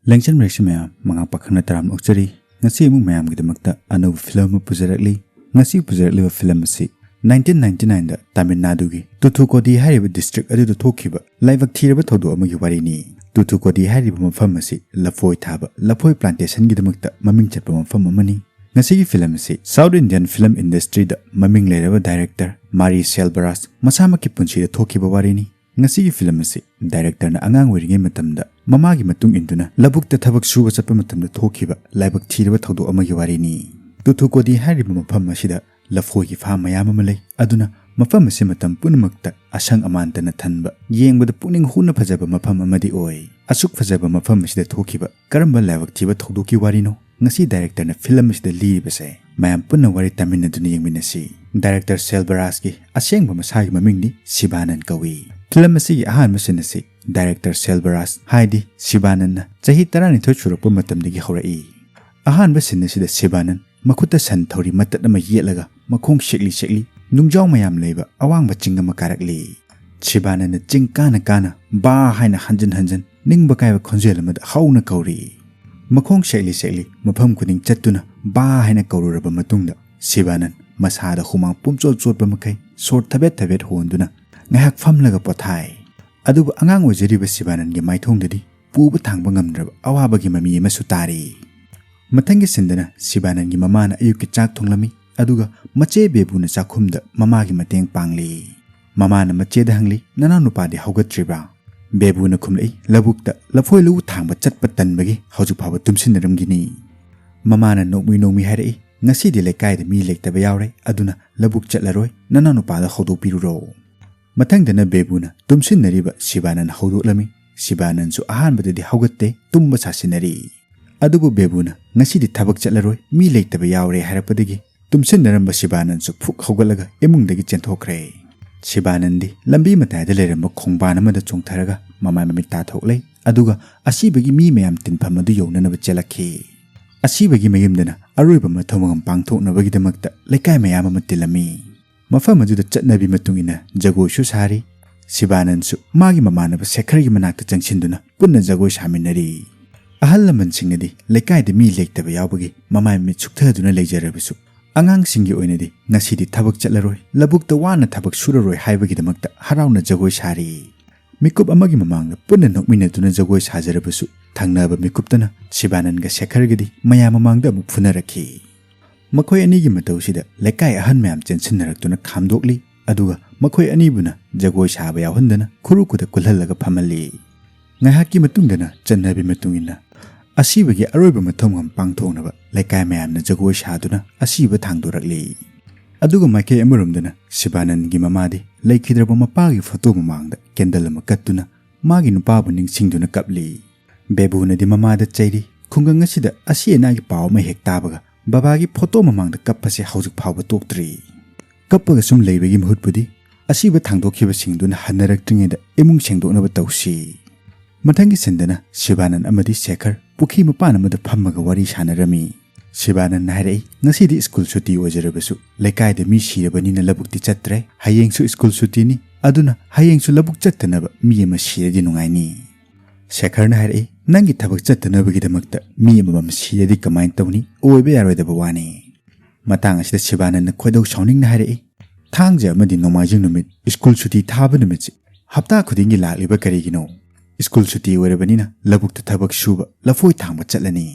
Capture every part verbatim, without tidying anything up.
ꯂꯦꯡꯖꯟꯕꯤꯔꯛꯁꯤ ꯃꯌꯥꯝ, ꯃꯉꯥ ꯄꯥꯈꯪꯅ ꯇꯔꯥꯝꯅ ꯑꯣꯛꯆꯔꯤ꯫ ꯉꯁꯤ ꯑꯃꯨꯛ ꯃꯌꯥꯝꯒꯤꯗꯃꯛꯇ ꯑꯅꯧꯕ ꯐꯤꯂꯝ ꯑꯃ ꯄꯨꯖꯔꯛꯂꯤ꯫ ꯉꯁꯤ ꯄꯨꯖꯔꯛꯂꯤꯕ ꯐꯤꯂꯝ ꯑꯁꯤ nineteen ninety nineꯗ ꯇꯥꯃꯤꯜ ꯅꯥꯗꯨꯒꯤ ꯇꯨꯊꯨꯀꯣꯗꯤ ꯍꯥꯏꯔꯤꯕ ꯗꯤꯁꯇ꯭ꯔꯤꯛ ꯑꯗꯨꯗ ꯊꯣꯛꯈꯤꯕ ꯂꯥꯏꯕꯛ ꯊꯤꯔꯕ ꯊꯧꯗꯣꯛ ꯑꯃꯒꯤ ꯋꯥꯔꯤꯅꯤ꯫ ꯇꯨꯊꯨꯀꯣꯗꯤ ꯍꯥꯏꯔꯤꯕ ꯃꯐꯝ ꯑꯁꯤ ꯂꯐꯣꯏ ꯊꯥꯕ, ꯂꯐꯣꯏ ꯄ꯭ꯂꯥꯟꯇꯦꯁꯟꯒꯤꯗꯃꯛꯇ ꯃꯃꯤꯡ ꯆꯠꯄ ꯃꯐꯝ ꯑꯃꯅꯤ꯫ ꯉꯁꯤꯒꯤ ꯐꯤꯂꯝ ꯑꯁꯤ South Indian film industryꯗ ꯃꯃꯤꯡ ꯂꯩꯔꯕ ꯗꯥꯏꯔꯦꯛꯇꯔ ꯃꯥꯔꯤ ꯁꯦꯜꯕꯔꯥꯖ ꯃꯁꯥꯃꯛꯀꯤ ꯄꯨꯟꯁꯤꯗ ꯊꯣꯛꯈꯤꯕ ꯋꯥꯔꯤꯅꯤ꯫ ꯉꯁꯤꯒꯤ ꯐꯤꯂꯝ ꯑꯁꯤ ꯗꯥꯏꯔꯦꯛꯇꯔꯅ ꯑꯉꯥꯡ ꯑꯣꯏꯔꯤꯉꯩ ꯃꯇꯝꯗ ꯃꯃꯥꯒꯤ ꯃꯇꯨꯡ ꯏꯟꯗꯨꯅ ꯂꯧꯕꯨꯛꯇ ꯊꯕꯛ ꯁꯨꯕ ꯆꯠꯄ ꯃꯇꯝꯗ ꯊꯣꯛꯈꯤꯕ ꯂꯥꯏꯕꯛ ꯊꯤꯔꯕ ꯊꯧꯗꯣꯛ ꯑꯃꯒꯤ ꯋꯥꯔꯤꯅꯤ꯫ ꯇꯨꯊꯨꯀꯣꯗꯤ ꯍꯥꯏꯔꯤꯕ ꯃꯐꯝ ꯑꯁꯤꯗ ꯂꯐꯣꯏꯒꯤ ꯐꯥꯝ ꯃꯌꯥꯝ ꯑꯃ ꯂꯩ꯫ ꯑꯗꯨꯅ ꯃꯐꯝ ꯑꯁꯤ ꯃꯇꯝ ꯄꯨꯝꯅꯃꯛꯇ ꯑꯁꯪ ꯑꯃꯥꯟꯇꯅ ꯊꯟꯕ, ꯌꯦꯡꯕꯗ ꯄꯨꯛꯅꯤꯡ ꯍꯨꯅ ꯐꯖꯕ ꯃꯐꯝ ꯑꯃꯗꯤ ꯑꯣꯏ꯫ ꯑꯁꯨꯛ ꯐꯖꯕ ꯃꯐꯝ ꯑꯁꯤꯗ ꯊꯣꯛꯈꯤꯕ ꯀꯔꯝꯕ ꯂꯥꯏꯕꯛ ꯊꯤꯕ ꯊꯧꯗꯣꯛꯀꯤ ꯋꯥꯔꯤꯅꯣ ꯉꯁꯤ ꯗꯥꯏꯔꯦꯛꯇꯔꯅ ꯐꯤꯂꯝ ꯑꯁꯤꯗ ꯂꯤꯔꯤꯕꯁꯦ? ꯃꯌꯥꯝ ꯄꯨꯟꯅ ꯋꯥꯔꯤ ꯇꯥꯃꯤꯟꯅꯗꯨꯅ ꯌꯦꯡꯃꯤꯟꯅꯁꯤ꯫ ꯗꯥꯏꯔꯦꯛꯇꯔ ꯁꯦꯜꯕꯔꯥꯖꯀꯤ ꯑꯁꯦꯡꯕ ꯃꯁꯥꯒꯤ ꯃꯃꯤꯡꯗꯤ ꯁꯤꯕꯥꯅꯟ ꯀꯧꯏ꯫ ꯐꯤꯂꯝ ꯑꯁꯤꯒꯤ ꯑꯍꯥꯟꯕ ꯁꯤꯟ ꯑꯁꯤ ꯗꯥꯏꯔꯦꯛꯇꯔ ꯁꯦꯜꯕꯔꯥꯖ, ꯍꯥꯏꯗꯤ ꯁꯤꯕꯥꯅꯟꯅ ꯆꯍꯤ ꯇꯔꯥꯅꯤꯊꯣꯏ ꯁꯨꯔꯛꯄ ꯃꯇꯝꯗꯒꯤ ꯍꯧꯔꯛꯏ꯫ ꯑꯍꯥꯟꯕ ꯁꯤꯟ ꯑꯁꯤꯗ ꯁꯤꯕꯥꯅꯟ ꯃꯈꯨꯠꯇ ꯁꯟ ꯊꯧꯔꯤ ꯃꯇꯠ ꯑꯃ ꯌꯦꯠꯂꯒ ꯃꯈꯣꯡ ꯁꯦꯛꯂꯤ ꯁꯦꯛꯂꯤ ꯅꯨꯡꯖꯥꯎ ꯃꯌꯥꯝ ꯂꯩꯕ ꯑꯋꯥꯡꯕ ꯆꯤꯡ ꯑꯃ ꯀꯥꯔꯛꯂꯤ꯫ ꯁꯤꯕꯥꯅꯟꯅ ꯆꯤꯡ ꯀꯥꯅ ꯀꯥꯅ ꯕꯥ ꯍꯥꯏꯅ ꯍꯟꯖꯤꯟ ꯍꯟꯖꯤꯟ ꯅꯤꯡꯕ ꯀꯥꯏꯕ ꯈꯣꯟꯖꯦꯜ ꯑꯃꯗ ꯍꯧꯅ ꯀꯧꯔꯤ꯫ ꯃꯈꯣꯡ ꯁꯦꯛꯂꯤ ꯁꯦꯛꯂꯤ ꯃꯐꯝ ꯈꯨꯗꯤꯡ ꯆꯠꯇꯨꯅ ꯕꯥ ꯍꯥꯏꯅ ꯀꯧꯔꯨꯔꯕ ꯃꯇꯨꯡꯗ ꯁꯤꯕꯥꯅꯟ ꯃꯁꯥꯗ ꯍꯨꯃꯥꯡ ꯄꯨꯝꯆꯣꯠ ꯆꯣꯠꯄ ꯃꯈꯩ ꯁꯣꯔ ꯊꯕꯦꯠ ꯊꯕꯦꯠ ꯍꯣꯟꯗꯨꯅ ꯉꯥꯏꯍꯥꯛ ꯐꯝꯂꯒ ꯄꯣꯊꯥꯏ꯫ ꯑꯗꯨꯕꯨ ꯑꯉꯥꯡ ꯑꯣꯏꯖꯔꯤꯕ ꯁꯤꯕꯥꯅꯟꯒꯤ ꯃꯥꯏꯊꯣꯡꯗꯗꯤ ꯄꯨꯕ ꯊꯥꯡꯕ ꯉꯝꯗ꯭ꯔꯕ ꯑꯋꯥꯕꯒꯤ ꯃꯃꯤ ꯑꯃꯁꯨ ꯇꯥꯔꯤ꯫ ꯃꯊꯪꯒꯤ ꯁꯤꯟꯗꯅ ꯁꯤꯕꯥꯅꯟꯒꯤ ꯃꯃꯥꯅ ꯑꯌꯨꯛꯀꯤ ꯆꯥꯛ ꯊꯣꯡꯂꯝꯃꯤ, ꯑꯗꯨꯒ ꯃꯆꯦ ꯕꯦꯕꯨꯅ ꯆꯥꯛꯈꯨꯝꯗ ꯃꯃꯥꯒꯤ ꯃꯇꯦꯡ ꯄꯥꯡꯂꯤ꯫ ꯃꯃꯥꯅ ꯃꯆꯦꯗ ꯍꯪꯂꯤ, "ꯅꯅꯥꯎꯅꯨꯄꯥꯗꯤ ꯍꯧꯒꯠꯇ꯭ꯔꯤꯕ꯭ꯔꯥ?" ꯕꯦꯕꯨꯅ ꯈꯨꯝꯂꯛꯏ, "ꯂꯧꯕꯨꯛꯇ ꯂꯐꯣꯏ ꯂꯧ ꯊꯥꯡꯕ ꯆꯠꯄ ꯇꯟꯕꯒꯤ ꯍꯧꯖꯤꯛ ꯐꯥꯎꯕ ꯇꯨꯝꯁꯤꯟꯅꯔꯝꯒꯤꯅꯤ꯫" ꯃꯃꯥꯅ ꯅꯣꯛꯃꯤ ꯅꯣꯛꯃꯤ ꯍꯥꯏꯔꯛꯏ, "ꯉꯁꯤꯗꯤ ꯂꯩꯀꯥꯏꯗ ꯃꯤ ꯂꯩꯇꯕ ꯌꯥꯎꯔꯦ, ꯑꯗꯨꯅ ꯂꯧꯕꯨꯛ ꯆꯠꯂꯔꯣꯏ, ꯅꯅꯥꯎꯅꯨꯄꯥꯗ ꯍꯧꯗꯣꯛꯄꯤꯔꯨꯔꯣ꯫" ꯃꯊꯪꯗꯅ ꯕꯦꯕꯨꯅ ꯇꯨꯝꯁꯤꯟꯅꯔꯤꯕ ꯁꯤꯕꯥꯅꯟ ꯍꯧꯗꯣꯛꯂꯝꯃꯤ꯫ ꯁꯤꯕꯥꯅꯟꯁꯨ ꯑꯍꯥꯟꯕꯗꯗꯤ ꯍꯧꯒꯠꯇꯦ, ꯇꯨꯝꯕ ꯁꯥꯁꯤꯟꯅꯔꯤ꯫ ꯑꯗꯨꯕꯨ ꯕꯦꯕꯨꯅ, "ꯉꯁꯤꯗꯤ ꯊꯕꯛ ꯆꯠꯂꯔꯣꯏ, ꯃꯤ ꯂꯩꯇꯕ ꯌꯥꯎꯔꯦ" ꯍꯥꯏꯔꯛꯄꯗꯒꯤ ꯇꯨꯝꯁꯤꯟꯅꯔꯝꯕ ꯁꯤꯕꯥꯅꯟꯁꯨ ꯐꯨꯛ ꯍꯧꯒꯠꯂꯒ ꯏꯃꯨꯡꯗꯒꯤ ꯆꯦꯟꯊꯣꯛꯈ꯭ꯔꯦ꯫ ꯁꯤꯕꯥꯅꯟꯗꯤ ꯂꯝꯕꯤ ꯃꯇꯥꯏꯗ ꯂꯩꯔꯝꯕ ꯈꯣꯡꯕꯥꯟ ꯑꯃꯗ ꯆꯣꯡꯊꯔꯒ ꯃꯃꯥꯏ ꯃꯃꯤꯠ ꯇꯥꯊꯣꯛꯂꯦ, ꯑꯗꯨꯒ ꯑꯁꯤꯕꯒꯤ ꯃꯤ ꯃꯌꯥꯝ ꯇꯤꯟꯐꯝ ꯑꯗꯨ ꯌꯧꯅꯅꯕ ꯆꯦꯜꯂꯛꯈꯤ꯫ ꯑꯁꯤꯕꯒꯤ ꯃꯌꯨꯝꯗꯅ ꯑꯔꯣꯏꯕ ꯃꯊꯧ ꯃꯉꯝ ꯄꯥꯡꯊꯣꯛꯅꯕꯒꯤꯗꯃꯛꯇ ꯂꯩꯀꯥꯏ ꯃꯌꯥꯝ ꯑꯃ ꯇꯤꯜꯂꯝꯃꯤ꯫ ꯃꯐꯝ ꯑꯗꯨꯗ ꯆꯠꯅꯕꯤ ꯃꯇꯨꯡ ꯏꯟꯅ ꯖꯒꯣꯏꯁꯨ ꯁꯥꯔꯤ꯫ ꯁꯤꯕꯥꯅꯟꯁꯨ ꯃꯥꯒꯤ ꯃꯃꯥꯟꯅꯕ ꯁꯦꯈꯔꯒꯤ ꯃꯅꯥꯛꯇ ꯆꯪꯁꯤꯟꯗꯨꯅ ꯄꯨꯟꯅ ꯖꯒꯣꯏ ꯁꯥꯃꯤꯟꯅꯔꯤ꯫ ꯑꯍꯜ ꯂꯃꯟꯁꯤꯡꯅꯗꯤ ꯂꯩꯀꯥꯏꯗ ꯃꯤ ꯂꯩꯇꯕ ꯌꯥꯎꯕꯒꯤ ꯃꯃꯥꯏ ꯃꯃꯤꯠ ꯁꯨꯛꯊꯗꯨꯅ ꯂꯩꯖꯔꯕꯁꯨ, ꯑꯉꯥꯡꯁꯤꯡꯒꯤ ꯑꯣꯏꯅꯗꯤ ꯉꯁꯤꯗꯤ ꯊꯕꯛ ꯆꯠꯂꯔꯣꯏ, ꯂꯧꯕꯨꯛꯇ ꯋꯥꯅ ꯊꯕꯛ ꯁꯨꯔꯔꯣꯏ ꯍꯥꯏꯕꯒꯤꯗꯃꯛꯇ ꯍꯔꯥꯎꯅ ꯖꯒꯣꯏ ꯁꯥꯔꯤ꯫ ꯃꯤꯀꯨꯞ ꯑꯃꯒꯤ ꯃꯃꯥꯡꯗ ꯄꯨꯟꯅ ꯅꯣꯛꯃꯤꯟꯅꯗꯨꯅ ꯖꯒꯣꯏ ꯁꯥꯖꯔꯕꯁꯨ, ꯊꯪꯅꯕ ꯃꯤꯀꯨꯞꯇꯅ ꯁꯤꯕꯥꯅꯟꯒ ꯁꯦꯈꯔꯒꯗꯤ ꯃꯌꯥꯝ ꯃꯃꯥꯡꯗ ꯑꯃꯨꯛ ꯐꯨꯅꯔꯛꯈꯤ꯫ ꯃꯈꯣꯏ ꯑꯅꯤꯒꯤ ꯃꯇꯧꯁꯤꯗ ꯂꯩꯀꯥꯏ ꯑꯍꯟ ꯃꯌꯥꯝ ꯆꯦꯟꯁꯤꯟꯅꯔꯛꯇꯨꯅ ꯈꯥꯝꯗꯣꯛꯂꯤ, ꯑꯗꯨꯒ ꯃꯈꯣꯏ ꯑꯅꯤꯕꯨꯅ ꯖꯒꯣꯏ ꯁꯥꯕ ꯌꯥꯎꯍꯟꯗꯅ ꯈꯨꯔꯨ ꯈꯨꯗ ꯀꯨꯜꯍꯜꯂꯒ ꯐꯝꯍꯜꯂꯤ꯫ ꯉꯥꯏꯍꯥꯛꯀꯤ ꯃꯇꯨꯡꯗꯅ ꯆꯠꯅꯕꯤ ꯃꯇꯨꯡ ꯏꯟꯅ ꯑꯁꯤꯕꯒꯤ ꯑꯔꯣꯏꯕ ꯃꯊꯧꯉꯝ ꯄꯥꯡꯊꯣꯛꯅꯕ ꯂꯩꯀꯥꯏ ꯃꯌꯥꯝꯅ ꯖꯒꯣꯏ ꯁꯥꯗꯨꯅ ꯑꯁꯤꯕ ꯊꯥꯡꯗꯣꯔꯛꯂꯤ꯫ ꯑꯗꯨꯒ ꯃꯥꯏꯀꯩ ꯑꯃꯔꯣꯝꯗꯅ ꯁꯤꯕꯥꯅꯟꯒꯤ ꯃꯃꯥꯗꯤ ꯂꯩꯈꯤꯗ꯭ꯔꯕ ꯃꯄꯥꯒꯤ ꯐꯣꯇꯣ ꯃꯃꯥꯡꯗ ꯀꯦꯟꯗꯜ ꯑꯃ ꯀꯠꯇꯨꯅ ꯃꯥꯒꯤ ꯅꯨꯄꯥꯕꯨ ꯅꯤꯡꯁꯤꯡꯗꯨꯅ ꯀꯞꯂꯤ꯫ ꯕꯦꯕꯨꯅꯗꯤ ꯃꯃꯥꯗ ꯆꯩꯔꯤ, "ꯈꯨꯡꯒꯪ ꯑꯁꯤꯗ ꯑꯁꯤ ꯑꯅꯥꯒꯤ ꯄꯥꯎ ꯑꯃ ꯍꯦꯛ ꯇꯥꯕꯒ ꯕꯕꯥꯒꯤ ꯐꯣꯇꯣ ꯃꯃꯥꯡꯗ ꯀꯞꯄꯁꯦ ꯍꯧꯖꯤꯛ ꯐꯥꯎꯕ ꯇꯣꯛꯇ꯭ꯔꯤ꯫ ꯀꯞꯄꯒ ꯁꯨꯝ ꯂꯩꯕꯒꯤ ꯃꯍꯨꯠꯄꯨꯗꯤ ꯑꯁꯤꯕ ꯊꯥꯡꯗꯣꯛꯈꯤꯕꯁꯤꯡꯗꯨꯅ ꯍꯟꯅꯔꯛꯇ꯭ꯔꯤꯉꯩꯗ ꯏꯃꯨꯡ ꯁꯦꯡꯗꯣꯛꯅꯕ ꯇꯧꯁꯤ꯫" ꯃꯊꯪꯒꯤ ꯁꯤꯟꯗꯅ ꯁꯤꯕꯥꯅꯟ ꯑꯃꯗꯤ ꯁꯦꯈꯔ ꯄꯨꯈ꯭ꯔꯤ ꯃꯄꯥꯟ ꯑꯃꯗ ꯐꯝꯃꯒ ꯋꯥꯔꯤ ꯁꯥꯟꯅꯔꯝꯃꯤ꯫ ꯁꯤꯕꯥꯅꯟꯅ ꯍꯥꯏꯔꯛꯏ, "ꯉꯁꯤꯗꯤ ꯁ꯭ꯀꯨꯜ ꯁꯨꯇꯤ ꯑꯣꯏꯖꯔꯕꯁꯨ ꯂꯩꯀꯥꯏꯗ ꯃꯤ ꯁꯤꯔꯕꯅꯤꯅ ꯂꯧꯕꯨꯛꯇꯤ ꯆꯠꯇ꯭ꯔꯦ꯫ ꯍꯌꯦꯡꯁꯨ ꯁ꯭ꯀꯨꯜ ꯁꯨꯇꯤꯅꯤ, ꯑꯗꯨꯅ ꯍꯌꯦꯡꯁꯨ ꯂꯧꯕꯨꯛ ꯆꯠꯇꯅꯕ ꯃꯤ ꯑꯃ ꯁꯤꯔꯗꯤ ꯅꯨꯡꯉꯥꯏꯅꯤ꯫" ꯁꯦꯈꯔꯅ ꯍꯥꯏꯔꯛꯏ, "ꯅꯪꯒꯤ ꯊꯕꯛ ꯆꯠꯇꯅꯕꯒꯤꯗꯃꯛꯇ ꯃꯤ ꯑꯃꯃꯝ ꯁꯤꯔꯗꯤ ꯀꯃꯥꯏꯅ ꯇꯧꯅꯤ? ꯑꯣꯏꯕ ꯌꯥꯔꯣꯏꯗꯕ ꯋꯥꯅꯤ꯫" ꯃꯇꯥꯡ ꯑꯁꯤꯗ ꯁꯤꯕꯥꯅꯟꯅ ꯈꯣꯏꯗꯧ ꯁꯥꯎꯅꯤꯡꯅ ꯍꯥꯏꯔꯛꯏ, "ꯊꯥꯡꯖ ꯑꯃꯗꯤ ꯅꯣꯡꯃꯥꯏꯖꯤꯡ ꯅꯨꯃꯤꯠ ꯁ꯭ꯀꯨꯜ ꯁꯨꯇꯤ ꯊꯥꯕ ꯅꯨꯃꯤꯠꯁꯤ ꯍꯞꯇꯥ ꯈꯨꯗꯤꯡꯒꯤ ꯂꯥꯛꯂꯤꯕ ꯀꯔꯤꯒꯤꯅꯣ? ꯁ꯭ꯀꯨꯜ ꯁꯨꯇꯤ ꯑꯣꯏꯔꯕꯅꯤꯅ ꯂꯧꯕꯨꯛꯇ ꯊꯕꯛ ꯁꯨꯕ, ꯂꯐꯣꯏ ꯊꯥꯡꯕ ꯆꯠꯂꯅꯤ꯫"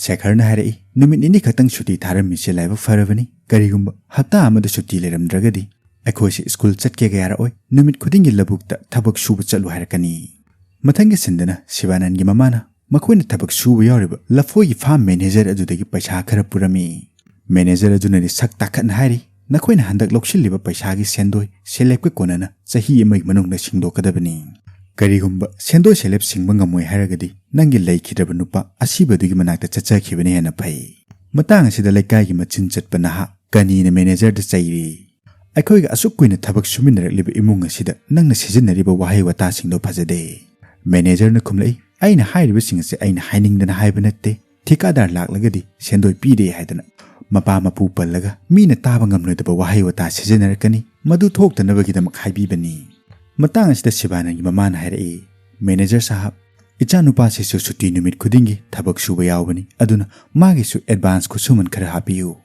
ꯁꯦꯈꯔꯅ ꯍꯥꯏꯔꯛꯏ, "ꯅꯨꯃꯤꯠ ꯅꯤꯅꯤ ꯈꯛꯇꯪ ꯁꯨꯇꯤ ꯊꯥꯔꯝꯃꯤꯁꯦ ꯂꯥꯏꯕꯛ ꯐꯔꯕꯅꯤ꯫ ꯀꯔꯤꯒꯨꯝꯕ ꯍꯞꯇꯥ ꯑꯃꯗ ꯁꯨꯇꯤ ꯂꯩꯔꯝꯗ꯭ꯔꯒꯗꯤ ꯑꯩꯈꯣꯏꯁꯦ ꯁ꯭ꯀꯨꯜ ꯆꯠꯀꯦꯒ ꯌꯥꯔꯛꯑꯣꯏ꯫ ꯅꯨꯃꯤꯠ ꯈꯨꯗꯤꯡꯒꯤ ꯂꯧꯕꯨꯛꯇ ꯊꯕꯛ ꯁꯨꯕ ꯆꯠꯂꯨ ꯍꯥꯏꯔꯛꯀꯅꯤ꯫" ꯃꯊꯪꯒꯤ ꯁꯤꯟꯗꯅ ꯁꯤꯕꯥꯅꯟꯒꯤ ꯃꯃꯥꯅ ꯃꯈꯣꯏꯅ ꯊꯕꯛ ꯁꯨꯕ ꯌꯥꯎꯔꯤꯕ ꯂꯐꯣꯏꯒꯤ ꯐꯥꯝ ꯃꯦꯅꯦꯖꯔ ꯑꯗꯨꯗꯒꯤ ꯄꯩꯁꯥ ꯈꯔ ꯄꯨꯔꯝꯃꯤ꯫ ꯃꯦꯅꯦꯖꯔ ꯑꯗꯨꯅꯗꯤ ꯁꯛ ꯇꯥꯈꯠꯅ ꯍꯥꯏꯔꯤ, "ꯅꯈꯣꯏꯅ ꯍꯟꯗꯛ ꯂꯧꯁꯤꯜꯂꯤꯕ ꯄꯩꯁꯥꯒꯤ ꯁꯦꯟꯗꯣꯏ ꯁꯦꯂꯦꯞꯀ ꯀꯣꯟꯅꯅ ꯆꯍꯤ ꯑꯃꯒꯤ ꯃꯅꯨꯡꯗ ꯁꯤꯡꯗꯣꯛꯀꯗꯕꯅꯤ꯫ ꯀꯔꯤꯒꯨꯝꯕ ꯁꯦꯟꯗꯣꯏ ꯁꯦꯂꯦꯞ ꯁꯤꯡꯕ ꯉꯝꯃꯣꯏ ꯍꯥꯏꯔꯒꯗꯤ ꯅꯪꯒꯤ ꯂꯩꯈꯤꯗ꯭ꯔꯕ ꯅꯨꯄꯥ ꯑꯁꯤꯕꯗꯨꯒꯤ ꯃꯅꯥꯛꯇ ꯆꯠꯆꯈꯤꯕꯅ ꯍꯦꯟꯅ ꯐꯩ꯫" ꯃꯇꯥꯡ ꯑꯁꯤꯗ ꯂꯩꯀꯥꯏꯒꯤ ꯃꯆꯤꯟ ꯆꯠꯄ ꯅꯍꯥ ꯀꯅꯤꯅ ꯃꯦꯅꯦꯖꯔꯗ ꯆꯩꯔꯤ, "ꯑꯩꯈꯣꯏꯒ ꯑꯁꯨꯛ ꯀꯨꯏꯅ ꯊꯕꯛ ꯁꯨꯃꯤꯟꯅꯔꯛꯂꯤꯕ ꯏꯃꯨꯡ ꯑꯁꯤꯗ ꯅꯪꯅ ꯁꯤꯖꯤꯟꯅꯔꯤꯕ ꯋꯥꯍꯩ ꯋꯥꯇꯥꯁꯤꯡꯗꯣ ꯐꯖꯗꯦ꯫" ꯃꯦꯅꯦꯖꯔꯅ ꯈꯨꯝꯂꯛꯏ, "ꯑꯩꯅ ꯍꯥꯏꯔꯤꯕꯁꯤꯡ ꯑꯁꯤ ꯑꯩꯅ ꯍꯥꯏꯅꯤꯡꯗꯅ ꯍꯥꯏꯕ ꯅꯠꯇꯦ꯫ ꯊꯤꯀꯥꯗꯥꯔ ꯂꯥꯛꯂꯒꯗꯤ ꯁꯦꯟꯗꯣꯏ ꯄꯤꯗꯦ ꯍꯥꯏꯗꯅ ꯃꯄꯥ ꯃꯄꯨ ꯄꯜꯂꯒ ꯃꯤꯅ ꯇꯥꯕ ꯉꯝꯂꯣꯏꯗꯕ ꯋꯥꯍꯩ ꯋꯥꯇꯥ ꯁꯤꯖꯤꯟꯅꯔꯛꯀꯅꯤ꯫ ꯃꯗꯨ ꯊꯣꯛꯇꯅꯕꯒꯤꯗꯃꯛ ꯍꯥꯏꯕꯤꯕꯅꯤ꯫" ꯃꯇꯥꯡ ꯑꯁꯤꯗ ꯁꯤꯕꯥꯅꯟꯒꯤ ꯃꯃꯥꯅ ꯍꯥꯏꯔꯛꯏ, "ꯃꯦꯅꯦꯖꯔ ꯁꯥꯍꯕ, "ꯏꯆꯥꯅꯨꯄꯥꯁꯤꯁꯨ ꯁꯨꯇꯤ ꯅꯨꯃꯤꯠ ꯈꯨꯗꯤꯡꯒꯤ ꯊꯕꯛ ꯁꯨꯕ ꯌꯥꯎꯕꯅꯤ, ꯑꯗꯨꯅ ꯃꯥꯒꯤꯁꯨ ꯑꯦꯗꯚꯥꯟꯁ ꯈꯨꯠꯁꯨꯃꯟ ꯈꯔ ꯍꯥꯞꯄꯤꯌꯨ꯫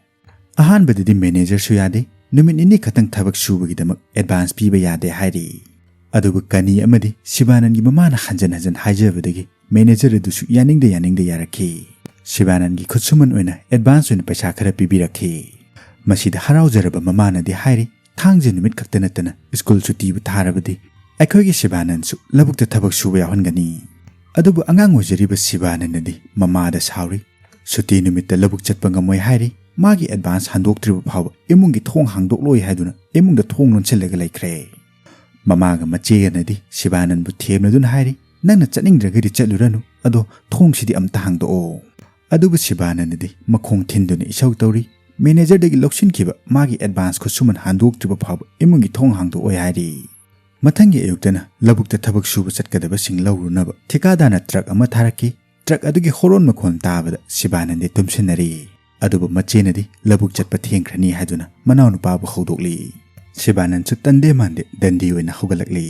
ꯑꯍꯥꯟꯕꯗꯗꯤ ꯃꯦꯅꯦꯖꯔꯁꯨ ꯌꯥꯗꯦ, ꯅꯨꯃꯤꯠ ꯅꯤꯅꯤ ꯈꯛꯇꯪ ꯊꯕꯛ ꯁꯨꯕꯒꯤꯗꯃꯛ ꯑꯦꯗꯚꯥꯟꯁ ꯄꯤꯕ ꯌꯥꯗꯦ" ꯍꯥꯏꯔꯤ꯫ ꯑꯗꯨꯕꯨ ꯀꯅꯤ ꯑꯃꯗꯤ ꯁꯤꯕꯥꯅꯟꯒꯤ ꯃꯃꯥꯅ ꯍꯟꯖꯟ ꯍꯟꯖꯟ ꯍꯥꯏꯖꯕꯗꯒꯤ ꯃꯦꯅꯦꯖꯔ ꯑꯗꯨꯁꯨ ꯌꯥꯅꯤꯡꯗ ꯌꯥꯅꯤꯡꯗ ꯌꯥꯔꯛꯈꯤ꯫ ꯁꯤꯕꯥꯅꯟꯒꯤ ꯈꯨꯠꯁꯨꯃꯟ ꯑꯣꯏꯅ ꯑꯦꯗꯚꯥꯟꯁ ꯑꯣꯏꯅ ꯄꯩꯁꯥ ꯈꯔ ꯄꯤꯕꯤꯔꯛꯈꯤ꯫ ꯃꯁꯤꯗ ꯍꯔꯥꯎꯖꯔꯕ ꯃꯃꯥꯅꯗꯤ ꯍꯥꯏꯔꯤ, "ꯊꯥꯡꯖ ꯅꯨꯃꯤꯠ ꯈꯛꯇ ꯅꯠꯇꯅ ꯁ꯭ꯀꯨꯜ ꯁꯨꯇꯤꯕꯨ ꯊꯥꯔꯕꯗꯤ ꯑꯩꯈꯣꯏꯒꯤ ꯁꯤꯕꯥꯅꯟꯁꯨ ꯂꯧꯕꯨꯛꯇ ꯊꯕꯛ ꯁꯨꯕ ꯌꯥꯎꯍꯟꯒꯅꯤ"꯫ ꯑꯗꯨꯕꯨ ꯑꯉꯥꯡ ꯑꯣꯏꯖꯔꯤꯕ ꯁꯤꯕꯥꯅꯟꯗꯗꯤ ꯃꯃꯥꯗ ꯁꯥꯎꯔꯤ꯫ ꯁꯨꯇꯤ ꯅꯨꯃꯤꯠꯇ ꯂꯧꯕꯨꯛ ꯆꯠꯄ ꯉꯝꯃꯣꯏ ꯍꯥꯏꯔꯤ, ꯃꯥꯒꯤ ꯑꯦꯗꯚꯥꯟꯁ ꯍꯟꯗꯣꯛꯇ꯭ꯔꯤꯕ ꯐꯥꯎꯕ ꯏꯃꯨꯡꯒꯤ ꯊꯣꯡ ꯍꯥꯡꯗꯣꯛꯂꯣꯏ ꯍꯥꯏꯗꯨꯅ ꯏꯃꯨꯡꯗ ꯊꯣꯡ ꯂꯣꯟꯁꯤꯜꯂꯒ ꯂꯩꯈ꯭ꯔꯦ꯫ ꯃꯃꯥꯒ ꯃꯆꯦꯒꯅꯗꯤ ꯁꯤꯕꯥꯅꯟꯕꯨ ꯊꯦꯝꯅꯗꯨꯅ ꯍꯥꯏꯔꯤ, "ꯅꯪꯅ ꯆꯠꯅꯤꯡꯗ꯭ꯔꯒꯗꯤ ꯆꯠꯂꯨꯔꯅꯨ, ꯑꯗꯣ ꯊꯣꯡꯁꯤꯗꯤ ꯑꯝꯇ ꯍꯥꯡꯗꯣꯛꯑꯣ"꯫ ꯑꯗꯨꯕꯨ ꯁꯤꯕꯥꯅꯟꯗꯗꯤ ꯃꯈꯣꯡ ꯊꯤꯟꯗꯨꯅ ꯏꯁꯧ ꯇꯧꯔꯤ꯫ ꯃꯦꯅꯦꯖꯔꯗꯒꯤ ꯂꯧꯁꯤꯟꯈꯤꯕ ꯃꯥꯒꯤ ꯑꯦꯗꯚꯥꯟꯁ ꯈꯨꯠꯁꯨꯃꯟ ꯍꯟꯗꯣꯛꯇ꯭ꯔꯤꯕ ꯐꯥꯎꯕ ꯏꯃꯨꯡꯒꯤ ꯊꯣꯡ ꯍꯥꯡꯗꯣꯛꯑꯣꯏ ꯍꯥꯏꯔꯤ꯫ ꯃꯊꯪꯒꯤ ꯑꯌꯨꯛꯇꯅ ꯂꯧꯕꯨꯛꯇ ꯊꯕꯛ ꯁꯨꯕ ꯆꯠꯀꯗꯕꯁꯤꯡ ꯂꯧꯔꯨꯅꯕ ꯊꯤꯀꯥꯗꯥꯔꯅ ꯇ꯭ꯔꯛ ꯑꯃ ꯊꯥꯔꯛꯈꯤ꯫ ꯇ꯭ꯔꯛ ꯑꯗꯨꯒꯤ ꯍꯣꯔꯣꯟ ꯃꯈꯣꯟ ꯇꯥꯕꯗ ꯁꯤꯕꯥꯅꯟꯗꯤ ꯇꯨꯝꯁꯤꯟꯅꯔꯤ꯫ ꯑꯗꯨꯕꯨ ꯃꯆꯦꯅꯗꯤ ꯂꯧꯕꯨꯛ ꯆꯠꯄ ꯊꯦꯡꯈ꯭ꯔꯅꯤ ꯍꯥꯏꯗꯨꯅ ꯃꯅꯥꯎꯅꯨꯄꯥꯕꯨ ꯍꯧꯗꯣꯛꯂꯤ꯫ ꯁꯤꯕꯥꯅꯟꯁꯨ ꯇꯟꯗꯦ ꯃꯥꯟꯗꯦ ꯗꯟꯗꯤ ꯑꯣꯏꯅ ꯍꯧꯒꯠꯂꯛꯂꯤ꯫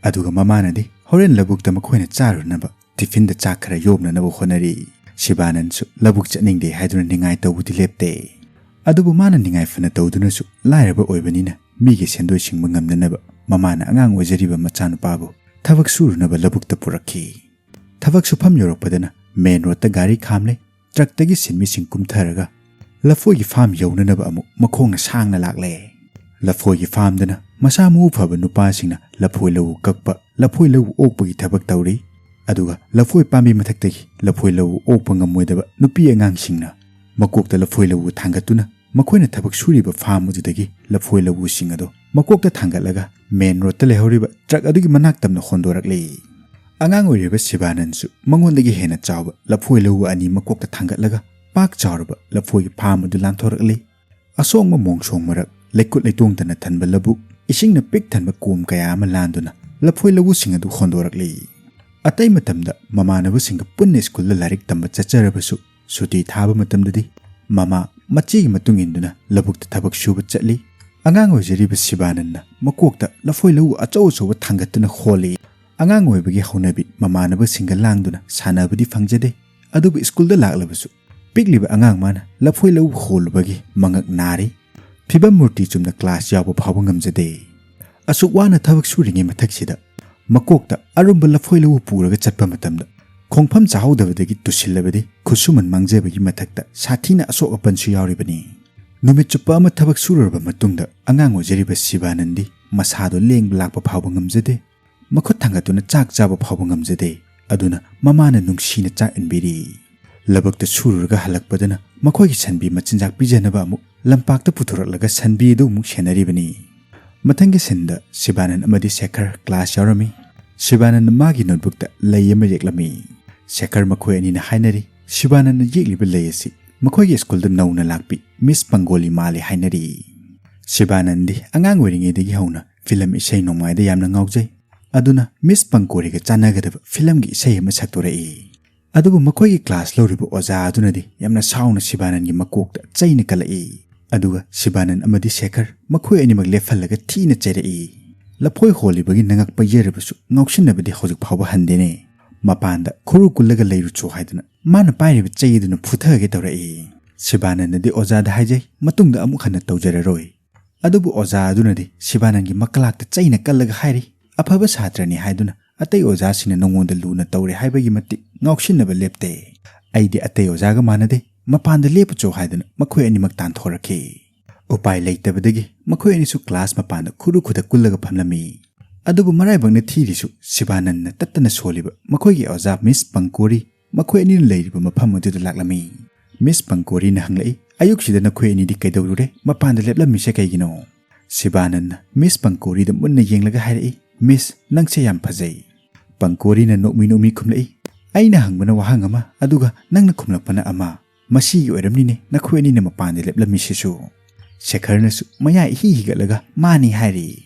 ꯑꯗꯨꯒ ꯃꯃꯥꯅꯗꯤ ꯍꯣꯔꯦꯟ ꯂꯧꯕꯨꯛꯇ ꯃꯈꯣꯏꯅ ꯆꯥꯔꯨꯅꯕ ꯇꯤꯐꯤꯟꯗ ꯆꯥꯛ ꯈꯔ ꯌꯣꯝꯅꯅꯕ ꯍꯣꯠꯅꯔꯤ꯫ ꯁꯤꯕꯥꯅꯟꯁꯨ ꯂꯧꯕꯨꯛ ꯆꯠꯅꯤꯡꯗꯦ ꯍꯥꯏꯗꯨꯅ ꯅꯤꯡꯉꯥꯏ ꯇꯧꯕꯗꯤ ꯂꯦꯞꯇꯦ꯫ ꯑꯗꯨꯕꯨ ꯃꯥꯅ ꯅꯤꯡꯉꯥꯏ ꯐꯅ ꯇꯧꯗꯨꯅꯁꯨ ꯂꯥꯏꯔꯕ ꯑꯣꯏꯕꯅꯤꯅ ꯃꯤꯒꯤ ꯁꯦꯟꯗꯣꯏ ꯁꯤꯡꯕ ꯉꯝꯅꯅꯕ ꯃꯃꯥꯅ ꯑꯉꯥꯡ ꯑꯣꯏꯖꯔꯤꯕ ꯃꯆꯥꯅꯨꯄꯥꯕꯨ ꯊꯕꯛ ꯁꯨꯔꯨꯅꯕ ꯂꯧꯕꯨꯛꯇ ꯄꯨꯔꯛꯈꯤ꯫ ꯊꯕꯛ ꯁꯨꯐꯝ ꯌꯧꯔꯛꯄꯗꯅ ꯃꯦꯟ ꯔꯣꯗꯇ ꯒꯥꯔꯤ ꯈꯥꯝꯂꯦ꯫ ꯇ꯭ꯔꯛꯇꯒꯤ ꯁꯤꯟꯃꯤꯁꯤꯡ ꯀꯨꯝꯊꯔꯒ ꯂꯐꯣꯏꯒꯤ ꯐꯥꯔꯝ ꯌꯧꯅꯅꯕ ꯑꯃꯨꯛ ꯃꯈꯣꯡꯅ ꯁꯥꯡꯅ ꯂꯥꯛꯂꯦ꯫ ꯂꯐꯣꯏꯒꯤ ꯐꯥꯔꯝꯗꯅ ꯃꯁꯥ ꯃꯎ ꯐꯕ ꯅꯨꯄꯥꯁꯤꯡꯅ ꯂꯐꯣꯏ ꯂꯧꯎ ꯀꯛꯄ, ꯂꯐꯣꯏ ꯂꯧꯎ ꯑꯣꯛꯄꯒꯤ ꯊꯕꯛ ꯇꯧꯔꯤ꯫ ꯑꯗꯨꯒ ꯂꯐꯣꯏ ꯄꯥꯝꯕꯤ ꯃꯊꯛꯇꯒꯤ ꯂꯐꯣꯏ ꯂꯧꯎ ꯑꯣꯛꯄ ꯉꯝꯃꯣꯏꯗꯕ ꯅꯨꯄꯤ ꯑꯉꯥꯡꯁꯤꯡꯅ ꯃꯀꯣꯛꯇ ꯂꯐꯣꯏ ꯂꯧꯎ ꯊꯥꯡꯒꯠꯇꯨꯅ ꯃꯈꯣꯏꯅ ꯊꯕꯛ ꯁꯨꯔꯤꯕ ꯐꯥꯔꯝ ꯑꯗꯨꯗꯒꯤ ꯂꯐꯣꯏ ꯂꯧꯎꯁꯤꯡ ꯑꯗꯨ ꯃꯀꯣꯛꯇ ꯊꯥꯡꯒꯠꯂꯒ ꯃꯦꯟ ꯔꯣꯗꯇ ꯂꯩꯍꯧꯔꯤꯕ ꯇ꯭ꯔꯛ ꯑꯗꯨꯒꯤ ꯃꯅꯥꯛ ꯇꯝꯅ ꯍꯣꯟꯗꯣꯔꯛꯂꯤ꯫ ꯑꯉꯥꯡ ꯑꯣꯏꯔꯤꯕ ꯁꯤꯕꯥꯅꯟꯁꯨ ꯃꯉꯣꯟꯗꯒꯤ ꯍꯦꯟꯅ ꯆꯥꯎꯕ ꯂꯐꯣꯏ ꯂꯧꯎ ꯑꯅꯤ ꯃꯀꯣꯛꯇ ꯊꯥꯡꯒꯠꯂꯒ ꯄꯥꯛ ꯆꯥꯎꯔꯕ ꯂꯐꯣꯏꯒꯤ ꯐꯥꯔꯝ ꯑꯗꯨ ꯂꯥꯟꯊꯣꯔꯛꯂꯤ꯫ ꯑꯁꯣꯡꯕ ꯃꯣꯡꯁꯣꯡ ꯃꯔꯛ, ꯂꯩꯀꯨꯠ ꯂꯩꯇꯣꯡꯗꯅ ꯊꯟꯕ ꯂꯧꯕꯨꯛ, ꯏꯁꯤꯡꯅ ꯄꯤꯛ ꯊꯟꯕ ꯀꯣꯝ ꯀꯌꯥ ꯑꯃ ꯂꯥꯟꯗꯨꯅ ꯂꯐꯣꯏ ꯂꯧꯎꯁꯤꯡ ꯑꯗꯨ ꯍꯣꯟꯗꯣꯔꯛꯂꯤ꯫ ꯑꯇꯩ ꯃꯇꯝꯗ ꯃꯃꯥꯟꯅꯕꯁꯤꯡꯒ ꯄꯨꯟꯅ ꯁ꯭ꯀꯨꯜꯗ ꯂꯥꯏꯔꯤꯛ ꯇꯝꯕ ꯆꯠꯆꯔꯕꯁꯨ, ꯁꯨꯇꯤ ꯊꯥꯕ ꯃꯇꯝꯗꯗꯤ ꯃꯃꯥ ꯃꯆꯦꯒꯤ ꯃꯇꯨꯡ ꯏꯟꯗꯨꯅ ꯂꯧꯕꯨꯛꯇ ꯊꯕꯛ ꯁꯨꯕ ꯆꯠꯂꯤ꯫ ꯑꯉꯥꯡ ꯑꯣꯏꯖꯔꯤꯕ ꯁꯤꯕꯥꯅꯟꯅ ꯃꯀꯣꯛꯇ ꯂꯐꯣꯏ ꯂꯧꯎ ꯑꯆꯧ ꯑꯆꯧꯕ ꯊꯥꯡꯒꯠꯇꯨꯅ ꯍꯣꯜꯂꯤ꯫ ꯑꯉꯥꯡ ꯑꯣꯏꯕꯒꯤ ꯍꯧꯅꯕꯤ ꯃꯃꯥꯟꯅꯕꯁꯤꯡꯒ ꯂꯥꯡꯗꯨꯅ ꯁꯥꯟꯅꯕꯗꯤ ꯐꯪꯖꯗꯦ꯫ ꯑꯗꯨꯕꯨ ꯁ꯭ꯀꯨꯜꯗ ꯂꯥꯛꯂꯕꯁꯨ ꯄꯤꯛꯂꯤꯕ ꯑꯉꯥꯡ ꯃꯥꯅ ꯂꯐꯣꯏ ꯂꯧ ꯍꯣꯜꯂꯨꯕꯒꯤ ꯃꯉꯛ ꯅꯥꯔꯤ꯫ ꯐꯤꯕꯝ ꯃꯨꯔꯇꯤ ꯆꯨꯝꯅ ꯀ꯭ꯂꯥꯁ ꯌꯥꯎꯕ ꯐꯥꯎꯕ ꯉꯝꯖꯗꯦ꯫ ꯑꯁꯨꯛ ꯋꯥꯅ ꯊꯕꯛ ꯁꯨꯔꯤꯉꯩ ꯃꯊꯛꯁꯤꯗ ꯃꯀꯣꯛꯇ ꯑꯔꯨꯝꯕ ꯂꯐꯣꯏ ꯂꯧ ꯄꯨꯔꯒ ꯆꯠꯄ ꯃꯇꯝꯗ ꯈꯣꯡꯐꯝ ꯆꯥꯍꯧꯗꯕꯗꯒꯤ ꯇꯨꯁꯤꯜꯂꯕꯗꯤ ꯈꯨꯠꯁꯨꯃꯟ ꯃꯥꯡꯖꯕꯒꯤ ꯃꯊꯛꯇ ꯁꯥꯊꯤꯅ ꯑꯁꯣꯛ ꯑꯄꯟꯁꯨ ꯌꯥꯎꯔꯤꯕꯅꯤ꯫ ꯅꯨꯃꯤꯠ ꯆꯨꯞꯄ ꯑꯃ ꯊꯕꯛ ꯁꯨꯔꯨꯔꯕ ꯃꯇꯨꯡꯗ ꯑꯉꯥꯡ ꯑꯣꯏꯖꯔꯤꯕ ꯁꯤꯕꯥꯅꯟꯗꯤ ꯃꯁꯥꯗꯣ ꯂꯦꯡꯕ ꯂꯥꯛꯄ ꯐꯥꯎꯕ ꯉꯝꯖꯗꯦ꯫ ꯃꯈꯨꯠ ꯊꯥꯡꯒꯠꯇꯨꯅ ꯆꯥꯛ ꯆꯥꯕ ꯐꯥꯎꯕ ꯉꯝꯖꯗꯦ꯫ ꯑꯗꯨꯅ ꯃꯃꯥꯅ ꯅꯨꯡꯁꯤꯅ ꯆꯥꯛ ꯏꯟꯕꯤꯔꯤ꯫ ꯂꯧꯕꯨꯛꯇ ꯁꯨꯔꯨꯔꯒ ꯍꯜꯂꯛꯄꯗꯨꯅ ꯃꯈꯣꯏꯒꯤ ꯁꯟꯕꯤ ꯃꯆꯤꯟꯖꯥꯛ ꯄꯤꯖꯅꯕ ꯑꯃꯨꯛ ꯂꯝꯄꯥꯛꯇ ꯄꯨꯊꯣꯔꯛꯂꯒ ꯁꯟꯕꯤ ꯑꯗꯨ ꯑꯃꯨꯛ ꯁꯦꯟꯅꯔꯤꯕꯅꯤ꯫ ꯃꯊꯪꯒꯤ ꯁꯤꯟꯗ ꯁꯤꯕꯥꯅꯟ ꯑꯃꯗꯤ ꯁꯦꯈꯔ ꯀ꯭ꯂꯥꯁ ꯌꯥꯎꯔꯝꯃꯤ꯫ ꯁꯤꯕꯥꯅꯟꯅ ꯃꯥꯒꯤ ꯅꯣꯠꯕꯨꯛꯇ ꯂꯩ ꯑꯃ ꯌꯦꯛꯂꯝꯃꯤ꯫ ꯁꯦꯈꯔ ꯃꯈꯣꯏ ꯑꯅꯤꯅ ꯍꯥꯏꯅꯔꯤ꯫ ꯁꯤꯕꯥꯅꯟꯅ ꯌꯦꯛꯂꯤꯕ ꯂꯩ ꯑꯁꯤ ꯃꯈꯣꯏꯒꯤ ꯁ꯭ꯀꯨꯜꯗ ꯅꯧꯅ ꯂꯥꯛꯄꯤ ꯃꯤꯁ ꯄꯪꯒꯣꯂꯤ ꯃꯥꯜꯂꯤ ꯍꯥꯏꯅꯔꯤ꯫ ꯁꯤꯕꯥꯅꯟꯗꯤ ꯑꯉꯥꯡ ꯑꯣꯏꯔꯤꯉꯩꯗꯒꯤ ꯍꯧꯅ ꯐꯤꯂꯝ ꯏꯁꯩ ꯅꯣꯡꯃꯥꯏꯗ ꯌꯥꯝꯅ ꯉꯥꯎꯖꯩ꯫ ꯑꯗꯨꯅ ꯃꯤꯁ ꯄꯪꯀꯣꯔꯤꯒ ꯆꯥꯟꯅꯒꯗꯕ ꯐꯤꯂꯝꯒꯤ ꯏꯁꯩ ꯑꯃ ꯁꯛꯇꯣꯔꯛꯏ꯫ ꯑꯗꯨꯕꯨ ꯃꯈꯣꯏꯒꯤ ꯀ꯭ꯂꯥꯁ ꯂꯧꯔꯤꯕ ꯑꯣꯖꯥ ꯑꯗꯨꯅꯗꯤ ꯌꯥꯝꯅ ꯁꯥꯎꯅ ꯁꯤꯕꯥꯅꯟꯒꯤ ꯃꯀꯣꯛꯇ ꯆꯩꯅ ꯀꯜꯂꯛꯏ꯫ ꯑꯗꯨꯒ ꯁꯤꯕꯥꯅꯟ ꯑꯃꯗꯤ ꯁꯦꯈꯔ ꯃꯈꯣꯏ ꯑꯅꯤꯃꯛ ꯂꯦꯞꯍꯜꯂꯒ ꯊꯤꯅ ꯆꯩꯔꯛꯏ꯫ ꯂꯐꯣꯏ ꯍꯣꯜꯂꯤꯕꯒꯤ ꯅꯉꯛꯄ ꯌꯩꯔꯕꯁꯨ ꯉꯥꯎꯁꯤꯟꯅꯕꯗꯤ ꯍꯧꯖꯤꯛ ꯐꯥꯎꯕ ꯍꯟꯗꯦꯅꯦ꯫ ꯃꯄꯥꯟꯗ ꯈꯨꯔꯨ ꯀꯨꯜꯂꯒ ꯂꯩꯔꯨꯆꯣ ꯍꯥꯏꯗꯨꯅ ꯃꯥꯅ ꯄꯥꯏꯔꯤꯕ ꯆꯩ ꯑꯗꯨꯅ ꯐꯨꯊꯒꯦ ꯇꯧꯔꯛꯏ꯫ ꯁꯤꯕꯥꯅꯟꯅꯗꯤ ꯑꯣꯖꯥꯗ ꯍꯥꯏꯖꯩ, ꯃꯇꯨꯡꯗ ꯑꯃꯨꯛ ꯍꯟꯅ ꯇꯧꯖꯔꯔꯣꯏ꯫ ꯑꯗꯨꯕꯨ ꯑꯣꯖꯥ ꯑꯗꯨꯅꯗꯤ ꯁꯤꯕꯥꯅꯟꯒꯤ ꯃꯀꯂꯥꯛꯇ ꯆꯩꯅ ꯀꯜꯂꯒ ꯍꯥꯏꯔꯤ, "ꯑꯐꯕ ꯁꯥꯇ꯭ꯔꯅꯤ ꯍꯥꯏꯗꯨꯅ ꯑꯇꯩ ꯑꯣꯖꯥꯁꯤꯡꯅ ꯅꯉꯣꯟꯗ ꯂꯨꯅ ꯇꯧꯔꯦ ꯍꯥꯏꯕꯒꯤ ꯃꯇꯤꯛ ꯉꯥꯎꯁꯤꯟꯅꯕ ꯂꯦꯞꯇꯦ꯫ ꯑꯩꯗꯤ ꯑꯇꯩ ꯑꯣꯖꯥꯒ ꯃꯥꯟꯅꯗꯦ, ꯃꯄꯥꯟꯗ ꯂꯦꯞꯄꯨꯆꯣ" ꯍꯥꯏꯗꯨꯅ ꯃꯈꯣꯏ ꯑꯅꯤꯃꯛ ꯇꯥꯟꯊꯣꯔꯛꯈꯤ꯫ ꯎꯄꯥꯏ ꯂꯩꯇꯕꯗꯒꯤ ꯃꯈꯣꯏ ꯑꯅꯤꯁꯨ ꯀ꯭ꯂꯥꯁ ꯃꯄꯥꯟꯗ ꯈꯨꯔꯨ ꯈꯨꯗ ꯀꯨꯜꯂꯒ ꯐꯝꯂꯝꯃꯤ꯫ ꯑꯗꯨꯕꯨ ꯃꯔꯥꯏꯕꯛꯅ ꯊꯤꯔꯤꯁꯨ ꯁꯤꯕꯥꯅꯟꯅ ꯇꯠꯇꯅ ꯁꯣꯜꯂꯤꯕ ꯃꯈꯣꯏꯒꯤ ꯑꯣꯖꯥ ꯃꯤꯁ ꯄꯪꯀꯣꯔꯤ ꯃꯈꯣꯏ ꯑꯅꯤꯅ ꯂꯩꯔꯤꯕ ꯃꯐꯝ ꯑꯗꯨꯗ ꯂꯥꯛꯂꯝꯃꯤ꯫ ꯃꯤꯁ ꯄꯪꯀꯣꯔꯤꯅ ꯍꯪꯂꯛꯏ, "ꯑꯌꯨꯛꯁꯤꯗ ꯅꯈꯣꯏ ꯑꯅꯤꯗꯤ ꯀꯩꯗꯧꯔꯨꯔꯦ? ꯃꯄꯥꯟꯗ ꯂꯦꯞꯂꯝꯃꯤꯁꯦ ꯀꯩꯒꯤꯅꯣ?" ꯁꯤꯕꯥꯅꯟꯅ ꯃꯤꯁ ꯄꯪꯀꯣꯔꯤꯗ ꯃꯨꯟꯅ ꯌꯦꯡꯂꯒ ꯍꯥꯏꯔꯛꯏ, "ꯃꯤꯁ, ꯅꯪꯁꯦ ꯌꯥꯝ ꯐꯖꯩ꯫" ꯄꯪꯀꯣꯔꯤꯅ ꯅꯣꯛꯃꯤ ꯅꯣꯛꯃꯤ ꯈꯨꯝꯂꯛꯏ, "ꯑꯩꯅ ꯍꯪꯕꯅ ꯋꯥꯍꯪ ꯑꯃ, ꯑꯗꯨꯒ ꯅꯪꯅ ꯈꯨꯝꯂꯛꯄꯅ ꯑꯃ꯫ ꯃꯁꯤꯒꯤ ꯑꯣꯏꯔꯝꯅꯤꯅꯦ ꯅꯈꯣꯏ ꯑꯅꯤꯅ ꯃꯄꯥꯟꯗ ꯂꯦꯞꯂꯝꯃꯤꯁꯤꯁꯨ꯫" ꯁꯦꯈꯔꯅꯁꯨ ꯃꯌꯥ ꯏꯍꯤ ꯍꯤꯒꯠꯂꯒ ꯃꯥꯅꯤ ꯍꯥꯏꯔꯤ꯫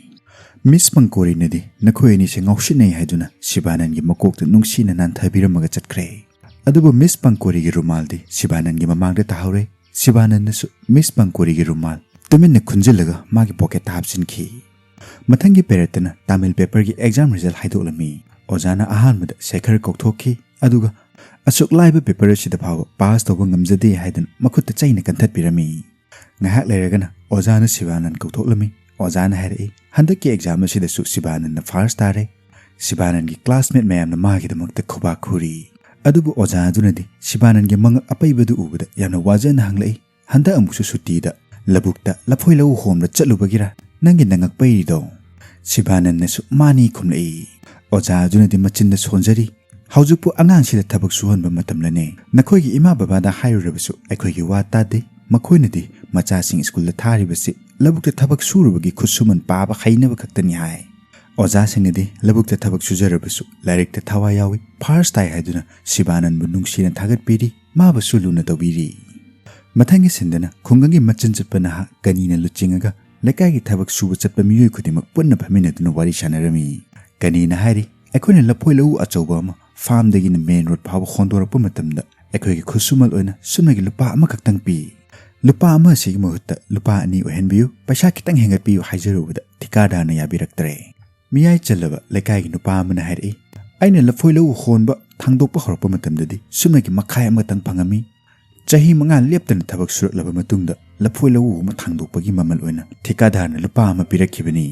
ꯃꯤꯁ ꯄꯪꯀꯣꯔꯤꯅꯗꯤ ꯅꯈꯣꯏ ꯑꯅꯤꯁꯦ ꯉꯥꯎꯁꯤꯟꯅꯩ ꯍꯥꯏꯗꯨꯅ ꯁꯤꯕꯥꯅꯟꯒꯤ ꯃꯀꯣꯛꯇ ꯅꯨꯡꯁꯤꯅ ꯅꯥꯟꯊꯕꯤꯔꯝꯃꯒ ꯆꯠꯈ꯭ꯔꯦ꯫ ꯑꯗꯨꯕꯨ ꯃꯤꯁ ꯄꯪꯀꯣꯔꯤꯒꯤ ꯔꯨꯃꯥꯜꯗꯤ ꯁꯤꯕꯥꯅꯟꯒꯤ ꯃꯃꯥꯡꯗ ꯇꯥꯍꯧꯔꯦ꯫ ꯁꯤꯕꯥꯅꯟꯅꯁꯨ ꯃꯤꯁ ꯄꯪꯀꯣꯔꯤꯒꯤ ꯔꯨꯃꯥꯜ ꯇꯨꯃꯤꯟꯅ ꯈꯨꯟꯖꯤꯜꯂꯒ ꯃꯥꯒꯤ ꯄꯣꯀꯦꯠꯇ ꯍꯥꯞꯆꯤꯟꯈꯤ꯫ ꯃꯊꯪꯒꯤ ꯄꯦꯔꯦꯠꯇꯅ ꯇꯥꯃꯤꯜ ꯄꯦꯄꯔꯒꯤ ꯑꯦꯛꯖꯥꯝ ꯔꯤꯖꯜ ꯍꯥꯏꯗꯣꯛꯂꯝꯃꯤ꯫ ꯑꯣꯖꯥꯅ ꯑꯍꯥꯟꯕꯗ ꯁꯦꯈꯔ ꯀꯧꯊꯣꯛꯈꯤ, ꯑꯗꯨꯒ "ꯑꯁꯨꯛ ꯂꯥꯏꯕ ꯄꯦꯄꯔ ꯑꯁꯤꯗ ꯐꯥꯎꯕ ꯄꯥꯁ ꯇꯧꯕ ꯉꯝꯖꯗꯦ" ꯍꯥꯏꯗꯨꯅ ꯃꯈꯨꯠꯇ ꯆꯩꯅ ꯀꯟꯊꯠꯄꯤꯔꯝꯃꯤ꯫ ꯉꯥꯏꯍꯥꯛ ꯂꯩꯔꯒꯅ ꯑꯣꯖꯥꯅ ꯁꯤꯕꯥꯅꯟ ꯀꯧꯊꯣꯛꯂꯝꯃꯤ꯫ ꯑꯣꯖꯥꯅ ꯍꯥꯏꯔꯛꯏ, "ꯍꯟꯗꯛꯀꯤ ꯑꯦꯛꯖꯥꯝ ꯑꯁꯤꯗꯁꯨ ꯁꯤꯕꯥꯅꯟꯅ ꯐꯥꯔꯁ ꯇꯥꯔꯦ꯫ ꯁꯤꯕꯥꯅꯟꯒꯤ ꯀ꯭ꯂꯥꯁꯃꯦꯠ ꯃꯌꯥꯝꯅ ꯃꯥꯒꯤꯗꯃꯛꯇ ꯈꯨꯕꯥꯛ ꯈꯨꯔꯤ꯫ ꯑꯗꯨꯕꯨ ꯑꯣꯖꯥ ꯑꯗꯨꯅꯗꯤ ꯁꯤꯕꯥꯅꯟꯒꯤ ꯃꯉꯛ ꯑꯄꯩꯕꯗꯨ ꯎꯕꯗ ꯌꯥꯝꯅ ꯋꯥꯖꯅ ꯍꯪꯂꯛꯏ, 'ꯍꯟꯗꯛ ꯑꯃꯨꯛꯁꯨ ꯁꯨꯇꯤꯗ ꯂꯧꯕꯨꯛꯇ ꯂꯐꯣꯏ ꯂꯧ ꯍꯣꯟꯕ ꯆꯠꯂꯨꯕꯒꯤꯔ ꯅꯪꯒꯤ ꯅꯉꯛ ꯄꯩꯔꯤꯗꯣ?' ꯁꯤꯕꯥꯅꯟꯅꯁꯨ ꯃꯥꯅꯤ ꯈꯨꯝꯂꯛꯏ꯫ ꯑꯣꯖꯥ ꯑꯗꯨꯅꯗꯤ ꯃꯆꯤꯟꯗ ꯁꯣꯟꯖꯔꯤ, "ꯍꯧꯖꯤꯛꯄꯨ ꯑꯉꯥꯡꯁꯤꯗ ꯊꯕꯛ ꯁꯨꯍꯟꯕ ꯃꯇꯝꯂꯅꯦ? ꯅꯈꯣꯏꯒꯤ ꯏꯃꯥ ꯕꯕꯥꯗ ꯍꯥꯏꯔꯨꯔꯕꯁꯨ ꯑꯩꯈꯣꯏꯒꯤ ꯋꯥ ꯇꯥꯗꯦ꯫ ꯃꯈꯣꯏꯅꯗꯤ ꯃꯆꯥꯁꯤꯡ ꯁ꯭ꯀꯨꯜꯗ ꯊꯥꯔꯤꯕꯁꯤ ꯂꯧꯕꯨꯛꯇ ꯊꯕꯛ ꯁꯨꯔꯨꯕꯒꯤ ꯈꯨꯠꯁꯨꯃꯟ ꯄꯥꯕ ꯍꯩꯅꯕ ꯈꯛꯇꯅꯤ" ꯍꯥꯏ꯫ ꯑꯣꯖꯥꯁꯤꯡꯅꯗꯤ ꯂꯧꯕꯨꯛꯇ ꯊꯕꯛ ꯁꯨꯖꯔꯕꯁꯨ ꯂꯥꯏꯔꯤꯛꯇ ꯊꯋꯥꯏ ꯌꯥꯎꯏ, ꯐꯥꯔꯁ ꯇꯥꯏ ꯍꯥꯏꯗꯨꯅ ꯁꯤꯕꯥꯅꯟꯕꯨ ꯅꯨꯡꯁꯤꯅ ꯊꯥꯒꯠꯄꯤꯔꯤ, ꯃꯥꯕꯨꯁꯨ ꯂꯨꯅ ꯇꯧꯕꯤꯔꯤ꯫ ꯃꯊꯪꯒꯤ ꯁꯤꯟꯗꯅ ꯈꯨꯡꯒꯪꯒꯤ ꯃꯆꯤꯟ ꯆꯠꯄ ꯅꯍꯥ ꯀꯅꯤꯅ ꯂꯨꯆꯤꯡꯉꯒ ꯂꯩꯀꯥꯏꯒꯤ ꯊꯕꯛ ꯁꯨꯕ ꯆꯠꯄ ꯃꯤꯑꯣꯏ ꯈꯨꯗꯤꯡꯃꯛ ꯄꯨꯟꯅ ꯐꯝꯃꯤꯟꯅꯗꯨꯅ ꯋꯥꯔꯤ ꯁꯥꯟꯅꯔꯝꯃꯤ꯫ ꯀꯅꯤꯅ ꯍꯥꯏꯔꯤ, "ꯑꯩꯈꯣꯏꯅ ꯂꯐꯣꯏ ꯂꯧꯎ ꯑꯆꯧꯕ ꯑꯃ ꯐꯥꯔꯝꯗꯒꯤꯅ ꯃꯦꯟ ꯔꯣꯗ ꯐꯥꯎꯕ ꯍꯣꯟꯗꯣꯔꯛꯄ ꯃꯇꯝꯗ ꯑꯩꯈꯣꯏꯒꯤ ꯈꯨꯠꯁꯨꯃꯜ ꯑꯣꯏꯅ ꯁꯨꯞꯅꯒꯤ ꯂꯨꯄꯥ ꯑꯃꯈꯛꯇꯪ ꯄꯤ꯫ ꯂꯨꯄꯥ ꯑꯃ ꯑꯁꯤꯒꯤ ꯃꯍꯨꯠꯇ ꯂꯨꯄꯥ ꯑꯅꯤ ꯑꯣꯏꯍꯟꯕꯤꯌꯨ, ꯄꯩꯁꯥ ꯈꯤꯇꯪ ꯍꯦꯟꯒꯠꯄꯤꯌꯨ" ꯍꯥꯏꯖꯔꯨꯕꯗ ꯊꯤꯀꯥꯗꯥꯔꯅ ꯌꯥꯕꯤꯔꯛꯇ꯭ꯔꯦ꯫ ꯃꯤꯌꯥꯏ ꯆꯜꯂꯕ ꯂꯩꯀꯥꯏꯒꯤ ꯅꯨꯄꯥ ꯑꯃꯅ ꯍꯥꯏꯔꯛꯏ, "ꯑꯩꯅ ꯂꯐꯣꯏ ꯂꯧꯎ ꯍꯣꯟꯕ ꯊꯥꯡꯗꯣꯛꯄ ꯍꯧꯔꯛꯄ ꯃꯇꯝꯗꯗꯤ ꯁꯨꯞꯅꯒꯤ ꯃꯈꯥꯏ ꯑꯃꯇꯪ ꯐꯪꯉꯝꯃꯤ꯫ ꯆꯍꯤ ꯃꯉꯥ ꯂꯦꯞꯇꯅ ꯊꯕꯛ ꯁꯨꯔꯛꯂꯕ ꯃꯇꯨꯡꯗ ꯂꯐꯣꯏ ꯂꯧꯎ ꯑꯃ ꯊꯥꯡꯗꯣꯛꯄꯒꯤ ꯃꯃꯜ ꯑꯣꯏꯅ ꯊꯤꯀꯥꯗꯥꯔꯅ ꯂꯨꯄꯥ ꯑꯃ ꯄꯤꯔꯛꯈꯤꯕꯅꯤ꯫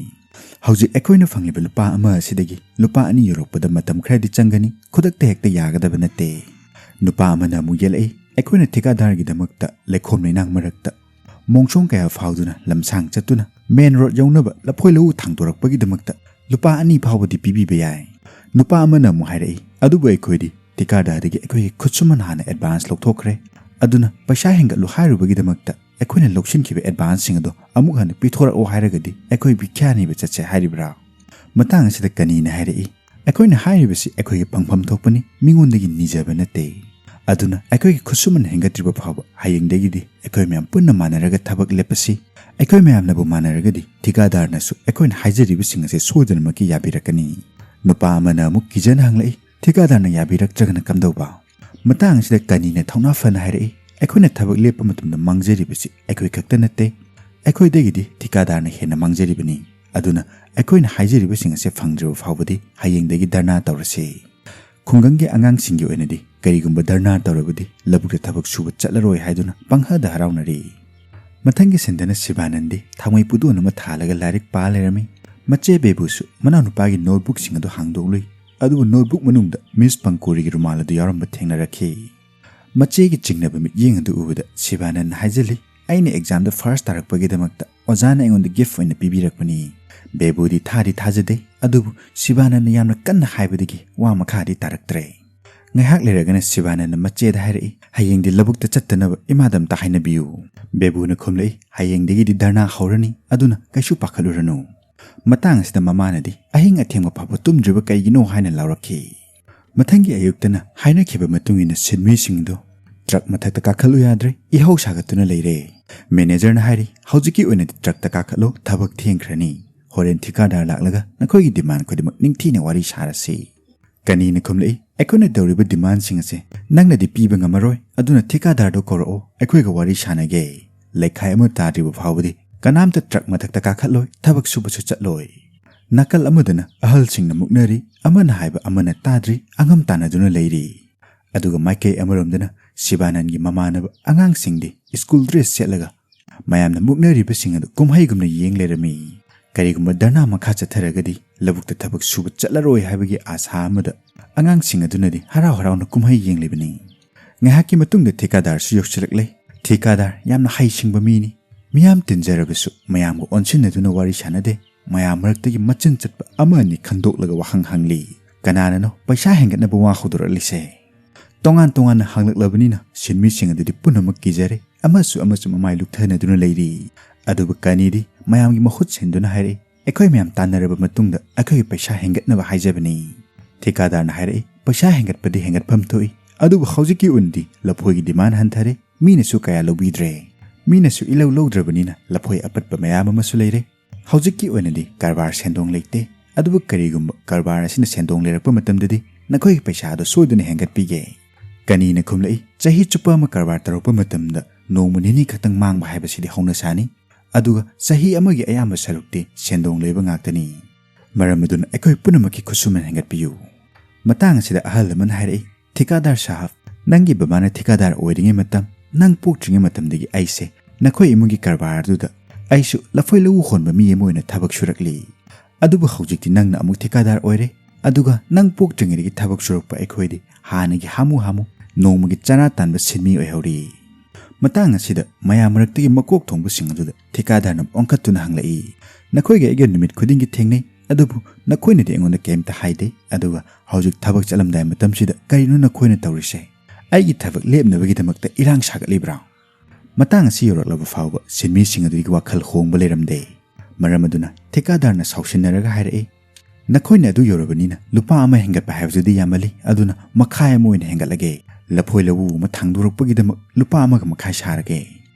ꯍꯧꯖꯤꯛ ꯑꯩꯈꯣꯏꯅ ꯐꯪꯂꯤꯕ ꯂꯨꯄꯥ ꯑꯃ ꯑꯁꯤꯗꯒꯤ ꯂꯨꯄꯥ ꯑꯅꯤ ꯌꯧꯔꯛꯄꯗ ꯃꯇꯝ ꯈꯔꯗꯤ ꯆꯪꯒꯅꯤ, ꯈꯨꯗꯛꯇ ꯍꯦꯛꯇ ꯌꯥꯒꯗꯕ ꯅꯠꯇꯦ"꯫ ꯅꯨꯄꯥ ꯑꯃꯅ ꯑꯃꯨꯛ ꯌꯦꯜꯂꯛꯏ, "ꯑꯩꯈꯣꯏꯅ ꯊꯤꯀꯥꯗꯥꯔꯒꯤꯗꯃꯛꯇ ꯂꯩꯈꯣꯝ ꯂꯩꯅꯥꯡ ꯃꯔꯛꯇ ꯃꯣꯡꯁꯣꯡ ꯀꯌꯥ ꯐꯥꯎꯗꯨꯅ ꯂꯝꯁꯥꯡ ꯆꯠꯇꯨꯅ ꯃꯦꯟ ꯔꯣꯗ ꯌꯧꯅꯕ ꯂꯐꯣꯏ ꯂꯧꯎ ꯊꯥꯡꯗꯣꯔꯛꯄꯒꯤꯗꯃꯛꯇ ꯂꯨꯄꯥ ꯑꯅꯤ ꯐꯥꯎꯕꯗꯤ ꯄꯤꯕꯤꯕ ꯌꯥꯏ"꯫ ꯅꯨꯄꯥ ꯑꯃꯅ ꯑꯃꯨꯛ ꯍꯥꯏꯔꯛꯏ, "ꯑꯗꯨꯕꯨ ꯑꯩꯈꯣꯏꯗꯤ ꯊꯤꯀꯥꯗꯥꯔꯗꯒꯤ ꯑꯩꯈꯣꯏꯒꯤ ꯈꯨꯠꯁꯨꯃꯟ ꯍꯥꯟꯅ ꯑꯦꯗꯚꯥꯟꯁ ꯂꯧꯊꯣꯛꯈ꯭ꯔꯦ꯫ ꯑꯗꯨꯅ ꯄꯩꯁꯥ ꯍꯦꯟꯒꯠꯂꯨ ꯍꯥꯏꯔꯨꯕꯒꯤꯗꯃꯛꯇ ꯑꯩꯈꯣꯏꯅ ꯂꯧꯁꯤꯟꯈꯤꯕ ꯑꯦꯗꯚꯥꯟꯁꯁꯤꯡ ꯑꯗꯣ ꯑꯃꯨꯛ ꯍꯟꯅ ꯄꯤꯊꯣꯔꯛꯑꯣ ꯍꯥꯏꯔꯒꯗꯤ ꯑꯩꯈꯣꯏ ꯕꯤꯈ꯭ꯌꯥ ꯅꯤꯕ ꯆꯠꯁꯦ ꯍꯥꯏꯔꯤꯕ꯭ꯔꯥ?" ꯃꯇꯥꯡ ꯑꯁꯤꯗ ꯀꯅꯤꯅ ꯍꯥꯏꯔꯛꯏ, "ꯑꯩꯈꯣꯏꯅ ꯍꯥꯏꯔꯤꯕꯁꯤ ꯑꯩꯈꯣꯏꯒꯤ ꯐꯪꯐꯝ ꯊꯣꯛꯄꯅꯤ, ꯃꯤꯉꯣꯟꯗꯒꯤ ꯅꯤꯖꯕ ꯅꯠꯇꯦ꯫ ꯑꯗꯨꯅ ꯑꯩꯈꯣꯏꯒꯤ ꯈꯨꯠꯁꯨꯃꯟ ꯍꯦꯟꯒꯠꯇ꯭ꯔꯤꯕ ꯐꯥꯎꯕ ꯍꯌꯦꯡꯗꯒꯤꯗꯤ ꯑꯩꯈꯣꯏ ꯃꯌꯥꯝ ꯄꯨꯟꯅ ꯃꯥꯟꯅꯔꯒ ꯊꯕꯛ ꯂꯦꯞꯄꯁꯤ꯫ ꯑꯩꯈꯣꯏ ꯃꯌꯥꯝꯅꯕꯨ ꯃꯥꯟꯅꯔꯒꯗꯤ ꯊꯤꯀꯥꯗꯥꯔꯅꯁꯨ ꯑꯩꯈꯣꯏꯅ ꯍꯥꯏꯖꯔꯤꯕꯁꯤꯡ ꯑꯁꯦ ꯁꯣꯏꯗꯅꯃꯛꯀꯤ ꯌꯥꯕꯤꯔꯛꯀꯅꯤ"꯫ ꯅꯨꯄꯥ ꯑꯃꯅ ꯑꯃꯨꯛ ꯀꯤꯖꯅ ꯍꯪꯂꯛꯏ, "ꯊꯤꯀꯥꯗꯥꯔꯅ ꯌꯥꯕꯤꯔꯛꯇ꯭ꯔꯒꯅ ꯀꯝꯗꯧꯕ?" ꯃꯇꯥꯡ ꯑꯁꯤꯗ ꯀꯅꯤꯅ ꯊꯧꯅꯥ ꯐꯅ ꯍꯥꯏꯔꯛꯏ, "ꯑꯩꯈꯣꯏꯅ ꯊꯕꯛ ꯂꯦꯞꯄ ꯃꯇꯝꯗ ꯃꯥꯡꯖꯔꯤꯕꯁꯤ ꯑꯩꯈꯣꯏ ꯈꯛꯇ ꯅꯠꯇꯦ, ꯑꯩꯈꯣꯏꯗꯒꯤꯗꯤ ꯊꯤꯀꯥꯗꯥꯔꯅ ꯍꯦꯟꯅ ꯃꯥꯡꯖꯔꯤꯕꯅꯤ꯫ ꯑꯗꯨꯅ ꯑꯩꯈꯣꯏꯅ ꯍꯥꯏꯖꯔꯤꯕꯁꯤꯡ ꯑꯁꯦ ꯐꯪꯗ꯭ꯔꯤꯕ ꯐꯥꯎꯕꯗꯤ ꯍꯌꯦꯡꯗꯒꯤ ꯙꯔꯅꯥ ꯇꯧꯔꯁꯤ꯫ ꯈꯨꯡꯒꯪꯒꯤ ꯑꯉꯥꯡꯁꯤꯡꯒꯤ ꯑꯣꯏꯅꯗꯤ ꯀꯔꯤꯒꯨꯝꯕ ꯙꯔꯅꯥ ꯇꯧꯔꯕꯗꯤ ꯂꯧꯕꯨꯛꯇ ꯊꯕꯛ ꯁꯨꯕ ꯆꯠꯂꯔꯣꯏ ꯍꯥꯏꯗꯨꯅ ꯄꯪꯍꯗ ꯍꯔꯥꯎꯅꯔꯤ꯫ ꯃꯊꯪꯒꯤ ꯁꯤꯟꯗꯅ ꯁꯤꯕꯥꯅꯟꯗꯤ ꯊꯥꯡꯃꯩ ꯄꯨꯗꯣꯟ ꯑꯃ ꯊꯥꯜꯂꯒ ꯂꯥꯏꯔꯤꯛ ꯄꯥ ꯂꯩꯔꯝꯃꯤ꯫ ꯃꯆꯦ ꯕꯦꯕꯨꯁꯨ ꯃꯅꯥꯎꯅꯨꯄꯥꯒꯤ ꯅꯣꯠꯕꯨꯛꯁꯤꯡ ꯑꯗꯨ ꯍꯥꯡꯗꯣꯛꯂꯨꯏ꯫ ꯑꯗꯨꯕꯨ ꯅꯣꯠꯕꯨꯛ ꯃꯅꯨꯡꯗ ꯃꯤꯁ ꯄꯪꯀꯨꯔꯤꯒꯤ ꯔꯨꯃꯥꯜ ꯑꯗꯨ ꯌꯥꯎꯔꯝꯕ ꯊꯦꯡꯅꯔꯛꯈꯤ꯫ ꯃꯆꯦꯒꯤ ꯆꯤꯡꯅꯕ ꯃꯤꯠꯌꯦꯡ ꯑꯗꯨ ꯎꯕꯗ ꯁꯤꯕꯥꯅꯟꯗ ꯍꯥꯏꯖꯤꯜꯂꯤ, "ꯑꯩꯅ ꯑꯦꯛꯖꯥꯝꯗ ꯐꯥꯔꯁ ꯇꯥꯔꯛꯄꯒꯤꯗꯃꯛꯇ ꯑꯣꯖꯥꯅ ꯑꯩꯉꯣꯟꯗ ꯒꯤꯐ ꯑꯣꯏꯅ ꯄꯤꯕꯤꯔꯛꯄꯅꯤ꯫" ꯕꯦꯕꯨꯗꯤ ꯊꯥꯗꯤ ꯊꯥꯖꯗꯦ, ꯑꯗꯨꯕꯨ ꯁꯤꯕꯥꯅꯟꯗ ꯌꯥꯝꯅ ꯀꯟꯅ ꯍꯥꯏꯕꯗꯒꯤ ꯋꯥ ꯃꯈꯥꯗꯤ ꯇꯥꯔꯛꯇ꯭ꯔꯦ꯫ ꯉꯥꯏꯍꯥꯛ ꯂꯩꯔꯒꯅ ꯁꯤꯕꯥꯅꯟꯗ ꯃꯆꯦꯗ ꯍꯥꯏꯔꯛꯏ, "ꯍꯌꯦꯡꯗꯤ ꯂꯧꯕꯨꯛꯇ ꯆꯠꯇꯅꯕ ꯏꯃꯥꯗ ꯑꯝꯇ ꯍꯥꯏꯅꯕꯤꯌꯨ꯫" ꯕꯦꯕꯨꯅ ꯈꯨꯝꯂꯛꯏ, "ꯍꯌꯦꯡꯗꯒꯤꯗꯤ ꯙꯔꯅꯥ ꯍꯧꯔꯅꯤ, ꯑꯗꯨꯅ ꯀꯩꯁꯨ ꯄꯥꯈꯠꯂꯨꯔꯅꯨ꯫" ꯃꯇꯥꯡ ꯑꯁꯤꯗ ꯃꯃꯥꯅꯗꯤ, "ꯑꯍꯤꯡ ꯑꯊꯦꯡꯕ ꯐꯥꯎꯕ ꯇꯨꯝꯗ꯭ꯔꯤꯕ ꯀꯩꯒꯤꯅꯣ?" ꯍꯥꯏꯅ ꯂꯥꯎꯔꯛꯈꯤ꯫ ꯃꯊꯪꯒꯤ ꯑꯌꯨꯛꯇꯅ ꯍꯥꯏꯅꯈꯤꯕ ꯃꯇꯨꯡ ꯏꯟꯅ ꯁꯤꯟꯃꯤꯁꯤꯡꯗꯨ ꯇ꯭ꯔꯛ ꯃꯊꯛꯇ ꯀꯥꯈꯠꯂꯨ ꯌꯥꯗ꯭ꯔꯦ, ꯏꯍꯧ ꯁꯥꯒꯠꯇꯨꯅ ꯂꯩꯔꯦ꯫ ꯃꯦꯅꯦꯖꯔꯅ ꯍꯥꯏꯔꯤ, "ꯍꯧꯖꯤꯛꯀꯤ ꯑꯣꯏꯅꯗꯤ ꯇ꯭ꯔꯛꯇ ꯀꯥꯈꯠꯂꯣ, ꯊꯕꯛ ꯊꯦꯡꯈ꯭ꯔꯅꯤ꯫ ꯍꯣꯔꯦꯟ ꯊꯤꯀꯥꯗꯥꯔ ꯂꯥꯛꯂꯒ ꯅꯈꯣꯏꯒꯤ ꯗꯤꯃꯥꯟ ꯈꯨꯗꯤꯡꯃꯛ ꯅꯤꯡꯊꯤꯅ ꯋꯥꯔꯤ ꯁꯥꯔꯁꯤ꯫" ꯀꯅꯤꯅ ꯈꯨꯝꯂꯛꯏ, "ꯑꯩꯈꯣꯏꯅ ꯇꯧꯔꯤꯕ ꯗꯤꯃꯥꯟꯁꯤꯡ ꯑꯁꯦ ꯅꯪꯅꯗꯤ ꯄꯤꯕ ꯉꯝꯃꯔꯣꯏ, ꯑꯗꯨꯅ ꯊꯤꯀꯥꯗꯥꯔꯗꯣ ꯀꯧꯔꯛꯑꯣ, ꯑꯩꯈꯣꯏꯒ ꯋꯥꯔꯤ ꯁꯥꯟꯅꯒꯦ꯫" ꯂꯩꯈꯥꯏ ꯑꯃ ꯇꯥꯗ꯭ꯔꯤꯕ ꯐꯥꯎꯕꯗꯤ ꯀꯅꯥꯝꯇ ꯇ꯭ꯔꯛ ꯃꯊꯛꯇ ꯀꯥꯈꯠꯂꯣꯏ, ꯊꯕꯛ ꯁꯨꯕꯁꯨ ꯆꯠꯂꯣꯏ꯫ ꯅꯥꯀꯜ ꯑꯃꯗꯅ ꯑꯍꯜꯁꯤꯡꯅ ꯃꯨꯛꯅꯔꯤ, ꯑꯃꯅ ꯍꯥꯏꯕ ꯑꯃꯅ ꯇꯥꯗ꯭ꯔꯤ, ꯑꯉꯝ ꯇꯥꯟꯅꯗꯨꯅ ꯂꯩꯔꯤ꯫ ꯑꯗꯨꯒ ꯃꯥꯏꯀꯩ ꯑꯃꯔꯣꯝꯗꯅ ꯁꯤꯕꯥꯅꯟꯒꯤ ꯃꯃꯥꯟꯅꯕ ꯑꯉꯥꯡꯁꯤꯡꯗꯤ ꯁ꯭ꯀꯨꯜ ꯗ꯭ꯔꯦꯁ ꯁꯦꯠꯂꯒ ꯃꯌꯥꯝꯅ ꯃꯨꯛꯅꯔꯤꯕꯁꯤꯡ ꯑꯗꯨ ꯀꯨꯝꯍꯩꯒꯨꯝꯅ ꯌꯦꯡ ꯂꯩꯔꯝꯃꯤ꯫ ꯀꯔꯤꯒꯨꯝꯕ ꯙꯔꯅꯥ ꯃꯈꯥ ꯆꯠꯊꯔꯒꯗꯤ ꯂꯧꯕꯨꯛꯇ ꯊꯕꯛ ꯁꯨꯕ ꯆꯠꯂꯔꯣꯏ ꯍꯥꯏꯕꯒꯤ ꯑꯥꯁꯥ ꯑꯃꯗ ꯑꯉꯥꯡꯁꯤꯡ ꯑꯗꯨꯅꯗꯤ ꯍꯔꯥꯎ ꯍꯔꯥꯎꯅ ꯀꯨꯝꯍꯩ ꯌꯦꯡꯂꯤꯕꯅꯤ꯫ ꯉꯥꯏꯍꯥꯛꯀꯤ ꯃꯇꯨꯡꯗ ꯊꯤꯀꯥꯗꯥꯔꯁꯨ ꯌꯧꯁꯤꯜꯂꯛꯂꯦ꯫ ꯊꯤꯀꯥꯗꯥꯔ ꯌꯥꯝꯅ ꯍꯩꯁꯤꯡꯕ ꯃꯤꯅꯤ꯫ ꯃꯤꯌꯥꯝ ꯇꯤꯟꯖꯔꯕꯁꯨ ꯃꯌꯥꯝꯒ ꯑꯣꯟꯁꯤꯟꯅꯗꯨꯅ ꯋꯥꯔꯤ ꯁꯥꯟꯅꯗꯦ꯫ ꯃꯌꯥꯝ ꯃꯔꯛꯇꯒꯤ ꯃꯆꯤꯟ ꯆꯠꯄ ꯑꯃ ꯑꯅꯤ ꯈꯟꯗꯣꯛꯂꯒ ꯋꯥꯍꯪ ꯍꯪꯂꯤ꯫ "ꯀꯅꯥꯅꯅꯣ ꯄꯩꯁꯥ ꯍꯦꯟꯒꯠꯅꯕ ꯋꯥ ꯍꯧꯗꯣꯔꯛꯂꯤꯁꯦ?" ꯇꯣꯉꯥꯟ ꯇꯣꯉꯥꯟꯅ ꯍꯪꯂꯛꯂꯕꯅꯤꯅ ꯁꯤꯟꯃꯤꯁꯤꯡ ꯑꯗꯨꯗꯤ ꯄꯨꯝꯅꯃꯛ ꯀꯤꯖꯔꯦ꯫ ꯑꯃꯁꯨ ꯑꯃꯁꯨ ꯃꯃꯥꯏ ꯂꯨꯛꯊꯅꯗꯨꯅ ꯂꯩꯔꯤ꯫ ꯑꯗꯨꯕꯨ ꯀꯅꯤꯗꯤ ꯃꯌꯥꯝꯒꯤ ꯃꯍꯨꯠ ꯁꯤꯟꯗꯨꯅ ꯍꯥꯏꯔꯛꯏ, "ꯑꯩꯈꯣꯏ ꯃꯌꯥꯝ ꯇꯥꯟꯅꯔꯕ ꯃꯇꯨꯡꯗ ꯑꯩꯈꯣꯏꯒꯤ ꯄꯩꯁꯥ ꯍꯦꯟꯒꯠꯅꯕ ꯍꯥꯏꯖꯕꯅꯤ꯫" ꯊꯤꯀꯥꯗꯥꯔꯅ ꯍꯥꯏꯔꯛꯏ, "ꯄꯩꯁꯥ ꯍꯦꯟꯒꯠꯄꯗꯤ ꯍꯦꯟꯒꯠꯐꯝ ꯊꯣꯛꯏ, ꯑꯗꯨꯕꯨ ꯍꯧꯖꯤꯛꯀꯤ ꯑꯣꯏꯅꯗꯤ ꯂꯐꯣꯏꯒꯤ ꯗꯤꯃꯥꯟ ꯍꯟꯊꯔꯦ, ꯃꯤꯅꯁꯨ ꯀꯌꯥ ꯂꯧꯕꯤꯗ꯭ꯔꯦ꯫ ꯃꯤꯅꯁꯨ ꯏꯂꯧ ꯂꯧꯗ꯭ꯔꯕꯅꯤꯅ ꯂꯐꯣꯏ ꯑꯄꯠꯄ ꯃꯌꯥꯝ ꯑꯃꯁꯨ ꯂꯩꯔꯦ꯫ ꯍꯧꯖꯤꯛꯀꯤ ꯑꯣꯏꯅꯗꯤ ꯀꯔꯕꯥꯔ ꯁꯦꯟꯗꯣꯡ ꯂꯩꯇꯦ, ꯑꯗꯨꯕꯨ ꯀꯔꯤꯒꯨꯝꯕ ꯀꯔꯕꯥꯔ ꯑꯁꯤꯅ ꯁꯦꯟꯗꯣꯡ ꯂꯩꯔꯛꯄ ꯃꯇꯝꯗꯗꯤ ꯅꯈꯣꯏꯒꯤ ꯄꯩꯁꯥ ꯑꯗꯨ ꯁꯣꯏꯗꯅ ꯍꯦꯟꯒꯠꯄꯤꯒꯦ꯫" ꯀꯅꯤꯅ ꯈꯨꯝꯂꯛꯏ, "ꯆꯍꯤ ꯆꯨꯞꯄ ꯑꯃ ꯀꯔꯕꯥꯔ ꯇꯧꯔꯛꯄ ꯃꯇꯝꯗ ꯅꯣꯡꯃ ꯅꯤꯅꯤ ꯈꯛꯇꯪ ꯃꯥꯡꯕ ꯍꯥꯏꯕꯁꯤꯗꯤ ꯍꯧꯅꯁꯥꯅꯤ꯫ ꯑꯗꯨꯒ ꯆꯍꯤ ꯑꯃꯒꯤ ꯑꯌꯥꯝꯕ ꯁꯔꯨꯛꯇꯤ ꯁꯦꯟꯗꯣꯡ ꯂꯩꯕ ꯉꯥꯛꯇꯅꯤ꯫ ꯃꯔꯝ ꯑꯗꯨꯅ ꯑꯩꯈꯣꯏ ꯄꯨꯝꯅꯃꯛꯀꯤ ꯈꯨꯠꯁꯨꯃꯟ ꯍꯦꯟꯒꯠꯄꯤꯌꯨ꯫ ꯃꯇꯥꯡ ꯑꯁꯤꯗ ꯑꯍꯜ ꯑꯃꯅ ꯍꯥꯏꯔꯛꯏ, "ꯊꯤꯀꯥꯗꯥꯔ ꯁꯥꯍꯕ, ꯅꯪꯒꯤ ꯕꯕꯥꯅ ꯊꯤꯀꯥꯗꯥꯔ ꯑꯣꯏꯔꯤꯉꯩ ꯃꯇꯝ, ꯅꯪ ꯄꯣꯛꯇ꯭ꯔꯤꯉꯩ ꯃꯇꯝꯗꯒꯤ ꯑꯩꯁꯦ ꯅꯈꯣꯏ ꯏꯃꯨꯡꯒꯤ ꯀꯔꯕꯥꯔ ꯑꯗꯨꯗ ꯑꯩꯁꯨ ꯂꯐꯣꯏ ꯂꯧꯎ ꯍꯣꯟꯕ ꯃꯤ ꯑꯃ ꯑꯣꯏꯅ ꯊꯕꯛ ꯁꯨꯔꯛꯂꯤ꯫ ꯑꯗꯨꯕꯨ ꯍꯧꯖꯤꯛꯇꯤ ꯅꯪꯅ ꯑꯃꯨꯛ ꯊꯤꯀꯥꯗꯥꯔ ꯑꯣꯏꯔꯦ, ꯑꯗꯨꯒ ꯅꯪ ꯄꯣꯛꯇ꯭ꯔꯤꯉꯩꯗꯒꯤ ꯊꯕꯛ ꯁꯨꯔꯛꯄ ꯑꯩꯈꯣꯏꯗꯤ ꯍꯥꯟꯅꯒꯤ ꯍꯥꯃꯨ ꯍꯥꯃꯨ ꯅꯣꯡꯃꯒꯤ ꯆꯔꯥ ꯇꯥꯟꯕ ꯁꯤꯟꯃꯤ ꯑꯣꯏꯍꯧꯔꯤ꯫" ꯃꯇꯥꯡ ꯑꯁꯤꯗ ꯃꯌꯥꯝ ꯃꯔꯛꯇꯒꯤ ꯃꯀꯣꯛ ꯊꯣꯡꯕꯁꯤꯡ ꯑꯗꯨꯗ ꯊꯤꯀꯥꯗꯥꯔꯅ ꯑꯣꯟꯈꯠꯇꯨꯅ ꯍꯪꯂꯛꯏ, "ꯅꯈꯣꯏꯒ ꯑꯩꯒ ꯅꯨꯃꯤꯠ ꯈꯨꯗꯤꯡꯒꯤ ꯊꯦꯡꯅꯩ, ꯑꯗꯨꯕꯨ ꯅꯈꯣꯏꯅꯗꯤ ꯑꯩꯉꯣꯟꯗ ꯀꯔꯤꯝꯇ ꯍꯥꯏꯗꯦ, ꯑꯗꯨꯒ ꯍꯧꯖꯤꯛ ꯊꯕꯛ ꯆꯠꯂꯝꯗꯥꯏ ꯃꯇꯝꯁꯤꯗ ꯀꯔꯤꯅꯣ ꯅꯈꯣꯏꯅ ꯇꯧꯔꯤꯁꯦ? ꯑꯩꯒꯤ ꯊꯕꯛ ꯂꯦꯞꯅꯕꯒꯤꯗꯃꯛꯇ ꯏꯔꯥꯡ ꯁꯥꯒꯠꯂꯤꯕ꯭ꯔꯥ?" ꯃꯇꯥꯡ ꯑꯁꯤ ꯌꯧꯔꯛꯂꯕ ꯐꯥꯎꯕ ꯁꯤꯟꯃꯤꯁꯤꯡ ꯑꯗꯨꯒꯤ ꯋꯥꯈꯜ ꯍꯣꯡꯕ ꯂꯩꯔꯝꯗꯦ꯫ ꯃꯔꯝ ꯑꯗꯨꯅ ꯊꯤꯀꯥꯗꯥꯔꯅ ꯁꯥꯎꯁꯤꯟꯅꯔꯒ ꯍꯥꯏꯔꯛꯏ, "ꯅꯈꯣꯏꯅ ꯑꯗꯨ ꯌꯧꯔꯕꯅꯤꯅ ꯂꯨꯄꯥ ꯑꯃ ꯍꯦꯟꯒꯠꯄ ꯍꯥꯏꯕꯗꯨꯗꯤ ꯌꯥꯝꯃꯜꯂꯤ, ꯑꯗꯨꯅ ꯃꯈꯥꯏ ꯑꯃ ꯑꯣꯏꯅ ꯍꯦꯟꯒꯠꯂꯒꯦ꯫ ꯂꯐꯣꯏ ꯂꯧꯎ ꯑꯃ ꯊꯥꯡꯗꯣꯔꯛꯄꯒꯤꯗꯃꯛ ꯂꯨꯄꯥ ꯑꯃꯒ ꯃꯈꯥꯏ ꯁꯥꯔꯒꯦ꯫"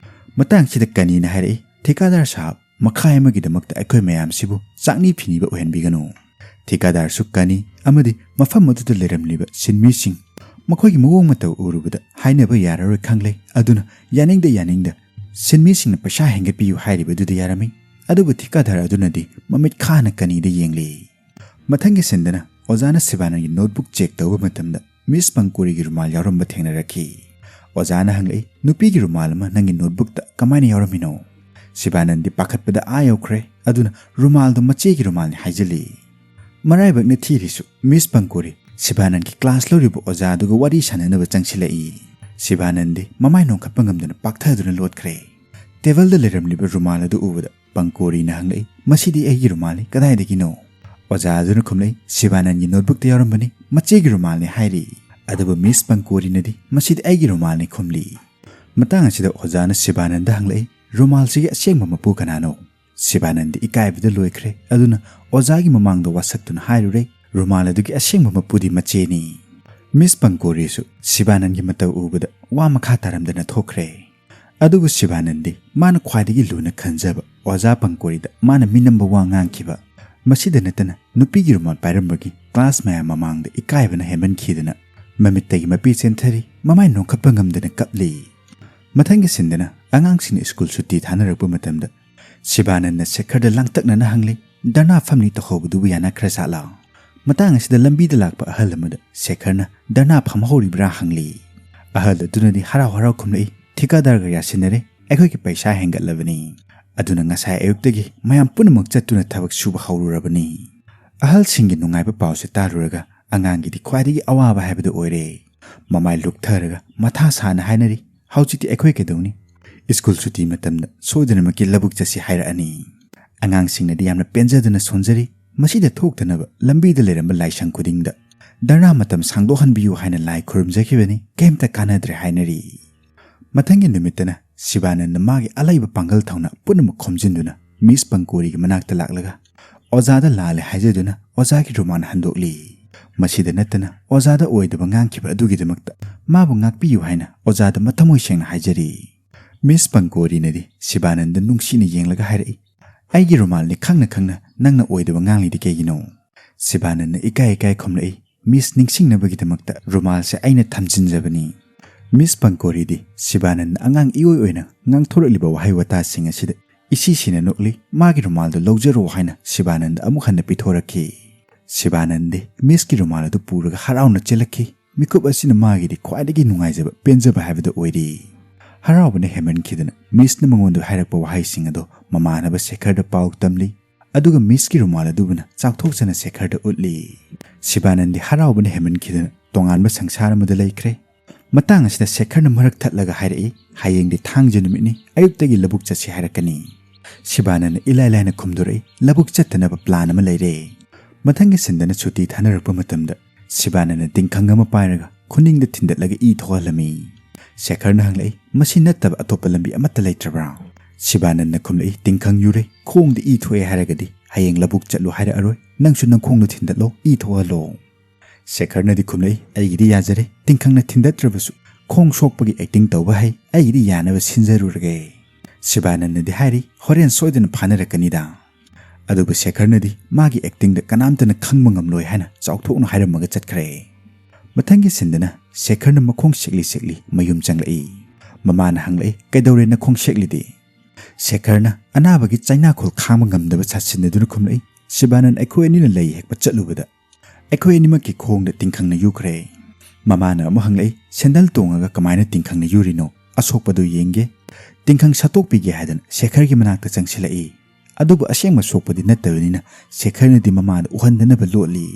ꯃꯇꯥꯡꯁꯤꯗ ꯀꯅꯤꯅ ꯍꯥꯏꯔꯛꯏ, "ꯊꯤꯀꯥꯗꯥꯔ ꯁꯥꯍꯕ, ꯃꯈꯥꯏ ꯑꯃꯒꯤꯗꯃꯛꯇ ꯑꯩꯈꯣꯏ ꯃꯌꯥꯝꯁꯤꯕꯨ ꯆꯥꯛꯅꯤ ꯐꯤꯅꯤꯕ ꯑꯣꯏꯍꯟꯕꯤꯒꯅꯨ꯫" ꯊꯤꯀꯥꯗꯥꯔꯁꯨ ꯀꯅꯤ ꯑꯃꯗꯤ ꯃꯐꯝ ꯑꯗꯨꯗ ꯂꯩꯔꯝꯂꯤꯕ ꯁꯤꯟꯃꯤꯁꯤꯡ, ꯃꯈꯣꯏꯒꯤ ꯃꯑꯣꯡ ꯃꯇꯧ ꯎꯔꯨꯕꯗ ꯍꯥꯏꯅꯕ ꯌꯥꯔꯔꯣꯏ ꯈꯪꯂꯦ꯫ ꯑꯗꯨꯅ ꯌꯥꯅꯤꯡꯗ ꯌꯥꯅꯤꯡꯗ ꯁꯤꯟꯃꯤꯁꯤꯡꯅ ꯄꯩꯁꯥ ꯍꯦꯟꯒꯠꯄꯤꯌꯨ ꯍꯥꯏꯔꯤꯕꯗꯨꯗ ꯌꯥꯔꯝꯃꯤ꯫ ꯑꯗꯨꯕꯨ ꯊꯤꯀꯥꯗꯥꯔ ꯑꯗꯨꯅꯗꯤ ꯃꯃꯤꯠ ꯈꯥꯅ ꯀꯅꯤꯗ ꯌꯦꯡꯂꯤ꯫ ꯃꯊꯪꯒꯤ ꯁꯤꯟꯗꯅ ꯑꯣꯖꯥꯅ ꯁꯤꯕꯥꯅꯟꯒꯤ ꯅꯣꯠꯕꯨꯛ ꯆꯦꯛ ꯇꯧꯕ ꯃꯇꯝꯗ ꯃꯤꯁ ꯄꯪꯀꯣꯔꯤꯒꯤ ꯔꯨꯃꯥꯜ ꯌꯥꯎꯔꯝꯕ ꯊꯦꯡꯅꯔꯛꯈꯤ꯫ ꯑꯣꯖꯥꯅ ꯍꯪꯂꯛꯏ, "ꯅꯨꯄꯤꯒꯤ ꯔꯨꯃꯥꯜ ꯑꯃ ꯅꯪꯒꯤ ꯅꯣꯠꯕꯨꯛꯇ ꯀꯃꯥꯏꯅ ꯌꯥꯎꯔꯝꯃꯤꯅꯣ?" ꯁꯤꯕꯥꯅꯟꯗꯤ ꯄꯥꯈꯠꯄꯗ ꯑꯥ ꯌꯧꯈ꯭ꯔꯦ꯫ ꯑꯗꯨꯅ ꯔꯨꯃꯥꯜꯗꯣ ꯃꯆꯦꯒꯤ ꯔꯨꯃꯥꯜꯅꯤ ꯍꯥꯏꯖꯤꯜꯂꯤ꯫ ꯃꯔꯥꯏꯕꯛꯅ ꯊꯤꯔꯤꯁꯨ ꯃꯤꯁ ꯄꯪꯀꯣꯔꯤ ꯁꯤꯕꯥꯅꯟꯒꯤ ꯀ꯭ꯂꯥꯁ ꯂꯧꯔꯤꯕ ꯑꯣꯖꯥ ꯑꯗꯨꯒ ꯋꯥꯔꯤ ꯁꯥꯟꯅꯅꯕ ꯆꯪꯁꯤꯜꯂꯛꯏ꯫ ꯁꯤꯕꯥꯅꯟꯗꯤ ꯃꯃꯥꯏ ꯅꯣꯡꯈꯠꯄ ꯉꯝꯗꯅ ꯄꯥꯛꯊꯗꯨꯅ ꯂꯣꯠꯈ꯭ꯔꯦ꯫ ꯇꯦꯕꯜꯗ ꯂꯩꯔꯝꯂꯤꯕ ꯔꯨꯃꯥꯜ ꯑꯗꯨ ꯎꯕꯗ ꯄꯪꯀꯣꯔꯤꯅ ꯍꯪꯂꯛꯏ, "ꯃꯁꯤꯗꯤ ꯑꯩꯒꯤ ꯔꯨꯃꯥꯜꯅꯤ, ꯀꯗꯥꯏꯗꯒꯤꯅꯣ?" ꯑꯣꯖꯥ ꯑꯗꯨꯅ ꯈꯨꯝꯂꯛꯏ, "ꯁꯤꯕꯥꯅꯟꯒꯤ ꯅꯣꯠꯕꯨꯛꯇ ꯌꯥꯎꯔꯝꯕꯅꯤ, ꯃꯆꯦꯒꯤ ꯔꯨꯃꯥꯜꯅꯤ" ꯍꯥꯏꯔꯤ꯫ ꯑꯗꯨꯕꯨ ꯃꯤꯁ ꯄꯪꯀꯣꯔꯤꯅꯗꯤ, "ꯃꯁꯤꯗꯤ ꯑꯩꯒꯤ ꯔꯨꯃꯥꯜꯅꯤ" ꯈꯨꯝꯂꯤ꯫ ꯃꯇꯥꯡ ꯑꯁꯤꯗ ꯑꯣꯖꯥꯅ ꯁꯤꯕꯥꯅꯟꯗ ꯍꯪꯂꯛꯏ, "ꯔꯨꯃꯥꯜꯁꯤꯒꯤ ꯑꯁꯦꯡꯕ ꯃꯄꯨ ꯀꯅꯥꯅꯣ?" ꯁꯤꯕꯥꯅꯟꯗꯤ ꯏꯀꯥꯏꯕꯗ ꯂꯣꯏꯈ꯭ꯔꯦ꯫ ꯑꯗꯨꯅ ꯑꯣꯖꯥꯒꯤ ꯃꯃꯥꯡꯗ ꯋꯥꯁꯛꯇꯨꯅ ꯍꯥꯏꯔꯨꯔꯦ, "ꯔꯨꯃꯥꯜ ꯑꯗꯨꯒꯤ ꯑꯁꯦꯡꯕ ꯃꯄꯨꯗꯤ ꯃꯆꯦꯅꯤ꯫" ꯃꯤꯁ ꯄꯪꯀꯣꯔꯤꯁꯨ ꯁꯤꯕꯥꯅꯟꯒꯤ ꯃꯇꯧ ꯎꯕꯗ ꯋꯥ ꯃꯈꯥ ꯇꯥꯔꯝꯗꯅ ꯊꯣꯛꯈ꯭ꯔꯦ꯫ ꯑꯗꯨꯕꯨ ꯁꯤꯕꯥꯅꯟꯗꯤ ꯃꯥꯅ ꯈ꯭ꯋꯥꯏꯗꯒꯤ ꯂꯨꯅ ꯈꯟꯖꯕ ꯑꯣꯖꯥ ꯄꯪꯀꯣꯔꯤꯗ ꯃꯥꯅ ꯃꯤꯅꯝꯕ ꯋꯥ ꯉꯥꯡꯈꯤꯕ, ꯃꯁꯤꯗ ꯅꯠꯇꯅ ꯅꯨꯄꯤꯒꯤ ꯔꯨꯃꯥꯜ ꯄꯥꯏꯔꯝꯕꯒꯤ ꯀ꯭ꯂꯥꯁ ꯃꯌꯥꯝ ꯃꯃꯥꯡꯗ ꯏꯀꯥꯏꯕꯅ ꯍꯦꯟꯃꯟꯈꯤꯗꯅ ꯃꯃꯤꯠꯇꯒꯤ ꯃꯄꯤ ꯆꯦꯟꯊꯔꯤ, ꯃꯃꯥꯏ ꯅꯣꯡꯈꯠꯄ ꯉꯝꯗꯅ ꯀꯞꯂꯤ꯫ ꯃꯊꯪꯒꯤ ꯁꯤꯟꯗꯅ ꯑꯉꯥꯡꯁꯤꯡꯅ ꯁ꯭ꯀꯨꯜ ꯁꯨꯇꯤ ꯊꯥꯅꯔꯛꯄ ꯃꯇꯝꯗ ꯁꯤꯕꯥꯅꯟꯗꯅ ꯁꯦꯈꯔꯗ ꯂꯥꯡꯇꯛꯅꯅ ꯍꯪꯂꯤ, "ꯙꯔꯅꯥ ꯐꯝꯅꯤ ꯇꯧꯍꯧꯕꯗꯨꯕꯨ ꯌꯥꯅꯈ꯭ꯔꯖꯥꯠꯂꯥ?" ꯃꯇꯥꯡ ꯑꯁꯤꯗ ꯂꯝꯕꯤꯗ ꯂꯥꯛꯄ ꯑꯍꯜ ꯑꯃꯗ ꯁꯦꯈꯔꯅ "ꯙꯔꯅꯥ ꯐꯝꯍꯧꯔꯤꯕ꯭ꯔꯥ?" ꯍꯪꯂꯤ꯫ ꯑꯍꯜ ꯑꯗꯨꯅꯗꯤ ꯍꯔꯥꯎ ꯍꯔꯥꯎ ꯈꯨꯝꯂꯛꯏ, "ꯊꯤꯀꯥꯗꯥꯔꯒ ꯌꯥꯁꯤꯟꯅꯔꯦ, ꯑꯩꯈꯣꯏꯒꯤ ꯄꯩꯁꯥ ꯍꯦꯟꯒꯠꯂꯕꯅꯤ꯫ ꯑꯗꯨꯅ ꯉꯁꯥꯏ ꯑꯌꯨꯛꯇꯒꯤ ꯃꯌꯥꯝ ꯄꯨꯝꯅꯃꯛ ꯆꯠꯇꯨꯅ ꯊꯕꯛ ꯁꯨꯕ ꯍꯧꯔꯨꯔꯕꯅꯤ"꯫ ꯑꯍꯜꯁꯤꯡꯒꯤ ꯅꯨꯡꯉꯥꯏꯕ ꯄꯥꯎꯁꯦ ꯇꯥꯔꯨꯔꯒ ꯑꯉꯥꯡꯒꯤꯗꯤ ꯈ꯭ꯋꯥꯏꯗꯒꯤ ꯑꯋꯥꯕ ꯍꯥꯏꯕꯗꯨ ꯑꯣꯏꯔꯦ꯫ ꯃꯃꯥꯏ ꯂꯨꯞꯊꯔꯒ ꯃꯊꯥ ꯁꯥꯅ ꯍꯥꯏꯅꯔꯤ, "ꯍꯧꯖꯤꯛꯇꯤ ꯑꯩꯈꯣꯏ ꯀꯩꯗꯧꯅꯤ? ꯁ꯭ꯀꯨꯜ ꯁꯨꯇꯤ ꯃꯇꯝꯗ ꯁꯣꯏꯗꯅꯃꯛꯀꯤ ꯂꯧꯕꯨꯛ ꯆꯠꯁꯤ ꯍꯥꯏꯔꯛꯑꯅꯤ"꯫ ꯑꯉꯥꯡꯁꯤꯡꯅꯗꯤ ꯌꯥꯝꯅ ꯄꯦꯟꯖꯗꯨꯅ ꯁꯣꯟꯖꯔꯤ꯫ ꯃꯁꯤꯗ ꯊꯣꯛꯇꯅꯕ ꯂꯝꯕꯤꯗ ꯂꯩꯔꯝꯕ ꯂꯥꯏꯁꯪ ꯈꯨꯗꯤꯡꯗ "ꯙꯔꯅꯥ ꯃꯇꯝ ꯁꯥꯡꯗꯣꯛꯍꯟꯕꯤꯌꯨ" ꯍꯥꯏꯅ ꯂꯥꯏ ꯈꯨꯔꯨꯝꯖꯈꯤꯕꯅꯤ, ꯀꯩꯝꯇ ꯀꯥꯟꯅꯗ꯭ꯔꯦ ꯍꯥꯏꯅꯔꯤ꯫ ꯃꯊꯪꯒꯤ ꯅꯨꯃꯤꯠꯇꯅ ꯁꯤꯕꯥꯅꯟꯗ ꯃꯥꯒꯤ ꯑꯂꯩꯕ ꯄꯥꯡꯒꯜ ꯊꯧꯅꯥ ꯄꯨꯝꯅꯃꯛ ꯈꯣꯝꯖꯤꯟꯗꯨꯅ ꯃꯤꯁ ꯄꯪꯀꯣꯔꯤꯒꯤ ꯃꯅꯥꯛꯇ ꯂꯥꯛꯂꯒ ꯑꯣꯖꯥꯗ ꯂꯥꯜꯂꯦ ꯍꯥꯏꯖꯗꯨꯅ ꯑꯣꯖꯥꯒꯤ ꯔꯨꯃꯥꯟ ꯍꯟꯗꯣꯛꯂꯤ꯫ ꯃꯁꯤꯗ ꯅꯠꯇꯅ ꯑꯣꯖꯥꯗ ꯑꯣꯏꯗꯕ ꯉꯥꯡꯈꯤꯕ ꯑꯗꯨꯒꯤꯗꯃꯛꯇ ꯃꯥꯕꯨ ꯉꯥꯛꯄꯤꯌꯨ ꯍꯥꯏꯅ ꯑꯣꯖꯥꯗ ꯃꯊꯃꯣꯏ ꯁꯦꯡꯅ ꯍꯥꯏꯖꯔꯤ꯫ ꯃꯤꯁ ꯄꯪꯀꯣꯔꯤꯅꯗꯤ ꯁꯤꯕꯥꯅꯟꯗ ꯅꯨꯡꯁꯤꯅ ꯌꯦꯡꯂꯒ ꯍꯥꯏꯔꯛꯏ, "ꯑꯩꯒꯤ ꯔꯨꯃꯥꯜꯅꯤ ꯈꯪꯅ ꯈꯪꯅ ꯅꯪꯅ ꯑꯣꯏꯗꯕ ꯉꯥꯡꯂꯤꯗꯤ ꯀꯩꯒꯤꯅꯣ?" ꯁꯤꯕꯥꯅꯟꯗ ꯏꯀꯥꯏ ꯏꯀꯥꯏ ꯈꯨꯝꯂꯛꯏ, "ꯃꯤꯁ ꯅꯤꯡꯁꯤꯡꯅꯕꯒꯤꯗꯃꯛꯇ ꯔꯨꯃꯥꯜꯁꯦ ꯑꯩꯅ ꯊꯝꯖꯤꯟꯖꯕꯅꯤ"꯫ ꯃꯤꯁ ꯄꯪꯀꯣꯔꯤꯗꯤ ꯁꯤꯕꯥꯅꯟꯗ ꯑꯉꯥꯡ ꯏꯑꯣꯏ ꯑꯣꯏꯅ ꯉꯥꯡꯊꯣꯔꯛꯂꯤꯕ ꯋꯥꯍꯩ ꯋꯥꯇꯥꯁꯤꯡ ꯑꯁꯤꯗ ꯏꯁꯤ ꯁꯤꯅ ꯅꯣꯛꯂꯤ꯫ ꯃꯥꯒꯤ ꯔꯨꯃꯥꯜꯗꯨ ꯂꯧꯖꯔꯣ ꯍꯥꯏꯅ ꯁꯤꯕꯥꯅꯟꯗ ꯑꯃꯨꯛ ꯍꯟꯅ ꯄꯤꯊꯣꯔꯛꯈꯤ꯫ ꯁꯤꯕꯥꯅꯟꯗꯤ ꯃꯤꯁꯀꯤ ꯔꯨꯃꯥꯜ ꯑꯗꯨ ꯄꯨꯔꯒ ꯍꯔꯥꯎꯅ ꯆꯦꯜꯂꯛꯈꯤ꯫ ꯃꯤꯀꯨꯞ ꯑꯁꯤꯅ ꯃꯥꯒꯤꯗꯤ ꯈ꯭ꯋꯥꯏꯗꯒꯤ ꯅꯨꯡꯉꯥꯏꯖꯕ, ꯄꯦꯟꯖꯕ ꯍꯥꯏꯕꯗꯨ ꯑꯣꯏꯔꯤ꯫ ꯍꯔꯥꯎꯕꯅ ꯍꯦꯟꯃꯟꯈꯤꯗꯅ ꯃꯤꯁꯅ ꯃꯉꯣꯟꯗ ꯍꯥꯏꯔꯛꯄ ꯋꯥꯍꯩꯁꯤꯡ ꯑꯗꯣ ꯃꯃꯥꯟꯅꯕ ꯁꯦꯈꯔꯗ ꯄꯥꯎ ꯇꯝꯂꯤ꯫ ꯑꯗꯨꯒ ꯃꯤꯁꯀꯤ ꯔꯨꯃꯥꯜ ꯑꯗꯨꯕꯨꯅ ꯆꯥꯎꯊꯣꯛꯆꯅ ꯁꯦꯈꯔꯗ ꯎꯠꯂꯤ꯫ ꯁꯤꯕꯥꯅꯟꯗꯤ ꯍꯔꯥꯎꯕꯅ ꯍꯦꯟꯃꯟꯈꯤꯗꯅ ꯇꯣꯉꯥꯟꯕ ꯁꯪꯁꯥꯔ ꯑꯃꯗ ꯂꯩꯈ꯭ꯔꯦ꯫ ꯃꯇꯥꯡ ꯑꯁꯤꯗ ꯁꯦꯈꯔꯅ ꯃꯔꯛ ꯊꯠꯂꯒ ꯍꯥꯏꯔꯛꯏ, "ꯍꯌꯦꯡꯗꯤ ꯊꯥꯡꯖ ꯅꯨꯃꯤꯠꯅꯤ, ꯑꯌꯨꯛꯇꯒꯤ ꯂꯧꯕꯨꯛ ꯆꯠꯁꯤ" ꯍꯥꯏꯔꯛꯀꯅꯤ꯫ ꯁꯤꯕꯥꯅꯟꯗ ꯏꯂꯥꯏ ꯂꯥꯏꯅ ꯈꯨꯝꯗꯣꯔꯛꯏ, "ꯂꯧꯕꯨꯛ ꯆꯠꯇꯅꯕ ꯄ꯭ꯂꯥꯟ ꯑꯃ ꯂꯩꯔꯦ"꯫ ꯃꯊꯪꯒꯤ ꯁꯤꯟꯗꯅ ꯁꯨꯇꯤ ꯊꯥꯅꯔꯛꯄ ꯃꯇꯝꯗ ꯁꯤꯕꯥꯅꯟꯗ ꯇꯤꯡꯈꯪ ꯑꯃ ꯄꯥꯏꯔꯒ ꯈꯨꯅꯤꯡꯗ ꯊꯤꯟꯗꯠꯂꯒ ꯏ ꯊꯣꯛꯍꯜꯂꯝꯃꯤ꯫ ꯁꯦꯈꯔꯅ ꯍꯪꯂꯛꯏ, "ꯃꯁꯤ ꯅꯠꯇꯕ ꯑꯇꯣꯞꯄ ꯂꯝꯕꯤ ꯑꯃꯠꯇ ꯂꯩꯇ꯭ꯔꯕ꯭ꯔꯥ?" ꯁꯤꯕꯥꯅꯟꯗꯅ ꯈꯨꯝꯂꯛꯏ, "ꯇꯤꯡꯈꯪ ꯌꯨꯔꯦ, ꯈꯣꯡꯗ ꯏ ꯊꯣꯛꯑꯦ ꯍꯥꯏꯔꯒꯗꯤ ꯍꯌꯦꯡ ꯂꯧꯕꯨꯛ ꯆꯠꯂꯨ ꯍꯥꯏꯔꯛꯑꯔꯣꯏ, ꯅꯪꯁꯨ ꯅꯪꯈꯣꯡꯗ ꯊꯤꯟꯗꯠꯂꯣ, ꯏ ꯊꯣꯛꯍꯜꯂꯣ"꯫ ꯁꯦꯈꯔꯅꯗꯤ ꯈꯨꯝꯂꯛꯏ, "ꯑꯩꯒꯤꯗꯤ ꯌꯥꯖꯔꯦ, ꯇꯤꯡꯈꯪꯅ ꯊꯤꯟꯗꯠꯇ꯭ꯔꯕꯁꯨ ꯈꯣꯡ ꯁꯣꯛꯄꯒꯤ ꯑꯦꯛꯇꯤꯡ ꯇꯧꯕ ꯍꯩ, ꯑꯩꯒꯤꯗꯤ ꯌꯥꯅꯕ ꯁꯤꯟꯖꯔꯨꯔꯒꯦ"꯫ ꯁꯤꯕꯥꯅꯟꯗꯗꯤ ꯍꯥꯏꯔꯤ, "ꯍꯣꯔꯦꯟ ꯁꯣꯏꯗꯅ ꯐꯥꯅꯔꯛꯀꯅꯤꯗ"꯫ ꯑꯗꯨꯕꯨ ꯁꯦꯈꯔꯅꯗꯤ ꯃꯥꯒꯤ ꯑꯦꯛꯇꯤꯡꯗ ꯀꯅꯥꯝꯇꯅ ꯈꯪꯕ ꯉꯝꯂꯣꯏ ꯍꯥꯏꯅ ꯆꯥꯎꯊꯣꯛꯅ ꯍꯥꯏꯔꯝꯃꯒ ꯆꯠꯈ꯭ꯔꯦ꯫ ꯃꯊꯪꯒꯤ ꯁꯤꯟꯗꯅ ꯁꯦꯈꯔꯅ ꯃꯈꯣꯡ ꯁꯦꯛꯂꯤ ꯁꯦꯛꯂꯤ ꯃꯌꯨꯝ ꯆꯪꯂꯛꯏ꯫ ꯃꯃꯥꯅ ꯍꯪꯂꯛꯏ, "ꯀꯩꯗꯧꯔꯦ ꯅꯈꯣꯡ ꯁꯦꯛꯂꯤꯗꯤ?" ꯁꯦꯈꯔꯅ ꯑꯅꯥꯕꯒꯤ ꯆꯩꯅꯥꯈꯣꯜ ꯈꯥꯡꯕ ꯉꯝꯗꯕ ꯁꯥꯁꯤꯟꯅꯗꯨꯅ ꯈꯨꯝꯂꯛꯏ, "ꯁꯤꯕꯥꯅꯟ, ꯑꯩꯈꯣꯏ ꯑꯅꯤꯅ ꯂꯩ ꯍꯦꯛꯄ ꯆꯠꯂꯨꯕꯗ ꯑꯩꯈꯣꯏ ꯑꯅꯤꯃꯛꯀꯤ ꯈꯣꯡꯗ ꯇꯤꯡꯈꯪꯅ ꯌꯨꯈ꯭ꯔꯦ꯫" ꯃꯃꯥꯅ ꯑꯃꯨꯛ ꯍꯪꯂꯛꯏ, "ꯁꯦꯟꯗꯜ ꯇꯣꯡꯉꯒ ꯀꯃꯥꯏꯅ ꯇꯤꯡꯈꯪꯅ ꯌꯨꯔꯤꯅꯣ? ꯑꯁꯣꯛꯄꯗꯨ ꯌꯦꯡꯒꯦ꯫" ꯇꯤꯡꯈꯪ ꯁꯠꯇꯣꯛꯄꯤꯒꯦ ꯍꯥꯏꯗꯨꯅ ꯁꯦꯈꯔꯒꯤ ꯃꯅꯥꯛꯇ ꯆꯪꯁꯤꯜꯂꯛꯏ꯫ ꯑꯗꯨꯕꯨ ꯑꯁꯦꯡꯕ ꯁꯣꯛꯄꯗꯤ ꯅꯠꯇꯕꯅꯤꯅ ꯁꯦꯈꯔꯅꯗꯤ ꯃꯃꯥꯗ ꯎꯍꯟꯗꯅꯕ ꯂꯣꯠꯂꯤ꯫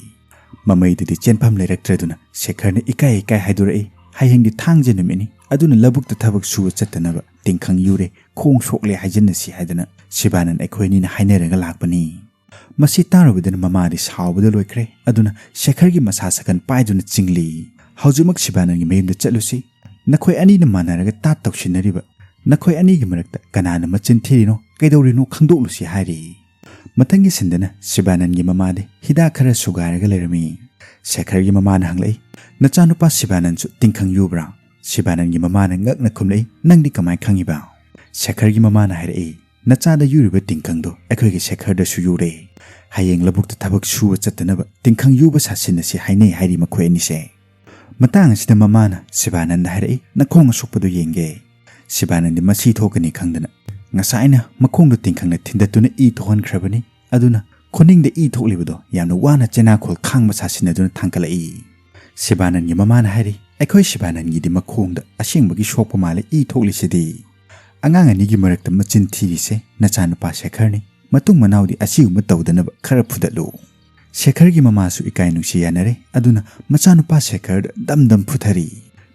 ꯃꯃꯩꯗꯨꯗꯤ ꯆꯦꯟꯐꯝ ꯂꯩꯔꯛꯇ꯭ꯔꯗꯨꯅ ꯁꯦꯈꯔꯅ ꯏꯀꯥꯏ ꯏꯀꯥꯏ ꯍꯥꯏꯗꯣꯔꯛꯏ, "ꯍꯌꯦꯡꯗꯤ ꯊꯥꯡꯖ ꯅꯨꯃꯤꯠꯅꯤ, ꯑꯗꯨꯅ ꯂꯧꯕꯨꯛꯇ ꯊꯕꯛ ꯁꯨꯕ ꯆꯠꯇꯅꯕ ꯇꯤꯡꯈꯪ ꯌꯨꯔꯦ, ꯈꯣꯡ ꯁꯣꯛꯂꯦ ꯍꯥꯏꯖꯤꯟꯅꯁꯤ ꯍꯥꯏꯗꯅ ꯁꯤꯕꯥꯅꯟ ꯑꯩꯈꯣꯏ ꯑꯅꯤꯅ ꯍꯥꯏꯅꯔꯒ ꯂꯥꯛꯄꯅꯤ꯫" ꯃꯁꯤ ꯇꯥꯔꯨꯕꯗꯅ ꯃꯃꯥꯗꯤ ꯁꯥꯎꯕꯗ ꯂꯣꯏꯈ꯭ꯔꯦ꯫ ꯑꯗꯨꯅ ꯁꯦꯈꯔꯒꯤ ꯃꯁꯥ ꯁꯥꯀꯟ ꯄꯥꯏꯗꯨꯅ ꯆꯤꯡꯂꯤ꯫ "ꯍꯧꯖꯤꯛꯃꯛ ꯁꯤꯕꯥꯅꯟꯒꯤ ꯃꯌꯨꯝꯗ ꯆꯠꯂꯨꯁꯤ꯫ ꯅꯈꯣꯏ ꯑꯅꯤꯅ ꯃꯥꯟꯅꯔꯒ ꯇꯥꯠ ꯇꯧꯁꯤꯟꯅꯔꯤꯕ ꯅꯈꯣꯏ ꯑꯅꯤꯒꯤ ꯃꯔꯛꯇ ꯀꯅꯥꯅ ꯃꯆꯤꯟ ꯊꯤꯔꯤꯅꯣ, ꯀꯩꯗꯧꯔꯤꯅꯣ ꯈꯪꯗꯣꯛꯂꯨꯁꯤ" ꯍꯥꯏꯔꯤ꯫ ꯃꯊꯪꯒꯤ ꯁꯤꯟꯗꯅ ꯁꯤꯕꯥꯅꯟꯒꯤ ꯃꯃꯥꯗꯤ ꯍꯤꯗꯥꯛ ꯈꯔ ꯁꯨꯒꯥꯏꯔꯒ ꯂꯩꯔꯝꯃꯤ꯫ ꯁꯦꯈꯔꯒꯤ ꯃꯃꯥꯅ ꯍꯪꯂꯛꯏ, "ꯅꯆꯥꯅꯨꯄꯥ ꯁꯤꯕꯥꯅꯟꯁꯨ ꯇꯤꯡꯈꯪ ꯌꯨꯕ꯭ꯔꯥ?" ꯁꯤꯕꯥꯅꯟꯒꯤ ꯃꯃꯥꯅ ꯉꯛꯅ ꯈꯨꯝꯂꯛꯏ, "ꯅꯪꯗꯤ ꯀꯃꯥꯏ ꯈꯪꯉꯤꯕ?" ꯁꯦꯈꯔꯒꯤ ꯃꯃꯥꯅ ꯍꯥꯏꯔꯛꯏ, "ꯅꯆꯥꯗ ꯌꯨꯔꯤꯕ ꯇꯤꯡꯈꯪꯗꯣ ꯑꯩꯈꯣꯏꯒꯤ ꯁꯦꯈꯔꯗꯁꯨ ꯌꯨꯔꯦ꯫ ꯍꯌꯦꯡ ꯂꯧꯕꯨꯛꯇ ꯊꯕꯛ ꯁꯨꯕ ꯆꯠꯇꯅꯕ ꯇꯤꯡꯈꯪ ꯌꯨꯕ ꯁꯥꯁꯤꯟꯅꯁꯤ ꯍꯥꯏꯅꯩ" ꯍꯥꯏꯔꯤ ꯃꯈꯣꯏ ꯑꯅꯤꯁꯦ꯫ ꯃꯇꯥꯡ ꯑꯁꯤꯗ ꯃꯃꯥꯅ ꯁꯤꯕꯥꯅꯟꯗ ꯍꯥꯏꯔꯛꯏ, "ꯅꯈꯣꯡ ꯑꯁꯣꯛꯄꯗꯨ ꯌꯦꯡꯒꯦ꯫" ꯁꯤꯕꯥꯅꯟꯗꯤ ꯃꯁꯤ ꯊꯣꯛꯀꯅꯤ ꯈꯪꯗꯅ ꯉꯁꯥꯏꯅ ꯃꯈꯣꯡꯗ ꯇꯤꯡꯈꯪꯅ ꯊꯤꯟꯗꯠꯇꯨꯅ ꯏ ꯊꯣꯛꯍꯟꯈ꯭ꯔꯕꯅꯤ꯫ ꯑꯗꯨꯅ ꯈꯨꯅꯤꯡꯗ ꯏ ꯊꯣꯛꯂꯤꯕꯗꯣ ꯌꯥꯝꯅ ꯋꯥꯅ ꯆꯦꯅꯥꯈꯣꯜ ꯈꯥꯡꯕ ꯁꯥꯁꯤꯟꯅꯗꯨꯅ ꯊꯥꯡꯒꯠꯂꯛꯏ꯫ ꯁꯤꯕꯥꯅꯟꯒꯤ ꯃꯃꯥꯅ ꯍꯥꯏꯔꯤ, "ꯑꯩꯈꯣꯏ ꯁꯤꯕꯥꯅꯟꯒꯤꯗꯤ ꯃꯈꯣꯡꯗ ꯑꯁꯦꯡꯕꯒꯤ ꯁꯣꯛꯄ ꯃꯥꯜꯂꯦ ꯏ ꯊꯣꯛꯂꯤꯁꯤꯗꯤ꯫ ꯑꯉꯥꯡ ꯑꯅꯤꯒꯤ ꯃꯔꯛꯇ ꯃꯆꯤꯟ ꯊꯤꯔꯤꯁꯦ ꯅꯆꯥꯅꯨꯄꯥ ꯁꯦꯈꯔꯅꯤ꯫ ꯃꯇꯨꯡ ꯃꯅꯥꯎꯗꯤ ꯑꯁꯤꯒꯨꯝꯕ ꯇꯧꯗꯅꯕ ꯈꯔ ꯐꯨꯗꯠꯂꯨ꯫" ꯁꯦꯈꯔꯒꯤ ꯃꯃꯥꯁꯨ ꯏꯀꯥꯏ ꯅꯨꯡꯁꯤ ꯌꯥꯅꯔꯦ꯫ ꯑꯗꯨꯅ ꯃꯆꯥꯅꯨꯄꯥ ꯁꯦꯈꯔꯗ ꯗꯝ ꯗꯝ ꯐꯨꯊꯔꯤ꯫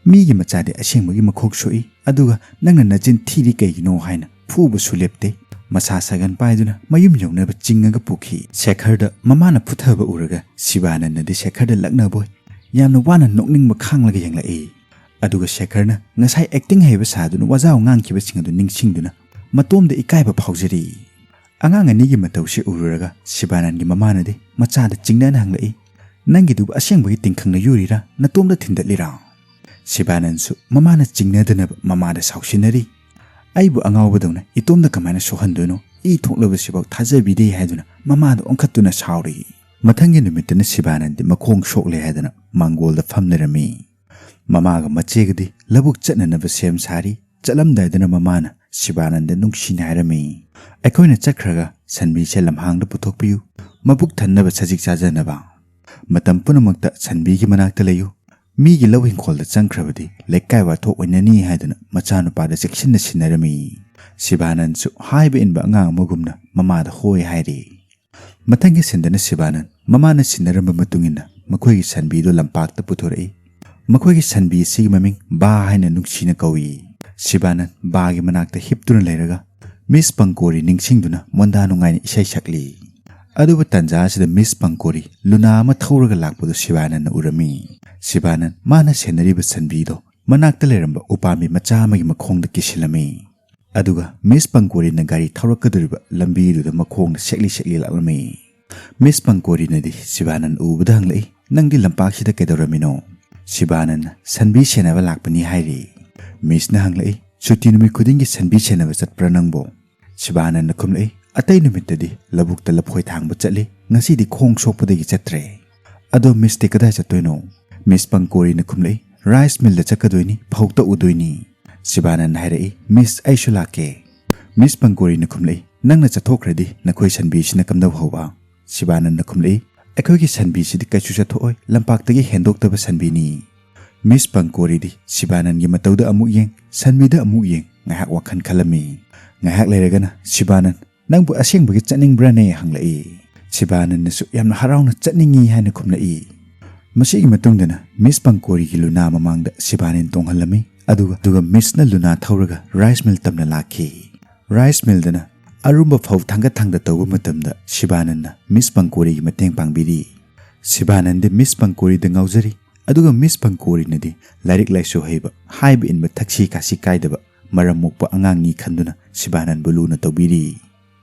"ꯃꯤꯒꯤ ꯃꯆꯥꯗꯤ ꯑꯁꯦꯡꯕꯒꯤ ꯃꯈꯣꯛ ꯁꯣꯛꯏ, ꯑꯗꯨꯒ ꯅꯪꯅ ꯅꯆꯤꯟ ꯊꯤꯔꯤ ꯀꯩꯒꯤꯅꯣ?" ꯍꯥꯏꯅ ꯐꯨꯕꯁꯨ ꯂꯦꯞꯇꯦ꯫ ꯃꯁꯥ ꯁꯥꯒꯟ ꯄꯥꯏꯗꯨꯅ ꯃꯌꯨꯝ ꯌꯧꯅꯕ ꯆꯤꯡꯉꯒ ꯄꯨꯈꯤ꯫ ꯁꯦꯈꯔꯗ ꯃꯃꯥꯅ ꯐꯨꯊꯕ ꯎꯔꯒ ꯁꯤꯕꯥꯅꯟꯅꯗꯤ ꯁꯦꯈꯔꯗ ꯂꯛꯅꯕꯣꯏ ꯌꯥꯝꯅ ꯋꯥꯅ ꯅꯣꯛꯅꯤꯡꯕ ꯈꯥꯡꯂꯒ ꯌꯦꯡꯂꯛꯏ꯫ ꯑꯗꯨꯒ ꯁꯦꯈꯔꯅ ꯉꯁꯥꯏ ꯑꯦꯛꯇꯤꯡ ꯍꯩꯕ ꯁꯥꯗꯨꯅ ꯋꯥꯖꯥꯎ ꯉꯥꯡꯈꯤꯕꯁꯤꯡ ꯑꯗꯨ ꯅꯤꯡꯁꯤꯡꯗꯨꯅ ꯃꯇꯣꯝꯗ ꯏꯀꯥꯏꯕ ꯐꯥꯎꯖꯔꯤ꯫ ꯑꯉꯥꯡ ꯑꯅꯤꯒꯤ ꯃꯇꯧꯁꯤ ꯎꯔꯨꯔꯒ ꯁꯤꯕꯥꯅꯟꯒꯤ ꯃꯃꯥꯅꯗꯤ ꯃꯆꯥꯗ ꯆꯤꯡꯅꯅ ꯍꯪꯂꯛꯏ, "ꯅꯪꯒꯤꯗꯨꯕꯨ ꯑꯁꯦꯡꯕꯒꯤ ꯇꯤꯡꯈꯪꯅ ꯌꯨꯔꯤꯔꯥ, ꯅꯇꯣꯝꯗ ꯊꯤꯟꯗꯠꯂꯤꯔꯥ?" ꯁꯤꯕꯥꯅꯟꯁꯨ ꯃꯃꯥꯅ ꯆꯤꯡꯅꯗꯅꯕ ꯃꯃꯥꯗ ꯁꯥꯎꯁꯤꯟꯅꯔꯤ꯫ "ꯑꯩꯕꯨ ꯑꯉꯥꯎꯕꯗꯧꯅ ꯏꯇꯣꯝꯗ ꯀꯃꯥꯏꯅ ꯁꯣꯛꯍꯟꯗꯣꯏꯅꯣ? ꯏ ꯊꯣꯛꯂꯕꯁꯤꯐꯥꯎ ꯊꯥꯖꯕꯤꯗꯦ" ꯍꯥꯏꯗꯨꯅ ꯃꯃꯥꯗ ꯑꯣꯟꯈꯠꯇꯨꯅ ꯁꯥꯎꯔꯤ꯫ ꯃꯊꯪꯒꯤ ꯅꯨꯃꯤꯠꯇꯅ ꯁꯤꯕꯥꯅꯟꯗꯤ ꯃꯈꯣꯡ ꯁꯣꯛꯂꯦ ꯍꯥꯏꯗꯅ ꯃꯥꯡꯒꯣꯜꯗ ꯐꯝ ꯂꯩꯔꯝꯃꯤ꯫ ꯃꯃꯥꯒ ꯃꯆꯦꯒꯗꯤ ꯂꯧꯕꯨꯛ ꯆꯠꯅꯅꯕ ꯁꯦꯝ ꯁꯥꯔꯤ꯫ ꯆꯠꯂꯝꯗꯥꯏꯗꯅ ꯃꯃꯥꯅ ꯁꯤꯕꯥꯅꯟꯗ ꯅꯨꯡꯁꯤꯅ ꯍꯥꯏꯔꯝꯃꯤ, "ꯑꯩꯈꯣꯏꯅ ꯆꯠꯈ꯭ꯔꯒ ꯁꯟꯕꯤꯁꯦ ꯂꯝꯍꯥꯡꯗ ꯄꯨꯊꯣꯛꯄꯤꯌꯨ, ꯃꯕꯨꯛ ꯊꯟꯅꯕ ꯁꯖꯤꯛ ꯆꯥꯖꯅꯕ꯫ ꯃꯇꯝ ꯄꯨꯝꯅꯃꯛꯇ ꯁꯟꯕꯤꯒꯤ ꯃꯅꯥꯛꯇ ꯂꯩꯌꯨ꯫ ꯃꯤꯒꯤ ꯂꯧ ꯍꯤꯡꯈꯣꯜꯗ ꯆꯪꯈ꯭ꯔꯕꯗꯤ ꯂꯩꯀꯥꯏ ꯋꯥꯊꯣꯛ ꯑꯣꯏꯅꯅꯤ" ꯍꯥꯏꯗꯨꯅ ꯃꯆꯥꯅꯨꯄꯥꯗ ꯆꯦꯛꯁꯤꯟꯅ ꯁꯤꯟꯅꯔꯝꯃꯤ꯫ ꯁꯤꯕꯥꯅꯟꯁꯨ ꯍꯥꯏꯕ ꯏꯟꯕ ꯑꯉꯥꯡ ꯑꯃꯒꯨꯝꯅ ꯃꯃꯥꯗ ꯍꯣꯏ ꯍꯥꯏꯔꯦ꯫ ꯃꯊꯪꯒꯤ ꯁꯤꯟꯗꯅ ꯁꯤꯕꯥꯅꯟ ꯃꯃꯥꯅ ꯁꯤꯟꯅꯔꯝꯕ ꯃꯇꯨꯡ ꯏꯟꯅ ꯃꯈꯣꯏꯒꯤ ꯁꯟꯕꯤꯗꯨ ꯂꯝꯄꯥꯛꯇ ꯄꯨꯊꯣꯔꯛꯏ꯫ ꯃꯈꯣꯏꯒꯤ ꯁꯟꯕꯤ ꯑꯁꯤꯒꯤ ꯃꯃꯤꯡ ꯕꯥ ꯍꯥꯏꯅ ꯅꯨꯡꯁꯤꯅ ꯀꯧꯏ꯫ ꯁꯤꯕꯥꯅꯟ ꯕꯥꯒꯤ ꯃꯅꯥꯛꯇ ꯍꯤꯞꯇꯨꯅ ꯂꯩꯔꯒ ꯃꯤꯁ ꯄꯪꯀꯣꯔꯤ ꯅꯤꯡꯁꯤꯡꯗꯨꯅ ꯃꯣꯟꯗꯥ ꯅꯨꯡꯉꯥꯏꯅ ꯏꯁꯩ ꯁꯛꯂꯤ꯫ ꯑꯗꯨꯕꯨ ꯇꯟꯖꯥ ꯑꯁꯤꯗ ꯃꯤꯁ ꯄꯪꯀꯣꯔꯤ ꯂꯨꯅꯥ ꯑꯃ ꯊꯧꯔꯒ ꯂꯥꯛꯄꯗꯨ ꯁꯤꯕꯥꯅꯟꯅ ꯎꯔꯝꯃꯤ꯫ ꯁꯤꯕꯥꯅꯟ ꯃꯥꯅ ꯁꯦꯟꯅꯔꯤꯕ ꯁꯟꯕꯤꯗꯣ ꯃꯅꯥꯛꯇ ꯂꯩꯔꯝꯕ ꯎꯄꯥꯝꯕꯤ ꯃꯆꯥ ꯑꯃꯒꯤ ꯃꯈꯣꯡꯗ ꯀꯤꯁꯤꯜꯂꯝꯃꯤ꯫ ꯑꯗꯨꯒ ꯃꯤꯁ ꯄꯪꯀꯣꯔꯤꯅ ꯒꯥꯔꯤ ꯊꯧꯔꯛꯀꯗꯧꯔꯤꯕ ꯂꯝꯕꯤꯗꯨꯗ ꯃꯈꯣꯡꯅ ꯁꯦꯛꯂꯤ ꯁꯦꯛꯂꯤ ꯂꯥꯛꯂꯝꯃꯤ꯫ ꯃꯤꯁ ꯄꯪꯀꯣꯔꯤꯅꯗꯤ ꯁꯤꯕꯥꯅꯟ ꯎꯕꯗ ꯍꯪꯂꯛꯏ, "ꯅꯪꯗꯤ ꯂꯝꯄꯥꯛꯁꯤꯗ ꯀꯩꯗꯧꯔꯝꯃꯤꯅꯣ?" ꯁꯤꯕꯥꯅꯟꯅ ꯁꯟꯕꯤ ꯁꯦꯟꯅꯕ ꯂꯥꯛꯄꯅꯤ ꯍꯥꯏꯔꯤ꯫ ꯃꯤꯁꯅ ꯍꯪꯂꯛꯏ, "ꯁꯨꯇꯤ ꯅꯨꯃꯤꯠ ꯈꯨꯗꯤꯡꯒꯤ ꯁꯟꯕꯤ ꯁꯦꯟꯅꯕ ꯆꯠꯄ꯭ꯔꯥ ꯅꯪꯕꯣ?" ꯁꯤꯕꯥꯅꯟꯅ ꯈꯨꯝꯂꯛꯏ, "ꯑꯇꯩ ꯅꯨꯃꯤꯠꯇꯗꯤ ꯂꯧꯕꯨꯛꯇ ꯂꯐꯣꯏ ꯊꯥꯡꯕ ꯆꯠꯂꯤ, ꯉꯁꯤꯗꯤ ꯈꯣꯡ ꯁꯣꯛꯄꯗꯒꯤ ꯆꯠꯇ꯭ꯔꯦ꯫ ꯑꯗꯣ ꯃꯤꯁꯇꯤ ꯀꯗꯥꯏ ꯆꯠꯇꯣꯏꯅꯣ?" ꯃꯤꯁ ꯄꯪꯀꯣꯔꯤꯅ ꯈꯨꯝꯂꯛꯏ, "ꯔꯥꯏꯁ ꯃꯤꯜꯗ ꯆꯠꯀꯗꯣꯏꯅꯤ, ꯐꯧ ꯇꯛꯎꯗꯣꯏꯅꯤ꯫" ꯁꯤꯕꯥꯅꯟꯅ ꯍꯥꯏꯔꯛꯏ, "ꯃꯤꯁ, ꯑꯩꯁꯨ ꯂꯥꯛꯀꯦ꯫" ꯃꯤꯁ ꯄꯪꯀꯣꯔꯤꯅ ꯈꯨꯝꯂꯛꯏ, "ꯅꯪꯅ ꯆꯠꯊꯣꯛꯈ꯭ꯔꯗꯤ ꯅꯈꯣꯏ ꯁꯟꯕꯤꯁꯤꯅ ꯀꯝꯗꯧ ꯍꯧꯕ?" ꯁꯤꯕꯥꯅꯟꯅ ꯈꯨꯝꯂꯛꯏ, "ꯑꯩꯈꯣꯏꯒꯤ ꯁꯟꯕꯤꯁꯤꯗꯤ ꯀꯩꯁꯨ ꯆꯠꯊꯣꯛꯑꯣꯏ, ꯂꯝꯄꯥꯛꯇꯒꯤ ꯍꯦꯟꯗꯣꯛꯇꯕ ꯁꯟꯕꯤꯅꯤ꯫" ꯃꯤꯁ ꯄꯪꯀꯣꯔꯤꯗꯤ ꯁꯤꯕꯥꯅꯟꯒꯤ ꯃꯇꯧꯗ ꯑꯃꯨꯛ ꯌꯦꯡ, ꯁꯟꯕꯤꯗ ꯑꯃꯨꯛ ꯌꯦꯡ, ꯉꯥꯏꯍꯥꯛ ꯋꯥꯈꯜ ꯈꯜꯂꯝꯃꯤ꯫ ꯉꯥꯏꯍꯥꯛ ꯂꯩꯔꯒꯅ ꯁꯤꯕꯥꯅꯟ, "ꯅꯪꯕꯨ ꯑꯁꯦꯡꯕꯒꯤ ꯆꯠꯅꯤꯡꯕ꯭ꯔꯥꯅꯦ?" ꯍꯪꯂꯛꯏ꯫ ꯁꯤꯕꯥꯅꯟꯅꯁꯨ ꯌꯥꯝꯅ ꯍꯔꯥꯎꯅ "ꯆꯠꯅꯤꯡꯉꯤ" ꯍꯥꯏꯅ ꯈꯨꯝꯂꯛꯏ꯫ ꯃꯁꯤꯒꯤ ꯃꯇꯨꯡꯗꯅ ꯃꯤꯁ ꯄꯪꯀꯣꯔꯤꯒꯤ ꯂꯨꯅꯥ ꯃꯃꯥꯡꯗ ꯁꯤꯕꯥꯅꯟ ꯇꯣꯡꯍꯜꯂꯝꯃꯤ꯫ ꯑꯗꯨꯒ, ꯑꯗꯨꯒ ꯃꯤꯁꯅ ꯂꯨꯅꯥ ꯊꯧꯔꯒ ꯔꯥꯏꯁ ꯃꯤꯜ ꯇꯝꯅ ꯂꯥꯛꯈꯤ꯫ ꯔꯥꯏꯁ ꯃꯤꯜꯗꯅ ꯑꯔꯨꯝꯕ ꯐꯧ ꯊꯥꯡꯒꯠ ꯊꯥꯡꯗ ꯇꯧꯕ ꯃꯇꯝꯗ ꯁꯤꯕꯥꯅꯟꯅ ꯃꯤꯁ ꯄꯪꯀꯣꯔꯤꯒꯤ ꯃꯇꯦꯡ ꯄꯥꯡꯕꯤꯔꯤ꯫ ꯁꯤꯕꯥꯅꯟꯗꯤ ꯃꯤꯁ ꯄꯪꯀꯣꯔꯤꯗ ꯉꯥꯎꯖꯔꯤ, ꯑꯗꯨꯒ ꯃꯤꯁ ꯄꯪꯀꯣꯔꯤꯅꯗꯤ ꯂꯥꯏꯔꯤꯛ ꯂꯥꯏꯁꯨ ꯍꯩꯕ, ꯍꯥꯏꯕ ꯏꯟꯕ, ꯊꯛꯁꯤ ꯈꯥꯁꯤ ꯀꯥꯏꯗꯕ, ꯃꯔꯝ ꯃꯣꯛꯄ ꯑꯉꯥꯡꯅꯤ ꯈꯟꯗꯨꯅ ꯁꯤꯕꯥꯅꯟꯕꯨ ꯂꯨꯅ ꯇꯧꯕꯤꯔꯤ꯫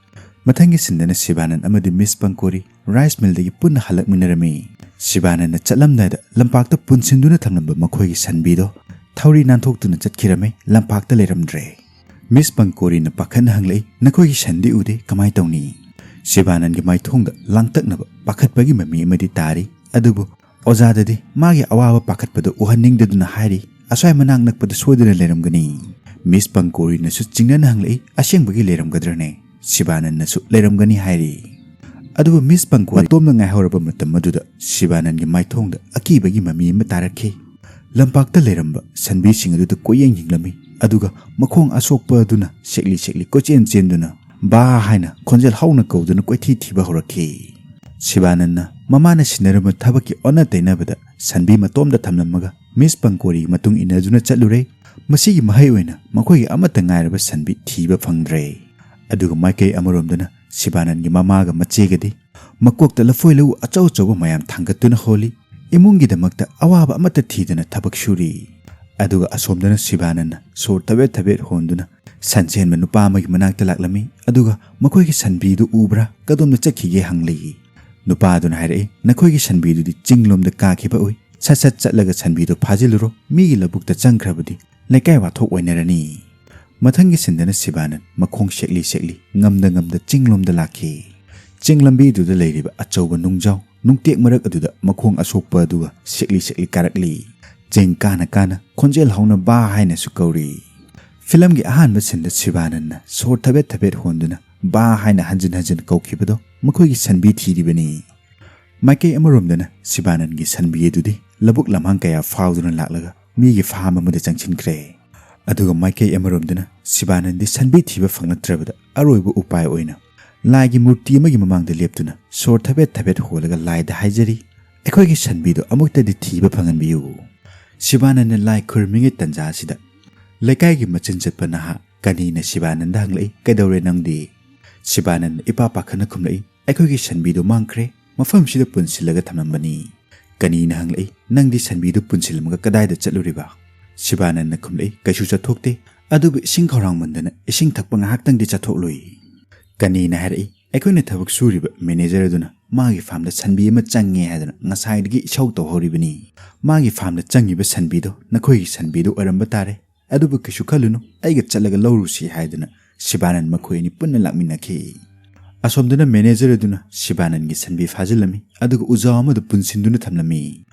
ꯃꯊꯪꯒꯤ ꯁꯤꯟꯗꯅ ꯁꯤꯕꯥꯅꯟ ꯑꯃꯗꯤ ꯃꯤꯁ ꯄꯪꯀꯣꯔꯤ ꯔꯥꯏꯁ ꯃꯤꯜꯗꯒꯤ ꯄꯨꯟꯅ ꯍꯜꯂꯛꯃꯤꯟꯅꯔꯝꯃꯤ꯫ ꯁꯤꯕꯥꯅꯟꯅ ꯆꯠꯂꯝꯗꯥꯏꯗ ꯂꯝꯄꯥꯛꯇ ꯄꯨꯟꯁꯤꯟꯗꯨꯅ ꯊꯝꯂꯝꯕ ꯃꯈꯣꯏꯒꯤ ꯁꯟꯕꯤꯗꯣ ꯊꯧꯔꯤ ꯅꯥꯟꯊꯣꯛꯇꯨꯅ ꯆꯠꯈꯤꯔꯝꯃꯤ, ꯂꯝꯄꯥꯛꯇ ꯂꯩꯔꯝꯗ꯭ꯔꯦ꯫ ꯃꯤꯁ ꯄꯪꯀꯣꯔꯤꯅ ꯄꯥꯈꯠꯅ ꯍꯪꯂꯛꯏ, "ꯅꯈꯣꯏꯒꯤ ꯁꯟꯗꯤ ꯎꯗꯦ, ꯀꯃꯥꯏ ꯇꯧꯅꯤ?" ꯁꯤꯕꯥꯅꯟꯒꯤ ꯃꯥꯏꯊꯣꯡꯗ ꯂꯥꯡꯇꯛꯅꯕ ꯄꯥꯈꯠꯄꯒꯤ ꯃꯃꯤ ꯑꯃꯗꯤ ꯇꯥꯔꯤ꯫ ꯑꯗꯨꯕꯨ ꯑꯣꯖꯥꯗꯗꯤ ꯃꯥꯒꯤ ꯑꯋꯥꯕ ꯄꯥꯈꯠꯄꯗꯨ ꯎꯍꯟꯅꯤꯡꯗꯗꯨꯅ ꯍꯥꯏꯔꯤ, "ꯑꯁ꯭ꯋꯥꯏ ꯃꯅꯥꯛ ꯅꯛꯄꯗ ꯁꯣꯏꯗꯅ ꯂꯩꯔꯝꯒꯅꯤ꯫" ꯃꯤꯁ ꯄꯪꯀꯣꯔꯤꯅꯁꯨ ꯆꯤꯡꯅꯅ ꯍꯪꯂꯛꯏ, "ꯑꯁꯦꯡꯕꯒꯤ ꯂꯩꯔꯝꯒꯗ꯭ꯔꯅꯦ?" ꯁꯤꯕꯥꯅꯟꯅꯁꯨ ꯂꯩꯔꯝꯒꯅꯤ ꯍꯥꯏꯔꯤ꯫ ꯑꯗꯨꯕꯨ ꯃꯤꯁ ꯄꯪꯀꯣꯔꯤ ꯃꯇꯣꯝꯅ ꯉꯥꯏꯍꯧꯔꯕ ꯃꯇꯝ ꯑꯗꯨꯗ ꯁꯤꯕꯥꯅꯟꯒꯤ ꯃꯥꯏꯊꯣꯡꯗ ꯑꯀꯤꯕꯒꯤ ꯃꯃꯤ ꯑꯃ ꯇꯥꯔꯛꯈꯤ꯫ ꯂꯝꯄꯥꯛꯇ ꯂꯩꯔꯝꯕ ꯁꯟꯕꯤꯁꯤꯡ ꯑꯗꯨꯗ ꯀꯣꯏꯌꯦꯡ ꯌꯦꯡꯂꯝꯃꯤ, ꯑꯗꯨꯒ ꯃꯈꯣꯡ ꯑꯁꯣꯛꯄ ꯑꯗꯨꯅ ꯁꯦꯛꯂꯤ ꯁꯦꯛꯂꯤ ꯀꯣꯏꯆꯦꯟ ꯆꯦꯟꯗꯨꯅ "ꯕꯥ" ꯍꯥꯏꯅ ꯈꯣꯟꯖꯦꯜ ꯍꯧꯅ ꯀꯧꯗꯨꯅ ꯀꯣꯏꯊꯤ ꯊꯤꯕ ꯍꯧꯔꯛꯈꯤ꯫ ꯁꯤꯕꯥꯅꯟꯅ ꯃꯃꯥꯅ ꯁꯤꯟꯅꯔꯝꯕ ꯊꯕꯛꯀꯤ ꯑꯣꯟꯅ ꯇꯩꯅꯕꯗ ꯁꯟꯕꯤ ꯃꯇꯣꯝꯗ ꯊꯝꯂꯝꯃꯒ ꯃꯤꯁ ꯄꯪꯀꯣꯔꯤꯒꯤ ꯃꯇꯨꯡ ꯏꯟꯅꯗꯨꯅ ꯆꯠꯂꯨꯔꯦ꯫ ꯃꯁꯤꯒꯤ ꯃꯍꯩ ꯑꯣꯏꯅ ꯃꯈꯣꯏꯒꯤ ꯑꯃꯠꯇ ꯉꯥꯏꯔꯕ ꯁꯟꯕꯤ ꯊꯤꯕ ꯐꯪꯗ꯭ꯔꯦ꯫ ꯑꯗꯨꯒ ꯃꯥꯏꯀꯩ ꯑꯃꯔꯣꯝꯗꯅ ꯁꯤꯕꯥꯅꯟꯒꯤ ꯃꯃꯥꯒ ꯃꯆꯦꯒꯗꯤ ꯃꯀꯣꯛꯇ ꯂꯐꯣꯏ ꯂꯧꯎ ꯑꯆꯧ ꯑꯆꯧꯕ ꯃꯌꯥꯝ ꯊꯥꯡꯒꯠꯇꯨꯅ ꯍꯣꯜꯂꯤ꯫ ꯏꯃꯨꯡꯒꯤꯗꯃꯛꯇ ꯑꯋꯥꯕ ꯑꯃꯠꯇ ꯊꯤꯗꯅ ꯊꯕꯛ ꯁꯨꯔꯤ꯫ ꯑꯗꯨꯒ ꯑꯁꯣꯝꯗꯅ ꯁꯤꯕꯥꯅꯟꯅ ꯁꯣꯔ ꯊꯕꯦꯠ ꯊꯕꯦꯠ ꯍꯣꯟꯗꯨꯅ ꯁꯟ ꯁꯦꯟꯕ ꯅꯨꯄꯥ ꯑꯃꯒꯤ ꯃꯅꯥꯛꯇ ꯂꯥꯛꯂꯝꯃꯤ꯫ ꯑꯗꯨꯒ "ꯃꯈꯣꯏꯒꯤ ꯁꯟꯕꯤꯗꯨ ꯎꯕ꯭ꯔꯥ? ꯀꯗꯣꯝꯗ ꯆꯠꯈꯤꯒꯦ?" ꯍꯪꯂꯤ꯫ ꯅꯨꯄꯥꯗꯨꯅ ꯍꯥꯏꯔꯛꯏ, "ꯅꯈꯣꯏꯒꯤ ꯁꯟꯕꯤꯗꯨꯗꯤ ꯆꯤꯡꯂꯣꯝꯗ ꯀꯥꯈꯤꯕ ꯎꯏ꯫ ꯁꯠ ꯁꯠ ꯆꯠꯂꯒ ꯁꯟꯕꯤꯗꯨ ꯐꯥꯖꯤꯜꯂꯨꯔꯣ꯫ ꯃꯤꯒꯤ ꯂꯧꯕꯨꯛꯇ ꯆꯪꯈ꯭ꯔꯕꯗꯤ ꯂꯩꯀꯥꯏ ꯋꯥꯊꯣꯛ ꯑꯣꯏꯅꯔꯅꯤ"꯫ ꯃꯊꯪꯒꯤ ꯁꯤꯟꯗꯅ ꯁꯤꯕꯥꯅꯟ ꯃꯈꯣꯡ ꯁꯦꯛꯂꯤ ꯁꯦꯛꯂꯤ ꯉꯝꯗ ꯉꯝꯗ ꯆꯤꯡꯂꯣꯝꯗ ꯂꯥꯛꯈꯤ꯫ ꯆꯤꯡ ꯂꯝꯕꯤꯗꯨꯗ ꯂꯩꯔꯤꯕ ꯑꯆꯧꯕ ꯅꯨꯡꯖꯥꯎ ꯅꯨꯡꯇꯦꯛ ꯃꯔꯛ ꯑꯗꯨꯗ ꯃꯈꯣꯡ ꯑꯁꯣꯛꯄ ꯑꯗꯨꯒ ꯁꯦꯛꯂꯤ ꯁꯦꯛꯂꯤ ꯀꯥꯔꯛꯂꯤ꯫ ꯆꯤꯡ ꯀꯥꯅ ꯀꯥꯅ ꯈꯣꯟꯖꯦꯜ ꯍꯧꯅ "ꯕꯥ" ꯍꯥꯏꯅꯁꯨ ꯀꯧꯔꯤ꯫ ꯐꯤꯂꯝꯒꯤ ꯑꯍꯥꯟꯕ ꯁꯤꯟꯗ ꯁꯤꯕꯥꯅꯟꯅ ꯁꯣꯔ ꯊꯕꯦꯠ ꯊꯕꯦꯠ ꯍꯣꯟꯗꯨꯅ "ꯕꯥ" ꯍꯥꯏꯅ ꯍꯟꯖꯤꯟ ꯍꯟꯖꯤꯟ ꯀꯧꯈꯤꯕꯗꯣ ꯃꯈꯣꯏꯒꯤ ꯁꯟꯕꯤ ꯊꯤꯔꯤꯕꯅꯤ꯫ ꯃꯥꯏꯀꯩ ꯑꯃꯔꯣꯝꯗꯅ ꯁꯤꯕꯥꯅꯟꯒꯤ ꯁꯟꯕꯤ ꯑꯗꯨꯗꯤ ꯂꯧꯕꯨꯛ ꯂꯝꯍꯥꯡ ꯀꯌꯥ ꯐꯥꯎꯗꯨꯅ ꯂꯥꯛꯂꯒ ꯃꯤꯒꯤ ꯐꯥꯝ ꯑꯃꯗ ꯆꯪꯁꯤꯟꯈ꯭ꯔꯦ꯫ ꯑꯗꯨꯒ ꯃꯥꯏꯀꯩ ꯑꯃꯔꯣꯝꯗꯅ ꯁꯤꯕꯥꯅꯟꯗꯤ ꯁꯟꯕꯤ ꯊꯤꯕ ꯐꯪꯂꯛꯇ꯭ꯔꯕꯗ ꯑꯔꯣꯏꯕ ꯎꯄꯥꯏ ꯑꯣꯏꯅ ꯂꯥꯏꯒꯤ ꯃꯨꯔꯇꯤ ꯑꯃꯒꯤ ꯃꯃꯥꯡꯗ ꯂꯦꯞꯇꯨꯅ ꯁꯣꯔ ꯊꯕꯦꯠ ꯊꯕꯦꯠ ꯍꯣꯜꯂꯒ ꯂꯥꯏꯗ ꯍꯥꯏꯖꯔꯤ, "ꯑꯩꯈꯣꯏꯒꯤ ꯁꯟꯕꯤꯗꯣ ꯑꯃꯨꯛꯇꯗꯤ ꯊꯤꯕ ꯐꯪꯍꯟꯕꯤꯌꯨ"꯫ ꯁꯤꯕꯥꯅꯟꯗ ꯂꯥꯏ ꯈꯨꯔꯨꯝꯃꯤꯉꯩ ꯇꯟꯖꯥ ꯑꯁꯤꯗ ꯂꯩꯀꯥꯏꯒꯤ ꯃꯆꯤꯟ ꯆꯠꯄ ꯅꯍꯥ ꯀꯅꯤꯅ ꯁꯤꯕꯥꯅꯟꯗ ꯍꯪꯂꯛꯏ, "ꯀꯩꯗꯧꯔꯦ ꯅꯪꯗꯤ?" ꯁꯤꯕꯥꯅꯟꯗ ꯏꯄꯥ ꯄꯥꯈꯠꯅ ꯈꯨꯝꯂꯛꯏ, "ꯑꯩꯈꯣꯏꯒꯤ ꯁꯟꯕꯤꯗꯨ ꯃꯥꯡꯈ꯭ꯔꯦ, ꯃꯐꯝꯁꯤꯗ ꯄꯨꯟꯁꯤꯜꯂꯒ ꯊꯝꯂꯝꯕꯅꯤ"꯫ ꯀꯅꯤꯅ ꯍꯪꯂꯛꯏ, "ꯅꯪꯗꯤ ꯁꯟꯕꯤꯗꯨ ꯄꯨꯟꯁꯤꯜꯂꯝꯃꯒ ꯀꯗꯥꯏꯗ ꯆꯠꯂꯨꯔꯤꯕ?" ꯁꯤꯕꯥꯅꯟꯗ ꯈꯨꯝꯂꯛꯏ, "ꯀꯩꯁꯨ ꯆꯠꯊꯣꯛꯇꯦ, ꯑꯗꯨꯕꯨ ꯏꯁꯤꯡ ꯈꯧꯔꯥꯡꯃꯟꯗꯅ ꯏꯁꯤꯡ ꯊꯛꯄ ꯉꯥꯏꯍꯥꯛꯇꯪꯗꯤ ꯆꯠꯊꯣꯛꯂꯨꯏ"꯫ ꯀꯅꯤꯅ ꯍꯥꯏꯔꯛꯏ, "ꯑꯩꯈꯣꯏꯅ ꯊꯕꯛ ꯁꯨꯔꯤꯕ ꯃꯦꯅꯦꯖꯔ ꯑꯗꯨꯅ ꯃꯥꯒꯤ ꯐꯥꯝꯗ ꯁꯟꯕꯤ ꯑꯃ ꯆꯪꯉꯦ ꯍꯥꯏꯗꯅ ꯉꯁꯥꯏꯗꯒꯤ ꯏꯁꯧ ꯇꯧꯍꯧꯔꯤꯕꯅꯤ꯫ ꯃꯥꯒꯤ ꯐꯥꯝꯗ ꯆꯪꯉꯤꯕ ꯁꯟꯕꯤꯗꯣ ꯅꯈꯣꯏꯒꯤ ꯁꯟꯕꯤꯗꯣ ꯑꯣꯏꯔꯝꯕ ꯇꯥꯔꯦ꯫ ꯑꯗꯨꯕꯨ ꯀꯩꯁꯨ ꯈꯜꯂꯨꯅꯨ, ꯑꯩꯒ ꯆꯠꯂꯒ ꯂꯧꯔꯨꯁꯤ" ꯍꯥꯏꯗꯅ ꯁꯤꯕꯥꯅꯟ ꯃꯈꯣꯏ ꯑꯅꯤ ꯄꯨꯟꯅ ꯂꯥꯛꯃꯤꯟꯅꯈꯤ꯫ ꯑꯁꯣꯝꯗꯅ ꯃꯦꯅꯦꯖꯔ ꯑꯗꯨꯅ ꯁꯤꯕꯥꯅꯟꯒꯤ ꯁꯟꯕꯤ ꯐꯥꯖꯤꯜꯂꯝꯃꯤ, ꯑꯗꯨꯒ ꯎꯖꯥꯎ ꯑꯃꯗ ꯄꯨꯟꯁꯤꯟꯗꯨꯅ ꯊꯝꯂꯝꯃꯤ꯫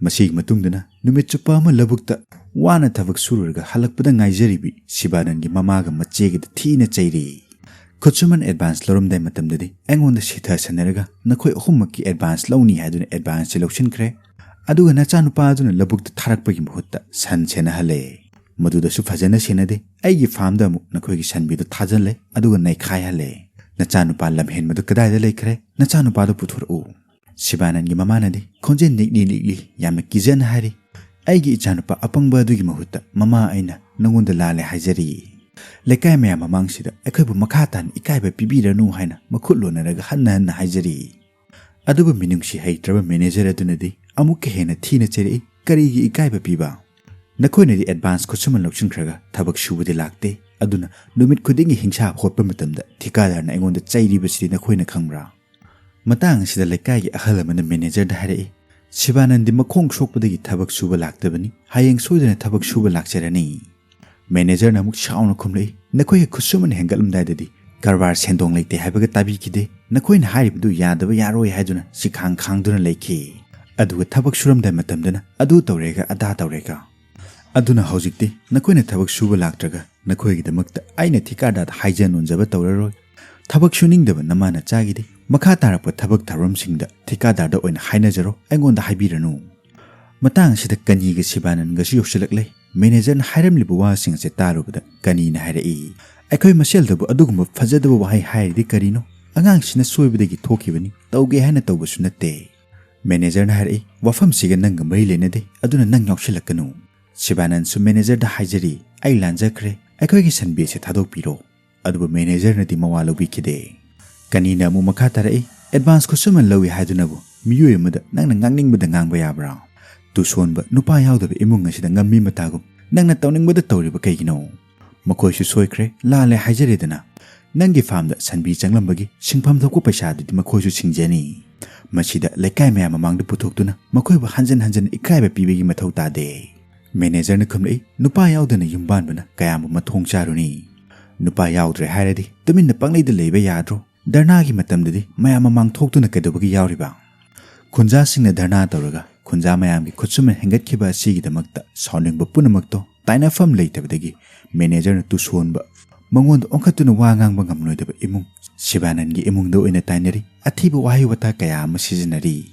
ꯃꯁꯤꯒꯤ ꯃꯇꯨꯡꯗꯅ ꯅꯨꯃꯤꯠ ꯆꯨꯞꯄ ꯑꯃ ꯂꯧꯕꯨꯛꯇ ꯋꯥꯅ ꯊꯕꯛ ꯁꯨꯔꯨꯔꯒ ꯍꯜꯂꯛꯄꯗ ꯉꯥꯏꯖꯔꯤꯕꯤ ꯁꯤꯕꯥꯅꯟꯒꯤ ꯃꯃꯥꯒ ꯃꯆꯦꯒꯗ ꯊꯤꯅ ꯆꯩꯔꯤ꯫ ꯈꯨꯠꯁꯨꯃꯟ ꯑꯦꯗꯚꯥꯟꯁ ꯂꯧꯔꯝꯗꯥꯏ ꯃꯇꯝꯗꯗꯤ ꯑꯩꯉꯣꯟꯗ ꯁꯤꯊꯁꯟꯅꯔꯒ ꯅꯈꯣꯏ ꯑꯍꯨꯝꯃꯛꯀꯤ ꯑꯦꯗꯚꯥꯟꯁ ꯂꯧꯅꯤ ꯍꯥꯏꯗꯨꯅ ꯑꯦꯗꯚꯥꯟꯁꯁꯦ ꯂꯧꯁꯤꯟꯈ꯭ꯔꯦ꯫ ꯑꯗꯨꯒ ꯅꯆꯥꯅꯨꯄꯥ ꯑꯗꯨꯅ ꯂꯧꯕꯨꯛꯇ ꯊꯥꯔꯛꯄꯒꯤ ꯃꯍꯨꯠꯇ ꯁꯟ ꯁꯦꯟꯅꯍꯜꯂꯦ꯫ ꯃꯗꯨꯗꯁꯨ ꯐꯖꯅ ꯁꯦꯟꯅꯗꯦ꯫ ꯑꯩꯒꯤ ꯐꯥꯔꯝꯗ ꯑꯃꯨꯛ ꯅꯈꯣꯏꯒꯤ ꯁꯟꯕꯤꯗꯨ ꯊꯥꯖꯤꯜꯂꯦ, ꯑꯗꯨꯒ ꯅꯩꯈꯥꯏꯍꯜꯂꯦ꯫ ꯅꯆꯥꯅꯨꯄꯥ ꯂꯝꯍꯦꯟꯕꯗꯨ ꯀꯗꯥꯏꯗ ꯂꯩꯈ꯭ꯔꯦ? ꯅꯆꯥꯅꯨꯄꯥꯗꯨ ꯄꯨꯊꯣꯔꯛꯎ꯫ ꯁꯤꯕꯥꯅꯟꯒꯤ ꯃꯃꯥꯅꯗꯤ ꯈꯣꯟꯖꯦꯜ ꯅꯤꯛꯂꯤ ꯅꯤꯛꯂꯤ ꯌꯥꯝꯅ ꯀꯤꯖꯅ ꯍꯥꯏꯔꯤ, "ꯑꯩꯒꯤ ꯏꯆꯥꯅꯨꯄꯥ ꯑꯄꯪꯕ ꯑꯗꯨꯒꯤ ꯃꯍꯨꯠꯇ ꯃꯃꯥ ꯑꯩꯅ ꯅꯉꯣꯟꯗ ꯂꯥꯜꯂꯦ ꯍꯥꯏꯖꯔꯤ꯫ ꯂꯩꯀꯥꯏ ꯃꯌꯥꯝ ꯃꯃꯥꯡꯁꯤꯗ ꯑꯩꯈꯣꯏꯕꯨ ꯃꯈꯥ ꯇꯥꯅ ꯏꯀꯥꯏꯕ ꯄꯤꯕꯤꯔꯅꯨ" ꯍꯥꯏꯅ ꯃꯈꯨꯠ ꯂꯣꯟꯅꯔꯒ ꯍꯟꯅ ꯍꯟꯅ ꯍꯥꯏꯖꯔꯤ꯫ ꯑꯗꯨꯕꯨ ꯃꯤꯅꯨꯡꯁꯤ ꯍꯩꯇ꯭ꯔꯕ ꯃꯦꯅꯦꯖꯔ ꯑꯗꯨꯅꯗꯤ ꯑꯃꯨꯛꯀ ꯍꯦꯟꯅ ꯊꯤꯅ ꯆꯩꯔꯛꯏ, "ꯀꯔꯤꯒꯤ ꯏꯀꯥꯏꯕ ꯄꯤꯕ? ꯅꯈꯣꯏꯅꯗꯤ ꯑꯦꯗꯚꯥꯟꯁ ꯈꯨꯠꯁꯨꯃꯟ ꯂꯧꯁꯤꯟꯈ꯭ꯔꯒ ꯊꯕꯛ ꯁꯨꯕꯗꯤ ꯂꯥꯛꯇꯦ꯫ ꯑꯗꯨꯅ ꯅꯨꯃꯤꯠ ꯈꯨꯗꯤꯡꯒꯤ ꯍꯤꯡꯁꯥ ꯍꯣꯠꯄ ꯃꯇꯝꯗ ꯊꯤꯀꯥꯗꯥꯔꯅ ꯑꯩꯉꯣꯟꯗ ꯆꯩꯔꯤꯕꯁꯤꯗꯤ ꯅꯈꯣꯏꯅ ꯈꯪꯕ꯭ꯔꯥ?" ꯃꯇꯥꯡ ꯑꯁꯤꯗ ꯂꯩꯀꯥꯏꯒꯤ ꯑꯍꯜ ꯑꯃꯅ ꯃꯦꯅꯦꯖꯔꯗ ꯍꯥꯏꯔꯛꯏ, "ꯁꯤꯕꯥꯅꯟꯗꯤ ꯃꯈꯣꯡ ꯁꯣꯛꯄꯗꯒꯤ ꯊꯕꯛ ꯁꯨꯕ ꯂꯥꯛꯇꯕꯅꯤ, ꯍꯌꯦꯡ ꯁꯣꯏꯗꯅ ꯊꯕꯛ ꯁꯨꯕ ꯂꯥꯛꯆꯔꯅꯤ꯫" ꯃꯦꯅꯦꯖꯔꯅ ꯑꯃꯨꯛ ꯁꯥꯎꯅ ꯈꯨꯝꯂꯛꯏ, "ꯅꯈꯣꯏꯒꯤ ꯈꯨꯠꯁꯨꯃꯟ ꯍꯦꯟꯒꯠꯂꯝꯗꯥꯏꯗꯗꯤ ꯀꯔꯕꯥꯔ ꯁꯦꯟꯗꯣꯡ ꯂꯩꯇꯦ ꯍꯥꯏꯕꯒ ꯇꯥꯕꯤꯈꯤꯗꯦ꯫ ꯅꯈꯣꯏꯅ ꯍꯥꯏꯔꯤꯕꯗꯨ ꯌꯥꯗꯕ ꯌꯥꯔꯣꯏ ꯍꯥꯏꯗꯨꯅ ꯁꯤꯈꯥꯡ ꯈꯥꯡꯗꯨꯅ ꯂꯩꯈꯤ꯫ ꯑꯗꯨꯒ ꯊꯕꯛ ꯁꯨꯔꯝꯗꯥꯏ ꯃꯇꯝꯗꯅ ꯑꯗꯨ ꯇꯧꯔꯦꯒ ꯑꯗꯥ ꯇꯧꯔꯦꯒ꯫ ꯑꯗꯨꯅ ꯍꯧꯖꯤꯛꯇꯤ ꯅꯈꯣꯏꯅ ꯊꯕꯛ ꯁꯨꯕ ꯂꯥꯛꯇ꯭ꯔꯒ ꯅꯈꯣꯏꯒꯤꯗꯃꯛꯇ ꯑꯩꯅ ꯊꯤꯀꯥꯗꯥꯔꯗ ꯍꯥꯏꯖ ꯅꯣꯟꯖꯕ ꯇꯧꯔꯔꯣꯏ꯫ ꯊꯕꯛ ꯁꯨꯅꯤꯡꯗꯕ ꯅꯃꯥ ꯅꯆꯥꯒꯤꯗꯤ ꯃꯈꯥ ꯇꯥꯔꯛꯄ ꯊꯕꯛ ꯊꯧꯔꯝꯁꯤꯡꯗ ꯊꯤꯀꯥꯗꯥꯔꯗ ꯑꯣꯏꯅ ꯍꯥꯏꯅꯖꯔꯣ, ꯑꯩꯉꯣꯟꯗ ꯍꯥꯏꯕꯤꯔꯅꯨ꯫" ꯃꯇꯥꯡ ꯑꯁꯤꯗ ꯀꯅꯤꯒ ꯁꯤꯕꯥꯅꯟꯒꯁꯨ ꯌꯧꯁꯤꯜꯂꯛꯂꯦ꯫ ꯃꯦꯅꯦꯖꯔꯅ ꯍꯥꯏꯔꯝꯂꯤꯕ ꯋꯥꯁꯤꯡ ꯑꯁꯦ ꯇꯥꯔꯨꯕꯗ ꯀꯅꯤꯅ ꯍꯥꯏꯔꯛꯏ, "ꯑꯩꯈꯣꯏ ꯃꯁꯦꯜꯗꯕꯨ ꯑꯗꯨꯒꯨꯝꯕ ꯐꯖꯗꯕ ꯋꯥꯍꯩ ꯍꯥꯏꯔꯤꯗꯤ ꯀꯔꯤꯅꯣ? ꯑꯉꯥꯡꯁꯤꯅ ꯁꯣꯏꯕꯗꯒꯤ ꯊꯣꯛꯈꯤꯕꯅꯤ, ꯇꯧꯒꯦ ꯍꯥꯏꯅ ꯇꯧꯕꯁꯨ ꯅꯠꯇꯦ꯫" ꯃꯦꯅꯦꯖꯔꯅ ꯍꯥꯏꯔꯛꯏ, "ꯋꯥꯐꯝꯁꯤꯒ ꯅꯪꯒ ꯃꯔꯤ ꯂꯩꯅꯗꯦ, ꯑꯗꯨꯅ ꯅꯪ ꯌꯥꯎꯁꯤꯜꯂꯛꯀꯅꯨ꯫" ꯁꯤꯕꯥꯅꯟꯁꯨ ꯃꯦꯅꯦꯖꯔꯗ ꯍꯥꯏꯖꯔꯤ, "ꯑꯩ ꯂꯥꯟꯖꯈ꯭ꯔꯦ, ꯑꯩꯈꯣꯏꯒꯤ ꯁꯟꯕꯤꯁꯦ ꯊꯥꯗꯣꯛꯄꯤꯔꯣ꯫" ꯑꯗꯨꯕꯨ ꯃꯦꯅꯦꯖꯔꯅꯗꯤ ꯃꯋꯥ ꯂꯧꯕꯤꯈꯤꯗꯦ꯫ ꯀꯅꯤꯅ ꯑꯃꯨꯛ ꯃꯈꯥ ꯇꯥꯔꯛꯏ, "ꯑꯦꯗꯚꯥꯟꯁ ꯈꯨꯠꯁꯨꯃꯟ ꯂꯧꯏ ꯍꯥꯏꯗꯨꯅꯕꯨ ꯃꯤꯑꯣꯏ ꯑꯃꯗ ꯅꯪꯅ ꯉꯥꯡꯅꯤꯡꯕꯗ ꯉꯥꯡꯕ ꯌꯥꯕ꯭ꯔꯥ? ꯇꯨꯁꯣꯟꯕ ꯅꯨꯄꯥ ꯌꯥꯎꯗꯕ ꯏꯃꯨꯡ ꯑꯁꯤꯗ ꯉꯝꯃꯤ ꯃꯇꯥꯒꯨꯝ ꯅꯪꯅ ꯇꯧꯅꯤꯡꯕꯗ ꯇꯧꯔꯤꯕ ꯀꯩꯒꯤꯅꯣ? ꯃꯈꯣꯏꯁꯨ ꯁꯣꯏꯈ꯭ꯔꯦ, ꯂꯥꯜꯂꯦ ꯍꯥꯏꯖꯔꯦꯗꯅ꯫ ꯅꯪꯒꯤ ꯐꯥꯔꯝꯗ ꯁꯟꯕꯤ ꯆꯪꯂꯝꯕꯒꯤ ꯁꯤꯡꯐꯝ ꯊꯣꯛꯄ ꯄꯩꯁꯥꯗꯨꯗꯤ ꯃꯈꯣꯏꯁꯨ ꯁꯤꯡꯖꯅꯤ꯫ ꯃꯁꯤꯗ ꯂꯩꯀꯥꯏ ꯃꯌꯥꯝ ꯃꯃꯥꯡꯗ ꯄꯨꯊꯣꯛꯇꯨꯅ ꯃꯈꯣꯏꯕꯨ ꯍꯟꯖꯟ ꯍꯟꯖꯟ ꯏꯀꯥꯏꯕ ꯄꯤꯕꯒꯤ ꯃꯊꯧ ꯇꯥꯗꯦ꯫" ꯃꯦꯅꯦꯖꯔꯅ ꯈꯨꯝꯂꯛꯏ, "ꯅꯨꯄꯥ ꯌꯥꯎꯗꯅ ꯌꯨꯝ ꯄꯥꯟꯕꯅ ꯀꯌꯥꯝꯕꯨ ꯃꯊꯣꯡ ꯆꯥꯔꯨꯅꯤ? ꯅꯨꯄꯥ ꯌꯥꯎꯗ꯭ꯔꯦ ꯍꯥꯏꯔꯗꯤ ꯇꯨꯃꯤꯟꯅ ꯄꯪꯂꯩꯗ ꯂꯩꯕ ꯌꯥꯗ꯭ꯔꯣ? ꯙꯔꯅꯥꯒꯤ ꯃꯇꯝꯗꯗꯤ ꯃꯌꯥꯝ ꯃꯃꯥꯡ ꯊꯣꯛꯇꯨꯅ ꯀꯩꯗꯧꯕꯒꯤ ꯌꯥꯎꯔꯤꯕ?" ꯈꯨꯟꯖꯥꯁꯤꯡꯅ ꯙꯔꯅꯥ ꯇꯧꯔꯒ ꯈꯨꯟꯖꯥ ꯃꯌꯥꯝꯒꯤ ꯈꯨꯠꯁꯨꯃꯟ ꯍꯦꯟꯒꯠꯈꯤꯕ ꯑꯁꯤꯒꯤꯗꯃꯛꯇ ꯁꯥꯎꯅꯤꯡꯕ ꯄꯨꯝꯅꯃꯛꯇꯣ ꯇꯥꯏꯅꯐꯝ ꯂꯩꯇꯕꯗꯒꯤ ꯃꯦꯅꯦꯖꯔꯅ ꯇꯨꯁꯣꯟꯕ, ꯃꯉꯣꯟꯗ ꯑꯣꯟꯈꯠꯇꯨꯅ ꯋꯥ ꯉꯥꯡꯕ ꯉꯝꯂꯣꯏꯗꯕ ꯏꯃꯨꯡ, ꯁꯤꯕꯥꯅꯟꯒꯤ ꯏꯃꯨꯡꯗ ꯑꯣꯏꯅ ꯇꯥꯏꯅꯔꯤ꯫ ꯑꯊꯤꯕ ꯋꯥꯍꯩ ꯋꯥꯇꯥ ꯀꯌꯥ ꯑꯃ ꯁꯤꯖꯤꯟꯅꯔꯤ꯫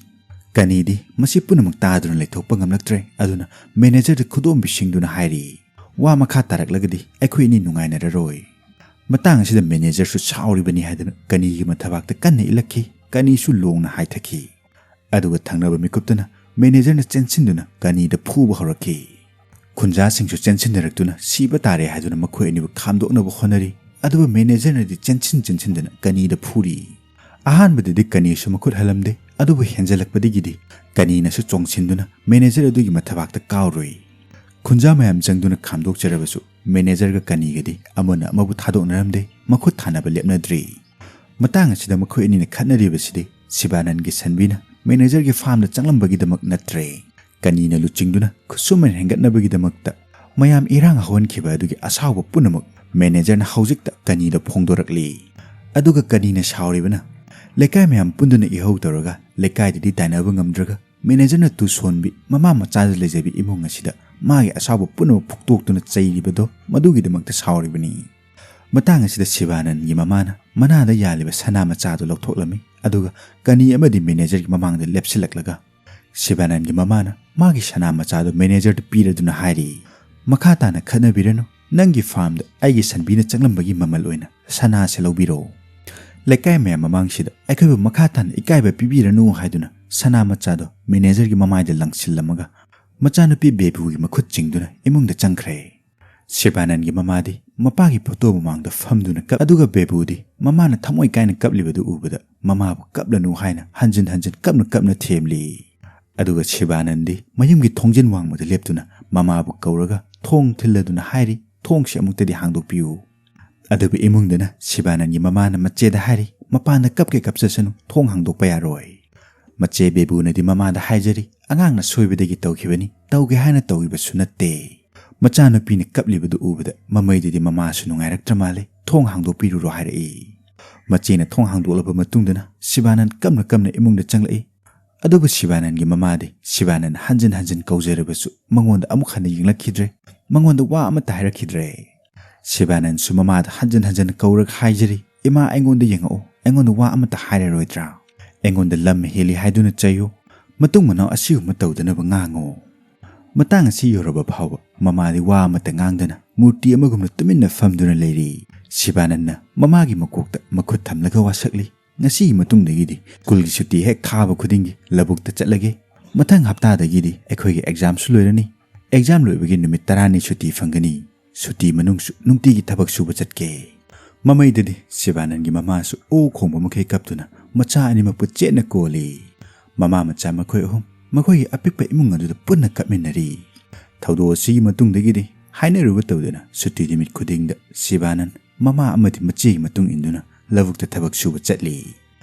ꯀꯅꯤꯗꯤ ꯃꯁꯤ ꯄꯨꯝꯅꯃꯛ ꯇꯥꯗꯨꯅ ꯂꯩꯊꯣꯛꯄ ꯉꯝꯂꯛꯇ꯭ꯔꯦ꯫ ꯑꯗꯨꯅ ꯃꯦꯅꯦꯖꯔꯗ ꯈꯨꯗꯣꯝꯕꯤꯁꯤꯡꯗꯨꯅ ꯍꯥꯏꯔꯤ, "ꯋꯥ ꯃꯈꯥ ꯇꯥꯔꯛꯂꯒꯗꯤ ꯑꯩꯈꯣꯏ ꯑꯅꯤ ꯅꯨꯡꯉꯥꯏꯅꯔꯔꯣꯏ"꯫ ꯃꯇꯥꯡ ꯑꯁꯤꯗ ꯃꯦꯅꯦꯖꯔꯁꯨ ꯁꯥꯎꯔꯤꯕꯅꯤ ꯍꯥꯏꯗꯨꯅ ꯀꯅꯤꯒꯤ ꯃꯊꯕꯥꯛꯇ ꯀꯟꯅ ꯏꯜꯂꯛꯈꯤ꯫ ꯀꯅꯤꯁꯨ ꯂꯣꯡꯅ ꯍꯥꯏꯊꯈꯤ꯫ ꯑꯗꯨꯒ ꯊꯪꯅꯕ ꯃꯤꯀꯨꯞꯇꯅ ꯃꯦꯅꯦꯖꯔꯅ ꯆꯦꯟꯁꯤꯟꯗꯨꯅ ꯀꯅꯤꯗ ꯐꯨꯕ ꯍꯧꯔꯛꯈꯤ꯫ ꯈꯨꯟꯖꯥꯁꯤꯡꯁꯨ ꯆꯦꯟꯁꯤꯟꯅꯔꯛꯇꯨꯅ ꯁꯤꯕ ꯇꯥꯔꯦ ꯍꯥꯏꯗꯨꯅ ꯃꯈꯣꯏ ꯑꯅꯤꯕꯨ ꯈꯥꯝꯗꯣꯛꯅꯕ ꯍꯣꯠꯅꯔꯤ꯫ ꯑꯗꯨꯕꯨ ꯃꯦꯅꯦꯖꯔꯅꯗꯤ ꯆꯦꯟꯁꯤꯟ ꯆꯦꯟꯁꯤꯟꯗꯅ ꯀꯅꯤꯗ ꯐꯨꯔꯤ꯫ ꯑꯍꯥꯟꯕꯗꯗꯤ ꯀꯅꯤꯁꯨ ꯃꯈꯨꯠ ꯍꯜꯂꯝꯗꯦ, ꯑꯗꯨꯕꯨ ꯍꯦꯟꯖꯜꯂꯛꯄꯗꯒꯤꯗꯤ ꯀꯅꯤꯅꯁꯨ ꯆꯣꯡꯁꯤꯟꯗꯨꯅ ꯃꯦꯅꯦꯖꯔ ꯑꯗꯨꯒꯤ ꯃꯊꯕꯥꯛꯇ ꯀꯥꯎꯔꯨꯏ꯫ ꯈꯨꯟꯖꯥ ꯃꯌꯥꯝ ꯆꯪꯗꯨꯅ ꯈꯥꯝꯗꯣꯛꯆꯔꯕꯁꯨ ꯃꯦꯅꯦꯖꯔꯒ ꯀꯅꯤꯒꯗꯤ ꯑꯃꯅ ꯑꯃꯕꯨ ꯊꯥꯗꯣꯛꯅꯔꯝꯗꯦ, ꯃꯈꯨꯠ ꯊꯥꯅꯕ ꯂꯦꯞꯅꯗ꯭ꯔꯤ꯫ ꯃꯇꯥꯡ ꯑꯁꯤꯗ ꯃꯈꯣꯏ ꯑꯅꯤꯅ ꯈꯠꯅꯔꯤꯕꯁꯤꯗꯤ ꯁꯤꯕꯥꯅꯟꯒꯤ ꯁꯟꯕꯤꯅ ꯃꯦꯅꯦꯖꯔꯒꯤ ꯐꯥꯔꯝꯗ ꯆꯪꯂꯝꯕꯒꯤꯗꯃꯛ ꯅꯠꯇ꯭ꯔꯦ꯫ ꯀꯅꯤꯅ ꯂꯨꯆꯤꯡꯗꯨꯅ ꯈꯨꯠꯁꯨꯃꯟ ꯍꯦꯟꯒꯠꯅꯕꯒꯤꯗꯃꯛꯇ ꯃꯌꯥꯝ ꯏꯔꯥꯡ ꯍꯧꯍꯟꯈꯤꯕ ꯑꯗꯨꯒꯤ ꯑꯁꯥꯎꯕ ꯄꯨꯝꯅꯃꯛ ꯃꯦꯅꯦꯖꯔꯅ ꯍꯧꯖꯤꯛꯇ ꯀꯅꯤꯗ ꯐꯣꯡꯗꯣꯔꯛꯂꯤ꯫ ꯑꯗꯨꯒ ꯀꯅꯤꯅ ꯁꯥꯎꯔꯤꯕꯅ, ꯂꯩꯀꯥꯏ ꯃꯌꯥꯝ ꯄꯨꯟꯗꯨꯅ ꯏꯍꯧ ꯇꯧꯔꯒ ꯂꯩꯀꯥꯏꯗꯗꯤ ꯇꯥꯏꯅꯕ ꯉꯝꯗ꯭ꯔꯒ ꯃꯦꯅꯦꯖꯔꯅ ꯇꯨ ꯁꯣꯟꯕꯤ ꯃꯃꯥ ꯃꯆꯥꯗ ꯂꯩꯖꯕꯤ ꯏꯃꯨꯡ ꯑꯁꯤꯗ ꯃꯥꯒꯤ ꯑꯁꯥꯎꯕ ꯄꯨꯝꯅꯃꯛ ꯐꯨꯛꯇꯣꯛꯇꯨꯅ ꯆꯩꯔꯤꯕꯗꯣ ꯃꯗꯨꯒꯤꯗꯃꯛꯇ ꯁꯥꯎꯔꯤꯕꯅꯤ꯫ ꯃꯇꯥꯡ ꯑꯁꯤꯗ ꯁꯤꯕꯥꯅꯟꯒꯤ ꯃꯃꯥꯅ ꯃꯅꯥꯗ ꯌꯥꯜꯂꯤꯕ ꯁꯅꯥ ꯃꯆꯥꯗꯨ ꯂꯧꯊꯣꯛꯂꯝꯃꯤ꯫ ꯑꯗꯨꯒ ꯀꯅꯤ ꯑꯃꯗꯤ ꯃꯦꯅꯦꯖꯔꯒꯤ ꯃꯃꯥꯡꯗ ꯂꯦꯞꯁꯤꯜꯂꯛꯂꯒ ꯁꯤꯕꯥꯅꯟꯒꯤ ꯃꯃꯥꯅ ꯃꯥꯒꯤ ꯁꯅꯥ ꯃꯆꯥꯗꯨ ꯃꯦꯅꯦꯖꯔꯗ ꯄꯤꯔꯗꯨꯅ ꯍꯥꯏꯔꯤ, "ꯃꯈꯥ ꯇꯥꯅ ꯈꯠꯅꯕꯤꯔꯅꯨ, ꯅꯪꯒꯤ ꯐꯥꯔꯝꯗ ꯑꯩꯒꯤ ꯁꯟꯕꯤꯅ ꯆꯪꯂꯝꯕꯒꯤ ꯃꯃꯜ ꯑꯣꯏꯅ ꯁꯅꯥꯁꯦ ꯂꯧꯕꯤꯔꯣ"꯫ ꯂꯩꯀꯥꯏ ꯃꯌꯥꯝ ꯃꯃꯥꯡꯁꯤꯗ ꯑꯩꯈꯣꯏꯕꯨ ꯃꯈꯥ ꯇꯥꯅ ꯏꯀꯥꯏꯕ ꯄꯤꯕꯤꯔꯅꯨ ꯍꯥꯏꯗꯨꯅ ꯁꯅꯥ ꯃꯆꯥꯗꯣ ꯃꯦꯅꯦꯖꯔꯒꯤ ꯃꯃꯥꯏꯗ ꯂꯪꯁꯤꯜꯂꯝꯃꯒ ꯃꯆꯥꯅꯨꯄꯤ ꯕꯦꯕꯨꯒꯤ ꯃꯈꯨꯠ ꯆꯤꯡꯗꯨꯅ ꯏꯃꯨꯡꯗ ꯆꯪꯈ꯭ꯔꯦ꯫ ꯁꯤꯕꯥꯅꯟꯒꯤ ꯃꯃꯥꯗꯤ ꯃꯄꯥꯒꯤ ꯐꯣꯇꯣ ꯃꯃꯥꯡꯗ ꯐꯝꯗꯨꯅ ꯀꯞ, ꯑꯗꯨꯒ ꯕꯦꯕꯨꯗꯤ ꯃꯃꯥꯅ ꯊꯃꯣꯏ ꯀꯥꯏꯅ ꯀꯞꯂꯤꯕꯗꯨ ꯎꯕꯗ ꯃꯃꯥꯕꯨ ꯀꯞꯂꯅꯨ ꯍꯥꯏꯅ ꯍꯟꯖꯤꯟ ꯍꯟꯖꯤꯟ ꯀꯞꯅ ꯀꯞꯅ ꯊꯦꯝꯂꯤ꯫ ꯑꯗꯨꯒ ꯁꯤꯕꯥꯅꯟꯗꯤ ꯃꯌꯨꯝꯒꯤ ꯊꯣꯡꯖꯤꯟ ꯋꯥꯡꯃꯗ ꯂꯦꯞꯇꯨꯅ ꯃꯃꯥꯕꯨ ꯀꯧꯔꯒ ꯊꯣꯡ ꯊꯤꯜꯂꯗꯨꯅ ꯍꯥꯏꯔꯤ, "ꯊꯣꯡꯁꯤ ꯑꯃꯨꯛꯇꯗꯤ ꯍꯥꯡꯗꯣꯛꯄꯤꯌꯨ"꯫ ꯑꯗꯨꯕꯨ ꯏꯃꯨꯡꯗꯅ ꯁꯤꯕꯥꯅꯟꯒꯤ ꯃꯃꯥꯅ ꯃꯆꯦꯗ ꯍꯥꯏꯔꯤ, "ꯃꯄꯥꯟꯗ ꯀꯞꯀꯦ ꯀꯞꯆꯁꯅꯨ, ꯊꯣꯡ ꯍꯥꯡꯗꯣꯛꯄ ꯌꯥꯔꯣꯏ"꯫ ꯃꯆꯦ ꯕꯦꯕꯨꯅꯗꯤ ꯃꯃꯥꯗ ꯍꯥꯏꯖꯔꯤ, "ꯑꯉꯥꯡꯅ ꯁꯣꯏꯕꯗꯒꯤ ꯇꯧꯈꯤꯕꯅꯤ, ꯇꯧꯒꯦ ꯍꯥꯏꯅ ꯇꯧꯈꯤꯕꯁꯨ ꯅꯠꯇꯦ"꯫ ꯃꯆꯥꯅꯨꯄꯤꯅ ꯀꯞꯂꯤꯕꯗꯨ ꯎꯕꯗ ꯃꯃꯩꯗꯗꯤ ꯃꯃꯥꯁꯨ ꯅꯨꯡꯉꯥꯏꯔꯛꯇ꯭ꯔ ꯃꯥꯜꯂꯦ, "ꯊꯣꯡ ꯍꯥꯡꯗꯣꯛꯄꯤꯔꯨꯔꯣ" ꯍꯥꯏꯔꯛꯏ꯫ ꯃꯆꯦꯅ ꯊꯣꯡ ꯍꯥꯡꯗꯣꯛꯂꯕ ꯃꯇꯨꯡꯗꯅ ꯁꯤꯕꯥꯅꯟ ꯀꯞꯅ ꯀꯞꯅ ꯏꯃꯨꯡꯗ ꯆꯪꯂꯛꯏ꯫ ꯑꯗꯨꯕꯨ ꯁꯤꯕꯥꯅꯟꯒꯤ ꯃꯃꯥꯗꯤ ꯁꯤꯕꯥꯅꯟ ꯍꯟꯖꯤꯟ ꯍꯟꯖꯤꯟ ꯀꯧꯖꯔꯕꯁꯨ ꯃꯉꯣꯟꯗ ꯑꯃꯨꯛ ꯍꯟꯅ ꯌꯦꯡꯂꯛꯈꯤꯗ꯭ꯔꯦ, ꯃꯉꯣꯟꯗ ꯋꯥ ꯑꯃꯠꯇ ꯍꯥꯏꯔꯛꯈꯤꯗ꯭ꯔꯦ꯫ ꯁꯤꯕꯥꯅꯟꯁꯨ ꯃꯃꯥꯗ ꯍꯟꯖꯤꯟ ꯍꯟꯖꯤꯟ ꯀꯧꯔꯒ ꯍꯥꯏꯖꯔꯤ, "ꯏꯃꯥ, ꯑꯩꯉꯣꯟꯗ ꯌꯦꯡꯉꯛꯎ, ꯑꯩꯉꯣꯟꯗ ꯋꯥ ꯑꯃꯠꯇ ꯍꯥꯏꯔꯔꯣꯏꯗ꯭ꯔꯥ? ꯑꯩꯉꯣꯟꯗ ꯂꯝ ꯍꯦꯜꯂꯤ ꯍꯥꯏꯗꯨꯅ ꯆꯩꯌꯨ, ꯃꯇꯨꯡ ꯃꯅꯥꯎ ꯑꯁꯤꯒꯨꯝꯕ ꯇꯧꯗꯅꯕ ꯉꯥꯡꯉꯨ"꯫ ꯃꯇꯥꯡ ꯑꯁꯤ ꯌꯧꯔꯕ ꯐꯥꯎꯕ ꯃꯃꯥꯗꯤ ꯋꯥ ꯑꯃꯠꯇ ꯉꯥꯡꯗꯅ ꯃꯨꯔꯇꯤ ꯑꯃꯒꯨꯝꯅ ꯇꯨꯃꯤꯟꯅ ꯐꯝꯗꯨꯅ ꯂꯩꯔꯤ꯫ ꯁꯤꯕꯥꯅꯟꯅ ꯃꯃꯥꯒꯤ ꯃꯀꯣꯛꯇ ꯃꯈꯨꯠ ꯊꯝꯂꯒ ꯋꯥꯁꯛꯂꯤ, "ꯉꯁꯤꯒꯤ ꯃꯇꯨꯡꯗꯒꯤꯗꯤ ꯁ꯭ꯀꯨꯜꯒꯤ ꯁꯨꯇꯤ ꯍꯦꯛ ꯊꯥꯕ ꯈꯨꯗꯤꯡꯒꯤ ꯂꯧꯕꯨꯛꯇ ꯆꯠꯂꯒꯦ꯫ ꯃꯊꯪ ꯍꯞꯇꯥꯗꯒꯤꯗꯤ ꯑꯩꯈꯣꯏꯒꯤ ꯑꯦꯛꯖꯥꯝꯁꯨ ꯂꯣꯏꯔꯅꯤ꯫ ꯑꯦꯛꯖꯥꯝ ꯂꯣꯏꯕꯒꯤ ꯅꯨꯃꯤꯠ ꯇꯔꯥꯅꯤ ꯁꯨꯇꯤ ꯐꯪꯒꯅꯤ꯫ ꯁꯨꯇꯤ ꯃꯅꯨꯡꯁꯨ ꯅꯨꯡꯇꯤꯒꯤ ꯊꯕꯛ ꯁꯨꯕ ꯆꯠꯀꯦ"꯫ ꯃꯃꯩꯗꯗꯤ ꯁꯤꯕꯥꯅꯟꯒꯤ ꯃꯃꯥꯁꯨ ꯑꯣ ꯈꯣꯡꯕ ꯃꯈꯩ ꯀꯞꯇꯨꯅ ꯃꯆꯥ ꯑꯅꯤꯃꯛꯄꯨ ꯆꯦꯠꯅ ꯀꯣꯜꯂꯤ꯫ ꯃꯃꯥ ꯃꯆꯥ ꯃꯈꯣꯏ ꯑꯍꯨꯝ ꯃꯈꯣꯏꯒꯤ ꯑꯄꯤꯛꯄ ꯏꯃꯨꯡ ꯑꯗꯨꯗ ꯄꯨꯟꯅ ꯀꯞꯃꯤꯟꯅꯔꯤ꯫ ꯊꯧꯗꯣꯛ ꯑꯁꯤꯒꯤ ꯃꯇꯨꯡꯗꯒꯤꯗꯤ ꯍꯥꯏꯅꯔꯨꯕ ꯇꯧꯗꯅ ꯁꯨꯇꯤ ꯅꯨꯃꯤꯠ ꯈꯨꯗꯤꯡꯗ ꯁꯤꯕꯥꯅꯟ ꯃꯃꯥ ꯑꯃꯗꯤ ꯃꯆꯦꯒꯤ ꯃꯇꯨꯡ ꯏꯟꯗꯨꯅ ꯂꯧꯕꯨꯛꯇ ꯊꯕꯛ ꯁꯨꯕ ꯆꯠꯂꯤ꯫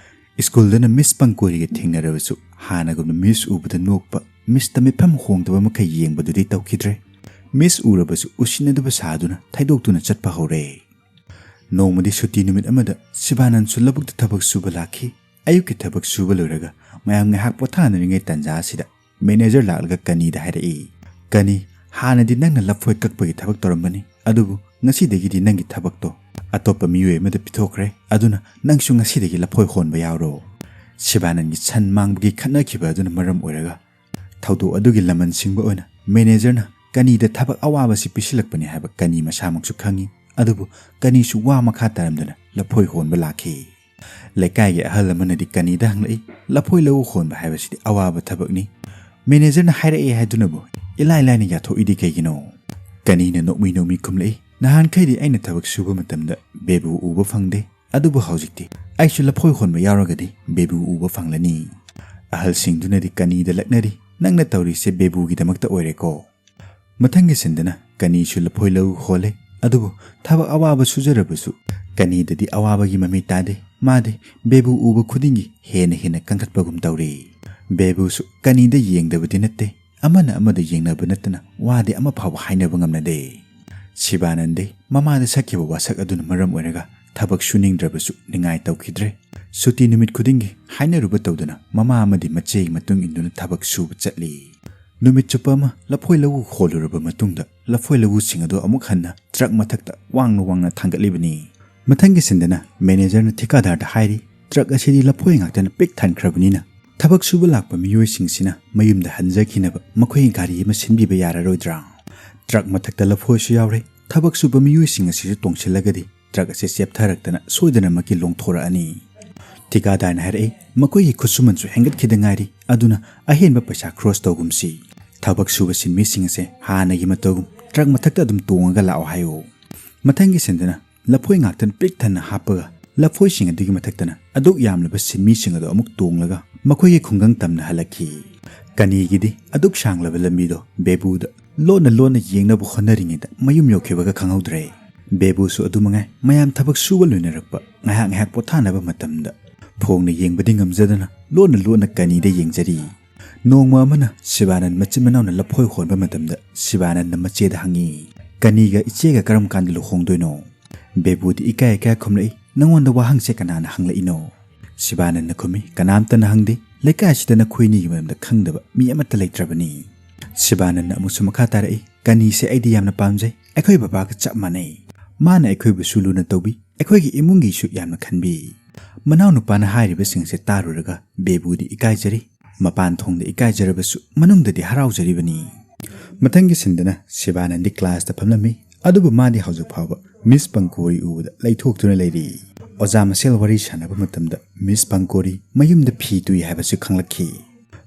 ꯁ꯭ꯀꯨꯜꯗꯅ ꯃꯤꯁ ꯄꯪꯀꯣꯔꯤꯒ ꯊꯦꯡꯅꯔꯕꯁꯨ ꯍꯥꯟꯅꯒꯨꯝꯅ ꯃꯤꯁ ꯎꯕꯗ ꯅꯣꯛꯄ, ꯃꯤꯁꯇ ꯃꯤꯠꯐꯝ ꯍꯣꯡꯗꯕ ꯃꯈꯩ ꯌꯦꯡꯕꯗꯨꯗꯤ ꯇꯧꯈꯤꯗ꯭ꯔꯦ꯫ ꯃꯤꯁ ꯎꯔꯕꯁꯨ ꯎꯁꯤꯟꯅꯗꯕ ꯁꯥꯗꯨꯅ ꯊꯩꯗꯣꯛꯇꯨꯅ ꯆꯠꯄ ꯍꯧꯔꯦ꯫ ꯅꯣꯡꯃꯗꯤ ꯁꯨꯇꯤ ꯅꯨꯃꯤꯠ ꯑꯃꯗ ꯁꯤꯕꯥꯅꯟꯁꯨ ꯂꯧꯕꯨꯛꯇ ꯊꯕꯛ ꯁꯨꯕ ꯂꯥꯛꯈꯤ꯫ ꯑꯌꯨꯛꯀꯤ ꯊꯕꯛ ꯁꯨꯕ ꯂꯣꯏꯔꯒ ꯃꯌꯥꯝ ꯉꯥꯏꯍꯥꯛ ꯄꯣꯊꯥꯅꯔꯤꯉꯩ ꯇꯥꯟꯖꯥ ꯑꯁꯤꯗ ꯃꯦꯅꯦꯖꯔ ꯂꯥꯛꯂꯒ ꯀꯅꯤꯗ ꯍꯥꯏꯔꯛꯏ, "ꯀꯅꯤ, ꯍꯥꯟꯅꯗꯤ ꯅꯪꯅ ꯂꯐꯣꯏ ꯀꯛꯄꯒꯤ ꯊꯕꯛ ꯇꯧꯔꯝꯕꯅꯤ, ꯑꯗꯨꯕꯨ ꯉꯁꯤꯗꯒꯤꯗꯤ ꯅꯪꯒꯤ ꯊꯕꯛꯇꯣ ꯑꯇꯣꯞꯄ ꯃꯤꯑꯣꯏ ꯑꯃꯗ ꯄꯤꯊꯣꯛꯈ꯭ꯔꯦ, ꯑꯗꯨꯅ ꯅꯪꯁꯨ ꯉꯁꯤꯗꯒꯤ ꯂꯐꯣꯏ ꯍꯣꯟꯕ ꯌꯥꯎꯔꯣ"꯫ ꯁꯤꯕꯥꯅꯟꯒꯤ ꯁꯟ ꯃꯥꯡꯕꯒꯤ ꯈꯠꯅꯈꯤꯕ ꯑꯗꯨꯅ ꯃꯔꯝ ꯑꯣꯏꯔꯒ ꯊꯧꯗꯣꯛ ꯑꯗꯨꯒꯤ ꯂꯃꯟ ꯁꯤꯡꯕ ꯑꯣꯏꯅ ꯃꯦꯅꯦꯖꯔꯅ ꯀꯅꯤꯗ ꯊꯕꯛ ꯑꯋꯥꯕꯁꯤ ꯄꯤꯁꯤꯜꯂꯛꯄꯅꯤ ꯍꯥꯏꯕ ꯀꯅꯤ ꯃꯁꯥꯃꯛꯁꯨ ꯈꯪꯏ꯫ ꯑꯗꯨꯕꯨ ꯀꯅꯤꯁꯨ ꯋꯥ ꯃꯈꯥ ꯇꯥꯔꯝꯗꯅ ꯂꯐꯣꯏ ꯍꯣꯟꯕ ꯂꯥꯛꯈꯤ꯫ ꯂꯩꯀꯥꯏꯒꯤ ꯑꯍꯜ ꯑꯃꯅꯗꯤ ꯀꯅꯤꯗ ꯍꯪꯂꯛꯏ, "ꯂꯐꯣꯏ ꯂꯧ ꯍꯣꯟꯕ ꯍꯥꯏꯕꯁꯤꯗꯤ ꯑꯋꯥꯕ ꯊꯕꯛꯅꯤ꯫ ꯃꯦꯅꯦꯖꯔꯅ ꯍꯥꯏꯔꯛꯑꯦ ꯍꯥꯏꯗꯨꯅꯕꯨ ꯏꯂꯥꯏ ꯂꯥꯏꯅ ꯌꯥꯊꯣꯛꯏꯗꯤ ꯀꯩꯒꯤꯅꯣ?" ꯀꯅꯤꯅ ꯅꯣꯛꯃꯤ ꯅꯣꯛꯃꯤ ꯈꯨꯝꯂꯛꯏ, "ꯅꯍꯥꯟꯈꯩꯗꯤ ꯑꯩꯅ ꯊꯕꯛ ꯁꯨꯕ ꯃꯇꯝꯗ ꯕꯦꯕꯨ ꯎꯕ ꯐꯪꯗꯦ, ꯑꯗꯨꯕꯨ ꯍꯧꯖꯤꯛꯇꯤ ꯑꯩꯁꯨ ꯂꯐꯣꯏ ꯍꯣꯟꯕ ꯌꯥꯎꯔꯒꯗꯤ ꯕꯦꯕꯨ ꯎꯕ ꯐꯪꯂꯅꯤ"꯫ ꯑꯍꯜꯁꯤꯡꯗꯨꯅꯗꯤ ꯀꯅꯤꯗ ꯂꯛꯅꯔꯤ, "ꯅꯪꯅ ꯇꯧꯔꯤꯁꯦ ꯕꯦꯕꯨꯒꯤꯗꯃꯛꯇ ꯑꯣꯏꯔꯦꯀꯣ"꯫ ꯃꯊꯪꯒꯤ ꯁꯤꯟꯗꯅ ꯀꯅꯤꯁꯨ ꯂꯐꯣꯏ ꯂꯧ ꯍꯣꯜꯂꯦ, ꯑꯗꯨꯕꯨ ꯊꯕꯛ ꯑꯋꯥꯕ ꯁꯨꯖꯔꯕꯁꯨ ꯀꯅꯤꯗꯗꯤ ꯑꯋꯥꯕꯒꯤ ꯃꯃꯤ ꯇꯥꯗꯦ꯫ ꯃꯥꯗꯤ ꯕꯦꯕꯨ ꯎꯕ ꯈꯨꯗꯤꯡꯒꯤ ꯍꯦꯟꯅ ꯍꯦꯟꯅ ꯀꯟꯈꯠꯄꯒꯨꯝ ꯇꯧꯔꯤ꯫ ꯕꯦꯕꯨꯁꯨ ꯀꯅꯤꯗ ꯌꯦꯡꯗꯕꯗꯤ ꯅꯠꯇꯦ, ꯑꯃꯅ ꯑꯃꯗ ꯌꯦꯡꯅꯕ ꯅꯠꯇꯅ ꯋꯥꯗꯤ ꯑꯃ ꯐꯥꯎꯕ ꯍꯥꯏꯅꯕ ꯉꯝꯅꯗꯦ꯫ ꯁꯤꯕꯥꯅꯟꯗꯤ ꯃꯃꯥꯗ ꯁꯛꯈꯤꯕ ꯋꯥꯁꯛ ꯑꯗꯨꯅ ꯃꯔꯝ ꯑꯣꯏꯔꯒ ꯊꯕꯛ ꯁꯨꯅꯤꯡꯗ꯭ꯔꯕꯁꯨ ꯅꯤꯡꯉꯥꯏ ꯇꯧꯈꯤꯗ꯭ꯔꯦ꯫ ꯁꯨꯇꯤ ꯅꯨꯃꯤꯠ ꯈꯨꯗꯤꯡꯒꯤ ꯍꯥꯏꯅꯔꯨꯕ ꯇꯧꯗꯅ ꯃꯃꯥ ꯑꯃꯗꯤ ꯃꯆꯦꯒꯤ ꯃꯇꯨꯡ ꯏꯟꯗꯨꯅ ꯊꯕꯛ ꯁꯨꯕ ꯆꯠꯂꯤ꯫ ꯅꯨꯃꯤꯠ ꯆꯨꯞꯄ ꯑꯃ ꯂꯐꯣꯏ ꯂꯧꯎ ꯈꯣꯜꯂꯨꯔꯕ ꯃꯇꯨꯡꯗ ꯂꯐꯣꯏ ꯂꯧꯎꯁꯤꯡ ꯑꯗꯨ ꯑꯃꯨꯛ ꯍꯟꯅ ꯇ꯭ꯔꯛ ꯃꯊꯛꯇ ꯋꯥꯡꯅ ꯋꯥꯡꯅ ꯊꯥꯡꯒꯠꯂꯤꯕꯅꯤ꯫ ꯃꯊꯪꯒꯤ ꯁꯤꯟꯗꯅ ꯃꯦꯅꯦꯖꯔꯅ ꯊꯤꯀꯥꯗꯥꯔꯗ ꯍꯥꯏꯔꯤ, "ꯇ꯭ꯔꯛ ꯑꯁꯤꯗꯤ ꯂꯐꯣꯏ ꯉꯥꯛꯇꯅ ꯄꯤꯛ ꯊꯟꯈ꯭ꯔꯕꯅꯤꯅ ꯊꯕꯛ ꯁꯨꯕ ꯂꯥꯛꯄ ꯃꯤꯑꯣꯏꯁꯤꯡꯁꯤꯅ ꯃꯌꯨꯝꯗ ꯍꯟꯖꯈꯤꯅꯕ ꯃꯈꯣꯏꯒꯤ ꯒꯥꯔꯤ ꯑꯃ ꯁꯤꯟꯕꯤꯕ ꯌꯥꯔꯔꯣꯏꯗ꯭ꯔꯥ? ꯇ꯭ꯔꯛ ꯃꯊꯛꯇ ꯂꯐꯣꯏꯁꯨ ꯌꯥꯎꯔꯦ, ꯊꯕꯛ ꯁꯨꯕ ꯃꯤꯑꯣꯏꯁꯤꯡ ꯑꯁꯤꯁꯨ ꯇꯣꯡꯁꯤꯜꯂꯒꯗꯤ ꯇ꯭ꯔꯛ ꯑꯁꯤ ꯆꯦꯞꯊꯔꯛꯇꯅ ꯁꯣꯏꯗꯅꯃꯛꯀꯤ ꯂꯣꯡꯊꯣꯔꯛꯑꯅꯤ꯫" ꯊꯤꯀꯥꯗꯥꯔꯅ ꯍꯥꯏꯔꯛꯏ, "ꯃꯈꯣꯏꯒꯤ ꯈꯨꯠꯁꯨꯃꯟꯁꯨ ꯍꯦꯟꯒꯠꯈꯤꯗ ꯉꯥꯏꯔꯤ, ꯑꯗꯨꯅ ꯑꯍꯦꯟꯕ ꯄꯩꯁꯥ ꯈ꯭ꯔꯣꯁ ꯇꯧꯒꯨꯝꯁꯤ꯫ ꯊꯕꯛ ꯁꯨꯕ ꯁꯤꯟꯃꯤꯁꯤꯡ ꯑꯁꯦ ꯍꯥꯟꯅꯒꯤ ꯃꯇꯧꯒꯨꯝ ꯇ꯭ꯔꯛ ꯃꯊꯛꯇ ꯑꯗꯨꯝ ꯇꯣꯡꯉꯒ ꯂꯥꯛꯑꯣ ꯍꯥꯏꯌꯨ꯫" ꯃꯊꯪꯒꯤ ꯁꯤꯟꯗꯅ ꯂꯐꯣꯏ ꯉꯥꯛꯇꯅ ꯄꯤꯛ ꯊꯟꯅ ꯍꯥꯞꯄꯒ ꯂꯐꯣꯏꯁꯤꯡ ꯑꯗꯨꯒꯤ ꯃꯊꯛꯇꯅ ꯑꯗꯨꯛ ꯌꯥꯝꯂꯕ ꯁꯤꯟꯃꯤꯁꯤꯡ ꯑꯗꯨ ꯑꯃꯨꯛ ꯇꯣꯡꯂꯒ ꯃꯈꯣꯏꯒꯤ ꯈꯨꯡꯒꯪ ꯇꯝꯅ ꯍꯜꯂꯛꯈꯤ꯫ ꯀꯅꯤꯒꯤꯗꯤ ꯑꯗꯨꯛ ꯁꯥꯡꯂꯕ ꯂꯝꯕꯤꯗꯣ ꯕꯦꯕꯨꯗ ꯂꯣꯟꯅ ꯂꯣꯟꯅ ꯌꯦꯡꯅꯕ ꯍꯣꯠꯅꯔꯤꯉꯩꯗ ꯃꯌꯨꯝ ꯌꯧꯈꯤꯕꯒ ꯈꯪꯍꯧꯗ꯭ꯔꯦ꯫ ꯕꯦꯕꯨꯁꯨ ꯑꯗꯨ ꯃꯉꯥꯏ, ꯃꯌꯥꯝ ꯊꯕꯛ ꯁꯨꯕ ꯂꯣꯏꯅꯔꯛꯄ, ꯉꯥꯏꯍꯥꯛ ꯉꯥꯏꯍꯥꯛ ꯄꯣꯊꯥꯅꯕ ꯃꯇꯝꯗ ꯐꯣꯡꯅ ꯌꯦꯡꯕꯗꯤ ꯉꯝꯖꯗꯅ ꯂꯣꯟꯅ ꯂꯣꯟꯅ ꯀꯅꯤꯗ ꯌꯦꯡꯖꯔꯤ꯫ ꯅꯣꯡꯃ ꯑꯃꯅ ꯁꯤꯕꯥꯅꯟ ꯃꯆꯤꯟ ꯃꯅꯥꯎꯅ ꯂꯐꯣꯏ ꯍꯣꯟꯕ ꯃꯇꯝꯗ ꯁꯤꯕꯥꯅꯟꯅ ꯃꯆꯦꯗ ꯍꯪꯉꯤ, "ꯀꯅꯤꯒ ꯏꯆꯦꯒ ꯀꯔꯝ ꯀꯥꯟꯗ ꯂꯨꯍꯣꯡꯗꯣꯏꯅꯣ?" ꯕꯦꯕꯨꯗꯤ ꯏꯀꯥꯏ ꯏꯀꯥꯏ ꯈꯨꯝꯂꯛꯏ, "ꯅꯉꯣꯟꯗ ꯋꯥꯍꯪꯁꯦ ꯀꯅꯥꯅ ꯍꯪꯂꯛꯏꯅꯣ?" ꯁꯤꯕꯥꯅꯟꯅ ꯈꯨꯝꯃꯤ, "ꯀꯅꯥꯝꯇꯅ ꯍꯪꯗꯦ, ꯂꯩꯀꯥꯏꯁꯤꯗ ꯅꯈꯣꯏꯅꯤꯒꯤ ꯃꯔꯝꯗ ꯈꯪꯗꯕ ꯃꯤ ꯑꯃꯠꯇ ꯂꯩꯇ꯭ꯔꯕꯅꯤ꯫" ꯁꯤꯕꯥꯅꯟꯅ ꯑꯃꯨꯛꯁꯨ ꯃꯈꯥ ꯇꯥꯔꯛꯏ, "ꯀꯅꯤꯁꯦ ꯑꯩꯗꯤ ꯌꯥꯝꯅ ꯄꯥꯝꯖꯩ, ꯑꯩꯈꯣꯏ ꯕꯕꯥꯒ ꯆꯞ ꯃꯥꯟꯅꯩ꯫ ꯃꯥꯅ ꯑꯩꯈꯣꯏꯕꯨꯁꯨ ꯂꯨꯅ ꯇꯧꯕꯤ, ꯑꯩꯈꯣꯏꯒꯤ ꯏꯃꯨꯡꯒꯤꯁꯨ ꯌꯥꯝꯅ ꯈꯟꯕꯤ꯫" ꯃꯅꯥꯎꯅꯨꯄꯥꯅ ꯍꯥꯏꯔꯤꯕꯁꯤꯡꯁꯦ ꯇꯥꯔꯨꯔꯒ ꯕꯦꯕꯨꯗꯤ ꯏꯀꯥꯏꯖꯔꯤ꯫ ꯃꯄꯥꯟ ꯊꯣꯡꯗ ꯏꯀꯥꯏꯖꯔꯕꯁꯨ ꯃꯅꯨꯡꯗꯗꯤ ꯍꯔꯥꯎꯖꯔꯤꯕꯅꯤ꯫ ꯃꯊꯪꯒꯤ ꯁꯤꯟꯗꯅ ꯁꯤꯕꯥꯅꯟꯗꯤ ꯀ꯭ꯂꯥꯁꯇ ꯐꯝꯂꯝꯃꯤ, ꯑꯗꯨꯕꯨ ꯃꯥꯗꯤ ꯍꯧꯖꯤꯛ ꯐꯥꯎꯕ ꯃꯤꯁ ꯄꯪꯀꯣꯔꯤ ꯎꯕꯗ ꯂꯩꯊꯣꯛꯇꯨꯅ ꯂꯩꯔꯤ꯫ ꯑꯣꯖꯥ ꯃꯁꯦꯜ ꯋꯥꯔꯤ ꯁꯥꯟꯅꯕ ꯃꯇꯝꯗ ꯃꯤꯁ ꯄꯪꯀꯣꯔꯤ ꯃꯌꯨꯝꯗ ꯐꯤ ꯇꯨꯏ ꯍꯥꯏꯕꯁꯤ ꯈꯪꯂꯛꯈꯤ꯫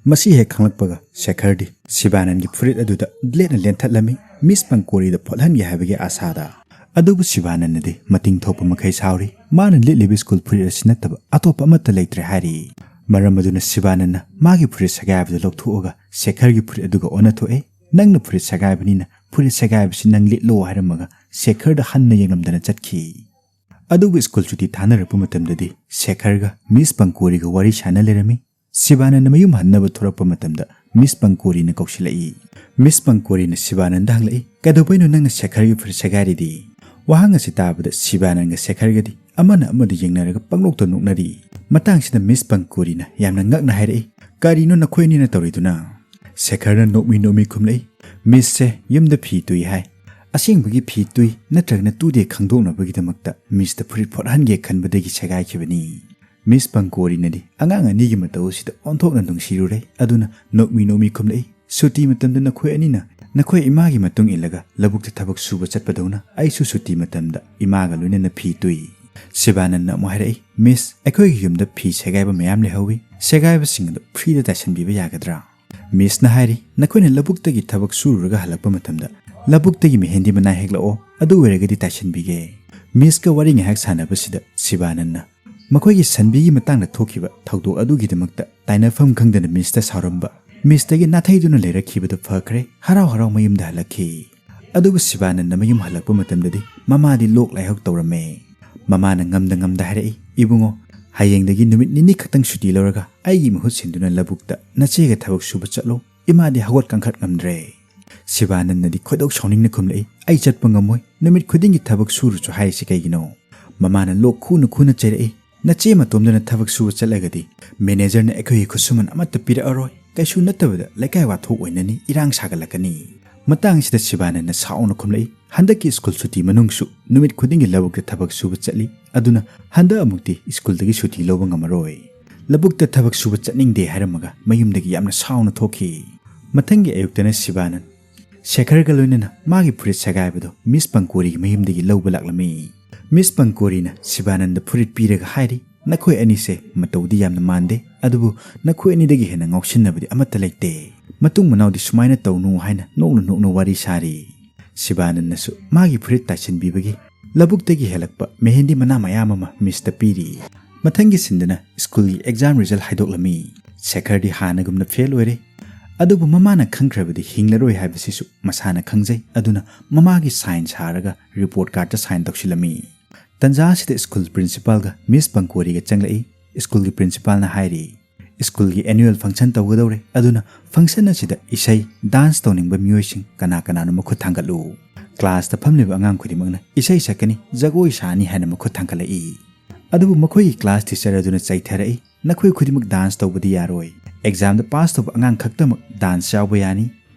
ꯃꯁꯤ ꯍꯦꯛ ꯈꯪꯂꯛꯄꯒ ꯁꯦꯈꯔꯗꯤ ꯁꯤꯕꯥꯅꯟꯒꯤ ꯐꯨꯔꯤꯠ ꯑꯗꯨꯗ ꯕ꯭ꯂꯦꯗꯅ ꯂꯦꯟꯊꯠꯂꯝꯃꯤ, ꯃꯤꯁ ꯄꯪꯀꯣꯔꯤꯗ ꯐꯣꯠꯍꯟꯒꯦ ꯍꯥꯏꯕꯒꯤ ꯑꯥꯁꯥꯗ꯫ ꯑꯗꯨꯕꯨ ꯁꯤꯕꯥꯅꯟꯅꯗꯤ ꯃꯇꯤꯡ ꯊꯣꯛꯄ ꯃꯈꯩ ꯁꯥꯎꯔꯤ꯫ ꯃꯥꯅ ꯂꯤꯠꯂꯤꯕ ꯁ꯭ꯀꯨꯜ ꯐꯨꯔꯤꯠ ꯑꯁꯤ ꯅꯠꯇꯕ ꯑꯇꯣꯞꯄ ꯑꯃꯠꯇ ꯂꯩꯇ꯭ꯔꯦ ꯍꯥꯏꯔꯤ꯫ ꯃꯔꯝ ꯑꯗꯨꯅ ꯁꯤꯕꯥꯅꯟꯅ ꯃꯥꯒꯤ ꯐꯨꯔꯤꯠ ꯁꯦꯒꯥꯏꯕꯗꯨ ꯂꯧꯊꯣꯛꯑꯒ ꯁꯦꯈꯔꯒꯤ ꯐꯨꯔꯤꯠ ꯑꯗꯨꯒ ꯑꯣꯟꯅ ꯊꯣꯛꯑꯦ꯫ "ꯅꯪꯅ ꯐꯨꯔꯤꯠ ꯁꯦꯒꯥꯏꯕꯅꯤꯅ ꯐꯨꯔꯤꯠ ꯁꯦꯒꯥꯏꯕꯁꯤ ꯅꯪ ꯂꯤꯠꯂꯣ" ꯍꯥꯏꯔꯝꯃꯒ ꯁꯦꯈꯔꯗ ꯍꯟꯅ ꯌꯦꯡꯂꯝꯗꯅ ꯆꯠꯈꯤ꯫ ꯑꯗꯨꯕꯨ ꯁ꯭ꯀꯨꯜ ꯁꯨꯇꯤ ꯊꯥꯅꯔꯛꯄ ꯃꯇꯝꯗꯗꯤ ꯁꯦꯈꯔꯒ ꯃꯤꯁ ꯄꯪꯀꯣꯔꯤꯒ ꯋꯥꯔꯤ ꯁꯥꯟꯅ ꯂꯩꯔꯝꯃꯤ꯫ ꯁꯤꯕꯥꯅꯟꯗ ꯃꯌꯨꯝ ꯍꯟꯅꯕ ꯊꯣꯔꯛꯄ ꯃꯇꯝꯗ ꯃꯤꯁ ꯄꯪꯀꯣꯔꯤꯅ ꯀꯧꯁꯤꯜꯂꯛꯏ꯫ ꯃꯤꯁ ꯄꯪꯀꯣꯔꯤꯅ ꯁꯤꯕꯥꯅꯟꯗ ꯍꯪꯂꯛꯏ, "ꯀꯩꯗꯧꯕꯩꯅꯣ ꯅꯪꯅ ꯁꯦꯈꯔꯒꯤ ꯐꯨꯔꯤꯠ ꯁꯦꯒꯥꯏꯔꯤꯗꯤ?" ꯋꯥꯍꯪ ꯑꯁꯤ ꯇꯥꯕꯗ ꯁꯤꯕꯥꯅꯟꯒ ꯁꯦꯈꯔꯒꯗꯤ ꯑꯃꯅ ꯑꯃꯗ ꯌꯦꯡꯅꯔꯒ ꯄꯪꯅꯣꯛꯇ ꯅꯣꯛꯅꯔꯤ꯫ ꯃꯇꯥꯡꯁꯤꯗ ꯃꯤꯁ ꯄꯪꯀꯣꯔꯤꯅ ꯌꯥꯝꯅ ꯉꯛꯅ ꯍꯥꯏꯔꯛꯏ, "ꯀꯔꯤꯅꯣ ꯅꯈꯣꯏ ꯑꯅꯤꯅ ꯇꯧꯔꯤꯗꯨꯅ?" ꯁꯦꯈꯔꯅ ꯅꯣꯛꯃꯤ ꯅꯣꯛꯃꯤ ꯈꯨꯝꯂꯛꯏ, "ꯃꯤꯁꯁꯦ ꯌꯨꯝꯗ ꯐꯤ ꯇꯨꯏ ꯍꯥꯏ꯫ ꯑꯁꯦꯡꯕꯒꯤ ꯐꯤ ꯇꯨꯏ ꯅꯠꯇ꯭ꯔꯒꯅ ꯇꯨꯗꯦ ꯈꯪꯗꯣꯛꯅꯕꯒꯤꯗꯃꯛꯇ ꯃꯤꯁꯇ ꯐꯨꯔꯤꯠ ꯐꯣꯠꯍꯟꯒꯦ ꯈꯟꯕꯗꯒꯤ ꯁꯦꯒꯥꯏꯈꯤꯕꯅꯤ꯫" ꯃꯤꯁ ꯄꯪꯀꯣꯔꯤꯅꯗꯤ ꯑꯉꯥꯡ ꯑꯅꯤꯒꯤ ꯃꯇꯧ ꯑꯁꯤꯗ ꯑꯣꯟꯊꯣꯛꯅ ꯅꯨꯡꯁꯤꯔꯨꯔꯦ꯫ ꯑꯗꯨꯅ ꯅꯣꯛꯃꯤ ꯅꯣꯛꯃꯤ ꯈꯨꯝꯂꯛꯏ, "ꯁꯨꯇꯤ ꯃꯇꯝꯗ ꯅꯈꯣꯏ ꯑꯅꯤꯅ ꯅꯈꯣꯏ ꯏꯃꯥꯒꯤ ꯃꯇꯨꯡ ꯏꯜꯂꯒ ꯂꯧꯕꯨꯛꯇ ꯊꯕꯛ ꯁꯨꯕ ꯆꯠꯄꯗꯧꯅ ꯑꯩꯁꯨ ꯁꯨꯇꯤ ꯃꯇꯝꯗ ꯏꯃꯥꯒ ꯂꯣꯏꯅꯅ ꯐꯤ ꯇꯨꯏ꯫" ꯁꯤꯕꯥꯅꯟꯅ ꯑꯃꯨꯛ ꯍꯥꯏꯔꯛꯏ, "ꯃꯤꯁ, ꯑꯩꯈꯣꯏꯒꯤ ꯌꯨꯝꯗ ꯐꯤ ꯁꯦꯒꯥꯏꯕ ꯃꯌꯥꯝ ꯂꯩꯍꯧꯋꯤ, ꯁꯦꯒꯥꯏꯕꯁꯤꯡ ꯑꯗꯨ ꯐ꯭ꯔꯤꯗ ꯇꯥꯏꯁꯟꯕꯤꯕ ꯌꯥꯒꯗ꯭ꯔꯥ?" ꯃꯤꯁꯅ ꯍꯥꯏꯔꯤ, "ꯅꯈꯣꯏꯅ ꯂꯧꯕꯨꯛꯇꯒꯤ ꯊꯕꯛ ꯁꯨꯔꯨꯔꯒ ꯍꯜꯂꯛꯄ ꯃꯇꯝꯗ ꯂꯧꯕꯨꯛꯇꯒꯤ ꯃꯦꯍꯦꯟꯗꯤ ꯃꯅꯥ ꯍꯦꯛꯂꯛꯑꯣ, ꯑꯗꯨ ꯑꯣꯏꯔꯒꯗꯤ ꯇꯥꯏꯁꯟꯕꯤꯒꯦ꯫" ꯃꯤꯁꯀ ꯋꯥꯔꯤ ꯉꯥꯏꯍꯥꯛ ꯁꯥꯟꯅꯕꯁꯤꯗ ꯁꯤꯕꯥꯅꯟꯅ ꯃꯈꯣꯏꯒꯤ ꯁꯟꯕꯤꯒꯤ ꯃꯇꯥꯡꯗ ꯊꯣꯛꯈꯤꯕ ꯊꯧꯗꯣꯛ ꯑꯗꯨꯒꯤꯗꯃꯛꯇ ꯇꯥꯏꯅꯐꯝ ꯈꯪꯗꯅ ꯃꯤꯁꯇ ꯁꯥꯎꯔꯝꯕ, ꯃꯤꯁꯇꯒꯤ ꯅꯥꯊꯩꯗꯨꯅ ꯂꯩꯔꯛꯈꯤꯕꯗꯨ ꯐꯈ꯭ꯔꯦ, ꯍꯔꯥꯎ ꯍꯔꯥꯎ ꯃꯌꯨꯝꯗ ꯍꯜꯂꯛꯈꯤ꯫ ꯑꯗꯨꯕꯨ ꯁꯤꯕꯥꯅꯟꯗ ꯃꯌꯨꯝ ꯍꯜꯂꯛꯄ ꯃꯇꯝꯗꯗꯤ ꯃꯃꯥꯗꯤ ꯂꯣꯛ ꯂꯥꯏꯍꯧ ꯇꯧꯔꯝꯃꯦ꯫ ꯃꯃꯥꯅ ꯉꯝꯗ ꯉꯝꯗ ꯍꯥꯏꯔꯛꯏ, "ꯏꯕꯨꯡꯉꯣ, ꯍꯌꯦꯡꯗꯒꯤ ꯅꯨꯃꯤꯠ ꯅꯤꯅꯤ ꯈꯛꯇꯪ ꯁꯨꯇꯤ ꯂꯧꯔꯒ ꯑꯩꯒꯤ ꯃꯍꯨꯠ ꯁꯤꯟꯗꯨꯅ ꯂꯧꯕꯨꯛꯇ ꯅꯆꯦꯒ ꯊꯕꯛ ꯁꯨꯕ ꯆꯠꯂꯣ, ꯏꯃꯥꯗꯤ ꯍꯧꯒꯠ ꯀꯥꯡꯈꯠ ꯉꯝꯗ꯭ꯔꯦ꯫" ꯁꯤꯕꯥꯅꯟꯗꯗꯤ ꯈꯣꯏꯗꯧ ꯁꯥꯎꯅꯤꯡꯅ ꯈꯨꯝꯂꯛꯏ, "ꯑꯩ ꯆꯠꯄ ꯉꯝꯃꯣꯏ, ꯅꯨꯃꯤꯠ ꯈꯨꯗꯤꯡꯒꯤ ꯊꯕꯛ ꯁꯨꯔꯨꯆꯣ ꯍꯥꯏꯔꯤꯁꯤ ꯀꯩꯒꯤꯅꯣ?" ꯃꯃꯥꯅ ꯂꯣꯛ ꯈꯨꯅ ꯈꯨꯅ ꯆꯩꯔꯛꯏ, "ꯅꯆꯦ ꯃꯇꯣꯝꯗꯅ ꯊꯕꯛ ꯁꯨꯕ ꯆꯠꯂꯒꯗꯤ ꯃꯦꯅꯦꯖꯔꯅ ꯑꯩꯈꯣꯏꯒꯤ ꯈꯨꯠꯁꯨꯃꯟ ꯑꯃꯠꯇ ꯄꯤꯔꯛꯑꯔꯣꯏ, ꯀꯩꯁꯨ ꯅꯠꯇꯕꯗ ꯂꯩꯀꯥꯏ ꯋꯥꯊꯣꯛ ꯑꯣꯏꯅꯅꯤ, ꯏꯔꯥꯡ ꯁꯥꯒꯠꯂꯛꯀꯅꯤ꯫" ꯃꯇꯥꯡꯁꯤꯗ ꯁꯤꯕꯥꯅꯟꯗ ꯁꯥꯎꯅ ꯈꯨꯝꯂꯛꯏ, "ꯍꯟꯗꯛꯀꯤ ꯁ꯭ꯀꯨꯜ ꯁꯨꯇꯤ ꯃꯅꯨꯡꯁꯨ ꯅꯨꯃꯤꯠ ꯈꯨꯗꯤꯡꯒꯤ ꯂꯧꯕꯨꯛꯇ ꯊꯕꯛ ꯁꯨꯕ ꯆꯠꯂꯤ, ꯑꯗꯨꯅ ꯍꯟꯗꯛ ꯑꯃꯨꯛꯇꯤ ꯁ꯭ꯀꯨꯜꯗꯒꯤ ꯁꯨꯇꯤ ꯂꯧꯕ ꯉꯝꯃꯔꯣꯏ꯫ ꯂꯧꯕꯨꯛꯇ ꯊꯕꯛ ꯁꯨꯕ ꯆꯠꯅꯤꯡꯗꯦ" ꯍꯥꯏꯔꯝꯃꯒ ꯃꯌꯨꯝꯗꯒꯤ ꯌꯥꯝꯅ ꯁꯥꯎꯅ ꯊꯣꯛꯈꯤ꯫ ꯃꯊꯪꯒꯤ ꯑꯌꯨꯛꯇꯅ ꯁꯤꯕꯥꯅꯟ ꯁꯦꯈꯔꯒ ꯂꯣꯏꯅꯅ ꯃꯥꯒꯤ ꯐꯨꯔꯤꯠ ꯁꯦꯒꯥꯏꯕꯗꯣ ꯃꯤꯁ ꯄꯪꯀꯣꯔꯤꯒꯤ ꯃꯌꯨꯝꯗꯒꯤ ꯂꯧꯕ ꯂꯥꯛꯂꯝꯃꯤ꯫ ꯃꯤꯁ ꯄꯪꯀꯣꯔꯤꯅ ꯁꯤꯕꯥꯅꯟꯗ ꯐꯨꯔꯤꯠ ꯄꯤꯔꯒ ꯍꯥꯏꯔꯤ, "ꯅꯈꯣꯏ ꯑꯅꯤꯁꯦ ꯃꯇꯧꯗꯤ ꯌꯥꯝꯅ ꯃꯥꯟꯗꯦ, ꯑꯗꯨꯕꯨ ꯅꯈꯣꯏ ꯑꯅꯤꯗꯒꯤ ꯍꯦꯟꯅ ꯉꯥꯎꯁꯤꯟꯅꯕꯗꯤ ꯑꯃꯠꯇ ꯂꯩꯇꯦ꯫ ꯃꯇꯨꯡ ꯃꯅꯥꯎꯗꯤ ꯁꯨꯃꯥꯏꯅ ꯇꯧꯅꯨ" ꯍꯥꯏꯅ ꯅꯣꯛꯅ ꯅꯣꯛꯅ ꯋꯥꯔꯤ ꯁꯥꯔꯤ꯫ ꯁꯤꯕꯥꯅꯟꯅꯁꯨ ꯃꯥꯒꯤ ꯐꯨꯔꯤꯠ ꯇꯥꯏꯁꯤꯟꯕꯤꯕꯒꯤ ꯂꯧꯕꯨꯛꯇꯒꯤ ꯍꯦꯜꯂꯛꯄ ꯃꯦꯍꯦꯟꯗꯤ ꯃꯅꯥ ꯃꯌꯥꯝ ꯑꯃ ꯃꯤꯁꯇ ꯄꯤꯔꯤ꯫ ꯃꯊꯪꯒꯤ ꯁꯤꯟꯗꯅ ꯁ꯭ꯀꯨꯜꯒꯤ ꯑꯦꯛꯖꯥꯝ ꯔꯤꯖꯜ ꯍꯥꯏꯗꯣꯛꯂꯝꯃꯤ꯫ ꯁꯦꯈꯔꯗꯤ ꯍꯥꯟꯅꯒꯨꯝꯅ ꯐꯦꯜ ꯑꯣꯏꯔꯦ꯫ ꯑꯗꯨꯕꯨ ꯃꯃꯥꯅ ꯈꯪꯈ꯭ꯔꯕꯗꯤ ꯍꯤꯡꯂꯔꯣꯏ ꯍꯥꯏꯕꯁꯤꯁꯨ ꯃꯁꯥꯅ ꯈꯪꯖꯩ꯫ ꯑꯗꯨꯅ ꯃꯃꯥꯒꯤ ꯁꯥꯏꯟ ꯁꯥꯔꯒ ꯔꯤꯄꯣꯔꯠ ꯀꯥꯔꯠꯇ ꯁꯥꯏꯟ ꯇꯧꯁꯤꯜꯂꯝꯃꯤ꯫ ꯇꯟꯖꯥ ꯑꯁꯤꯗ ꯁ꯭ꯀꯨꯜ ꯄ꯭ꯔꯤꯟꯁꯤꯄꯥꯜꯒ ꯃꯤꯁ ꯄꯪꯀꯣꯔꯤꯒ ꯆꯪꯂꯛꯏ꯫ ꯁ꯭ꯀꯨꯜꯒꯤ ꯄ꯭ꯔꯤꯟꯁꯤꯄꯥꯜꯅ ꯍꯥꯏꯔꯤ, "ꯁ꯭ꯀꯨꯜꯒꯤ ꯑꯦꯅꯨꯋꯦꯜ ꯐꯪꯁꯟ ꯇꯧꯒꯗꯧꯔꯦ, ꯑꯗꯨꯅ ꯐꯪꯁꯟ ꯑꯁꯤꯗ ꯏꯁꯩ, ꯗꯥꯟꯁ ꯇꯧꯅꯤꯡꯕ ꯃꯤꯑꯣꯏꯁꯤꯡ ꯀꯅꯥ ꯀꯅꯥꯅꯣ ꯃꯈꯨꯠ ꯊꯥꯡꯒꯠꯂꯨ꯫" ꯀ꯭ꯂꯥꯁꯇ ꯐꯝꯂꯤꯕ ꯑꯉꯥꯡ ꯈꯨꯗꯤꯡꯃꯛꯅ ꯏꯁꯩ ꯁꯛꯀꯅꯤ, ꯖꯒꯣꯏ ꯁꯥꯅꯤ ꯍꯥꯏꯅ ꯃꯈꯨꯠ ꯊꯥꯡꯒꯠꯂꯛꯏ꯫ ꯑꯗꯨꯕꯨ ꯃꯈꯣꯏꯒꯤ ꯀ꯭ꯂꯥꯁ ꯇꯤꯆꯔ ꯑꯗꯨꯅ ꯆꯩꯊꯔꯛꯏ, "ꯅꯈꯣꯏ ꯈꯨꯗꯤꯡꯃꯛ ꯗꯥꯟꯁ ꯇꯧꯕꯗꯤ ꯌꯥꯔꯣꯏ꯫ ꯑꯦꯛꯖꯥꯝꯗ ꯄꯥꯁ ꯇꯧꯕ ꯑꯉꯥꯡ ꯈꯛꯇꯃꯛ ꯗꯥꯟꯁ ꯌꯥꯎꯕ ꯌꯥꯅꯤ꯫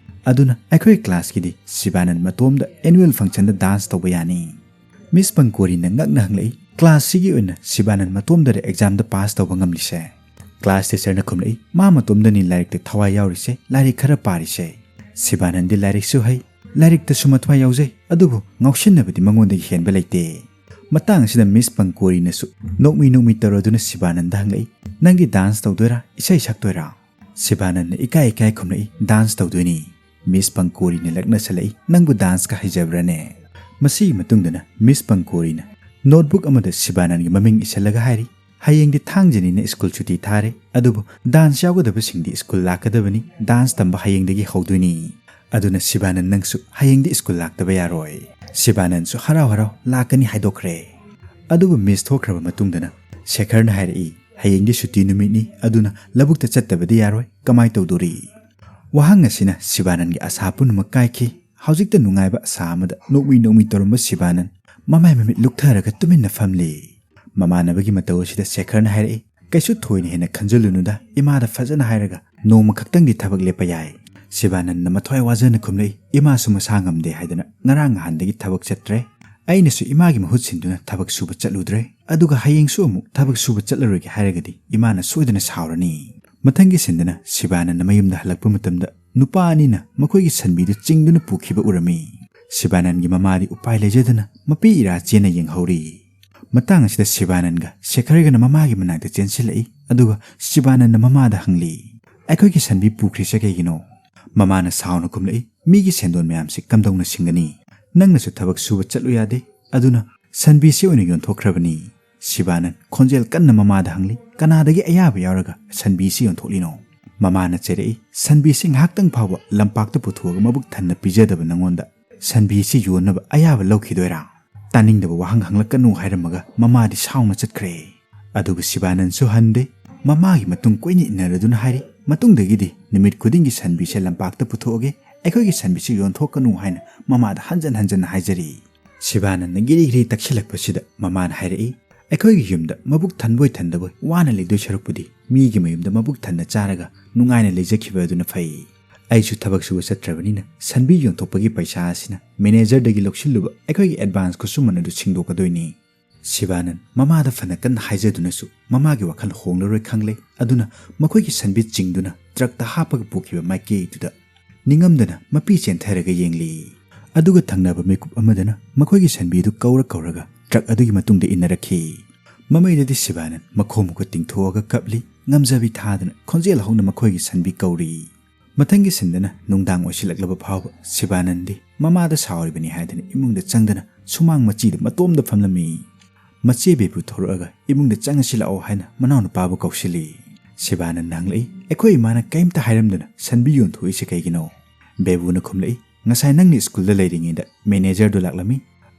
ꯑꯗꯨꯅ ꯑꯩꯈꯣꯏ ꯀ꯭ꯂꯥꯁꯀꯤꯗꯤ ꯁꯤꯕꯥꯅꯟ ꯃꯇꯣꯝꯗ ꯑꯦꯅꯨꯋꯦꯜ ꯐꯪꯁꯟꯗ ꯗꯥꯟꯁ ꯇꯧꯕ ꯌꯥꯅꯤ꯫" ꯃꯤꯁ ꯄꯪꯀꯣꯔꯤꯅ ꯉꯛꯅ ꯍꯪꯂꯛꯏ, "ꯀ꯭ꯂꯥꯁꯁꯤꯒꯤ ꯑꯣꯏꯅ ꯁꯤꯕꯥꯅꯟ ꯃꯇꯣꯝꯗꯔ ꯑꯦꯛꯖꯥꯝꯗ ꯄꯥꯁ ꯇꯧꯕ ꯉꯝꯂꯤꯁꯦ?" ꯀ꯭ꯂꯥꯁ ꯇꯤꯆꯔꯅ ꯈꯨꯝꯂꯛꯏ, "ꯃꯥ ꯃꯇꯣꯝꯗꯅꯤ ꯂꯥꯏꯔꯤꯛꯇ ꯊꯋꯥꯏ ꯌꯥꯎꯔꯤꯁꯦ, ꯂꯥꯏꯔꯤꯛ ꯈꯔ ꯄꯥꯔꯤꯁꯦ꯫ ꯁꯤꯕꯥꯅꯟꯗꯤ ꯂꯥꯏꯔꯤꯛꯁꯨ ꯍꯩ, ꯂꯥꯏꯔꯤꯛꯇꯁꯨ ꯃꯊ꯭ꯋꯥꯏ ꯌꯥꯎꯖꯩ, ꯑꯗꯨꯕꯨ ꯉꯥꯎꯁꯤꯟꯅꯕꯗꯤ ꯃꯉꯣꯟꯗꯒꯤ ꯍꯦꯟꯕ ꯂꯩꯇꯦ꯫" ꯃꯇꯥꯡ ꯑꯁꯤꯗ ꯃꯤꯁ ꯄꯪꯀꯣꯔꯤꯅꯁꯨ ꯅꯣꯛꯃꯤ ꯅꯣꯛꯃꯤ ꯇꯧꯔꯗꯨꯅ ꯁꯤꯕꯥꯅꯟꯗ ꯍꯪꯂꯛꯏ, "ꯅꯪꯗꯤ ꯗꯥꯟꯁ ꯇꯧꯗꯣꯏꯔꯥ, ꯏꯁꯩ ꯁꯛꯇꯣꯏꯔꯥ?" ꯁꯤꯕꯥꯅꯟꯗ ꯏꯀꯥꯏ ꯏꯀꯥꯏ ꯈꯨꯝꯂꯛꯏ, "ꯗꯥꯟꯁ ꯇꯧꯗꯣꯏꯅꯤ꯫" ꯃꯤꯁ ꯄꯪꯀꯣꯔꯤꯅ ꯂꯛꯅꯁꯜꯂꯛꯏ, "ꯅꯪꯕꯨ ꯗꯥꯟꯁꯀ ꯍꯩꯖꯕ꯭ꯔꯥꯅꯦ?" ꯃꯁꯤꯒꯤ ꯃꯇꯨꯡꯗꯅ ꯃꯤꯁ ꯄꯪꯀꯣꯔꯤꯅ ꯅꯣꯠꯕꯨꯛ ꯑꯃꯗ ꯁꯤꯕꯥꯅꯟꯒꯤ ꯃꯃꯤꯡ ꯏꯁꯤꯜꯂꯒ ꯍꯥꯏꯔꯤ, "ꯍꯌꯦꯡꯗꯤ ꯊꯥꯡꯖꯅꯤꯅ ꯁ꯭ꯀꯨꯜ ꯁꯨꯇꯤ ꯊꯥꯔꯦ, ꯑꯗꯨꯕꯨ ꯗꯥꯟꯁ ꯌꯥꯎꯒꯗꯕꯁꯤꯡꯗꯤ ꯁ꯭ꯀꯨꯜ ꯂꯥꯛꯀꯗꯕꯅꯤ, ꯗꯥꯟꯁ ꯇꯝꯕ ꯍꯌꯦꯡꯗꯒꯤ ꯍꯧꯗꯣꯏꯅꯤ꯫ ꯑꯗꯨꯅ ꯁꯤꯕꯥꯅꯟ, ꯅꯪꯁꯨ ꯍꯌꯦꯡꯗꯤ ꯁ꯭ꯀꯨꯜ ꯂꯥꯛꯇꯕ ꯌꯥꯔꯣꯏ꯫" ꯁꯤꯕꯥꯅꯟꯁꯨ ꯍꯔꯥꯎ ꯍꯔꯥꯎ ꯂꯥꯛꯀꯅꯤ ꯍꯥꯏꯗꯣꯛꯈ꯭ꯔꯦ꯫ ꯑꯗꯨꯕꯨ ꯃꯤꯁ ꯊꯣꯛꯈ꯭ꯔꯕ ꯃꯇꯨꯡꯗꯅ ꯁꯦꯈꯔꯅ ꯍꯥꯏꯔꯛꯏ, "ꯍꯌꯦꯡꯗꯤ ꯁꯨꯇꯤ ꯅꯨꯃꯤꯠꯅꯤ, ꯑꯗꯨꯅ ꯂꯧꯕꯨꯛꯇ ꯆꯠꯇꯕꯗꯤ ꯌꯥꯔꯣꯏ, ꯀꯃꯥꯏ ꯇꯧꯗꯣꯔꯤ?" ꯋꯥꯍꯪ ꯑꯁꯤꯅ ꯁꯤꯕꯥꯅꯟꯒꯤ ꯑꯁꯥ ꯄꯨꯝꯅꯃꯛ ꯀꯥꯏꯈꯤ꯫ ꯍꯧꯖꯤꯛꯇ ꯅꯨꯡꯉꯥꯏꯕ ꯑꯁꯥ ꯑꯃꯗ ꯅꯣꯛꯃꯤ ꯅꯣꯛꯃꯤ ꯇꯧꯔꯝꯕ ꯁꯤꯕꯥꯅꯟ ꯃꯃꯥꯏ ꯃꯃꯤꯠ ꯂꯨꯛꯊꯔꯒ ꯇꯨꯃꯤꯟꯅ ꯐꯝꯂꯤ꯫ ꯃꯃꯥꯟꯅꯕꯒꯤ ꯃꯇꯧ ꯑꯁꯤꯗ ꯁꯦꯈꯔꯅ ꯍꯥꯏꯔꯛꯏ, "ꯀꯩꯁꯨ ꯊꯣꯏꯅ ꯍꯦꯟꯅ ꯈꯟꯖꯤꯜꯂꯨꯅꯨꯗ, ꯏꯃꯥꯗ ꯐꯖꯅ ꯍꯥꯏꯔꯒ ꯅꯣꯡꯃ ꯈꯛꯇꯪꯗꯤ ꯊꯕꯛ ꯂꯦꯞꯄ ꯌꯥꯏ꯫" ꯁꯤꯕꯥꯅꯟꯅ ꯃꯊ꯭ꯋꯥꯏ ꯋꯥꯖꯅ ꯈꯨꯝꯂꯛꯏ, "ꯏꯃꯥꯁꯨ ꯃꯁꯥ ꯉꯝꯗꯦ ꯍꯥꯏꯗꯅ ꯉꯔꯥꯡ ꯅꯍꯥꯟꯗꯒꯤ ꯊꯕꯛ ꯆꯠꯇ꯭ꯔꯦ꯫ ꯑꯩꯅꯁꯨ ꯏꯃꯥꯒꯤ ꯃꯍꯨꯠ ꯁꯤꯟꯗꯨꯅ ꯊꯕꯛ ꯁꯨꯕ ꯆꯠꯂꯨꯗ꯭ꯔꯦ꯫ ꯑꯗꯨꯒ ꯍꯌꯦꯡꯁꯨ ꯑꯃꯨꯛ ꯊꯕꯛ ꯁꯨꯕ ꯆꯠꯂꯔꯣꯏꯒꯦ ꯍꯥꯏꯔꯒꯗꯤ ꯏꯃꯥꯅ ꯁꯣꯏꯗꯅ ꯁꯥꯎꯔꯅꯤ꯫" ꯃꯊꯪꯒꯤ ꯁꯤꯟꯗꯅ ꯁꯤꯕꯥꯅꯟꯅ ꯃꯌꯨꯝꯗ ꯍꯜꯂꯛꯄ ꯃꯇꯝꯗ ꯅꯨꯄꯥ ꯑꯅꯤꯅ ꯃꯈꯣꯏꯒꯤ ꯁꯟꯕꯤꯗꯨ ꯆꯤꯡꯗꯨꯅ ꯄꯨꯈꯤꯕ ꯎꯔꯝꯃꯤ꯫ ꯁꯤꯕꯥꯅꯟꯒꯤ ꯃꯃꯥꯗꯤ ꯎꯄꯥꯏ ꯂꯩꯖꯗꯅ ꯃꯄꯤ ꯏꯔꯥ ꯆꯦꯟꯅ ꯌꯦꯡꯍꯧꯔꯤ꯫ ꯃꯇꯥꯡ ꯑꯁꯤꯗ ꯁꯤꯕꯥꯅꯟꯒ ꯁꯦꯈꯔꯒꯅ ꯃꯃꯥꯒꯤ ꯃꯅꯥꯛꯇ ꯆꯦꯟꯁꯤꯜꯂꯛꯏ, ꯑꯗꯨꯒ ꯁꯤꯕꯥꯅꯟꯅ ꯃꯃꯥꯗ ꯍꯪꯂꯤ, "ꯑꯩꯈꯣꯏꯒꯤ ꯁꯟꯕꯤ ꯄꯨꯈ꯭ꯔꯤꯁꯦ ꯀꯩꯒꯤꯅꯣ?" ꯃꯃꯥꯅ ꯁꯥꯎꯅ ꯈꯨꯝꯂꯛꯏ, "ꯃꯤꯒꯤ ꯁꯦꯟꯗꯣꯟ ꯃꯌꯥꯝꯁꯤ ꯀꯝꯗꯧꯅ ꯁꯤꯡꯒꯅꯤ? ꯅꯪꯅꯁꯨ ꯊꯕꯛ ꯁꯨꯕ ꯆꯠꯂꯨ ꯌꯥꯗꯦ, ꯑꯗꯨꯅ ꯁꯟꯕꯤꯁꯤ ꯑꯣꯏꯅ ꯌꯣꯟꯊꯣꯛꯈ꯭ꯔꯕꯅꯤ꯫" ꯁꯤꯕꯥꯅꯟ ꯈꯣꯟꯖꯦꯜ ꯀꯟꯅ ꯃꯃꯥꯗ ꯍꯪꯂꯤ, "ꯀꯅꯥꯗꯒꯤ ꯑꯌꯥꯕ ꯌꯥꯎꯔꯒ ꯁꯟꯕꯤꯁꯤ ꯌꯣꯟꯊꯣꯛꯂꯤꯅꯣ?" ꯃꯃꯥꯅ ꯆꯩꯔꯛꯏ, "ꯁꯟꯕꯤꯁꯤ ꯉꯥꯏꯍꯥꯛꯇꯪ ꯐꯥꯎꯕ ꯂꯝꯄꯥꯛꯇ ꯄꯨꯊꯣꯛꯑꯒ ꯃꯕꯨꯛ ꯊꯟꯅ ꯄꯤꯖꯗꯕ ꯅꯪꯉꯣꯟꯗ ꯁꯟꯕꯤꯁꯤ ꯌꯣꯟꯅꯕ ꯑꯌꯥꯕ ꯂꯧꯈꯤꯗꯣꯏꯔꯥ? ꯇꯥꯅꯤꯡꯗꯕ ꯋꯥꯍꯪ ꯍꯪꯂꯛꯀꯅꯨ" ꯍꯥꯏꯔꯝꯃꯒ ꯃꯃꯥꯗꯤ ꯁꯥꯎꯅ ꯆꯠꯈ꯭ꯔꯦ꯫ ꯑꯗꯨꯒ ꯁꯤꯕꯥꯅꯟꯁꯨ ꯍꯟꯗꯦ꯫ ꯃꯃꯥꯒꯤ ꯃꯇꯨꯡ ꯀꯣꯏꯅ ꯏꯟꯅꯔꯗꯨꯅ ꯍꯥꯏꯔꯤ, "ꯃꯇꯨꯡꯗꯒꯤꯗꯤ ꯅꯨꯃꯤꯠ ꯈꯨꯗꯤꯡꯒꯤ ꯁꯟꯕꯤꯁꯦ ꯂꯝꯄꯥꯛꯇ ꯄꯨꯊꯣꯛꯑꯒꯦ, ꯑꯩꯈꯣꯏꯒꯤ ꯁꯟꯕꯤꯁꯤ ꯌꯣꯟꯊꯣꯛꯀꯅꯨ ꯍꯥꯏꯅ ꯃꯃꯥꯗ ꯍꯟꯖꯟ ꯍꯟꯖꯟꯅ ꯍꯥꯏꯖꯔꯤ꯫ ꯁꯤꯕꯥꯅꯟꯗ ꯒꯤꯔꯤ ꯒꯤꯔꯤ ꯇꯛꯁꯤꯜꯂꯛꯄꯁꯤꯗ ꯃꯃꯥꯅ ꯍꯥꯏꯔꯛꯏ, "ꯑꯩꯈꯣꯏꯒꯤ ꯌꯨꯝꯗ ꯃꯕꯨꯛ ꯊꯟꯕꯣꯏ ꯊꯟꯗꯕꯣꯏ ꯋꯥꯅ ꯂꯩꯗꯣꯏ ꯁꯔꯨꯛꯄꯨꯗꯤ ꯃꯤꯒꯤ ꯃꯌꯨꯝꯗ ꯃꯕꯨꯛ ꯊꯟꯅ ꯆꯥꯔꯒ ꯅꯨꯡꯉꯥꯏꯅ ꯂꯩꯖꯈꯤꯕ ꯑꯗꯨꯅ ꯐꯩ꯫ ꯑꯩꯁꯨ ꯊꯕꯛ ꯁꯨꯕ ꯆꯠꯇ꯭ꯔꯕꯅꯤꯅ ꯁꯟꯕꯤ ꯌꯣꯟꯊꯣꯛꯄꯒꯤ ꯄꯩꯁꯥ ꯑꯁꯤꯅ ꯃꯦꯅꯦꯖꯔꯗꯒꯤ ꯂꯧꯁꯤꯜꯂꯨꯕ ꯑꯩꯈꯣꯏꯒꯤ ꯑꯦꯗꯚꯥꯟꯁ ꯈꯨꯠꯁꯨꯃꯟ ꯑꯗꯨ ꯁꯤꯡꯗꯣꯛꯀꯗꯣꯏꯅꯤ꯫" ꯁꯤꯕꯥꯅꯟ ꯃꯃꯥꯗ ꯐꯅ ꯀꯟꯅ ꯍꯥꯏꯖꯗꯨꯅꯁꯨ ꯃꯃꯥꯒꯤ ꯋꯥꯈꯜ ꯍꯣꯡꯂꯔꯣꯏ ꯈꯪꯂꯦ꯫ ꯑꯗꯨꯅ ꯃꯈꯣꯏꯒꯤ ꯁꯟꯕꯤ ꯆꯤꯡꯗꯨꯅ ꯇ꯭ꯔꯛꯇ ꯍꯥꯞꯄꯒ ꯄꯨꯈꯤꯕ ꯃꯥꯏꯀꯩꯗꯨꯗ ꯅꯤꯡꯉꯝꯗꯅ ꯃꯄꯤ ꯆꯦꯟꯊꯔꯒ ꯌꯦꯡꯂꯤ꯫ ꯑꯗꯨꯒ ꯊꯪꯅꯕ ꯃꯤꯀꯨꯞ ꯑꯃꯗꯅ ꯃꯈꯣꯏꯒꯤ ꯁꯟꯕꯤꯗꯨ ꯀꯧꯔ ꯀꯧꯔꯒ ꯇ꯭ꯔꯛ ꯑꯗꯨꯒꯤ ꯃꯇꯨꯡꯗ ꯏꯟꯅꯔꯛꯈꯤ꯫ ꯃꯃꯩꯗꯗꯤ ꯁꯤꯕꯥꯅꯟ ꯃꯈꯣꯡ ꯃꯈꯨꯠ ꯇꯤꯡꯊꯣꯛꯑꯒ ꯀꯞꯂꯤ꯫ ꯉꯝꯖꯕꯤ ꯊꯥꯗꯅ ꯈꯣꯟꯖꯦꯜ ꯍꯧꯅ ꯃꯈꯣꯏꯒꯤ ꯁꯟꯕꯤ ꯀꯧꯔꯤ꯫ ꯃꯊꯪꯒꯤ ꯁꯤꯟꯗꯅ ꯅꯨꯡꯗꯥꯡ ꯑꯣꯏꯁꯤꯜꯂꯛꯂꯕ ꯐꯥꯎꯕ ꯁꯤꯕꯥꯅꯟꯗꯤ ꯃꯃꯥꯗ ꯁꯥꯎꯔꯤꯕꯅꯤ ꯍꯥꯏꯗꯨꯅ ꯏꯃꯨꯡꯗ ꯆꯪꯗꯅ ꯁꯨꯃꯥꯡ ꯃꯆꯤꯗ ꯃꯇꯣꯝꯗ ꯐꯝꯂꯝꯃꯤ꯫ ꯃꯆꯦ ꯕꯦꯕꯨ ꯊꯣꯔꯛꯑꯒ ꯏꯃꯨꯡꯗ ꯆꯪꯉꯁꯤ ꯂꯥꯛꯑꯣ ꯍꯥꯏꯅ ꯃꯅꯥꯎꯅꯨꯄꯥꯕꯨ ꯀꯧꯁꯤꯜꯂꯤ꯫ ꯁꯤꯕꯥꯅꯟꯗ ꯍꯪꯂꯛꯏ, "ꯑꯩꯈꯣꯏ ꯏꯃꯥꯅ ꯀꯔꯤꯝꯇ ꯍꯥꯏꯔꯝꯗꯅ ꯁꯟꯕꯤ ꯌꯣꯟꯊꯣꯛꯏꯁꯦ ꯀꯩꯒꯤꯅꯣ?" ꯕꯦꯕꯨꯅ ꯈꯨꯝꯂꯛꯏ, "ꯉꯁꯥꯏ ꯅꯪꯅ ꯁ꯭ꯀꯨꯜꯗ ꯂꯩꯔꯤꯉꯩꯗ ꯃꯦꯅꯦꯖꯔꯗꯨ ꯂꯥꯛꯂꯝꯃꯤ,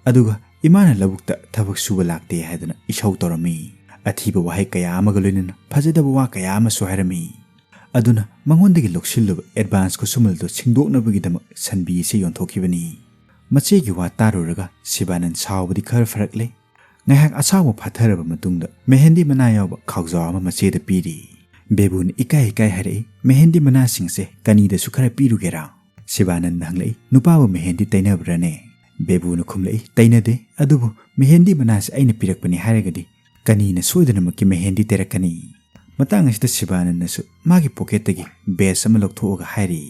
ꯑꯗꯨꯒ ꯏꯃꯥꯅ ꯂꯧꯕꯨꯛꯇ ꯊꯕꯛ ꯁꯨꯕ ꯂꯥꯛꯇꯦ ꯍꯥꯏꯗꯅ ꯏꯁꯧ ꯇꯧꯔꯝꯃꯤ꯫ ꯑꯊꯤꯕ ꯋꯥꯍꯩ ꯀꯌꯥ ꯑꯃꯒ ꯂꯣꯏꯅꯅ ꯐꯖꯗꯕ ꯋꯥ ꯀꯌꯥ ꯑꯃꯁꯨ ꯍꯥꯏꯔꯝꯃꯤ꯫ ꯑꯗꯨꯅ ꯃꯉꯣꯟꯗꯒꯤ ꯂꯧꯁꯤꯜꯂꯨꯕ ꯑꯦꯗꯚꯥꯟꯁ ꯈꯨꯠꯁꯨꯃꯜꯗꯨ ꯁꯤꯡꯗꯣꯛꯅꯕꯒꯤꯗꯃꯛ ꯁꯟꯕꯤ ꯑꯁꯤ ꯌꯣꯟꯊꯣꯛꯈꯤꯕꯅꯤ꯫" ꯃꯆꯦꯒꯤ ꯋꯥ ꯇꯥꯔꯨꯔꯒ ꯁꯤꯕꯥꯅꯟ ꯁꯥꯎꯕꯗꯤ ꯈꯔ ꯐꯔꯛꯂꯦ꯫ ꯉꯥꯏꯍꯥꯛ ꯑꯁꯥꯎꯕ ꯐꯥꯊꯔꯕ ꯃꯇꯨꯡꯗ ꯃꯦꯍꯦꯟꯗꯤ ꯃꯅꯥ ꯌꯥꯎꯕ ꯈꯥꯎꯖꯥꯎ ꯑꯃ ꯃꯆꯦꯗ ꯄꯤꯔꯤ꯫ ꯕꯦꯕꯨꯅ ꯏꯀꯥꯏ ꯏꯀꯥꯏ ꯍꯥꯏꯔꯛꯏ, "ꯃꯦꯍꯦꯟꯗꯤ ꯃꯅꯥꯁꯤꯡꯁꯦ ꯀꯅꯤꯗꯁꯨ ꯈꯔ ꯄꯤꯔꯨꯒꯦꯔꯥ?" ꯁꯤꯕꯥꯅꯟꯗ ꯍꯪꯂꯛꯏ, "ꯅꯨꯄꯥꯕꯨ ꯃꯦꯍꯦꯟꯗꯤ ꯇꯩꯅꯕ꯭ꯔꯥꯅꯦ?" ꯕꯦꯕꯨꯅ ꯈꯨꯝꯂꯛꯏ, "ꯇꯩꯅꯗꯦ, ꯑꯗꯨꯕꯨ ꯃꯦꯍꯦꯟꯗꯤ ꯃꯅꯥꯁꯤ ꯑꯩꯅ ꯄꯤꯔꯛꯄꯅꯤ ꯍꯥꯏꯔꯒꯗꯤ ꯀꯅꯤꯅ ꯁꯣꯏꯗꯅꯃꯛꯀꯤ ꯃꯦꯍꯦꯟꯗꯤ ꯇꯩꯔꯛꯀꯅꯤ꯫" ꯃꯇꯥꯡ ꯑꯁꯤꯗ ꯁꯤꯕꯥꯅꯟꯗꯁꯨ ꯃꯥꯒꯤ ꯄꯣꯀꯦꯠꯇꯒꯤ ꯕꯦꯁ ꯑꯃ ꯂꯧꯊꯣꯛꯑꯒ ꯍꯥꯏꯔꯤ,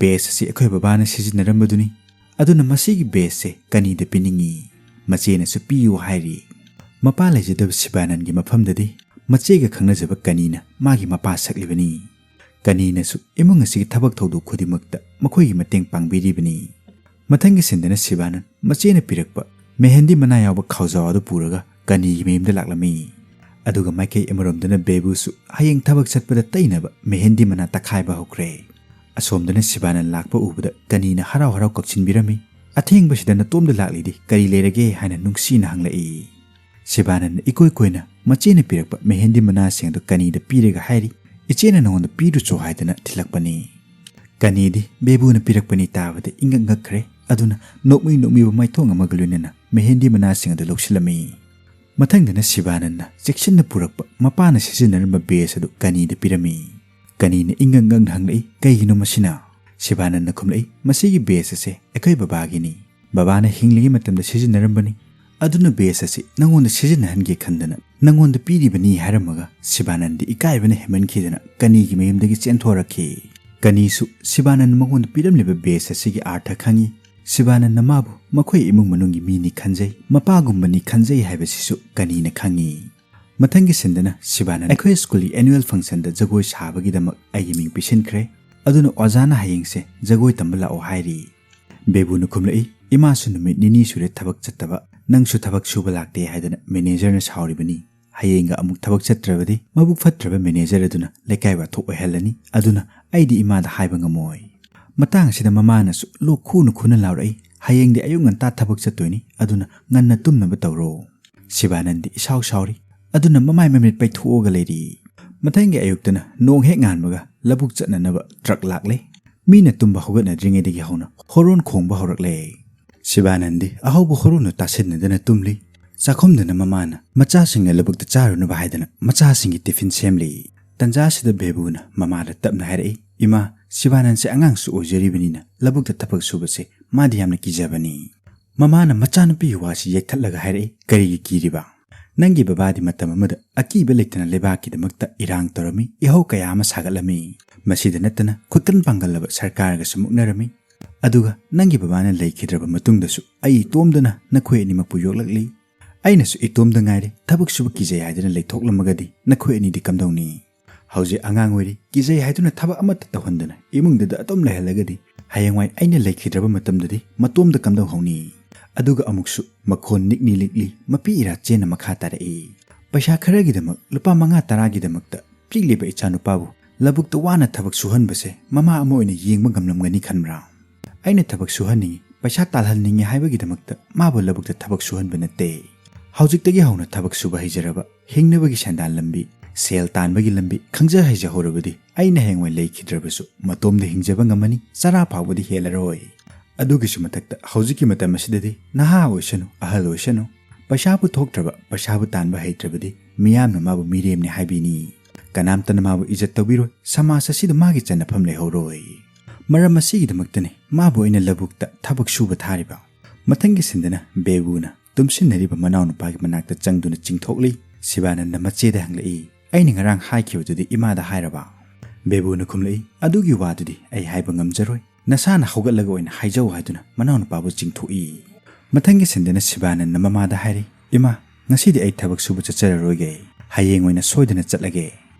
"ꯕꯦꯁ ꯑꯁꯤ ꯑꯩꯈꯣꯏ ꯕꯕꯥꯅ ꯁꯤꯖꯤꯟꯅꯔꯝꯕꯗꯨꯅꯤ, ꯑꯗꯨꯅ ꯃꯁꯤꯒꯤ ꯕꯦꯁꯁꯦ ꯀꯅꯤꯗ ꯄꯤꯅꯤꯡꯉꯤ꯫ ꯃꯆꯦꯅꯁꯨ ꯄꯤꯌꯨ ꯍꯥꯏꯔꯤ꯫" ꯃꯄꯥ ꯂꯩꯖꯗꯕ ꯁꯤꯕꯥꯅꯟꯒꯤ ꯃꯐꯝꯗꯗꯤ ꯃꯆꯦꯒ ꯈꯪꯅꯖꯕ ꯀꯅꯤꯅ ꯃꯥꯒꯤ ꯃꯄꯥ ꯁꯛꯂꯤꯕꯅꯤ꯫ ꯀꯅꯤꯅꯁꯨ ꯏꯃꯨꯡ ꯑꯁꯤꯒꯤ ꯊꯕꯛ ꯊꯧꯗꯣꯛ ꯈꯨꯗꯤꯡꯃꯛꯇ ꯃꯈꯣꯏꯒꯤ ꯃꯇꯦꯡ ꯄꯥꯡꯕꯤꯔꯤꯕꯅꯤ꯫ ꯃꯊꯪꯒꯤ ꯁꯤꯟꯗꯅ ꯁꯤꯕꯥꯅꯟ ꯃꯆꯦꯅ ꯄꯤꯔꯛꯄ ꯃꯦꯍꯦꯟꯗꯤ ꯃꯅꯥ ꯌꯥꯎꯕ ꯈꯥꯎꯖꯥꯎ ꯑꯗꯨ ꯄꯨꯔꯒ ꯀꯅꯤꯒꯤ ꯃꯌꯨꯝꯗ ꯂꯥꯛꯂꯝꯃꯤ꯫ ꯑꯗꯨꯒ ꯃꯥꯏꯀꯩ ꯑꯃꯔꯣꯝꯗꯅ ꯕꯦꯕꯨꯁꯨ ꯍꯌꯦꯡ ꯊꯕꯛ ꯆꯠꯄꯗ ꯇꯩꯅꯕ ꯃꯦꯍꯦꯟꯗꯤ ꯃꯅꯥ ꯇꯛꯈꯥꯏꯕ ꯍꯧꯈ꯭ꯔꯦ꯫ ꯑꯁꯣꯝꯗꯅ ꯁꯤꯕꯥꯅꯟ ꯂꯥꯛꯄ ꯎꯕꯗ ꯀꯅꯤꯅ ꯍꯔꯥꯎ ꯍꯔꯥꯎ ꯀꯧꯁꯤꯟꯕꯤꯔꯝꯃꯤ꯫ "ꯑꯊꯦꯡꯕꯁꯤꯗ ꯅꯇꯣꯝꯗ ꯂꯥꯛꯂꯤꯗꯤ ꯀꯔꯤ ꯂꯩꯔꯒꯦ?" ꯍꯥꯏꯅ ꯅꯨꯡꯁꯤꯅ ꯍꯪꯂꯛꯏ꯫ ꯁꯤꯕꯥꯅꯟꯅ ꯏꯀꯣꯏ ꯀꯣꯏꯅ ꯃꯆꯦꯅ ꯄꯤꯔꯛꯄ ꯃꯦꯍꯦꯟꯗꯤ ꯃꯅꯥꯁꯤꯡ ꯑꯗꯨ ꯀꯅꯤꯗ ꯄꯤꯔꯒ ꯍꯥꯏꯔꯤ, "ꯏꯆꯦꯅ ꯅꯉꯣꯟꯗ ꯄꯤꯔꯨꯆꯣ ꯍꯥꯏꯗꯅ ꯊꯤꯜꯂꯛꯄꯅꯤ꯫" ꯀꯅꯤꯗꯤ ꯕꯦꯕꯨꯅ ꯄꯤꯔꯛꯄꯅꯤ ꯇꯥꯕꯗ ꯏꯪꯉꯛ ꯉꯛꯈ꯭ꯔꯦ꯫ ꯑꯗꯨꯅ ꯅꯣꯛꯃꯤ ꯅꯣꯛꯃꯤꯕ ꯃꯥꯏꯊꯣꯡ ꯑꯃꯒ ꯂꯣꯏꯅꯅ ꯃꯦꯍꯦꯟꯗꯤ ꯃꯅꯥꯁꯤꯡ ꯑꯗꯨ ꯂꯧꯁꯤꯜꯂꯝꯃꯤ꯫ ꯃꯊꯪꯗꯅ ꯁꯤꯕꯥꯅꯟꯗ ꯆꯦꯛꯁꯤꯟꯅ ꯄꯨꯔꯛꯄ ꯃꯄꯥꯅ ꯁꯤꯖꯤꯟꯅꯔꯝꯕ ꯕꯦꯁ ꯑꯗꯨ ꯀꯅꯤꯗ ꯄꯤꯔꯝꯃꯤ꯫ ꯀꯅꯤꯅ ꯏꯪꯉꯛ ꯉꯛꯅ ꯍꯪꯂꯛꯏ, "ꯀꯩꯒꯤꯅꯣ ꯃꯁꯤꯅ?" ꯁꯤꯕꯥꯅꯟꯗ ꯈꯨꯝꯂꯛꯏ, "ꯃꯁꯤꯒꯤ ꯕꯦꯁ ꯑꯁꯦ ꯑꯩꯈꯣꯏ ꯕꯕꯥꯒꯤꯅꯤ꯫ ꯕꯕꯥꯅ ꯍꯤꯡꯂꯤꯉꯩ ꯃꯇꯝꯗ ꯁꯤꯖꯤꯟꯅꯔꯝꯕꯅꯤ꯫ ꯑꯗꯨꯅ ꯕꯦꯁ ꯑꯁꯤ ꯅꯉꯣꯟꯗ ꯁꯤꯖꯤꯟꯅꯍꯟꯒꯦ ꯈꯟꯗꯅ ꯅꯉꯣꯟꯗ ꯄꯤꯔꯤꯕꯅꯤ" ꯍꯥꯏꯔꯝꯃꯒ ꯁꯤꯕꯥꯅꯟꯗꯤ ꯏꯀꯥꯏꯕꯅ ꯍꯦꯟꯃꯟꯈꯤꯗꯅ ꯀꯅꯤꯒꯤ ꯃꯌꯨꯝꯗꯒꯤ ꯆꯦꯟꯊꯣꯔꯛꯈꯤ꯫ ꯀꯅꯤꯁꯨ ꯁꯤꯕꯥꯅꯟꯗ ꯃꯉꯣꯟꯗ ꯄꯤꯔꯝꯂꯤꯕ ꯕꯦꯁ ꯑꯁꯤꯒꯤ ꯑꯥꯔꯊ ꯈꯪꯏ꯫ ꯁꯤꯕꯥꯅꯟꯗ ꯃꯥꯕꯨ ꯃꯈꯣꯏ ꯏꯃꯨꯡ ꯃꯅꯨꯡꯒꯤ ꯃꯤꯅꯤ ꯈꯟꯖꯩ, ꯃꯄꯥꯒꯨꯝꯕꯅꯤ ꯈꯟꯖꯩ ꯍꯥꯏꯕꯁꯤꯁꯨ ꯀꯅꯤꯅ ꯈꯪꯏ꯫ ꯃꯊꯪꯒꯤ ꯁꯤꯟꯗꯅ ꯁꯤꯕꯥꯅꯟꯗ ꯑꯩꯈꯣꯏ ꯁ꯭ꯀꯨꯜꯒꯤ ꯑꯦꯅꯨꯋꯦꯜ ꯐꯪꯁꯟꯗ ꯖꯒꯣꯏ ꯁꯥꯕꯒꯤꯗꯃꯛ ꯑꯩꯒꯤ ꯃꯤꯡ ꯄꯤꯁꯤꯟꯈ꯭ꯔꯦ꯫ ꯑꯗꯨꯅ ꯑꯣꯖꯥꯅ ꯍꯌꯦꯡꯁꯦ ꯖꯒꯣꯏ ꯇꯝꯕ ꯂꯥꯛꯑꯣ ꯍꯥꯏꯔꯤ꯫ ꯕꯦꯕꯨꯅ ꯈꯨꯝꯂꯛꯏ, "ꯏꯃꯥꯁꯨ ꯅꯨꯃꯤꯠ ꯅꯤꯅꯤ ꯁꯨꯔꯦ ꯊꯕꯛ ꯆꯠꯇꯕ, ꯅꯪꯁꯨ ꯊꯕꯛ ꯁꯨꯕ ꯂꯥꯛꯇꯦ ꯍꯥꯏꯗꯅ ꯃꯦꯅꯦꯖꯔꯅ ꯁꯥꯎꯔꯤꯕꯅꯤ꯫ ꯍꯌꯦꯡꯒ ꯑꯃꯨꯛ ꯊꯕꯛ ꯆꯠꯇ꯭ꯔꯕꯗꯤ ꯃꯕꯨꯛ ꯐꯠꯇ꯭ꯔꯕ ꯃꯦꯅꯦꯖꯔ ꯑꯗꯨꯅ ꯂꯩꯀꯥꯏ ꯋꯥꯊꯣꯛ ꯑꯣꯏꯍꯜꯂꯅꯤ꯫ ꯑꯗꯨꯅ ꯑꯩꯗꯤ ꯏꯃꯥꯗ ꯍꯥꯏꯕ ꯉꯝꯃꯣꯏ"꯫ ꯃꯇꯥꯡ ꯑꯁꯤꯗ ꯃꯃꯥꯅꯁꯨ ꯂꯣꯛ ꯈꯨꯅ ꯈꯨꯅ ꯂꯥꯎꯔꯛꯏ, "ꯍꯌꯦꯡꯗꯤ ꯑꯌꯨꯛ ꯉꯟꯇꯥ ꯊꯕꯛ ꯆꯠꯇꯣꯏꯅꯤ, ꯑꯗꯨꯅ ꯉꯟꯅ ꯇꯨꯝꯅꯕ ꯇꯧꯔꯣ"꯫ ꯁꯤꯕꯥꯅꯟꯗꯤ ꯏꯁꯥꯎ ꯁꯥꯎꯔꯤ꯫ ꯑꯗꯨꯅ ꯃꯃꯥꯏ ꯃꯃꯤꯠ ꯄꯩꯊꯣꯛꯑꯒ ꯂꯩꯔꯤ꯫ ꯃꯊꯪꯒꯤ ꯑꯌꯨꯛꯇꯅ ꯅꯣꯡ ꯍꯦꯛ ꯉꯥꯟꯕꯒ ꯂꯧꯕꯨꯛ ꯆꯠꯅꯅꯕ ꯇ꯭ꯔꯛ ꯂꯥꯛꯂꯦ꯫ ꯃꯤꯅ ꯇꯨꯝꯕ ꯍꯧꯒꯠꯅꯗ꯭ꯔꯤꯉꯩꯗꯒꯤ ꯍꯧꯅ ꯍꯣꯔꯣꯟ ꯈꯣꯡꯕ ꯍꯧꯔꯛꯂꯦ꯫ ꯁꯤꯕꯥꯅꯟꯗꯤ ꯑꯍꯧꯕ ꯍꯣꯔꯣꯟꯗꯨ ꯇꯥꯁꯤꯟꯅꯗꯅ ꯇꯨꯝꯂꯤ꯫ ꯆꯥꯛꯈꯨꯝꯗꯅ ꯃꯃꯥꯅ ꯃꯆꯥꯁꯤꯡꯅ ꯂꯧꯕꯨꯛꯇ ꯆꯥꯔꯨꯅꯕ ꯍꯥꯏꯗꯅ ꯃꯆꯥꯁꯤꯡꯒꯤ ꯇꯤꯐꯤꯟ ꯁꯦꯝꯂꯤ꯫ ꯇꯟꯖꯥ ꯑꯁꯤꯗ ꯕꯦꯕꯨꯅ ꯃꯃꯥꯗ ꯇꯞꯅ ꯍꯥꯏꯔꯛꯏ, "ꯏꯃꯥ, ꯁꯤꯕꯥꯅꯟꯁꯦ ꯑꯉꯥꯡꯁꯨ ꯑꯣꯏꯖꯔꯤꯕꯅꯤꯅ ꯂꯧꯕꯨꯛꯇ ꯊꯕꯛ ꯁꯨꯕꯁꯦ ꯃꯥꯗꯤ ꯌꯥꯝꯅ ꯀꯤꯖꯕꯅꯤ"꯫ ꯃꯃꯥꯅ ꯃꯆꯥꯅꯨꯄꯤꯒꯤ ꯋꯥꯁꯤ ꯌꯦꯛꯊꯠꯂꯒ ꯍꯥꯏꯔꯛꯏ, "ꯀꯔꯤꯒꯤ ꯀꯤꯔꯤꯕ? ꯅꯪꯒꯤ ꯕꯕꯥꯗꯤ ꯃꯇꯝ ꯑꯃꯗ ꯑꯀꯤꯕ ꯂꯩꯇꯅ ꯂꯩꯕꯥꯛꯀꯤꯗꯃꯛꯇ ꯏꯔꯥꯡ ꯇꯧꯔꯝꯃꯤ, ꯏꯍꯧ ꯀꯌꯥ ꯑꯃ ꯁꯥꯒꯠꯂꯝꯃꯤ꯫ ꯃꯁꯤꯗ ꯅꯠꯇꯅ ꯈꯨꯠꯀꯟ ꯄꯥꯡꯒꯜꯂꯕ ꯁꯔꯀꯥꯔꯒꯁꯨ ꯃꯨꯛꯅꯔꯝꯃꯤ꯫ ꯑꯗꯨꯒ ꯅꯪꯒꯤ ꯕꯕꯥꯅ ꯂꯩꯈꯤꯗ꯭ꯔꯕ ꯃꯇꯨꯡꯗꯁꯨ ꯑꯩ ꯏꯇꯣꯝꯗꯅ ꯅꯈꯣꯏ ꯑꯅꯤꯃꯛꯄꯨ ꯌꯣꯛꯂꯛꯂꯤ꯫ ꯑꯩꯅꯁꯨ ꯏꯇꯣꯝꯗ ꯉꯥꯏꯔꯦ, ꯊꯕꯛ ꯁꯨꯕ ꯀꯤꯖꯩ ꯍꯥꯏꯗꯨꯅ ꯂꯩꯊꯣꯛꯂꯝꯃꯒꯗꯤ ꯅꯈꯣꯏ ꯑꯅꯤꯗꯤ ꯀꯝꯗꯧꯅꯤ? ꯍꯧꯖꯤꯛ ꯑꯉꯥꯡ ꯑꯣꯏꯔꯤ, ꯀꯤꯖꯩ ꯍꯥꯏꯗꯨꯅ ꯊꯕꯛ ꯑꯃꯠꯇ ꯇꯧꯍꯟꯗꯅ ꯏꯃꯨꯡꯗꯨꯗ ꯑꯗꯨꯝ ꯂꯩꯍꯜꯂꯒꯗꯤ ꯍꯌꯦꯡꯋꯥꯏ ꯑꯩꯅ ꯂꯩꯈꯤꯗ꯭ꯔꯕ ꯃꯇꯝꯗꯗꯤ ꯃꯇꯣꯝꯗ ꯀꯝꯗꯧꯍꯧꯅꯤ?" ꯑꯗꯨꯒ ꯑꯃꯨꯛꯁꯨ ꯃꯈꯣꯟ ꯅꯤꯛꯂꯤ ꯅꯤꯛꯂꯤ ꯃꯄꯤ ꯏꯔꯥ ꯆꯦꯟꯅ ꯃꯈꯥ ꯇꯥꯔꯛꯏ, "ꯄꯩꯁꯥ ꯈꯔꯒꯤꯗꯃꯛ, ꯂꯨꯄꯥ ꯃꯉꯥ ꯇꯔꯥꯒꯤꯗꯃꯛꯇ ꯄꯤꯛꯂꯤꯕ ꯏꯆꯥꯅꯨꯄꯥꯕꯨ ꯂꯧꯕꯨꯛꯇ ꯋꯥꯅ ꯊꯕꯛ ꯁꯨꯍꯟꯕꯁꯦ ꯃꯃꯥ ꯑꯃ ꯑꯣꯏꯅ ꯌꯦꯡꯕ ꯉꯝꯂꯝꯒꯅꯤ ꯈꯟꯕ꯭ꯔꯥ? ꯑꯩꯅ ꯊꯕꯛ ꯁꯨꯍꯟꯅꯤꯡꯉꯤ, ꯄꯩꯁꯥ ꯇꯥꯜꯍꯟꯅꯤꯡꯉꯤ ꯍꯥꯏꯕꯒꯤꯗꯃꯛꯇ ꯃꯥꯕꯨ ꯂꯧꯕꯨꯛꯇ ꯊꯕꯛ ꯁꯨꯍꯟꯕ ꯅꯠꯇꯦ꯫ ꯍꯧꯖꯤꯛꯇꯒꯤ ꯍꯧꯅ ꯊꯕꯛ ꯁꯨꯕ ꯍꯩꯖꯔꯕ, ꯍꯤꯡꯅꯕꯒꯤ ꯁꯦꯟꯗꯥꯟ ꯂꯝꯕꯤ ꯁꯦꯜ ꯇꯥꯟꯕꯒꯤ ꯂꯝꯕꯤ ꯈꯪꯖ ꯍꯩꯖꯍꯧꯔꯕꯗꯤ ꯑꯩꯅ ꯍꯌꯦꯡꯋꯥꯏ ꯂꯩꯈꯤꯗ꯭ꯔꯕꯁꯨ ꯃꯇꯣꯝꯗ ꯍꯤꯡꯖꯕ ꯉꯝꯃꯅꯤ, ꯆꯔꯥ ꯐꯥꯎꯕꯗꯤ ꯍꯦꯜꯂꯔꯣꯏ꯫ ꯑꯗꯨꯒꯤꯁꯨ ꯃꯊꯛꯇ ꯍꯧꯖꯤꯛꯀꯤ ꯃꯇꯝ ꯑꯁꯤꯗꯗꯤ ꯅꯍꯥ ꯑꯣꯏꯁꯅꯨ, ꯑꯍꯜ ꯑꯣꯏꯁꯅꯨ, ꯄꯩꯁꯥꯕꯨ ꯊꯣꯛꯇ꯭ꯔꯕ, ꯄꯩꯁꯥꯕꯨ ꯇꯥꯟꯕ ꯍꯩꯇ꯭ꯔꯕꯗꯤ ꯃꯤꯌꯥꯝꯅ ꯃꯥꯕꯨ ꯃꯤꯔꯦꯝꯅꯤ ꯍꯥꯏꯕꯤꯅꯤ꯫ ꯀꯅꯥꯝꯇꯅ ꯃꯥꯕꯨ ꯏꯖꯠ ꯇꯧꯕꯤꯔꯣꯏ, ꯁꯃꯥꯖ ꯑꯁꯤꯗ ꯃꯥꯒꯤ ꯆꯟꯅꯐꯝ ꯂꯩꯍꯧꯔꯣꯏ꯫ ꯃꯔꯝ ꯑꯁꯤꯒꯤꯗꯃꯛꯇꯅꯤ ꯃꯥꯕꯨ ꯑꯩꯅ ꯂꯧꯕꯨꯛꯇ ꯊꯕꯛ ꯁꯨꯕ ꯊꯥꯔꯤꯕ꯫ ꯃꯊꯪꯒꯤ ꯁꯤꯟꯗꯅ ꯕꯦꯕꯨꯅ ꯇꯨꯝꯁꯤꯟꯅꯔꯤꯕ ꯃꯅꯥꯎꯅꯨꯄꯥꯒꯤ ꯃꯅꯥꯛꯇ ꯆꯪꯗꯨꯅ ꯆꯤꯡꯊꯣꯛꯂꯤ꯫ ꯁꯤꯕꯥꯅꯟꯗ ꯃꯆꯦꯗ ꯍꯪꯂꯛꯏ, "ꯑꯩꯅ ꯉꯔꯥꯡ ꯍꯥꯏꯈꯤꯕꯗꯨꯗꯤ ꯏꯃꯥꯗ ꯍꯥꯏꯔꯕ?" ꯕꯦꯕꯨꯅ ꯈꯨꯝꯂꯛꯏ, "ꯑꯗꯨꯒꯤ ꯋꯥꯗꯨꯗꯤ ꯑꯩ ꯍꯥꯏꯕ ꯉꯝꯖꯔꯣꯏ, ꯅꯁꯥꯅ ꯍꯧꯒꯠꯂꯒ ꯑꯣꯏꯅ ꯍꯥꯏꯖꯧ" ꯍꯥꯏꯗꯨꯅ ꯃꯅꯥꯎꯅꯨꯄꯥꯕꯨ ꯆꯤꯡꯊꯣꯛꯏ꯫ ꯃꯊꯪꯒꯤ ꯁꯤꯟꯗꯅ ꯁꯤꯕꯥꯅꯟꯗ ꯃꯃꯥꯗ ꯍꯥꯏꯔꯤ, "ꯏꯃꯥ, ꯉꯁꯤꯗꯤ ꯑꯩ ꯊꯕꯛ ꯁꯨꯕ ꯆꯠꯆꯔꯔꯣꯏꯒꯦ, ꯍꯌꯦꯡ ꯑꯣꯏꯅ ꯁꯣꯏꯗꯅ ꯆꯠꯂꯒꯦ"꯫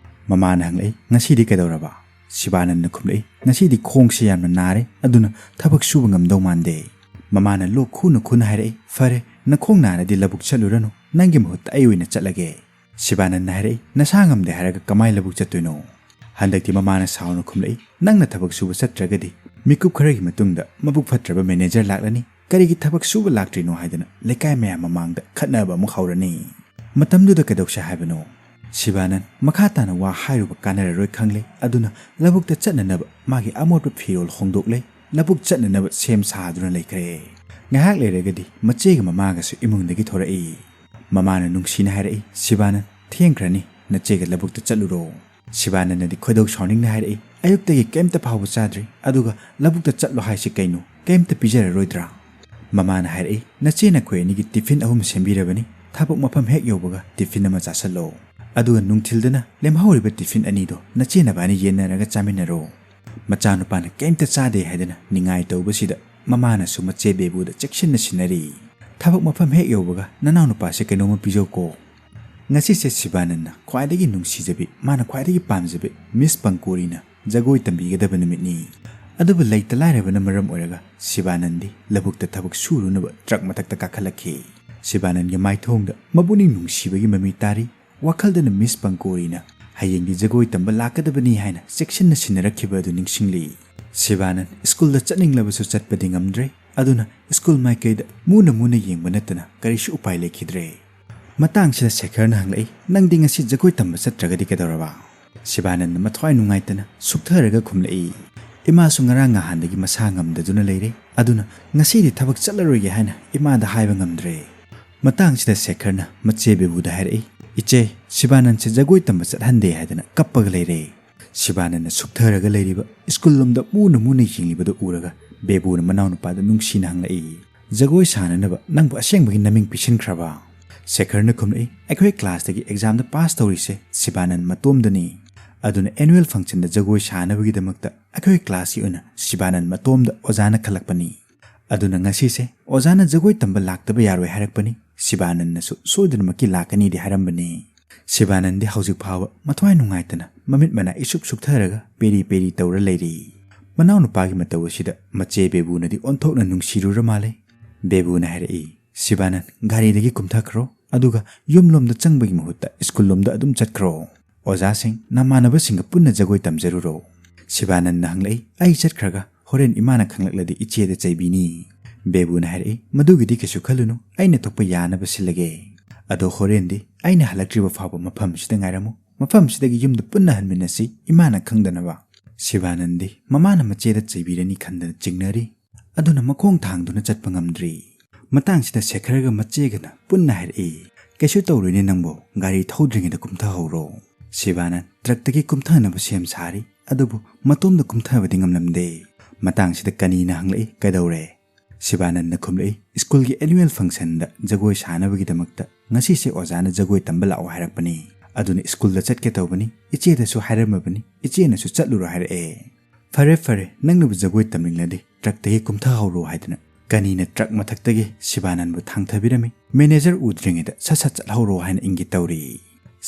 ꯃꯃꯥꯅ ꯍꯪꯂꯛꯏ, "ꯉꯁꯤꯗꯤ ꯀꯩꯗꯧꯔꯕ?" ꯁꯤꯕꯥꯅꯟꯗ ꯈꯨꯝꯂꯛꯏ, "ꯉꯁꯤꯗꯤ ꯈꯣꯡꯁꯦ ꯌꯥꯝꯅ ꯅꯥꯔꯦ, ꯑꯗꯨꯅ ꯊꯕꯛ ꯁꯨꯕ ꯉꯝꯗꯧ ꯃꯥꯟꯗꯦ"꯫ ꯃꯃꯥꯅ ꯂꯣꯛ ꯈꯨꯅ ꯈꯨꯅ ꯍꯥꯏꯔꯛꯏ, "ꯐꯔꯦ, ꯅꯈꯣꯡ ꯅꯥꯔꯗꯤ ꯂꯧꯕꯨꯛ ꯆꯠꯂꯨꯔꯅꯨ, ꯅꯪꯒꯤ ꯃꯍꯨꯠꯇ ꯑꯩ ꯑꯣꯏꯅ ꯆꯠꯂꯒꯦ"꯫ ꯁꯤꯕꯥꯅꯟꯗ ꯍꯥꯏꯔꯛꯏ, "ꯅꯁꯥ ꯉꯝꯗꯦ ꯍꯥꯏꯔꯒ ꯀꯃꯥꯏ ꯂꯧꯕꯨꯛ ꯆꯠꯇꯣꯏꯅꯣ?" ꯍꯟꯗꯛꯇꯤ ꯃꯃꯥꯅ ꯁꯥꯎꯅ ꯈꯨꯝꯂꯛꯏ, "ꯅꯪꯅ ꯊꯕꯛ ꯁꯨꯕ ꯆꯠꯇ꯭ꯔꯒꯗꯤ ꯃꯤꯀꯨꯞ ꯈꯔꯒꯤ ꯃꯇꯨꯡꯗ ꯃꯕꯨꯛ ꯐꯠꯇ꯭ꯔꯕ ꯃꯦꯅꯦꯖꯔ ꯂꯥꯛꯂꯅꯤ, ꯀꯔꯤꯒꯤ ꯊꯕꯛ ꯁꯨꯕ ꯂꯥꯛꯇ꯭ꯔꯤꯅꯣ ꯍꯥꯏꯗꯅ ꯂꯩꯀꯥꯏ ꯃꯌꯥꯝ ꯃꯃꯥꯡꯗ ꯈꯠꯅꯕ ꯑꯃꯨꯛ ꯍꯧꯔꯅꯤ꯫ ꯃꯇꯝꯗꯨꯗ ꯀꯩꯗꯧꯁꯦ ꯍꯥꯏꯕꯅꯣ?" ꯁꯤꯕꯥꯅꯟ ꯃꯈꯥ ꯇꯥꯅ ꯋꯥ ꯍꯥꯏꯔꯨꯕ ꯀꯥꯟꯅꯔꯔꯣꯏ ꯈꯪꯂꯦ, ꯑꯗꯨꯅ ꯂꯧꯕꯨꯛꯇ ꯆꯠꯅꯅꯕ ꯃꯥꯒꯤ ꯑꯃꯣꯠꯄ ꯐꯤꯔꯣꯜ ꯍꯣꯡꯗꯣꯛꯂꯦ, ꯂꯧꯕꯨꯛ ꯆꯠꯅꯅꯕ ꯁꯦꯝ ꯁꯥꯗꯨꯅ ꯂꯩꯈ꯭ꯔꯦ꯫ ꯉꯥꯏꯍꯥꯛ ꯂꯩꯔꯒꯗꯤ ꯃꯆꯦꯒ ꯃꯃꯥꯒꯁꯨ ꯏꯃꯨꯡꯗꯒꯤ ꯊꯣꯔꯛꯏ꯫ ꯃꯃꯥꯅ ꯅꯨꯡꯁꯤꯅ ꯍꯥꯏꯔꯛꯏ, "ꯁꯤꯕꯥꯅꯟ, ꯊꯦꯡꯈ꯭ꯔꯅꯤ, ꯅꯆꯦꯒ ꯂꯧꯕꯨꯛꯇ ꯆꯠꯂꯨꯔꯣ"꯫ ꯁꯤꯕꯥꯅꯟꯗꯗꯤ ꯈꯣꯏꯗꯧ ꯁꯥꯎꯅꯤꯡꯅ ꯍꯥꯏꯔꯛꯏ, "ꯑꯌꯨꯛꯇꯒꯤ ꯀꯩꯝꯇ ꯐꯥꯎꯕ ꯆꯥꯗ꯭ꯔꯤ, ꯑꯗꯨꯒ ꯂꯧꯕꯨꯛꯇ ꯆꯠꯂꯣ ꯍꯥꯏꯁꯤ ꯀꯩꯅꯣ? ꯀꯩꯝꯇ ꯄꯤꯖꯔꯔꯣꯏꯗ꯭ꯔꯥ?" ꯃꯃꯥꯅ ꯍꯥꯏꯔꯛꯏ, "ꯅꯆꯦ ꯅꯈꯣꯏ ꯑꯅꯤꯒꯤ ꯇꯤꯐꯤꯟ ꯑꯍꯨꯝ ꯁꯦꯝꯕꯤꯔꯕꯅꯤ, ꯊꯕꯛ ꯃꯐꯝ ꯍꯦꯛ ꯌꯧꯕꯒ ꯇꯤꯐꯤꯟ ꯑꯃ ꯆꯥꯁꯜꯂꯣ, ꯑꯗꯨꯒ ꯅꯨꯡꯊꯤꯜꯗꯅ ꯂꯦꯝꯍꯧꯔꯤꯕ ꯇꯤꯐꯤꯟ ꯑꯅꯤꯗꯣ ꯅꯆꯦ ꯅꯕꯥꯅꯤ ꯌꯦꯟꯅꯔꯒ ꯆꯥꯃꯤꯟꯅꯔꯣ"꯫ ꯃꯆꯥꯅꯨꯄꯥꯅ ꯀꯩꯝꯇ ꯆꯥꯗꯦ ꯍꯥꯏꯗꯅ ꯅꯤꯡꯉꯥꯏ ꯇꯧꯕꯁꯤꯗ ꯃꯃꯥꯅꯁꯨ ꯃꯆꯦ ꯕꯦꯕꯨꯗ ꯆꯦꯛꯁꯤꯟꯅ ꯁꯤꯟꯅꯔꯤ꯫ "ꯊꯕꯛ ꯃꯐꯝ ꯍꯦꯛ ꯌꯧꯕꯒ ꯅꯅꯥꯎꯅꯨꯄꯥꯁꯦ ꯀꯩꯅꯣꯝꯃ ꯄꯤꯖꯧꯀꯣ"꯫ ꯉꯁꯤꯁꯦ ꯁꯤꯕꯥꯅꯟꯅ ꯈ꯭ꯋꯥꯏꯗꯒꯤ ꯅꯨꯡꯁꯤꯖꯕꯤ, ꯃꯥꯅ ꯈ꯭ꯋꯥꯏꯗꯒꯤ ꯄꯥꯝꯖꯕꯤ ꯃꯤꯁ ꯄꯪꯀꯣꯔꯤꯅ ꯖꯒꯣꯏ ꯇꯝꯕꯤꯒꯗꯕ ꯅꯨꯃꯤꯠꯅꯤ꯫ ꯑꯗꯨꯕꯨ ꯂꯩꯇ ꯂꯥꯏꯔꯕꯅ ꯃꯔꯝ ꯑꯣꯏꯔꯒ ꯁꯤꯕꯥꯅꯟꯗꯤ ꯂꯧꯕꯨꯛꯇ ꯊꯕꯛ ꯁꯨꯔꯨꯅꯕ ꯇ꯭ꯔꯛ ꯃꯊꯛꯇ ꯀꯥꯈꯠꯂꯛꯈꯤ꯫ ꯁꯤꯕꯥꯅꯟꯒꯤ ꯃꯥꯏꯊꯣꯡꯗ ꯃꯄꯨꯛꯅꯤꯡ ꯅꯨꯡꯁꯤꯕꯒꯤ ꯃꯃꯤ ꯇꯥꯔꯤ꯫ ꯋꯥꯈꯜꯗꯅ ꯃꯤꯁ ꯄꯪꯀꯣꯔꯤꯅ ꯍꯌꯦꯡꯗꯤ ꯖꯒꯣꯏ ꯇꯝꯕ ꯂꯥꯛꯀꯗꯕꯅꯤ ꯍꯥꯏꯅ ꯆꯦꯛꯁꯤꯟꯅ ꯁꯤꯟꯅꯔꯛꯈꯤꯕ ꯑꯗꯨ ꯅꯤꯡꯁꯤꯡꯂꯤ꯫ ꯁꯤꯕꯥꯅꯟ ꯁ꯭ꯀꯨꯜꯗ ꯆꯠꯅꯤꯡꯂꯕꯁꯨ ꯆꯠꯄꯗꯤ ꯉꯝꯗ꯭ꯔꯦ꯫ ꯑꯗꯨꯅ ꯁ꯭ꯀꯨꯜ ꯃꯥꯏꯀꯩꯗ ꯃꯨꯅ ꯃꯨꯅ ꯌꯦꯡꯕ ꯅꯠꯇꯅ ꯀꯔꯤꯁꯨ ꯎꯄꯥꯏ ꯂꯩꯈꯤꯗ꯭ꯔꯦ꯫ ꯃꯇꯥꯡꯁꯤꯗ ꯁꯦꯈꯔꯅ ꯍꯪꯂꯛꯏ, "ꯅꯪꯗꯤ ꯉꯁꯤ ꯖꯒꯣꯏ ꯇꯝꯕ ꯆꯠꯇ꯭ꯔꯒꯗꯤ ꯀꯩꯗꯧꯔꯕ?" ꯁꯤꯕꯥꯅꯟꯗ ꯃꯊ꯭ꯋꯥꯏ ꯅꯨꯡꯉꯥꯏꯇꯅ ꯁꯨꯛꯊꯔꯒ ꯈꯨꯝꯂꯛꯏ, "ꯏꯃꯥꯁꯨ ꯉꯔꯥꯡ ꯅꯍꯥꯟꯗꯒꯤ ꯃꯁꯥ ꯉꯝꯗꯗꯨꯅ ꯂꯩꯔꯦ, ꯑꯗꯨꯅ ꯉꯁꯤꯗꯤ ꯊꯕꯛ ꯆꯠꯂꯔꯣꯏꯒꯦ ꯍꯥꯏꯅ ꯏꯃꯥꯗ ꯍꯥꯏꯕ ꯉꯝꯗ꯭ꯔꯦ"꯫ ꯃꯇꯥꯡꯁꯤꯗ ꯁꯦꯈꯔꯅ ꯃꯆꯦ ꯕꯦꯕꯨꯗ ꯍꯥꯏꯔꯛꯏ, "ꯏꯆꯦ, ꯁꯤꯕꯥꯅꯟꯁꯦ ꯖꯒꯣꯏ ꯇꯝꯕ ꯆꯠꯍꯟꯗꯦ ꯍꯥꯏꯗꯅ ꯀꯞꯄꯒ ꯂꯩꯔꯦ"꯫ ꯁꯤꯕꯥꯅꯟꯅ ꯁꯨꯛꯊꯔꯒ ꯂꯩꯔꯤꯕ ꯁ꯭ꯀꯨꯜ ꯂꯣꯝꯗ ꯃꯨꯅ ꯃꯨꯅ ꯌꯦꯡꯂꯤꯕꯗꯨ ꯎꯔꯒ ꯕꯦꯕꯨꯅ ꯃꯅꯥꯎꯅꯨꯄꯥꯗ ꯅꯨꯡꯁꯤꯅ ꯍꯪꯂꯛꯏ, "ꯖꯒꯣꯏ ꯁꯥꯅꯅꯕ ꯅꯪꯕꯨ ꯑꯁꯦꯡꯕꯒꯤ ꯅꯃꯤꯡ ꯄꯤꯁꯤꯟꯈ꯭ꯔꯕ?" ꯁꯦꯈꯔꯅ ꯈꯨꯝꯂꯛꯏ, "ꯑꯩꯈꯣꯏ ꯀ꯭ꯂꯥꯁꯇꯒꯤ ꯑꯦꯛꯖꯥꯝꯗ ꯄꯥꯁ ꯇꯧꯔꯤꯁꯦ ꯁꯤꯕꯥꯅꯟ ꯃꯇꯣꯝꯗꯅꯤ꯫ ꯑꯗꯨꯅ ꯑꯦꯅꯨꯋꯦꯜ ꯐꯪꯁꯟꯗ ꯖꯒꯣꯏ ꯁꯥꯅꯕꯒꯤꯗꯃꯛꯇ ꯑꯩꯈꯣꯏ ꯀ꯭ꯂꯥꯁꯀꯤ ꯑꯣꯏꯅ ꯁꯤꯕꯥꯅꯟ ꯃꯇꯣꯝꯗ ꯑꯣꯖꯥꯅ ꯈꯜꯂꯛꯄꯅꯤ꯫ ꯑꯗꯨꯅ ꯉꯁꯤꯁꯦ ꯑꯣꯖꯥꯅ ꯖꯒꯣꯏ ꯇꯝꯕ ꯂꯥꯛꯇꯕ ꯌꯥꯔꯣꯏ ꯍꯥꯏꯔꯛꯄꯅꯤ꯫ ꯁꯤꯕꯥꯅꯟꯅꯁꯨ ꯁꯣꯏꯗꯅꯃꯛꯀꯤ ꯂꯥꯛꯀꯅꯤꯗꯤ ꯍꯥꯏꯔꯝꯕꯅꯤ"꯫ ꯁꯤꯕꯥꯅꯟꯗꯤ ꯍꯧꯖꯤꯛ ꯐꯥꯎꯕ ꯃꯊ꯭ꯋꯥꯏ ꯅꯨꯡꯉꯥꯏꯇꯅ ꯃꯃꯤꯠ ꯃꯅꯥ ꯏꯁꯨꯛ ꯁꯨꯛꯊꯔꯒ ꯄꯦꯔꯤ ꯄꯦꯔꯤ ꯇꯧꯔ ꯂꯩꯔꯤ꯫ ꯃꯅꯥꯎꯅꯨꯄꯥꯒꯤ ꯃꯇꯧ ꯑꯁꯤꯗ ꯃꯆꯦ ꯕꯦꯕꯨꯅꯗꯤ ꯑꯣꯟꯊꯣꯛꯅ ꯅꯨꯡꯁꯤꯔꯨꯔ ꯃꯥꯜꯂꯦ꯫ ꯕꯦꯕꯨꯅ ꯍꯥꯏꯔꯛꯏ, "ꯁꯤꯕꯥꯅꯟ, ꯒꯥꯔꯤꯗꯒꯤ ꯀꯨꯝꯊꯈ꯭ꯔꯣ, ꯑꯗꯨꯒ ꯌꯨꯝꯂꯣꯝꯗ ꯆꯪꯕꯒꯤ ꯃꯍꯨꯠꯇ ꯁ꯭ꯀꯨꯜ ꯂꯣꯝꯗ ꯑꯗꯨꯝ ꯆꯠꯈ꯭ꯔꯣ꯫ ꯑꯣꯖꯥꯁꯤꯡ, ꯅꯃꯥꯟꯅꯕꯁꯤꯡꯒ ꯄꯨꯟꯅ ꯖꯒꯣꯏ ꯇꯝꯖꯔꯨꯔꯣ"꯫ ꯁꯤꯕꯥꯅꯟꯅ ꯍꯪꯂꯛꯏ, "ꯑꯩ ꯆꯠꯈ꯭ꯔꯒ ꯍꯣꯔꯦꯟ ꯏꯃꯥꯅ ꯈꯪꯂꯛꯂꯗꯤ ꯏꯆꯦꯗ ꯆꯩꯕꯤꯅꯤ"꯫ ꯕꯦꯕꯨꯅ ꯍꯥꯏꯔꯛꯏ, "ꯃꯗꯨꯒꯤꯗꯤ ꯀꯩꯁꯨ ꯈꯜꯂꯨꯅꯨ, ꯑꯩꯅ ꯊꯣꯛꯄ ꯌꯥꯅꯕ ꯁꯤꯜꯂꯒꯦ꯫ ꯑꯗꯣ ꯍꯣꯔꯦꯟꯗꯤ ꯑꯩꯅ ꯍꯜꯂꯛꯇ꯭ꯔꯤꯕ ꯐꯥꯎꯕ ꯃꯐꯝꯁꯤꯗ ꯉꯥꯏꯔꯝꯃꯨ, ꯃꯐꯝꯁꯤꯗꯒꯤ ꯌꯨꯝꯗ ꯄꯨꯟꯅ ꯍꯟꯃꯤꯟꯅꯁꯤ, ꯏꯃꯥꯅ ꯈꯪꯗꯅꯕ"꯫ ꯁꯤꯕꯥꯅꯟꯗꯤ ꯃꯃꯥꯅ ꯃꯆꯦꯗ ꯆꯩꯕꯤꯔꯅꯤ ꯈꯟꯗꯅ ꯆꯤꯡꯅꯔꯤ꯫ ꯑꯗꯨꯅ ꯃꯈꯣꯡ ꯊꯥꯡꯗꯨꯅ ꯆꯠꯄ ꯉꯝꯗ꯭ꯔꯤ꯫ ꯃꯇꯥꯡꯁꯤꯗ ꯁꯦꯈꯔꯒ ꯃꯆꯦꯒꯅ ꯄꯨꯟꯅ ꯍꯥꯏꯔꯛꯏ, "ꯀꯩꯁꯨ ꯇꯧꯔꯣꯏꯅꯦ ꯅꯪꯕꯨ, ꯒꯥꯔꯤ ꯊꯧꯗ꯭ꯔꯤꯉꯩꯗ ꯀꯨꯝꯊꯍꯧꯔꯣ"꯫ ꯁꯤꯕꯥꯅꯟ ꯇ꯭ꯔꯛꯇꯒꯤ ꯀꯨꯝꯊꯅꯕ ꯁꯦꯝ ꯁꯥꯔꯤ, ꯑꯗꯨꯕꯨ ꯃꯇꯣꯝꯗ ꯀꯨꯝꯊꯕꯗꯤ ꯉꯝꯂꯝꯗꯦ꯫ ꯃꯇꯥꯡꯁꯤꯗ ꯀꯅꯤꯅ ꯍꯪꯂꯛꯏ, "ꯀꯩꯗꯧꯔꯦ?" ꯁꯤꯕꯥꯅꯟꯅ ꯈꯨꯝꯂꯛꯏ, "ꯁ꯭ꯀꯨꯜꯒꯤ ꯑꯦꯅꯨꯋꯦꯜ ꯐꯪꯁꯟꯗ ꯖꯒꯣꯏ ꯁꯥꯅꯕꯒꯤꯗꯃꯛꯇ ꯉꯁꯤꯁꯦ ꯑꯣꯖꯥꯅ ꯖꯒꯣꯏ ꯇꯝꯕ ꯂꯥꯛꯑꯣ ꯍꯥꯏꯔꯛꯄꯅꯤ꯫ ꯑꯗꯨꯅ ꯁ꯭ꯀꯨꯜꯗ ꯆꯠꯀꯦ ꯇꯧꯕꯅꯤ, ꯏꯆꯦꯗꯁꯨ ꯍꯥꯏꯔꯝꯃꯕꯅꯤ, ꯏꯆꯦꯅꯁꯨ ꯆꯠꯂꯨꯔꯣ ꯍꯥꯏꯔꯛꯑꯦ"꯫ "ꯐꯔꯦ ꯐꯔꯦ, ꯅꯪꯅꯕꯨ ꯖꯒꯣꯏ ꯇꯝꯅꯤꯡꯂꯗꯤ ꯇ꯭ꯔꯛꯇꯒꯤ ꯀꯨꯝꯊꯍꯧꯔꯣ" ꯍꯥꯏꯗꯅ ꯀꯅꯤꯅ ꯇ꯭ꯔꯛ ꯃꯊꯛꯇꯒꯤ ꯁꯤꯕꯥꯅꯟꯕꯨ ꯊꯥꯡꯊꯕꯤꯔꯝꯃꯤ꯫ ꯃꯦꯅꯦꯖꯔ ꯎꯗ꯭ꯔꯤꯉꯩꯗ ꯁꯠ ꯁꯠ ꯆꯠꯍꯧꯔꯣ ꯍꯥꯏꯅ ꯏꯪꯒꯤꯠ ꯇꯧꯔꯤ꯫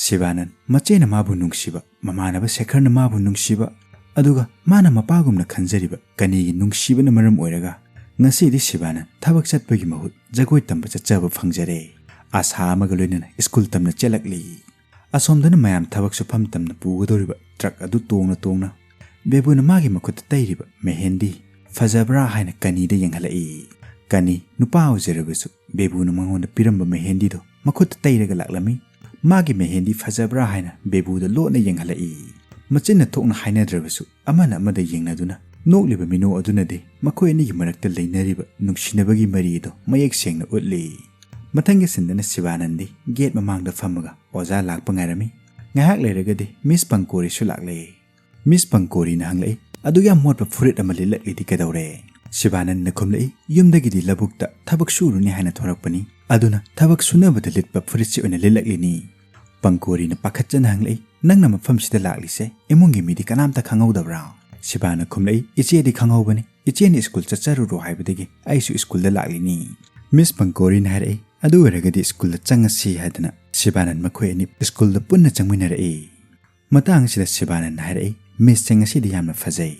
ꯁꯤꯕꯥꯅꯟ, ꯃꯆꯦꯅ ꯃꯥꯕꯨ ꯅꯨꯡꯁꯤꯕ, ꯃꯃꯥꯟꯅꯕ ꯁꯦꯈꯔꯅ ꯃꯥꯕꯨ ꯅꯨꯡꯁꯤꯕ, ꯑꯗꯨꯒ ꯃꯥꯅ ꯃꯄꯥꯒꯨꯝꯅ ꯈꯟꯖꯔꯤꯕ ꯀꯅꯤꯒꯤ ꯅꯨꯡꯁꯤꯕꯅ ꯃꯔꯝ ꯑꯣꯏꯔꯒ ꯉꯁꯤꯗꯤ ꯁꯤꯕꯥꯅꯟ ꯊꯕꯛ ꯆꯠꯄꯒꯤ ꯃꯍꯨꯠ ꯖꯒꯣꯏ ꯇꯝꯕ ꯆꯠꯆꯕ ꯐꯪꯖꯔꯦ꯫ ꯑꯥꯁꯥ ꯑꯃꯒ ꯂꯣꯏꯅꯅ ꯁ꯭ꯀꯨꯜ ꯇꯝꯅ ꯆꯦꯜꯂꯛꯂꯤ꯫ ꯑꯁꯣꯝꯗꯅ ꯃꯌꯥꯝ ꯊꯕꯛ ꯁꯨꯐꯝ ꯇꯝꯅ ꯄꯨꯒꯗꯧꯔꯤꯕ ꯇ꯭ꯔꯛ ꯑꯗꯨ ꯇꯣꯡꯅ ꯇꯣꯡꯅ ꯕꯦꯕꯨꯅ ꯃꯥꯒꯤ ꯃꯈꯨꯠꯇ ꯇꯩꯔꯤꯕ ꯃꯦꯍꯦꯟꯗꯤ ꯐꯖꯕ꯭ꯔꯥ ꯍꯥꯏꯅ ꯀꯅꯤꯗ ꯌꯦꯡꯍꯜꯂꯛꯏ꯫ ꯀꯅꯤ ꯅꯨꯄꯥ ꯑꯣꯏꯖꯔꯕꯁꯨ ꯕꯦꯕꯨꯅ ꯃꯉꯣꯟꯗ ꯄꯤꯔꯝꯕ ꯃꯦꯍꯦꯟꯗꯤꯗꯣ ꯃꯈꯨꯠꯇ ꯇꯩꯔꯒ ꯂꯥꯛꯂꯝꯃꯤ꯫ ꯃꯥꯒꯤ ꯃꯦꯍꯦꯟꯗꯤ ꯐꯖꯕ꯭ꯔꯥ ꯍꯥꯏꯅ ꯕꯦꯕꯨꯗ ꯂꯣꯟꯅ ꯌꯦꯡꯍꯜꯂꯛꯏ꯫ ꯃꯆꯤꯟꯅ ꯊꯣꯛꯅ ꯍꯥꯏꯅꯗ꯭ꯔꯕꯁꯨ ꯑꯃꯅ ꯑꯃꯗ ꯌꯦꯡꯅꯗꯨꯅ ꯅꯣꯛꯂꯤꯕ ꯃꯤꯅꯣ ꯑꯗꯨꯅꯗꯤ ꯃꯈꯣꯏ ꯑꯅꯤꯒꯤ ꯃꯔꯛꯇ ꯂꯩꯅꯔꯤꯕ ꯅꯨꯡꯁꯤꯅꯕꯒꯤ ꯃꯔꯤ ꯑꯗꯨ ꯃꯌꯦꯛ ꯁꯦꯡꯅ ꯎꯠꯂꯤ꯫ ꯃꯊꯪꯒꯤ ꯁꯤꯟꯗꯅ ꯁꯤꯕꯥꯅꯟꯗꯤ ꯒꯦꯠ ꯃꯃꯥꯡꯗ ꯐꯝꯃꯒ ꯑꯣꯖꯥ ꯂꯥꯛꯄ ꯉꯥꯏꯔꯝꯃꯤ꯫ ꯉꯥꯏꯍꯥꯛ ꯂꯩꯔꯒꯗꯤ ꯃꯤꯁ ꯄꯪꯀꯣꯔꯤꯁꯨ ꯂꯥꯛꯂꯦ꯫ ꯃꯤꯁ ꯄꯪꯀꯣꯔꯤꯅ ꯍꯪꯂꯛꯏ, "ꯑꯗꯨ ꯌꯥꯝ ꯃꯣꯠꯄ ꯐꯨꯔꯤꯠ ꯑꯃ ꯂꯤꯠꯂꯛꯂꯤꯗꯤ ꯀꯩꯗꯧꯔꯦ?" ꯁꯤꯕꯥꯅꯟꯗꯅ ꯈꯨꯝꯂꯛꯏ, "ꯌꯨꯝꯗꯒꯤꯗꯤ ꯂꯧꯕꯨꯛꯇ ꯊꯕꯛ ꯁꯨꯔꯨꯅꯤ ꯍꯥꯏꯅ ꯊꯣꯔꯛꯄꯅꯤ, ꯑꯗꯨꯅ ꯊꯕꯛ ꯁꯨꯅꯕꯗ ꯂꯤꯠꯄ ꯐꯨꯔꯤꯠꯁꯤ ꯑꯣꯏꯅ ꯂꯤꯠꯂꯛꯂꯤꯅꯤ꯫" ꯄꯪꯀꯣꯔꯤꯅ ꯄꯥꯈꯠꯆꯅ ꯍꯪꯂꯛꯏ, "ꯅꯪꯅ ꯃꯐꯝꯁꯤꯗ ꯂꯥꯛꯂꯤꯁꯦ ꯏꯃꯨꯡꯒꯤ ꯃꯤꯗꯤ ꯀꯅꯥꯝꯇ ꯈꯪꯍꯧꯗꯕ꯭ꯔꯥ?" ꯁꯤꯕꯥꯅ ꯈꯨꯝꯂꯛꯏ, "ꯏꯆꯦꯗꯤ ꯈꯪꯍꯧꯕꯅꯤ, ꯏꯆꯦꯅ ꯁ꯭ꯀꯨꯜ ꯆꯠꯆꯔꯨꯔꯣ ꯍꯥꯏꯕꯗꯒꯤ ꯑꯩꯁꯨ ꯁ꯭ꯀꯨꯜꯗ ꯂꯥꯛꯂꯤꯅꯤ꯫" ꯃꯤꯁ ꯄꯪꯀꯣꯔꯤꯅ ꯍꯥꯏꯔꯛꯏ, "ꯑꯗꯨ ꯑꯣꯏꯔꯒꯗꯤ ꯁ꯭ꯀꯨꯜꯗ ꯆꯪꯉꯁꯤ" ꯍꯥꯏꯗꯅ ꯁꯤꯕꯥꯅꯟ ꯃꯈꯣꯏ ꯑꯅꯤ ꯁ꯭ꯀꯨꯜꯗ ꯄꯨꯟꯅ ꯆꯪꯃꯤꯟꯅꯔꯛꯏ꯫ ꯃꯇꯥꯡ ꯑꯁꯤꯗ ꯁꯤꯕꯥꯅꯟꯅ ꯍꯥꯏꯔꯛꯏ, "ꯃꯤꯁꯁꯦ ꯉꯁꯤꯗꯤ ꯌꯥꯝꯅ ꯐꯖꯩ꯫"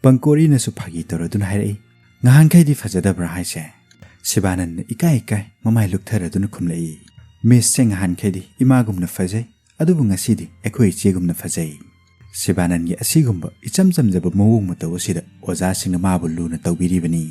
ꯄꯪꯀꯣꯔꯤꯅꯁꯨ ꯐꯥꯒꯤ ꯇꯧꯔꯗꯨꯅ ꯍꯥꯏꯔꯛꯏ, "ꯉꯍꯥꯟꯈꯩꯗꯤ ꯐꯖꯗꯕ꯭ꯔꯥ ꯍꯥꯏꯁꯦ?" ꯁꯤꯕꯥꯅꯟꯅ ꯏꯀꯥꯏ ꯏꯀꯥꯏ ꯃꯃꯥꯏ ꯂꯨꯛꯊꯔꯗꯨꯅ ꯈꯨꯝꯂꯛꯏ, "ꯃꯤꯁꯁꯦ ꯉꯍꯥꯟꯈꯩꯗꯤ ꯏꯃꯥꯒꯨꯝꯅ ꯐꯖꯩ, ꯑꯗꯨꯕꯨ ꯉꯁꯤꯗꯤ ꯑꯩꯈꯣꯏ ꯏꯆꯦꯒꯨꯝꯅ ꯐꯖꯩ꯫" ꯁꯤꯕꯥꯅꯟꯒꯤ ꯑꯁꯤꯒꯨꯝꯕ ꯏꯆꯝ ꯆꯝꯖꯕ ꯃꯑꯣꯡ ꯃꯇꯧ ꯑꯁꯤꯗ ꯑꯣꯖꯥꯁꯤꯡꯅ ꯃꯥꯕꯨ ꯂꯨꯅ ꯇꯧꯕꯤꯔꯤꯕꯅꯤ꯫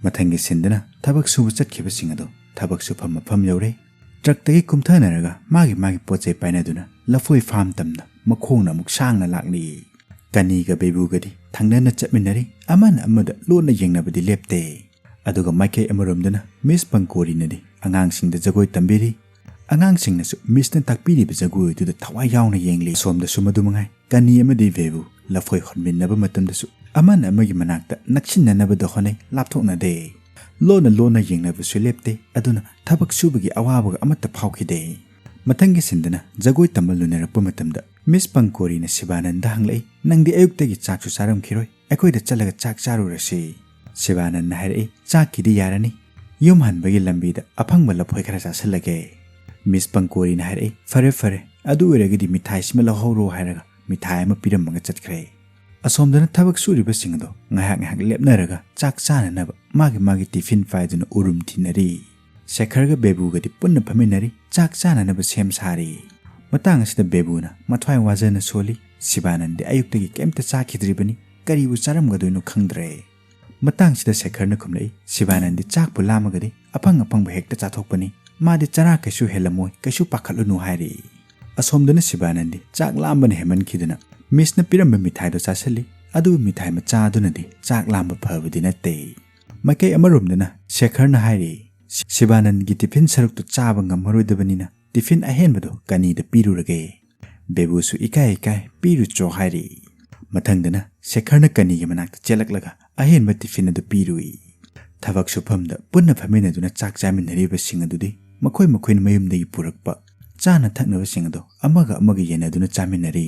ꯃꯊꯪꯒꯤ ꯁꯤꯟꯗꯅ ꯊꯕꯛ ꯁꯨꯕ ꯆꯠꯈꯤꯕꯁꯤꯡ ꯑꯗꯨ ꯊꯕꯛ ꯁꯨꯐꯝ ꯃꯐꯝ ꯌꯧꯔꯦ꯫ ꯇ꯭ꯔꯛꯇꯒꯤ ꯀꯨꯝꯊꯅꯔꯒ ꯃꯥꯒꯤ ꯃꯥꯒꯤ ꯄꯣꯠ ꯆꯩ ꯄꯥꯏꯅꯗꯨꯅ ꯂꯐꯣꯏ ꯐꯥꯝ ꯇꯝꯅ ꯃꯈꯣꯡꯅ ꯑꯃꯨꯛ ꯁꯥꯡꯅ ꯂꯥꯛꯂꯤ꯫ ꯀꯅꯤꯒ ꯕꯦꯕꯨꯒꯗꯤ ꯊꯪꯅꯅ ꯆꯠꯃꯤꯟꯅꯔꯤ, ꯑꯃꯅ ꯑꯃꯗ ꯂꯣꯟꯅ ꯌꯦꯡꯅꯕꯗꯤ ꯂꯦꯞꯇꯦ꯫ ꯑꯗꯨꯒ ꯃꯥꯏꯀꯩ ꯑꯃꯔꯣꯝꯗꯅ ꯃꯤꯁ ꯄꯪꯀꯣꯔꯤꯅꯗꯤ ꯑꯉꯥꯡꯁꯤꯡꯗ ꯖꯒꯣꯏ ꯇꯝꯕꯤꯔꯤ꯫ ꯑꯉꯥꯡꯁꯤꯡꯅꯁꯨ ꯃꯤꯁꯅ ꯇꯥꯛꯄꯤꯔꯤꯕ ꯖꯒꯣꯏ ꯑꯗꯨꯗ ꯊꯋꯥꯏ ꯌꯥꯎꯅ ꯌꯦꯡꯂꯤ꯫ ꯑꯁꯣꯝꯗꯁꯨ ꯃꯗꯨ ꯃꯉꯥꯏ, ꯀꯅꯤ ꯑꯃꯗꯤ ꯕꯦꯕꯨ ꯂꯐꯣꯏ ꯍꯣꯟꯃꯤꯟꯅꯕ ꯃꯇꯝꯗꯁꯨ ꯑꯃꯅ ꯑꯃꯒꯤ ꯃꯅꯥꯛꯇ ꯅꯛꯁꯤꯟꯅꯅꯕꯗ ꯍꯣꯠꯅꯩ, ꯂꯥꯞꯊꯣꯛꯅꯗꯦ꯫ ꯂꯣꯟꯅ ꯂꯣꯟꯅ ꯌꯦꯡꯅꯕꯁꯨ ꯂꯦꯞꯇꯦ, ꯑꯗꯨꯅ ꯊꯕꯛ ꯁꯨꯕꯒꯤ ꯑꯋꯥꯕꯒ ꯑꯃꯠꯇ ꯐꯥꯎꯈꯤꯗꯦ꯫ ꯃꯊꯪꯒꯤ ꯁꯤꯟꯗꯅ ꯖꯒꯣꯏ ꯇꯝꯕ ꯂꯣꯏꯅꯔꯛꯄ ꯃꯇꯝꯗ ꯃꯤꯁ ꯄꯪꯀꯣꯔꯤꯅ ꯁꯤꯕꯥꯅꯟꯗ ꯍꯪꯂꯛꯏ, "ꯅꯪꯗꯤ ꯑꯌꯨꯛꯇꯒꯤ ꯆꯥꯛꯁꯨ ꯆꯥꯔꯝꯈꯤꯔꯣꯏ, ꯑꯩꯈꯣꯏꯗ ꯆꯠꯂꯒ ꯆꯥꯛ ꯆꯥꯔꯨꯔꯁꯤ꯫" ꯁꯤꯕꯥꯅꯟꯅ ꯍꯥꯏꯔꯛꯏ, "ꯆꯥꯛꯀꯤꯗꯤ ꯌꯥꯔꯅꯤ, ꯌꯨꯝ ꯍꯟꯕꯒꯤ ꯂꯝꯕꯤꯗ ꯑꯐꯪꯕ ꯂꯐꯣꯏ ꯈꯔ ꯆꯥꯁꯤꯜꯂꯒꯦ꯫" ꯃꯤꯁ ꯄꯪꯀꯣꯔꯤꯅ ꯍꯥꯏꯔꯛꯏ, "ꯐꯔꯦ ꯐꯔꯦ, ꯑꯗꯨ ꯑꯣꯏꯔꯒꯗꯤ ꯃꯤꯊꯥꯏꯁꯤꯃ ꯂꯧꯍꯧꯔꯣ" ꯍꯥꯏꯔꯒ ꯃꯤꯊꯥꯏ ꯑꯃ ꯄꯤꯔꯝꯃꯒ ꯆꯠꯈ꯭ꯔꯦ꯫ ꯑꯁꯣꯝꯗꯅ ꯊꯕꯛ ꯁꯨꯔꯤꯕꯁꯤꯡ ꯑꯗꯣ ꯉꯥꯏꯍꯥꯛ ꯉꯥꯏꯍꯥꯛ ꯂꯦꯞꯅꯔꯒ ꯆꯥꯛ ꯆꯥꯅꯅꯕ ꯃꯥꯒꯤ ꯃꯥꯒꯤ ꯇꯤꯐꯤꯟ ꯄꯥꯏꯗꯨꯅ ꯎꯔꯨꯝ ꯊꯤꯅꯔꯤ꯫ ꯁꯦꯈꯔꯒ ꯕꯦꯕꯨꯒꯗꯤ ꯄꯨꯟꯅ ꯐꯝꯃꯤꯟꯅꯔꯤ, ꯆꯥꯛ ꯆꯥꯅꯅꯕ ꯁꯦꯝ ꯁꯥꯔꯤ꯫ ꯃꯇꯥꯡ ꯑꯁꯤꯗ ꯕꯦꯕꯨꯅ ꯃꯊ꯭ꯋꯥꯏ ꯋꯥꯖꯅ ꯁꯣꯜꯂꯤ, ꯁꯤꯕꯥꯅꯟꯗꯤ ꯑꯌꯨꯛꯇꯒꯤ ꯀꯩꯝꯇ ꯆꯥꯈꯤꯗ꯭ꯔꯤꯕꯅꯤ, ꯀꯔꯤꯕꯨ ꯆꯥꯔꯝꯒꯗꯣꯏꯅꯣ ꯈꯪꯗ꯭ꯔꯦ꯫ ꯃꯇꯥꯡꯁꯤꯗ ꯁꯦꯈꯔꯅ ꯈꯨꯝꯂꯛꯏ, "ꯁꯤꯕꯥꯅꯟꯗꯤ ꯆꯥꯛꯄꯨ ꯂꯥꯝꯃꯒꯗꯤ ꯑꯐꯪ ꯑꯐꯪꯕ ꯍꯦꯛꯇ ꯆꯥꯊꯣꯛꯄꯅꯤ, ꯃꯥꯗꯤ ꯆꯔꯥ ꯀꯩꯁꯨ ꯍꯦꯜꯂꯝꯃꯣꯏ, ꯀꯩꯁꯨ ꯄꯥꯈꯠꯂꯨꯅꯨ ꯍꯥꯏꯔꯤ꯫ ꯑꯁꯣꯝꯗꯅ ꯁꯤꯕꯥꯅꯟꯗꯤ ꯆꯥꯛ ꯂꯥꯝꯕꯅ ꯍꯦꯟꯃꯟꯈꯤꯗꯨꯅ ꯃꯤꯁꯅ ꯄꯤꯔꯝꯕ ꯃꯤꯊꯥꯏꯗꯣ ꯆꯥꯁꯤꯜꯂꯤ꯫ ꯑꯗꯨꯕꯨ ꯃꯤꯊꯥꯏ ꯃꯆꯥ ꯑꯗꯨꯅꯗꯤ ꯆꯥꯛ ꯂꯥꯝꯕ ꯐꯕꯗꯤ ꯅꯠꯇꯦ꯫ ꯃꯥꯏꯀꯩ ꯑꯃꯔꯣꯝꯗꯅ ꯁꯦꯈꯔꯅ ꯍꯥꯏꯔꯤ, "ꯁꯤꯕꯥꯅꯟꯒꯤ ꯇꯤꯐꯤꯟ ꯁꯔꯨꯛꯇꯨ ꯆꯥꯕ ꯉꯝꯃꯔꯣꯏꯗꯕꯅꯤꯅ ꯇꯤꯐꯤꯟ ꯑꯍꯦꯟꯕꯗꯨ ꯀꯅꯤꯗ ꯄꯤꯔꯨꯔꯒꯦ꯫" ꯕꯦꯕꯨꯁꯨ ꯏꯀꯥꯏ ꯏꯀꯥꯏ ꯄꯤꯔꯨꯆꯣ ꯍꯥꯏꯔꯤ꯫ ꯃꯊꯪꯗꯅ ꯁꯦꯈꯔꯅ ꯀꯅꯤꯒꯤ ꯃꯅꯥꯛꯇ ꯆꯦꯜꯂꯛꯂꯒ ꯑꯍꯦꯟꯕ ꯇꯤꯐꯤꯟ ꯑꯗꯨ ꯄꯤꯔꯨꯏ꯫ ꯊꯕꯛ ꯁꯨꯐꯝꯗ ꯄꯨꯟꯅ ꯐꯝꯃꯤꯟꯅꯗꯨꯅ ꯆꯥꯛ ꯆꯥꯃꯤꯟꯅꯔꯤꯕꯁꯤꯡ ꯑꯗꯨꯗꯤ ꯃꯈꯣꯏ ꯃꯈꯣꯏꯅ ꯃꯌꯨꯝꯗꯒꯤ ꯄꯨꯔꯛꯄ ꯆꯥꯅ ꯊꯛꯅꯕꯁꯤꯡ ꯑꯗꯨ ꯑꯃꯒ ꯑꯃꯒ ꯌꯦꯟꯅꯗꯨꯅ ꯆꯥꯃꯤꯟꯅꯔꯤ꯫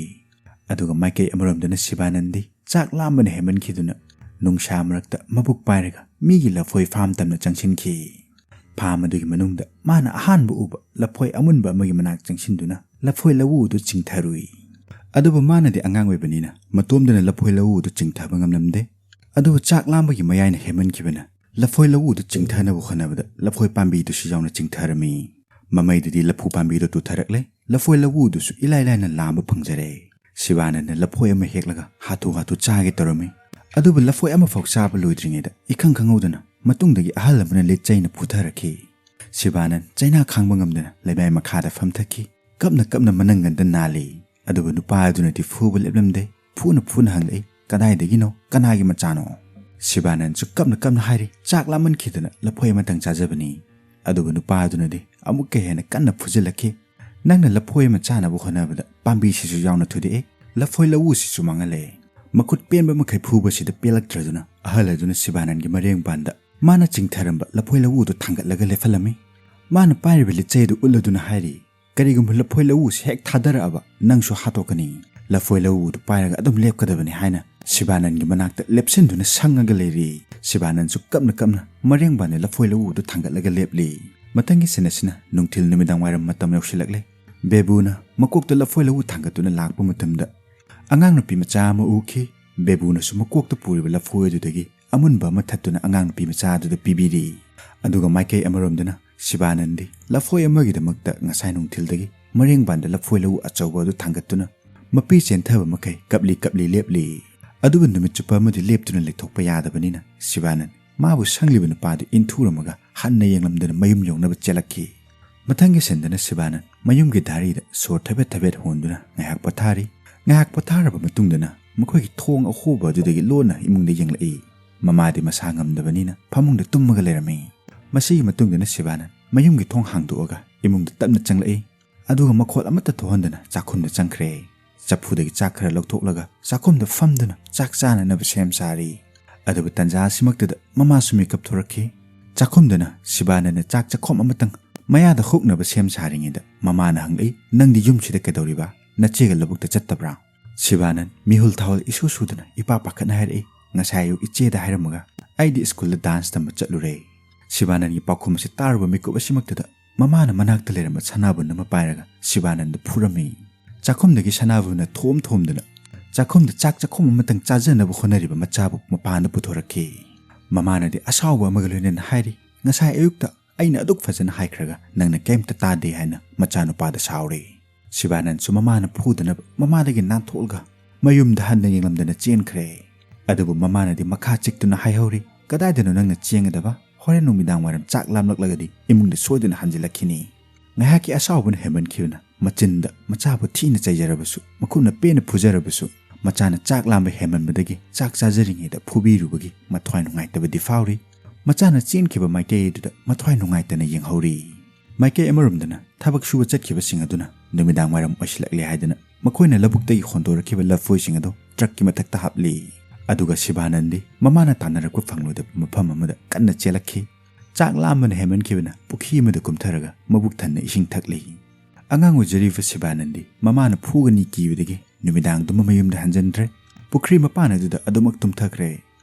ꯑꯗꯨꯒ ꯃꯥꯏꯀꯩ ꯑꯃꯔꯣꯝꯗꯅ ꯁꯤꯕꯥꯅꯟꯗꯤ ꯆꯥꯛ ꯂꯥꯝꯕꯅ ꯍꯦꯟꯃꯟꯈꯤꯗꯨꯅ ꯅꯨꯡꯁꯥ ꯃꯔꯛꯇ ꯃꯕꯨꯛ ꯄꯥꯏꯔꯒ ꯃꯤꯒꯤ ꯂꯐꯣꯏ ꯐꯥꯝ ꯇꯝꯅ ꯆꯪꯁꯤꯟꯈꯤ꯫ ꯐꯥꯝ ꯑꯗꯨꯒꯤ ꯃꯅꯨꯡꯗ ꯃꯥꯅ ꯑꯍꯥꯟꯕ ꯎꯕ ꯂꯐꯣꯏ ꯑꯃꯨꯟꯕ ꯑꯃꯒꯤ ꯃꯅꯥꯛ ꯆꯪꯁꯤꯟꯗꯨꯅ ꯂꯐꯣꯏ ꯂꯧꯎ ꯑꯗꯨ ꯆꯤꯡꯊꯔꯨꯏ꯫ ꯑꯗꯨꯕꯨ ꯃꯥꯅꯗꯤ ꯑꯉꯥꯡ ꯑꯣꯏꯕꯅꯤꯅ ꯃꯇꯣꯝꯗꯅ ꯂꯐꯣꯏ ꯂꯧꯎ ꯑꯗꯨ ꯆꯤꯡꯊꯕ ꯉꯝꯂꯝꯗꯦ꯫ ꯑꯗꯨꯕꯨ ꯆꯥꯛ ꯂꯥꯝꯕꯒꯤ ꯃꯌꯥꯏꯅ ꯍꯦꯟꯃꯟꯈꯤꯕꯅ ꯂꯐꯣꯏ ꯂꯧꯎ ꯑꯗꯨ ꯆꯤꯡꯊꯅꯕ ꯍꯣꯠꯅꯕꯗ ꯂꯐꯣꯏ ꯄꯥꯝꯕꯤꯗꯨꯁꯨ ꯌꯥꯎꯅ ꯆꯤꯡꯊꯔꯝꯃꯤ꯫ ꯃꯃꯩꯗꯗꯤ ꯂꯐꯨ ꯄꯥꯝꯕꯤꯗꯨ ꯇꯨꯊꯔꯛꯂꯦ꯫ ꯂꯐꯣꯏ ꯂꯧꯎ ꯑꯗꯨꯁꯨ ꯏꯂꯥꯏ ꯂꯥꯏꯅ ꯂꯥꯝꯕ ꯐꯪꯖꯔꯦ꯫ ꯁꯤꯕꯥꯅꯟꯗꯅ ꯂꯐꯣꯏ ꯑꯃ ꯍꯦꯛꯂꯒ ꯍꯥꯊꯨ ꯍꯥꯊꯨ ꯆꯥꯒꯦ ꯇꯧꯔꯝꯃꯤ꯫ ꯑꯗꯨꯕꯨ ꯂꯐꯣꯏ ꯑꯃꯐꯥꯎ ꯆꯥꯕ ꯂꯣꯏꯗ꯭ꯔꯤꯉꯩꯗ ꯏꯈꯪ ꯈꯪꯍꯧꯗꯅ ꯃꯇꯨꯡꯗꯒꯤ ꯑꯍꯜ ꯑꯃꯅ ꯂꯤꯠꯆꯩꯅ ꯐꯨꯊꯔꯛꯈꯤ꯫ ꯁꯤꯕꯥꯅꯟ ꯆꯩꯅꯥ ꯈꯥꯡꯕ ꯉꯝꯗꯅ ꯂꯩꯃꯥꯏ ꯃꯈꯥꯗ ꯐꯝꯊꯈꯤ꯫ ꯀꯞꯅ ꯀꯞꯅ ꯃꯅꯪꯒꯟꯗ ꯅꯥꯜꯂꯤ꯫ ꯑꯗꯨꯕꯨ ꯅꯨꯄꯥ ꯑꯗꯨꯅꯗꯤ ꯐꯨꯕ ꯂꯦꯞꯂꯝꯗꯦ꯫ ꯐꯨꯅ ꯐꯨꯅ ꯍꯪꯂꯛꯏ, "ꯀꯗꯥꯏꯗꯒꯤꯅꯣ? ꯀꯅꯥꯒꯤ ꯃꯆꯥꯅꯣ?" ꯁꯤꯕꯥꯅꯟꯁꯨ ꯀꯞꯅ ꯀꯞꯅ ꯍꯥꯏꯔꯤ, "ꯆꯥꯛ ꯂꯥꯝꯃꯟꯈꯤꯗꯅ ꯂꯐꯣꯏ ꯑꯃꯇꯪ ꯆꯥꯖꯕꯅꯤ꯫" ꯑꯗꯨꯕꯨ ꯅꯨꯄꯥ ꯑꯗꯨꯅꯗꯤ ꯑꯃꯨꯛꯀ ꯍꯦꯟꯅ ꯀꯟꯅ ꯐꯨꯖꯤꯜꯂꯛꯈꯤ꯫ "ꯅꯪꯅ ꯂꯐꯣꯏ ꯑꯃ ꯆꯥꯅꯕ ꯍꯣꯠꯅꯕꯗ ꯄꯥꯝꯕꯤꯁꯤꯁꯨ ꯌꯥꯎꯅ ꯊꯨꯗꯦꯛꯑꯦ, ꯂꯐꯣꯏ ꯂꯧꯎꯁꯤꯁꯨ ꯃꯥꯡꯍꯜꯂꯦ꯫" ꯃꯈꯨꯠ ꯄꯦꯟꯕ ꯃꯈꯩ ꯐꯨꯕꯁꯤꯗ ꯄꯦꯜꯂꯛꯇ꯭ꯔꯗꯨꯅ ꯑꯍꯜ ꯑꯗꯨꯅ ꯁꯤꯕꯥꯅꯟꯒꯤ ꯃꯔꯦꯡ ꯄꯥꯟꯗ ꯃꯥꯅ ꯆꯤꯡꯊꯔꯝꯕ ꯂꯐꯣꯏ ꯂꯧꯎꯗꯨ ꯊꯥꯡꯒꯠꯂꯒ ꯂꯦꯞꯍꯜꯂꯝꯃꯤ꯫ ꯃꯥꯅ ꯄꯥꯏꯔꯤꯕ ꯂꯤꯠꯆꯩ ꯑꯗꯨ ꯎꯠꯂꯗꯨꯅ ꯍꯥꯏꯔꯤ, "ꯀꯔꯤꯒꯨꯝꯕ ꯂꯐꯣꯏ ꯂꯧꯎꯁꯤ ꯍꯦꯛ ꯊꯥꯗꯔꯛꯑꯕ ꯅꯪꯁꯨ ꯍꯥꯠꯇꯣꯛꯀꯅꯤ꯫ ꯂꯐꯣꯏ ꯂꯧꯎꯗꯨ ꯄꯥꯏꯔꯒ ꯑꯗꯨꯝ ꯂꯦꯞꯀꯗꯕꯅꯤ" ꯍꯥꯏꯅ ꯁꯤꯕꯥꯅꯟꯒꯤ ꯃꯅꯥꯛꯇ ꯂꯦꯞꯁꯤꯟꯗꯨꯅ ꯁꯪꯉꯒ ꯂꯩꯔꯤ꯫ ꯁꯤꯕꯥꯅꯟꯁꯨ ꯀꯞꯅ ꯀꯞꯅ ꯃꯔꯦꯡꯕꯥꯟꯗ ꯂꯐꯣꯏ ꯂꯧꯎꯗꯨ ꯊꯥꯡꯒꯠꯂꯒ ꯂꯦꯞꯂꯤ꯫ ꯃꯊꯪꯒꯤ ꯁꯤꯟ ꯑꯁꯤꯅ ꯅꯨꯡꯊꯤꯜ ꯅꯨꯃꯤꯗꯥꯡ ꯋꯥꯏꯔꯝ ꯃꯇꯝ ꯌꯧꯁꯤꯜꯂꯛꯂꯦ꯫ ꯕꯦꯕꯨꯅ ꯃꯀꯣꯛꯇ ꯂꯐꯣꯏ ꯂꯧꯎ ꯊꯥꯡꯒꯠꯇꯨꯅ ꯂꯥꯛꯄ ꯃꯇꯝꯗ ꯑꯉꯥꯡ ꯅꯨꯄꯤ ꯃꯆꯥ ꯑꯃ ꯎꯈꯤ꯫ ꯕꯦꯕꯨꯅꯁꯨ ꯃꯀꯣꯛꯇ ꯄꯨꯔꯤꯕ ꯂꯐꯣꯏ ꯑꯗꯨꯗꯒꯤ ꯑꯃꯨꯟꯕ ꯑꯃ ꯊꯠꯇꯨꯅ ꯑꯉꯥꯡ ꯅꯨꯄꯤ ꯃꯆꯥ ꯑꯗꯨꯗ ꯄꯤꯕꯤꯔꯤ꯫ ꯑꯗꯨꯒ ꯃꯥꯏꯀꯩ ꯑꯃꯔꯣꯝꯗꯅ ꯁꯤꯕꯥꯅꯟꯗꯤ ꯂꯐꯣꯏ ꯑꯃꯒꯤꯗꯃꯛꯇ ꯉꯁꯥꯏ ꯅꯨꯡꯊꯤꯜꯗꯒꯤ ꯃꯔꯦꯡꯕꯥꯟꯗ ꯂꯐꯣꯏ ꯂꯧꯎ ꯑꯆꯧꯕ ꯑꯗꯨ ꯊꯥꯡꯒꯠꯇꯨꯅ ꯃꯄꯤ ꯆꯦꯟꯊꯕ ꯃꯈꯩ ꯀꯞꯂꯤ ꯀꯞꯂꯤ ꯂꯦꯞꯂꯤ꯫ ꯑꯗꯨꯕꯨ ꯅꯨꯃꯤꯠ ꯆꯨꯞꯄ ꯑꯃꯗꯤ ꯂꯦꯞꯇꯨꯅ ꯂꯩꯊꯣꯛꯄ ꯌꯥꯗꯕꯅꯤꯅ ꯁꯤꯕꯥꯅꯟ ꯃꯥꯕꯨ ꯁꯪꯂꯤꯕ ꯅꯨꯄꯥꯗꯨ ꯏꯟꯊꯨꯔꯝꯃꯒ ꯍꯟꯅ ꯌꯦꯡꯂꯝꯗꯅ ꯃꯌꯨꯝ ꯌꯧꯅꯕ ꯆꯦꯜꯂꯛꯈꯤ꯫ ꯃꯊꯪꯒꯤ ꯁꯤꯟꯗꯅ ꯁꯤꯕꯥꯅꯟ ꯃꯌꯨꯝꯒꯤ ꯗꯥꯏꯔꯤꯗ ꯁꯣꯔ ꯊꯕꯦꯠ ꯊꯕꯦꯠ ꯍꯣꯟꯗꯨꯅ ꯉꯥꯏꯍꯥꯛ ꯄꯣꯊꯥꯔꯤ꯫ ꯉꯥꯏꯍꯥꯛ ꯄꯣꯊꯥꯔꯕ ꯃꯇꯨꯡꯗꯅ ꯃꯈꯣꯏꯒꯤ ꯊꯣꯡ ꯑꯍꯣꯕ ꯑꯗꯨꯗꯒꯤ ꯂꯣꯟꯅ ꯏꯃꯨꯡꯗ ꯌꯦꯡꯂꯛꯏ꯫ ꯃꯃꯥꯗꯤ ꯃꯁꯥ ꯉꯝꯗꯕꯅꯤꯅ ꯐꯃꯨꯡꯗ ꯇꯨꯝꯃꯒ ꯂꯩꯔꯝꯃꯤ꯫ ꯃꯁꯤꯒꯤ ꯃꯇꯨꯡꯗꯅ ꯁꯤꯕꯥꯅꯟ ꯃꯌꯨꯝꯒꯤ ꯊꯣꯡ ꯍꯥꯡꯗꯣꯛꯑꯒ ꯏꯃꯨꯡꯗ ꯇꯞꯅ ꯆꯪꯂꯛꯏ꯫ ꯑꯗꯨꯒ ꯃꯈꯣꯜ ꯑꯃꯠꯇ ꯊꯣꯛꯍꯟꯗꯅ ꯆꯥꯛꯈꯨꯝꯗ ꯆꯪꯈ꯭ꯔꯦ꯫ ꯆꯐꯨꯗꯒꯤ ꯆꯥꯛ ꯈꯔ ꯂꯧꯊꯣꯛꯂꯒ ꯆꯥꯛꯈꯨꯝꯗ ꯐꯝꯗꯨꯅ ꯆꯥꯛ ꯆꯥꯅꯅꯕ ꯁꯦꯝ ꯁꯥꯔꯤ꯫ ꯑꯗꯨꯕꯨ ꯇꯟꯖꯥ ꯑꯁꯤꯃꯛꯇꯗ ꯃꯃꯥꯁꯨ ꯃꯤꯀꯞ ꯊꯣꯔꯛꯈꯤ꯫ ꯆꯥꯛꯈꯨꯝꯗꯅ ꯁꯤꯕꯥꯅꯟꯅ ꯆꯥꯛ ꯆꯥꯛꯈꯣꯝ ꯑꯃꯇꯪ ꯃꯌꯥꯗ ꯍꯨꯛꯅꯕ ꯁꯦꯝ ꯁꯥꯔꯤꯉꯩꯗ ꯃꯃꯥꯅ ꯍꯪꯂꯛꯏ, "ꯅꯪꯗꯤ ꯌꯨꯝꯁꯤꯗ ꯀꯩꯗꯧꯔꯤꯕ? ꯅꯆꯦꯒ ꯂꯧꯕꯨꯛꯇ ꯆꯠꯇꯕ꯭ꯔꯥ?" ꯁꯤꯕꯥꯅꯟ ꯃꯤꯍꯨꯜ ꯊꯥꯍꯨꯜ ꯏꯁꯨ ꯁꯨꯗꯅ ꯏꯄꯥ ꯄꯥꯈꯠꯅ ꯍꯥꯏꯔꯛꯏ, "ꯉꯁꯥꯏ ꯑꯌꯨꯛ ꯏꯆꯦꯗ ꯍꯥꯏꯔꯝꯃꯒ ꯑꯩꯗꯤ ꯁ꯭ꯀꯨꯜꯗ ꯗꯥꯟꯁ ꯇꯝꯕ ꯆꯠꯂꯨꯔꯦ꯫" ꯁꯤꯕꯥꯅꯟꯒꯤ ꯄꯥꯎꯈꯨꯝ ꯑꯁꯤ ꯇꯥꯔꯨꯕ ꯃꯤꯀꯨꯞ ꯑꯁꯤꯃꯛꯇꯗ ꯃꯃꯥꯅ ꯃꯅꯥꯛꯇ ꯂꯩꯔꯝꯕ ꯁꯅꯥꯕꯨꯟ ꯑꯃ ꯄꯥꯏꯔꯒ ꯁꯤꯕꯥꯅꯟꯗ ꯐꯨꯔꯝꯃꯤ꯫ ꯆꯥꯛꯈꯨꯝꯗꯒꯤ ꯁꯅꯥꯕꯨꯟꯅ ꯊꯣꯝ ꯊꯣꯝꯗꯨꯅ ꯆꯥꯛꯈꯨꯝꯗ ꯆꯥꯛ ꯆꯥꯛꯈꯨꯝ ꯑꯃꯇꯪ ꯆꯥꯖꯅꯕ ꯍꯣꯠꯅꯔꯤꯕ ꯃꯆꯥꯕꯨ ꯃꯄꯥꯟꯗ ꯄꯨꯊꯣꯔꯛꯈꯤ꯫ ꯃꯃꯥꯅꯗꯤ ꯑꯁꯥꯎꯕ ꯑꯃꯒ ꯂꯣꯏꯅꯅ ꯍꯥꯏꯔꯤ, "ꯉꯁꯥꯏ ꯑꯌꯨꯛꯇ ꯑꯩꯅ ꯑꯗꯨꯛ ꯐꯖꯅ ꯍꯥꯏꯈ꯭ꯔꯒ ꯅꯪꯅ ꯀꯩꯝꯇ ꯇꯥꯗꯦ" ꯍꯥꯏꯅ ꯃꯆꯥꯅꯨꯄꯥꯗ ꯁꯥꯎꯔꯤ꯫ ꯁꯤꯕꯥꯅꯟꯁꯨ ꯃꯃꯥꯅ ꯐꯨꯗꯅꯕ ꯃꯃꯥꯗꯒꯤ ꯅꯥꯟꯊꯣꯛꯂꯒ ꯃꯌꯨꯝꯗ ꯍꯟꯅ ꯌꯦꯡꯂꯝꯗꯅ ꯆꯦꯟꯈ꯭ꯔꯦ꯫ ꯑꯗꯨꯕꯨ ꯃꯃꯥꯅꯗꯤ ꯃꯈꯥ ꯆꯤꯛꯇꯨꯅ ꯍꯥꯏꯍꯧꯔꯤ, "ꯀꯗꯥꯏꯗꯅꯣ ꯅꯪꯅ ꯆꯦꯟꯒꯗꯕ? ꯍꯣꯔꯦꯟ ꯅꯨꯃꯤꯗꯥꯡ ꯋꯥꯏꯔꯝ ꯆꯥꯛ ꯂꯥꯝꯂꯛꯂꯒꯗꯤ ꯏꯃꯨꯡꯗ ꯁꯣꯏꯗꯅ ꯍꯟꯖꯤꯜꯂꯛꯈꯤꯅꯤ꯫" ꯉꯥꯏꯍꯥꯛꯀꯤ ꯑꯁꯥꯎꯕꯅ ꯍꯦꯟꯃꯟꯈꯤꯕꯅ ꯃꯆꯤꯟꯗ ꯃꯆꯥꯕꯨ ꯊꯤꯅ ꯆꯩꯖꯔꯕꯁꯨ, ꯃꯈꯨꯠꯅ ꯄꯦꯟꯅ ꯐꯨꯖꯔꯕꯁꯨ, ꯃꯆꯥꯅ ꯆꯥꯛ ꯂꯥꯝꯕ ꯍꯦꯟꯃꯟꯕꯗꯒꯤ ꯆꯥꯛ ꯆꯥꯖꯔꯤꯉꯩꯗ ꯐꯨꯕꯤꯔꯨꯕꯒꯤ ꯃꯊ꯭ꯋꯥꯏ ꯅꯨꯡꯉꯥꯏꯇꯕꯗꯤ ꯐꯥꯎꯔꯤ꯫ ꯃꯆꯥꯅ ꯆꯦꯟꯈꯤꯕ ꯃꯥꯏꯀꯩ ꯑꯗꯨꯗ ꯃꯊ꯭ꯋꯥꯏ ꯅꯨꯡꯉꯥꯏꯇꯅ ꯌꯦꯡꯍꯧꯔꯤ꯫ ꯃꯥꯏꯀꯩ ꯑꯃꯔꯣꯝꯗꯅ ꯊꯕꯛ ꯁꯨꯕ ꯆꯠꯈꯤꯕꯁꯤꯡ ꯑꯗꯨꯅ ꯅꯨꯃꯤꯗꯥꯡ ꯋꯥꯏꯔꯝ ꯑꯣꯏꯁꯤꯜꯂꯛꯂꯦ ꯍꯥꯏꯗꯨꯅ ꯃꯈꯣꯏꯅ ꯂꯧꯕꯨꯛꯇꯒꯤ ꯍꯣꯟꯗꯣꯔꯛꯈꯤꯕ ꯂꯐꯣꯏꯁꯤꯡ ꯑꯗꯨ ꯇ꯭ꯔꯛꯀꯤ ꯃꯊꯛꯇ ꯍꯥꯞꯂꯤ꯫ ꯑꯗꯨꯒ ꯁꯤꯕꯥꯅꯟꯗꯤ ꯃꯃꯥꯅ ꯇꯥꯟꯅꯔꯛꯄ ꯐꯪꯂꯣꯏꯗꯕ ꯃꯐꯝ ꯑꯃꯗ ꯀꯟꯅ ꯆꯦꯜꯂꯛꯈꯤ꯫ ꯆꯥꯛ ꯂꯥꯝꯕꯅ ꯍꯦꯟꯃꯟꯈꯤꯕꯅ ꯄꯨꯈ꯭ꯔꯤ ꯑꯃꯗ ꯀꯨꯝꯊꯔꯒ ꯃꯕꯨꯛ ꯊꯟꯅ ꯏꯁꯤꯡ ꯊꯛꯂꯤ꯫ ꯑꯉꯥꯡ ꯑꯣꯏꯖꯔꯤꯕ ꯁꯤꯕꯥꯅꯟꯗꯤ ꯃꯃꯥꯅ ꯐꯨꯒꯅꯤ ꯀꯤꯕꯗꯒꯤ ꯅꯨꯃꯤꯗꯥꯡꯗꯨꯃ ꯃꯌꯨꯝꯗ ꯍꯟꯖꯤꯟꯗ꯭ꯔꯦ꯫ ꯄꯨꯈ꯭ꯔꯤ ꯃꯄꯥꯟ ꯑꯗꯨꯗ ꯑꯗꯨꯃꯛ ꯇꯨꯝꯊꯈ꯭ꯔꯦ꯫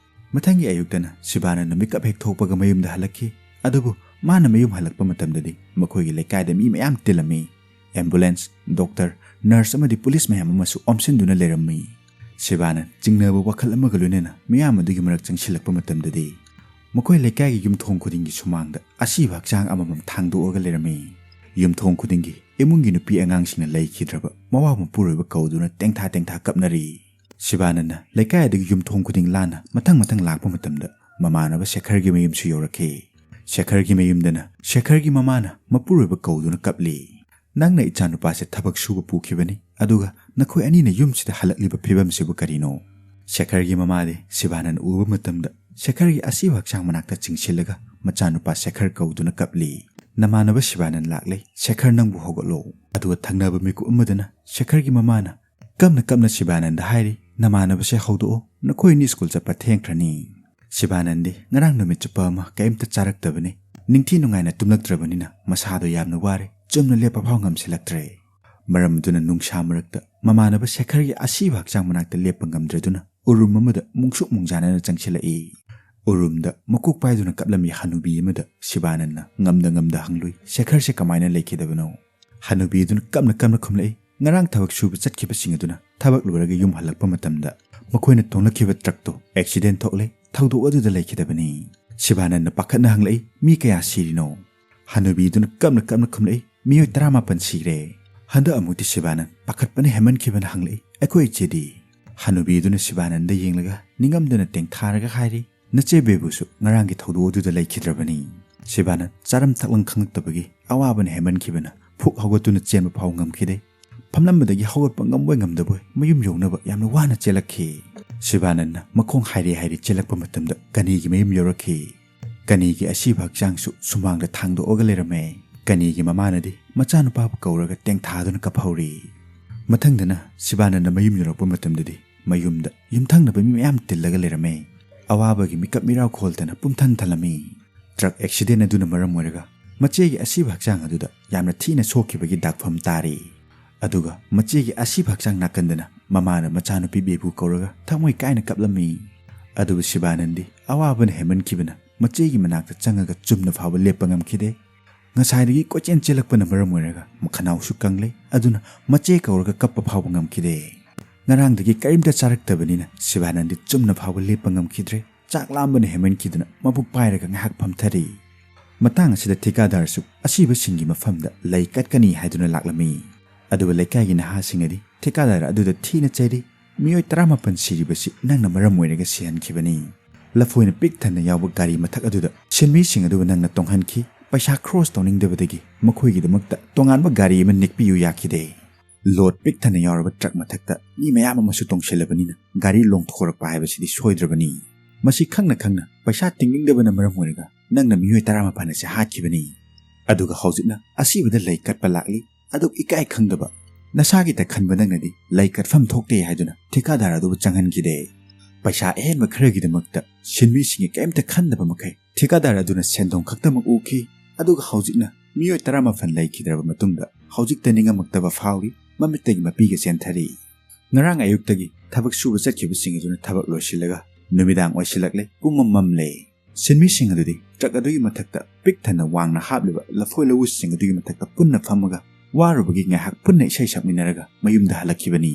ꯃꯊꯪꯒꯤ ꯑꯌꯨꯛꯇꯅ ꯁꯤꯕꯥꯅꯟꯗ ꯃꯤꯀꯞ ꯍꯦꯛ ꯊꯣꯛꯄꯒ ꯃꯌꯨꯝꯗ ꯍꯜꯂꯛꯈꯤ꯫ ꯑꯗꯨꯕꯨ ꯃꯥꯅ ꯃꯌꯨꯝ ꯍꯜꯂꯛꯄ ꯃꯇꯝꯗꯗꯤ ꯃꯈꯣꯏꯒꯤ ꯂꯩꯀꯥꯏꯗ ꯃꯤ ꯃꯌꯥꯝ ꯇꯤꯜꯂꯝꯃꯤ꯫ ꯑꯦꯝꯕꯨꯂꯦꯟꯁ, ꯗꯣꯛꯇꯔ, ꯅꯔꯁ ꯑꯃꯗꯤ ꯄꯨꯂꯤꯁ ꯃꯌꯥꯝ ꯑꯃꯁꯨ ꯑꯣꯝꯁꯤꯟꯗꯨꯅ ꯂꯩꯔꯝꯃꯤ꯫ ꯁꯤꯕꯥꯅꯟ ꯆꯤꯡꯅꯕ ꯋꯥꯈꯜ ꯑꯃꯒ ꯂꯣꯏꯅꯅ ꯃꯤꯌꯥꯝ ꯑꯗꯨꯒꯤ ꯃꯔꯛ ꯆꯪꯁꯤꯜꯂꯛꯄ ꯃꯇꯝꯗꯗꯤ ꯃꯈꯣꯏ ꯂꯩꯀꯥꯏꯒꯤ ꯌꯨꯝꯊꯣꯡ ꯈꯨꯗꯤꯡꯒꯤ ꯁꯨꯃꯥꯡꯗ ꯑꯁꯤꯕ ꯍꯛꯆꯥꯡ ꯑꯃꯃꯝ ꯊꯥꯡꯗꯣꯛꯑꯒ ꯂꯩꯔꯝꯃꯤ꯫ ꯌꯨꯝꯊꯣꯡ ꯈꯨꯗꯤꯡꯒꯤ ꯏꯃꯨꯡꯒꯤ ꯅꯨꯄꯤ ꯑꯉꯥꯡꯁꯤꯡꯅ ꯂꯩꯈꯤꯗ꯭ꯔꯕ ꯃꯋꯥ ꯃꯄꯨꯔꯣꯏꯕ ꯀꯧꯗꯨꯅ ꯇꯦꯡꯊꯥ ꯇꯦꯡꯊꯥ ꯀꯞꯅꯔꯤ꯫ ꯁꯤꯕꯥꯅꯟꯅ ꯂꯩꯀꯥꯏ ꯑꯗꯨꯒꯤ ꯌꯨꯝꯊꯣꯡ ꯈꯨꯗꯤꯡ ꯂꯥꯟꯅ ꯃꯊꯪ ꯃꯊꯪ ꯂꯥꯛꯄ ꯃꯇꯝꯗ ꯃꯃꯥꯟꯅꯕ ꯁꯦꯈꯔꯒꯤ ꯃꯌꯨꯝꯁꯨ ꯌꯧꯔꯛꯈꯤ꯫ ꯁꯦꯈꯔꯒꯤ ꯃꯌꯨꯝꯗꯅ ꯁꯦꯈꯔꯒꯤ ꯃꯃꯥꯅ ꯃꯄꯨꯔꯣꯏꯕ ꯀꯧꯗꯨꯅ ꯀꯞꯂꯤ꯫ "ꯅꯪꯅ ꯏꯆꯥꯅꯨꯄꯥꯁꯦ ꯊꯕꯛ ꯁꯨꯕ ꯄꯨꯈꯤꯕꯅꯤ, ꯑꯗꯨꯒ ꯅꯈꯣꯏ ꯑꯅꯤꯅ ꯌꯨꯝꯁꯤꯗ ꯍꯜꯂꯛꯂꯤꯕ ꯐꯤꯕꯝꯁꯤꯕꯨ ꯀꯔꯤꯅꯣ?" ꯁꯦꯈꯔꯒꯤ ꯃꯃꯥꯗꯤ ꯁꯤꯕꯥꯅꯟ ꯎꯕ ꯃꯇꯝꯗ ꯁꯦꯈꯔꯒꯤ ꯑꯁꯤꯕ ꯍꯛꯆꯥꯡ ꯃꯅꯥꯛꯇ ꯆꯤꯡꯁꯤꯜꯂꯒ ꯃꯆꯥꯅꯨꯄꯥ ꯁꯦꯈꯔ ꯀꯧꯗꯨꯅ ꯀꯞꯂꯤ꯫ "ꯅꯃꯥꯟꯅꯕ ꯁꯤꯕꯥꯅꯟ ꯂꯥꯛꯂꯦ, ꯁꯦꯈꯔ ꯅꯪꯕꯨ ꯍꯧꯒꯠꯂꯣ, ꯑꯗꯨꯒ ꯊꯪꯅꯕ ꯃꯤꯀꯨꯞ ꯑꯃꯗꯅ ꯁꯦꯈꯔꯒꯤ ꯃꯃꯥꯅ ꯀꯞꯅ ꯀꯞꯅ ꯁꯤꯕꯥꯅꯟꯗ ꯍꯥꯏꯔꯤ, 'ꯅꯃꯥꯟꯅꯕꯁꯦ ꯍꯧꯗꯣꯛꯑꯣ, ꯅꯈꯣꯏ ꯑꯅꯤ ꯁ꯭ꯀꯨꯜ ꯆꯠꯄ ꯊꯦꯡꯈ꯭ꯔꯅꯤ.'" ꯁꯤꯕꯥꯅꯟꯗꯤ ꯉꯔꯥꯡ ꯅꯨꯃꯤꯠ ꯆꯨꯞꯄ ꯑꯃ ꯀꯔꯤꯝꯇ ꯆꯥꯔꯛꯇꯕꯅꯤ꯫ ꯅꯤꯡꯊꯤ ꯅꯨꯡꯉꯥꯏꯅ ꯇꯨꯝꯂꯛꯇ꯭ꯔꯕꯅꯤꯅ ꯃꯁꯥꯗꯣ ꯌꯥꯝꯅ ꯋꯥꯔꯦ, ꯆꯨꯝꯅ ꯂꯦꯞꯄ ꯐꯥꯎ ꯉꯝꯁꯤꯜꯂꯛꯇ꯭ꯔꯦ꯫ ꯃꯔꯝ ꯑꯗꯨꯅ ꯅꯨꯡꯁꯥ ꯃꯔꯛꯇ ꯃꯃꯥꯟꯅꯕ ꯁꯦꯈꯔꯒꯤ ꯑꯁꯤꯕ ꯍꯛꯆꯥꯡ ꯃꯅꯥꯛꯇ ꯂꯦꯞꯄ ꯉꯝꯗ꯭ꯔꯗꯨꯅ ꯎꯔꯨꯝ ꯑꯃꯗ ꯃꯨꯛꯁꯨꯛ ꯃꯨꯛꯖꯥꯅꯅ ꯆꯪꯁꯤꯜꯂꯛꯏ꯫ ꯎꯔꯨꯝꯗ ꯃꯀꯣꯛ ꯄꯥꯏꯗꯨꯅ ꯀꯞꯂꯝꯃꯤ ꯍꯅꯨꯕꯤ ꯑꯃꯗ ꯁꯤꯕꯥꯅꯟꯅ ꯉꯝꯗ ꯉꯝꯗ ꯍꯪꯂꯨꯏ, "ꯁꯦꯈꯔꯁꯦ ꯀꯃꯥꯏꯅ ꯂꯩꯈꯤꯗꯕꯅꯣ?" ꯍꯅꯨꯕꯤꯗꯨꯅ ꯀꯞꯅ ꯀꯞꯅ ꯈꯨꯝꯂꯛꯏ, "ꯉꯔꯥꯡ ꯊꯕꯛ ꯁꯨꯕ ꯆꯠꯈꯤꯕꯁꯤꯡ ꯑꯗꯨꯅ ꯊꯕꯛ ꯂꯣꯏꯔꯒ ꯌꯨꯝ ꯍꯜꯂꯛꯄ ꯃꯇꯝꯗ ꯃꯈꯣꯏꯅ ꯇꯣꯡꯂꯛꯈꯤꯕ ꯇ꯭ꯔꯛꯇꯣ ꯑꯦꯛꯁꯤꯗꯦꯟ ꯊꯣꯛꯂꯦ, ꯊꯧꯗꯣꯛ ꯑꯗꯨꯗ ꯂꯩꯈꯤꯗꯕꯅꯤ꯫" ꯁꯤꯕꯥꯅꯟꯅ ꯄꯥꯈꯠꯅ ꯍꯪꯂꯛꯏ, "ꯃꯤ ꯀꯌꯥ ꯁꯤꯔꯤꯅꯣ?" ꯍꯅꯨꯕꯤꯗꯨꯅ ꯀꯞꯅ ꯀꯞꯅ ꯈꯨꯝꯂꯛꯏ, "ꯃꯤꯑꯣꯏ ꯇꯔꯥꯃꯥꯄꯟ ꯁꯤꯔꯦ꯫" ꯍꯟꯗꯛ ꯑꯃꯨꯛꯇꯤ ꯁꯤꯕꯥꯅꯟ ꯄꯥꯈꯠꯄꯅ ꯍꯦꯟꯃꯟꯈꯤꯕꯅ ꯍꯪꯂꯛꯏ, "ꯑꯩꯈꯣꯏ ꯏꯆꯦꯗꯤ?" ꯍꯅꯨꯕꯤꯗꯨꯅ ꯁꯤꯕꯥꯅꯟꯗ ꯌꯦꯡꯂꯒ ꯅꯤꯡꯉꯝꯗꯅ ꯇꯦꯡꯊꯥꯔꯒ ꯍꯥꯏꯔꯤ, "ꯅꯆꯦ ꯕꯦꯕꯨꯁꯨ ꯉꯔꯥꯡꯒꯤ ꯊꯧꯗꯣꯛ ꯑꯗꯨꯗ ꯂꯩꯈꯤꯗ꯭ꯔꯕꯅꯤ꯫" ꯁꯤꯕꯥꯅꯟ ꯆꯥꯔꯝ ꯊꯛꯂꯝ ꯈꯪꯂꯛꯇꯕꯒꯤ ꯑꯋꯥꯕꯅ ꯍꯦꯟꯃꯟꯈꯤꯕꯅ ꯐꯨꯛ ꯍꯧꯒꯠꯇꯨꯅ ꯆꯦꯟꯕ ꯐꯥꯎ ꯉꯝꯈꯤꯗꯦ꯫ ꯐꯝꯂꯝꯕꯗꯒꯤ ꯍꯧꯒꯠꯄ ꯉꯝꯕꯣꯏ ꯉꯝꯗꯕꯣꯏ ꯃꯌꯨꯝ ꯌꯧꯅꯕ ꯌꯥꯝꯅ ꯋꯥꯅ ꯆꯦꯜꯂꯛꯈꯤ꯫ ꯁꯤꯕꯥꯅꯟꯅ ꯃꯈꯣꯡ ꯍꯥꯏꯔꯤ ꯍꯥꯏꯔꯤ ꯆꯦꯜꯂꯛꯄ ꯃꯇꯝꯗ ꯀꯅꯤꯒꯤ ꯃꯌꯨꯝ ꯌꯧꯔꯛꯈꯤ꯫ ꯀꯅꯤꯒꯤ ꯑꯁꯤꯕ ꯍꯛꯆꯥꯡꯁꯨ ꯁꯨꯃꯥꯡꯗ ꯊꯥꯡꯗꯣꯛꯑꯒ ꯂꯩꯔꯝꯃꯦ꯫ ꯀꯅꯤꯒꯤ ꯃꯃꯥꯅꯗꯤ ꯃꯆꯥꯅꯨꯄꯥꯕꯨ ꯀꯧꯔꯒ ꯇꯦꯡꯊꯥꯗꯨꯅ ꯀꯞꯍꯧꯔꯤ꯫ ꯃꯊꯪꯗꯅ ꯁꯤꯕꯥꯅꯟꯗ ꯃꯌꯨꯝ ꯌꯧꯔꯛꯄ ꯃꯇꯝꯗꯗꯤ ꯃꯌꯨꯝꯗ ꯌꯨꯝꯊꯪꯅꯕ ꯃꯤ ꯃꯌꯥꯝ ꯇꯤꯜꯂꯒ ꯂꯩꯔꯝꯃꯦ꯫ ꯑꯋꯥꯕꯒꯤ ꯃꯤꯀꯞ ꯃꯤꯔꯥꯎ ꯈꯣꯜꯗꯅ ꯄꯨꯝꯊꯟ ꯊꯜꯂꯝꯃꯤ꯫ ꯇ꯭ꯔꯛ ꯑꯦꯛꯁꯤꯗꯦꯟ ꯑꯗꯨꯅ ꯃꯔꯝ ꯑꯣꯏꯔꯒ ꯃꯆꯦꯒꯤ ꯑꯁꯤꯕ ꯍꯛꯆꯥꯡ ꯑꯗꯨꯗ ꯌꯥꯝꯅ ꯊꯤꯅ ꯁꯣꯛꯈꯤꯕꯒꯤ ꯗꯥꯛꯐꯝ ꯇꯥꯔꯤ꯫ ꯑꯗꯨꯒ ꯃꯆꯦꯒꯤ ꯑꯁꯤꯕ ꯍꯛꯆꯥꯡ ꯅꯥꯀꯟꯗꯅ ꯃꯃꯥꯅ ꯃꯆꯥꯅꯨꯄꯤ ꯕꯦꯕꯨ ꯀꯧꯔꯒ ꯊꯃꯣꯏ ꯀꯥꯏꯅ ꯀꯞꯂꯝꯃꯤ꯫ ꯑꯗꯨꯕꯨ ꯁꯤꯕꯥꯅꯟꯗꯤ ꯑꯋꯥꯕꯅ ꯍꯦꯟꯃꯟꯈꯤꯕꯅ ꯃꯆꯦꯒꯤ ꯃꯅꯥꯛꯇ ꯆꯪꯉꯒ ꯆꯨꯝꯅ ꯐꯥꯎꯕ ꯂꯦꯞꯄ ꯉꯝꯈꯤꯗꯦ꯫ ꯉꯁꯥꯏꯗꯒꯤ ꯀꯣꯏꯆꯦꯟ ꯆꯦꯜꯂꯛꯄꯅ ꯃꯔꯝ ꯑꯣꯏꯔꯒ ꯃꯈꯅꯥꯎꯁꯨ ꯀꯪꯂꯦ, ꯑꯗꯨꯅ ꯃꯆꯦ ꯀꯧꯔꯒ ꯀꯞꯄ ꯐꯥꯎꯕ ꯉꯝꯈꯤꯗꯦ꯫ ꯉꯔꯥꯡꯗꯒꯤ ꯀꯔꯤꯝꯇ ꯆꯥꯔꯛꯇꯕꯅꯤꯅ ꯁꯤꯕꯥꯅꯟꯗꯤ ꯆꯨꯝꯅ ꯐꯥꯎꯕ ꯂꯦꯞꯄ ꯉꯝꯈꯤꯗ꯭ꯔꯦ꯫ ꯆꯥꯛ ꯂꯥꯝꯕꯅ ꯍꯦꯟꯃꯟꯈꯤꯗꯨꯅ ꯃꯕꯨꯛ ꯄꯥꯏꯔꯒ ꯉꯥꯏꯍꯥꯛ ꯐꯝꯊꯔꯤ꯫ ꯃꯇꯥꯡ ꯑꯁꯤꯗ ꯊꯤꯀꯥꯗꯥꯔꯁꯨ ꯑꯁꯤꯕꯁꯤꯡꯒꯤ ꯃꯐꯝꯗ ꯂꯩ ꯀꯠꯀꯅꯤ ꯍꯥꯏꯗꯨꯅ ꯂꯥꯛꯂꯝꯃꯤ꯫ ꯑꯗꯨꯒ ꯂꯩꯀꯥꯏꯒꯤ ꯅꯍꯥꯁꯤꯡꯅꯗꯤ ꯊꯤꯀꯥꯗꯥꯔ ꯑꯗꯨꯗ ꯊꯤꯅ ꯆꯩꯔꯤ, "ꯃꯤꯑꯣꯏ ꯇꯔꯥꯃꯥꯄꯟ ꯁꯤꯔꯤꯕꯁꯤ ꯅꯪꯅ ꯃꯔꯝ ꯑꯣꯏꯔꯒ ꯁꯤꯍꯟꯈꯤꯕꯅꯤ꯫ ꯂꯐꯣꯏꯅ ꯄꯤꯛ ꯊꯟꯅ ꯌꯥꯎꯕ ꯒꯥꯔꯤ ꯃꯊꯛ ꯑꯗꯨꯗ ꯁꯤꯟꯃꯤꯁꯤꯡ ꯑꯗꯨꯕꯨ ꯅꯪꯅ ꯇꯣꯡꯍꯟꯈꯤ꯫ ꯄꯩꯁꯥ ꯈ꯭ꯔꯣꯁ ꯇꯧꯅꯤꯡꯗꯕꯗꯒꯤ ꯃꯈꯣꯏꯒꯤꯗꯃꯛꯇ ꯇꯣꯉꯥꯟꯕ ꯒꯥꯔꯤ ꯑꯃ ꯅꯦꯛꯄꯤꯌꯨ ꯌꯥꯈꯤꯗꯦ꯫ ꯂꯣꯗ ꯄꯤꯛ ꯊꯟꯅ ꯌꯥꯎꯔꯕ ꯇ꯭ꯔꯛ ꯃꯊꯛꯇ ꯃꯤ ꯃꯌꯥꯝ ꯑꯃꯁꯨ ꯇꯣꯡꯁꯤꯜꯂꯕꯅꯤꯅ ꯒꯥꯔꯤ ꯂꯣꯡꯊꯣꯔꯛꯄ ꯍꯥꯏꯕꯁꯤꯗꯤ ꯁꯣꯏꯗ꯭ꯔꯕꯅꯤ꯫ ꯃꯁꯤ ꯈꯪꯅ ꯈꯪꯅ ꯄꯩꯁꯥ ꯇꯤꯡꯅꯤꯡꯗꯕꯅ ꯃꯔꯝ ꯑꯣꯏꯔꯒ ꯅꯪꯅ ꯃꯤꯑꯣꯏ ꯇꯔꯥꯃꯥꯄꯟ ꯑꯁꯤ ꯍꯥꯠꯈꯤꯕꯅꯤ꯫ ꯑꯗꯨꯒ ꯍꯧꯖꯤꯛꯅ ꯑꯁꯤꯕꯗ ꯂꯩ ꯀꯠꯄ ꯂꯥꯛꯂꯤ꯫ ꯑꯗꯨꯛ ꯏꯀꯥꯏ ꯈꯪꯗꯕ, ꯅꯁꯥꯒꯤꯗ ꯈꯟꯕ ꯅꯪꯅꯗꯤ ꯂꯩ ꯀꯠꯐꯝ ꯊꯣꯛꯇꯦ ꯍꯥꯏꯗꯨꯅ ꯊꯤꯀꯥꯗꯥꯔ ꯑꯗꯨꯕꯨ ꯆꯪꯍꯟꯈꯤꯗꯦ꯫ ꯄꯩꯁꯥ ꯑꯍꯦꯟꯕ ꯈꯔꯒꯤꯗꯃꯛꯇ ꯁꯤꯟꯃꯤꯁꯤꯡꯒꯤ ꯀꯔꯤꯝꯇ ꯈꯟꯗꯕ ꯃꯈꯩ ꯊꯤꯀꯥꯗꯥꯔ ꯑꯗꯨꯅ ꯁꯦꯟꯗꯣꯡ ꯈꯛꯇꯃꯛ ꯎꯈꯤ꯫ ꯑꯗꯨꯒ ꯍꯧꯖꯤꯛꯅ ꯃꯤꯑꯣꯏ ꯇꯔꯥꯃꯥꯄꯟ ꯂꯩꯈꯤꯗ꯭ꯔꯕ ꯃꯇꯨꯡꯗ ꯍꯧꯖꯤꯛꯇ ꯅꯤꯡꯉꯝꯃꯛꯇꯕ ꯐꯥꯎꯔꯤ꯫ ꯃꯃꯤꯠꯇꯒꯤ ꯃꯄꯤꯒ ꯆꯦꯟꯊꯔꯤ꯫ ꯉꯔꯥꯡ ꯑꯌꯨꯛꯇꯒꯤ ꯊꯕꯛ ꯁꯨꯕ ꯆꯠꯈꯤꯕꯁꯤꯡ ꯑꯗꯨꯅ ꯊꯕꯛ ꯂꯣꯏꯁꯤꯜꯂꯒ ꯅꯨꯃꯤꯗꯥꯡ ꯑꯣꯏꯁꯤꯜꯂꯛꯂꯦ꯫ ꯄꯨꯝꯃꯝ ꯃꯝꯂꯦ꯫ ꯁꯤꯟꯃꯤꯁꯤꯡ ꯑꯗꯨꯗꯤ ꯇ꯭ꯔꯛ ꯑꯗꯨꯒꯤ ꯃꯊꯛꯇ ꯄꯤꯛ ꯊꯟꯅ ꯋꯥꯡꯅ ꯍꯥꯞꯂꯤꯕ ꯂꯐꯣꯏ ꯂꯧꯎꯁꯤꯡ ꯑꯗꯨꯒꯤ ꯃꯊꯛꯇ ꯄꯨꯟꯅ ꯐꯝꯃꯒ ꯋꯥꯔꯨꯕꯒꯤ ꯉꯥꯏꯍꯥꯛ ꯄꯨꯟꯅ ꯏꯁꯩ ꯁꯛꯃꯤꯟꯅꯔꯒ ꯃꯌꯨꯝꯗ ꯍꯜꯂꯛꯈꯤꯕꯅꯤ꯫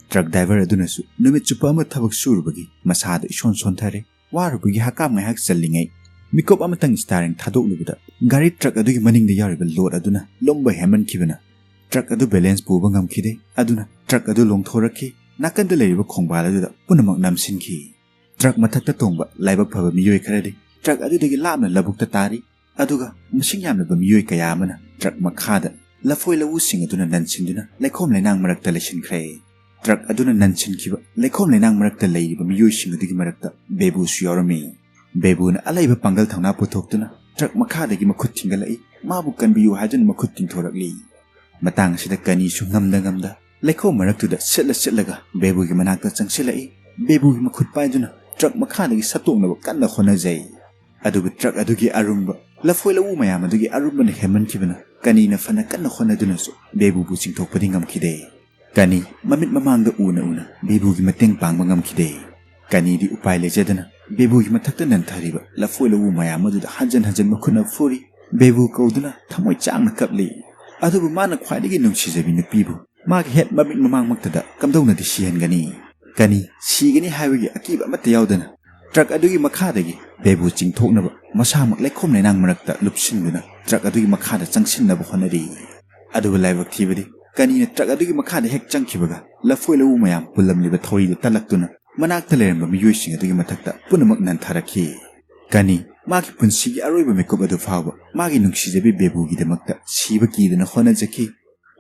ꯇ꯭ꯔꯛ ꯗ꯭ꯔꯥꯏꯚꯔ ꯑꯗꯨꯅꯁꯨ ꯅꯨꯃꯤꯠ ꯆꯨꯞꯄ ꯑꯃ ꯊꯕꯛ ꯁꯨꯔꯨꯕꯒꯤ ꯃꯁꯥꯗ ꯏꯁꯣꯟ ꯁꯣꯟꯊꯔꯦ꯫ ꯋꯥꯔꯨꯕꯒꯤ ꯍꯛꯀꯥꯝ ꯉꯥꯏꯍꯥꯛ ꯆꯜꯂꯤꯉꯩ ꯃꯤꯀꯨꯞ ꯑꯃꯇꯪ ꯁ꯭ꯇꯤꯌꯥꯔꯤꯡ ꯊꯥꯗꯣꯛꯂꯨꯕꯗ ꯒꯥꯔꯤ ꯇ꯭ꯔꯛ ꯑꯗꯨꯒꯤ ꯃꯅꯤꯡꯗ ꯌꯥꯎꯔꯤꯕ ꯂꯣꯗ ꯑꯗꯨꯅ ꯂꯨꯝꯕ ꯍꯦꯟꯃꯟꯈꯤꯕꯅ ꯇ꯭ꯔꯛ ꯑꯗꯨ ꯕꯦꯂꯦꯟꯁ ꯄꯨꯕ ꯉꯝꯈꯤꯗꯦ꯫ ꯑꯗꯨꯅ ꯇ꯭ꯔꯛ ꯑꯗꯨ ꯂꯣꯡꯊꯣꯔꯛꯈꯤ꯫ ꯅꯥꯀꯟꯗ ꯂꯩꯔꯤꯕ ꯈꯣꯡꯕꯥꯜ ꯑꯗꯨꯗ ꯄꯨꯝꯅꯃꯛ ꯅꯝꯁꯤꯟꯈꯤ꯫ ꯇ꯭ꯔꯛ ꯃꯊꯛꯇ ꯇꯣꯡꯕ ꯂꯥꯏꯕꯛ ꯐꯕ ꯃꯤꯑꯣꯏ ꯈꯔꯗꯤ ꯇ꯭ꯔꯛ ꯑꯗꯨꯗꯒꯤ ꯂꯥꯞꯅ ꯂꯧꯕꯨꯛꯇ ꯇꯥꯔꯤ꯫ ꯑꯗꯨꯒ ꯃꯁꯤꯡ ꯌꯥꯝꯂꯕ ꯃꯤꯑꯣꯏ ꯀꯌꯥ ꯑꯃꯅ ꯇ꯭ꯔꯛ ꯃꯈꯥꯗ ꯂꯐꯣꯏ ꯂꯧꯎꯁꯤꯡ ꯑꯗꯨꯅ ꯅꯟꯁꯤꯟꯗꯨꯅ ꯂꯩꯈꯣꯝ ꯂꯩꯅꯥꯡ ꯃꯔꯛꯇ ꯂꯩꯁꯤꯟꯈ꯭ꯔꯦ꯫ ꯇ꯭ꯔꯛ ꯑꯗꯨꯅ ꯅꯟꯁꯤꯟꯈꯤꯕ ꯂꯩꯈꯣꯝ ꯂꯩꯅꯥꯡ ꯃꯔꯛꯇ ꯂꯩꯔꯤꯕ ꯃꯤꯑꯣꯏꯁꯤꯡ ꯑꯗꯨꯒꯤ ꯃꯔꯛꯇ ꯕꯦꯕꯨꯁꯨ ꯌꯥꯎꯔꯝꯃꯤ꯫ ꯕꯦꯕꯨꯅ ꯑꯂꯩꯕ ꯄꯥꯡꯒꯜ ꯊꯧꯅꯥ ꯄꯨꯊꯣꯛꯇꯨꯅ ꯇ꯭ꯔꯛ ꯃꯈꯥꯗꯒꯤ ꯃꯈꯨꯠ ꯊꯤꯡꯒꯠꯂꯛꯏ꯫ ꯃꯥꯕꯨ ꯀꯟꯕꯤꯌꯨ ꯍꯥꯏꯗꯨꯅ ꯃꯈꯨꯠ ꯇꯤꯡꯊꯣꯔꯛꯂꯤ꯫ ꯃꯇꯥꯡ ꯑꯁꯤꯗ ꯀꯅꯤꯁꯨ ꯉꯝꯗ ꯉꯝꯗ ꯂꯩꯈꯣꯝ ꯃꯔꯛꯇꯨꯗ ꯁꯤꯠꯂ ꯁꯤꯠꯂꯒ ꯕꯦꯕꯨꯒꯤ ꯃꯅꯥꯛꯇ ꯆꯪꯁꯤꯜꯂꯛꯏ꯫ ꯕꯦꯕꯨꯒꯤ ꯃꯈꯨꯠ ꯄꯥꯏꯗꯨꯅ ꯇ꯭ꯔꯛ ꯃꯈꯥꯗꯒꯤ ꯁꯠꯇꯣꯛꯅꯕ ꯀꯟꯅ ꯍꯣꯠꯅꯖꯩ꯫ ꯑꯗꯨꯕꯨ ꯇ꯭ꯔꯛ ꯑꯗꯨꯒꯤ ꯑꯔꯨꯝꯕ, ꯂꯐꯣꯏ ꯂꯧꯎ ꯃꯌꯥꯝ ꯑꯗꯨꯒꯤ ꯑꯔꯨꯝꯕꯅ ꯍꯦꯟꯃꯟꯈꯤꯕꯅ ꯀꯅꯤꯅ ꯐꯅ ꯀꯟꯅ ꯍꯣꯠꯅꯗꯨꯅꯁꯨ ꯕꯦꯕꯨꯕꯨ ꯆꯤꯡꯊꯣꯛꯄꯗꯤ ꯉꯝꯈꯤꯗꯦ꯫ ꯀꯅꯤ ꯃꯃꯤꯠ ꯃꯃꯥꯡꯗ ꯎꯅ ꯎꯅ ꯕꯦꯕꯨꯒꯤ ꯃꯇꯦꯡ ꯄꯥꯡꯕ ꯉꯝꯈꯤꯗꯦ꯫ ꯀꯅꯤꯗꯤ ꯎꯄꯥꯏ ꯂꯩꯖꯗꯅ ꯕꯦꯕꯨꯒꯤ ꯃꯊꯛꯇ ꯅꯟꯊꯔꯤꯕ ꯂꯐꯣꯏ ꯂꯧꯎ ꯃꯌꯥꯝ ꯑꯗꯨꯗ ꯍꯟꯖꯟ ꯍꯟꯖꯟ ꯃꯈꯨꯠꯅ ꯐꯨꯔꯤ꯫ ꯕꯦꯕꯨ ꯀꯧꯗꯨꯅ ꯊꯃꯣꯏ ꯆꯥꯛꯅ ꯀꯞꯂꯤ꯫ ꯑꯗꯨꯕꯨ ꯃꯥꯅ ꯈ꯭ꯋꯥꯏꯗꯒꯤ ꯅꯨꯡꯁꯤꯖꯕꯤ ꯅꯨꯄꯤꯕꯨ ꯃꯥꯒꯤ ꯍꯦꯛ ꯃꯃꯤꯠ ꯃꯃꯥꯡꯃꯛꯇꯗ ꯀꯝꯗꯧꯅꯗꯤ ꯁꯤꯍꯟꯒꯅꯤ? ꯀꯅꯤ ꯁꯤꯒꯅꯤ ꯍꯥꯏꯕꯒꯤ ꯑꯀꯤꯕ ꯑꯃꯠꯇ ꯌꯥꯎꯗꯅ ꯇ꯭ꯔꯛ ꯑꯗꯨꯒꯤ ꯃꯈꯥꯗꯒꯤ ꯕꯦꯕꯨ ꯆꯤꯡꯊꯣꯛꯅꯕ ꯃꯁꯥꯃꯛ ꯂꯩꯈꯣꯝ ꯂꯩꯅꯥꯡ ꯃꯔꯛꯇ ꯂꯨꯞꯁꯤꯟꯗꯨꯅ ꯇ꯭ꯔꯛ ꯑꯗꯨꯒꯤ ꯃꯈꯥꯗ ꯆꯪꯁꯤꯟꯅꯕ ꯍꯣꯠꯅꯔꯤ꯫ ꯑꯗꯨꯕꯨ ꯂꯥꯏꯕꯛ ꯊꯤꯕꯗꯤ ꯀꯅꯤꯅ ꯇ꯭ꯔꯛ ꯑꯗꯨꯒꯤ ꯃꯈꯥꯗ ꯍꯦꯛ ꯆꯪꯈꯤꯕꯒ ꯂꯐꯣꯏ ꯂꯧꯎ ꯃꯌꯥꯝ ꯄꯨꯜꯂꯝꯂꯤꯕ ꯊꯧꯔꯤꯗꯨ ꯇꯠꯂꯛꯇꯨꯅ ꯃꯅꯥꯛꯇ ꯂꯩꯔꯝꯕ ꯃꯤꯑꯣꯏꯁꯤꯡ ꯑꯗꯨꯒꯤ ꯃꯊꯛꯇ ꯄꯨꯝꯅꯃꯛ ꯅꯟꯊꯔꯛꯈꯤ꯫ ꯀꯅꯤ ꯃꯥꯒꯤ ꯄꯨꯟꯁꯤꯒꯤ ꯑꯔꯣꯏꯕ ꯃꯤꯀꯨꯞ ꯑꯗꯨ ꯐꯥꯎꯕ ꯃꯥꯒꯤ ꯅꯨꯡꯁꯤꯖꯕꯤ ꯕꯦꯕꯨꯒꯤꯗꯃꯛꯇ ꯁꯤꯕ ꯀꯤꯗꯅ ꯍꯣꯠꯅꯖꯈꯤ꯫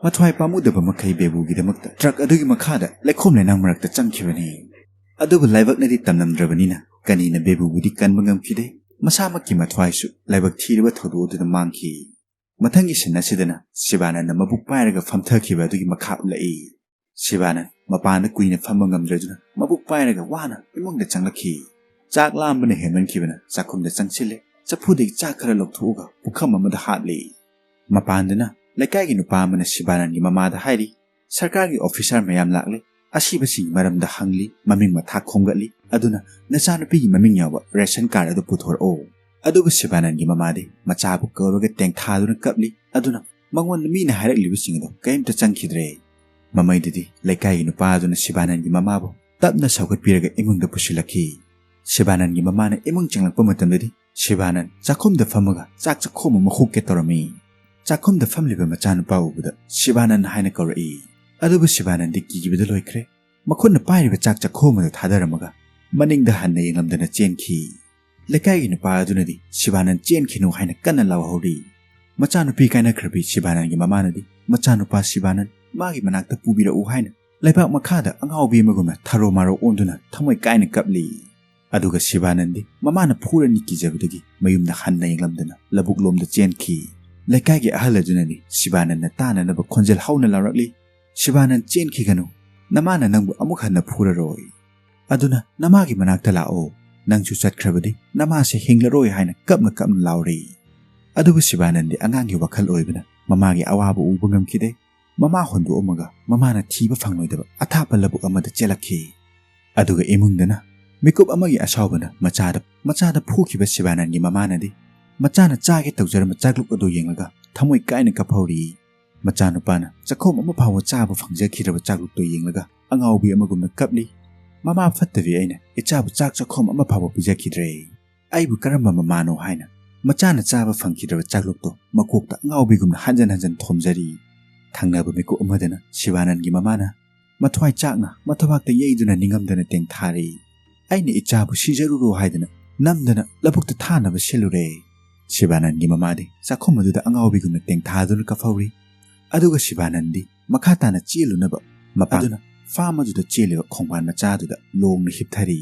ꯃꯊ꯭ꯋꯥꯏ ꯄꯥꯝꯃꯨꯗꯕ ꯃꯈꯩ ꯕꯦꯕꯨꯒꯤꯗꯃꯛꯇ ꯇ꯭ꯔꯛ ꯑꯗꯨꯒꯤ ꯃꯈꯥꯗ ꯂꯩꯈꯣꯝ ꯂꯩꯅꯥꯡ ꯃꯔꯛꯇ ꯆꯪꯈꯤꯕꯅꯤ꯫ ꯑꯗꯨꯕꯨ ꯂꯥꯏꯕꯛꯅꯗꯤ ꯇꯝꯂꯝꯗ꯭ꯔꯕꯅꯤꯅ ꯀꯅꯤꯅ ꯕꯦꯕꯨꯕꯨꯗꯤ ꯀꯟꯕ ꯉꯝꯈꯤꯗꯦ꯫ ꯃꯁꯥꯃꯛꯀꯤ ꯃꯊ꯭ꯋꯥꯏꯁꯨ ꯂꯥꯏꯕꯛ ꯊꯤꯔꯕ ꯊꯧꯗꯣꯛ ꯑꯗꯨꯗ ꯃꯥꯡꯈꯤ꯫ ꯃꯊꯪꯒꯤ ꯁꯤꯟ ꯑꯁꯤꯗꯅ ꯁꯤꯕꯥꯅꯟꯗ ꯃꯕꯨꯛ ꯄꯥꯏꯔꯒ ꯐꯝꯊꯈꯤꯕ ꯑꯗꯨꯒꯤ ꯃꯈꯥ ꯎꯠꯂꯛꯏ꯫ ꯁꯤꯕꯥꯅꯟ ꯃꯄꯥꯟꯗ ꯀꯨꯏꯅ ꯐꯝꯕ ꯉꯝꯗ꯭ꯔꯗꯨꯅ ꯃꯕꯨꯛ ꯄꯥꯏꯔꯒ ꯋꯥꯅ ꯏꯃꯨꯡꯗ ꯆꯪꯂꯛꯈꯤ꯫ ꯆꯥꯛ ꯂꯥꯝꯕꯅ ꯍꯦꯟꯃꯟꯈꯤꯕꯅ ꯆꯥꯛꯈꯨꯝꯗ ꯆꯪꯁꯤꯜꯂꯦ꯫ ꯆꯐꯨꯗꯒꯤ ꯆꯥꯛ ꯈꯔ ꯂꯧꯊꯣꯛꯑꯒ ꯄꯨꯈꯝ ꯑꯃꯗ ꯍꯥꯞꯂꯤ꯫ ꯃꯄꯥꯟꯗꯅ ꯂꯩꯀꯥꯏꯒꯤ ꯅꯨꯄꯥ ꯑꯃꯅ ꯁꯤꯕꯥꯅꯟꯒꯤ ꯃꯃꯥꯗ ꯍꯥꯏꯔꯤ, "ꯁꯔꯀꯥꯔꯒꯤ ꯑꯣꯐꯤꯁꯥꯔ ꯃꯌꯥꯝ ꯂꯥꯛꯂꯦ, ꯑꯁꯤꯕꯁꯤꯡꯒꯤ ꯃꯔꯝꯗ ꯍꯪꯂꯤ, ꯃꯃꯤꯡ ꯃꯊꯥ ꯈꯣꯝꯒꯠꯂꯤ, ꯑꯗꯨꯅ ꯅꯆꯥꯅꯨꯄꯤꯒꯤ ꯃꯃꯤꯡ ꯌꯥꯎꯕ ꯔꯦꯁꯟ ꯀꯥꯔꯗ ꯑꯗꯨ ꯄꯨꯊꯣꯔꯛꯑꯣ꯫" ꯑꯗꯨꯕꯨ ꯁꯤꯕꯥꯅꯟꯒꯤ ꯃꯃꯥꯗꯤ ꯃꯆꯥꯕꯨ ꯀꯧꯔꯒ ꯇꯦꯡꯊꯥꯗꯨꯅ ꯀꯞꯂꯤ꯫ ꯑꯗꯨꯅ ꯃꯉꯣꯟꯗ ꯃꯤꯅ ꯍꯥꯏꯔꯛꯂꯤꯕꯁꯤꯡ ꯑꯗꯨ ꯀꯔꯤꯝꯇ ꯆꯪꯈꯤꯗ꯭ꯔꯦ꯫ ꯃꯃꯩꯗꯗꯤ ꯂꯩꯀꯥꯏꯒꯤ ꯅꯨꯄꯥ ꯑꯗꯨꯅ ꯁꯤꯕꯥꯅꯟꯒꯤ ꯃꯃꯥꯕꯨ ꯇꯞꯅ ꯁꯧꯒꯠꯄꯤꯔꯒ ꯏꯃꯨꯡꯗ ꯄꯨꯁꯤꯜꯂꯛꯈꯤ꯫ ꯁꯤꯕꯥꯅꯟꯒꯤ ꯃꯃꯥꯅ ꯏꯃꯨꯡ ꯆꯪꯂꯛꯄ ꯃꯇꯝꯗꯗꯤ ꯁꯤꯕꯥꯅꯟ ꯆꯥꯛꯈꯨꯝꯗ ꯐꯝꯃꯒ ꯆꯥꯛ ꯆꯥꯛꯈꯣꯝ ꯑꯃ ꯍꯨꯛꯀꯦ ꯇꯧꯔꯝꯃꯤ꯫ ꯆꯥꯛꯈꯨꯝꯗ ꯐꯝꯂꯤꯕ ꯃꯆꯥꯅꯨꯄꯥ ꯎꯕꯗ "ꯁꯤꯕꯥꯅꯟ" ꯍꯥꯏꯅ ꯀꯧꯔꯛꯏ꯫ ꯑꯗꯨꯕꯨ ꯁꯤꯕꯥꯅꯟꯗꯤ ꯀꯤꯕꯗ ꯂꯣꯏꯈ꯭ꯔꯦ꯫ ꯃꯈꯨꯠꯅ ꯄꯥꯏꯔꯤꯕ ꯆꯥꯛ ꯆꯥꯛꯈꯣꯝ ꯑꯗꯨ ꯊꯥꯗꯔꯝꯃꯒ ꯃꯅꯤꯡꯗ ꯍꯟꯅ ꯌꯦꯡꯂꯝꯗꯅ ꯆꯦꯟꯈꯤ꯫ ꯂꯩꯀꯥꯏꯒꯤ ꯅꯨꯄꯥ ꯑꯗꯨꯅꯗꯤ "ꯁꯤꯕꯥꯅꯟ ꯆꯦꯟꯈꯤꯅꯨ" ꯍꯥꯏꯅ ꯀꯟꯅ ꯂꯥꯎꯍꯧꯔꯤ꯫ ꯃꯆꯥꯅꯨꯄꯤ ꯀꯥꯏꯅꯈ꯭ꯔꯕꯤ ꯁꯤꯕꯥꯅꯟꯒꯤ ꯃꯃꯥꯅꯗꯤ ꯃꯆꯥꯅꯨꯄꯥ ꯁꯤꯕꯥꯅꯟ ꯃꯥꯒꯤ ꯃꯅꯥꯛꯇ ꯄꯨꯕꯤꯔꯛꯎ ꯍꯥꯏꯅ ꯂꯩꯕꯥꯛ ꯃꯈꯥꯗ ꯑꯉꯥꯎꯕꯤ ꯑꯃꯒꯨꯝꯅ ꯊꯔꯣ ꯃꯥꯔꯣ ꯑꯣꯟꯗꯨꯅ ꯊꯃꯣꯏ ꯀꯥꯏꯅ ꯀꯞꯂꯤ꯫ ꯑꯗꯨꯒ ꯁꯤꯕꯥꯅꯟꯗꯤ ꯃꯃꯥꯅ ꯐꯨꯔꯅꯤ ꯀꯤꯖꯕꯗꯒꯤ ꯃꯌꯨꯝꯗ ꯍꯟꯅ ꯌꯦꯡꯂꯝꯗꯅ ꯂꯧꯕꯨꯛ ꯂꯣꯝꯗ ꯆꯦꯟꯈꯤ꯫ ꯂꯩꯀꯥꯏꯒꯤ ꯑꯍꯜ ꯑꯗꯨꯅꯗꯤ ꯁꯤꯕꯥꯅꯟꯅ ꯇꯥꯅꯅꯕ ꯈꯣꯟꯖꯦꯜ ꯍꯧꯅ ꯂꯥꯎꯔꯛꯂꯤ, "ꯁꯤꯕꯥꯅꯟ ꯆꯦꯟꯈꯤꯒꯅꯨ, ꯅꯃꯥꯅ ꯅꯪꯕꯨ ꯑꯃꯨꯛ ꯍꯟꯅ ꯐꯨꯔꯔꯣꯏ꯫ ꯑꯗꯨꯅ ꯅꯃꯥꯒꯤ ꯃꯅꯥꯛꯇ ꯂꯥꯛꯑꯣ, ꯅꯪꯁꯨ ꯆꯠꯈ꯭ꯔꯕꯗꯤ ꯅꯃꯥꯁꯦ ꯍꯤꯡꯂꯔꯣꯏ" ꯍꯥꯏꯅ ꯀꯞꯅ ꯀꯞꯅ ꯂꯥꯎꯔꯤ꯫ ꯑꯗꯨꯕꯨ ꯁꯤꯕꯥꯅꯟꯗꯤ ꯑꯉꯥꯡꯒꯤ ꯋꯥꯈꯜ ꯑꯣꯏꯕꯅ ꯃꯃꯥꯒꯤ ꯑꯋꯥꯕ ꯎꯕ ꯉꯝꯈꯤꯗꯦ꯫ ꯃꯃꯥ ꯍꯨꯟꯗꯣꯛꯑꯝꯃꯒ ꯃꯃꯥꯅ ꯊꯤꯕ ꯐꯪꯂꯣꯏꯗꯕ ꯑꯊꯥꯞꯄ ꯂꯧꯕꯨꯛ ꯑꯃꯗ ꯆꯦꯜꯂꯛꯈꯤ꯫ ꯑꯗꯨꯒ ꯏꯃꯨꯡꯗꯅ ꯃꯤꯀꯨꯞ ꯑꯃꯒꯤ ꯑꯁꯥꯎꯕꯅ ꯃꯆꯥꯗ, ꯃꯆꯥꯗ ꯐꯨꯈꯤꯕ ꯁꯤꯕꯥꯅꯟꯒꯤ ꯃꯃꯥꯅꯗꯤ ꯃꯆꯥꯅ ꯆꯥꯒꯦ ꯇꯧꯖꯔꯝꯕ ꯆꯥꯛꯂꯨꯛ ꯑꯗꯨ ꯌꯦꯡꯂꯒ ꯊꯃꯣꯏ ꯀꯥꯏꯅ ꯀꯞꯍꯧꯔꯤ꯫ ꯃꯆꯥꯅꯨꯄꯥꯅ ꯆꯥꯛꯈꯣꯝ ꯑꯃ ꯐꯥꯎꯕ ꯆꯥꯕ ꯐꯪꯖꯈꯤꯗ꯭ꯔꯕ ꯆꯥꯛꯂꯨꯛꯇꯨ ꯌꯦꯡꯂꯒ ꯑꯉꯥꯎꯕꯤ ꯑꯃꯒꯨꯝꯅ ꯀꯞꯂꯤ꯫ "ꯃꯃꯥ ꯐꯠꯇꯕꯤ ꯑꯩꯅ ꯏꯆꯥꯕꯨ ꯆꯥꯛ ꯆꯥꯛꯈꯣꯝ ꯑꯃ ꯐꯥꯎꯕ ꯄꯤꯖꯈꯤꯗ꯭ꯔꯦ꯫ ꯑꯩꯕꯨ ꯀꯔꯝꯕ ꯃꯃꯥꯅꯣ?" ꯍꯥꯏꯅ ꯃꯆꯥꯅ ꯆꯥꯕ ꯐꯪꯈꯤꯗ꯭ꯔꯕ ꯆꯥꯛꯂꯨꯛꯇꯣ ꯃꯀꯣꯛꯇ ꯑꯉꯥꯎꯕꯤꯒꯨꯝꯅ ꯍꯟꯖꯟ ꯍꯟꯖꯟ ꯊꯣꯝꯖꯔꯤ꯫ ꯊꯪꯅꯕ ꯃꯤꯀꯨꯞ ꯑꯃꯗꯅ ꯁꯤꯕꯥꯅꯟꯒꯤ ꯃꯃꯥꯅ ꯃꯊ꯭ꯋꯥꯏ ꯆꯥꯛꯅ ꯃꯊꯕꯥꯛꯇ ꯌꯩꯗꯨꯅ ꯅꯤꯡꯉꯝꯗꯅ ꯇꯦꯡꯊꯥꯔꯤ꯫ ꯑꯩꯅ ꯏꯆꯥꯕꯨ ꯁꯤꯖꯔꯨꯔꯣ ꯍꯥꯏꯗꯨꯅ ꯅꯝꯗꯅ ꯂꯧꯕꯨꯛꯇ ꯊꯥꯅꯕ ꯁꯤꯜꯂꯨꯔꯦ꯫ ꯁꯤꯕꯥꯅꯟꯒꯤ ꯃꯃꯥꯗꯤ ꯆꯥꯛꯈꯨꯝ ꯑꯗꯨꯗ ꯑꯉꯥꯎꯕꯤꯒꯨꯝꯅ ꯇꯦꯡꯊꯥꯗꯨꯅ ꯀꯞꯍꯧꯔꯤ꯫ ꯑꯗꯨꯒ ꯁꯤꯕꯥꯅꯟꯗꯤ ꯃꯈꯥ ꯇꯥꯅ ꯆꯦꯜꯂꯨꯅꯕ ꯃꯄꯥꯗꯨꯅ ꯐꯥꯝ ꯑꯗꯨꯗ ꯆꯦꯜꯂꯤꯕ ꯈꯣꯡꯕꯥꯟ ꯃꯆꯥ ꯑꯗꯨꯗ ꯂꯣꯡꯅ ꯍꯤꯞꯊꯔꯤ꯫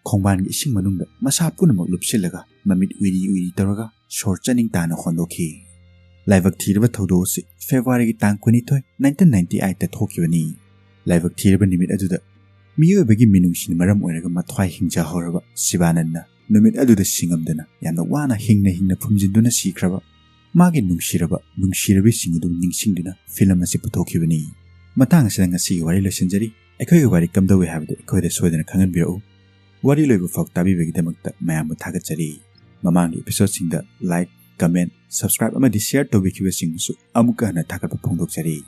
ꯈꯣꯡꯕꯥꯟꯒꯤ ꯏꯁꯤꯡ ꯃꯅꯨꯡꯗ ꯃꯁꯥ ꯄꯨꯝꯅꯃꯛ ꯂꯨꯞꯁꯤꯜꯂꯒ ꯃꯃꯤꯠ ꯎꯏꯔꯤ ꯎꯏꯔꯤ ꯇꯧꯔꯒ ꯁꯣꯔ ꯆꯥꯅꯤꯡ ꯇꯥꯅ ꯍꯣꯟꯗꯣꯛꯈꯤ꯫ ꯂꯥꯏꯕꯛ ꯊꯤꯔꯕ ꯊꯧꯗꯣꯛ ꯑꯁꯤ ꯐꯦꯕ꯭ꯔꯨꯋꯥꯔꯤꯒꯤ ꯇꯥꯡ ꯀꯨꯟꯅꯤꯊꯣꯏ, ꯅꯥꯏꯟꯇꯤꯟ ꯅꯥꯏꯟꯇꯤ ꯑꯩꯠꯇ ꯊꯣꯛꯈꯤꯕꯅꯤ꯫ ꯂꯥꯏꯕꯛ ꯊꯤꯔꯕ ꯅꯨꯃꯤꯠ ꯑꯗꯨꯗ ꯃꯤꯑꯣꯏꯕꯒꯤ ꯃꯤꯅꯨꯡꯁꯤꯅ ꯃꯔꯝ ꯑꯣꯏꯔꯒ ꯃꯊ꯭ꯋꯥꯏ ꯍꯤꯡꯖꯍꯧꯔꯕ ꯁꯤꯕꯥꯅꯟꯅ ꯅꯨꯃꯤꯠ ꯑꯗꯨꯗ ꯁꯤꯡꯉꯝꯗꯅ ꯌꯥꯝꯅ ꯋꯥꯅ ꯍꯤꯡꯅ ꯍꯤꯡꯅ ꯐꯨꯝꯖꯤꯟꯗꯨꯅ ꯁꯤꯈ꯭ꯔꯕ ꯃꯥꯒꯤ ꯅꯨꯡꯁꯤꯔꯕ ꯅꯨꯡꯁꯤꯔꯕꯤꯁꯤꯡ ꯑꯗꯨ ꯅꯤꯡꯁꯤꯡꯗꯨꯅ ꯐꯤꯂꯝ ꯑꯁꯤ ꯄꯨꯊꯣꯛꯈꯤꯕꯅꯤ꯫ ꯃꯇꯥꯡ ꯑꯁꯤꯗ ꯉꯁꯤꯒꯤ ꯋꯥꯔꯤ ꯂꯣꯏꯁꯤꯟꯖꯔꯤ꯫ ꯑꯩꯈꯣꯏꯒꯤ ꯋꯥꯔꯤ ꯀꯝꯗꯧꯏ ꯍꯥꯏꯕꯗꯨ ꯑꯩꯈꯣꯏꯗ ꯁꯣꯏꯗꯅ ꯈꯪꯍꯟꯕꯤꯔꯛꯎ꯫ ꯋꯥꯔꯤ ꯂꯣꯏꯕ ꯐꯥꯎ ꯇꯥꯕꯤꯕꯒꯤꯗꯃꯛꯇ ꯃꯌꯥꯝꯕꯨ ꯊꯥꯒꯠꯆꯔꯤ꯫ ꯃꯃꯥꯡꯒꯤ episodeꯁꯤꯡꯗ like, comment, subscribe ꯑꯃꯗꯤ share ꯇꯧꯕꯤꯈꯤꯕꯁꯤꯡꯕꯨꯁꯨ ꯑꯃꯨꯛꯀ ꯍꯟꯅ ꯊꯥꯒꯠꯄ ꯐꯣꯡꯗꯣꯛꯆꯔꯤ꯫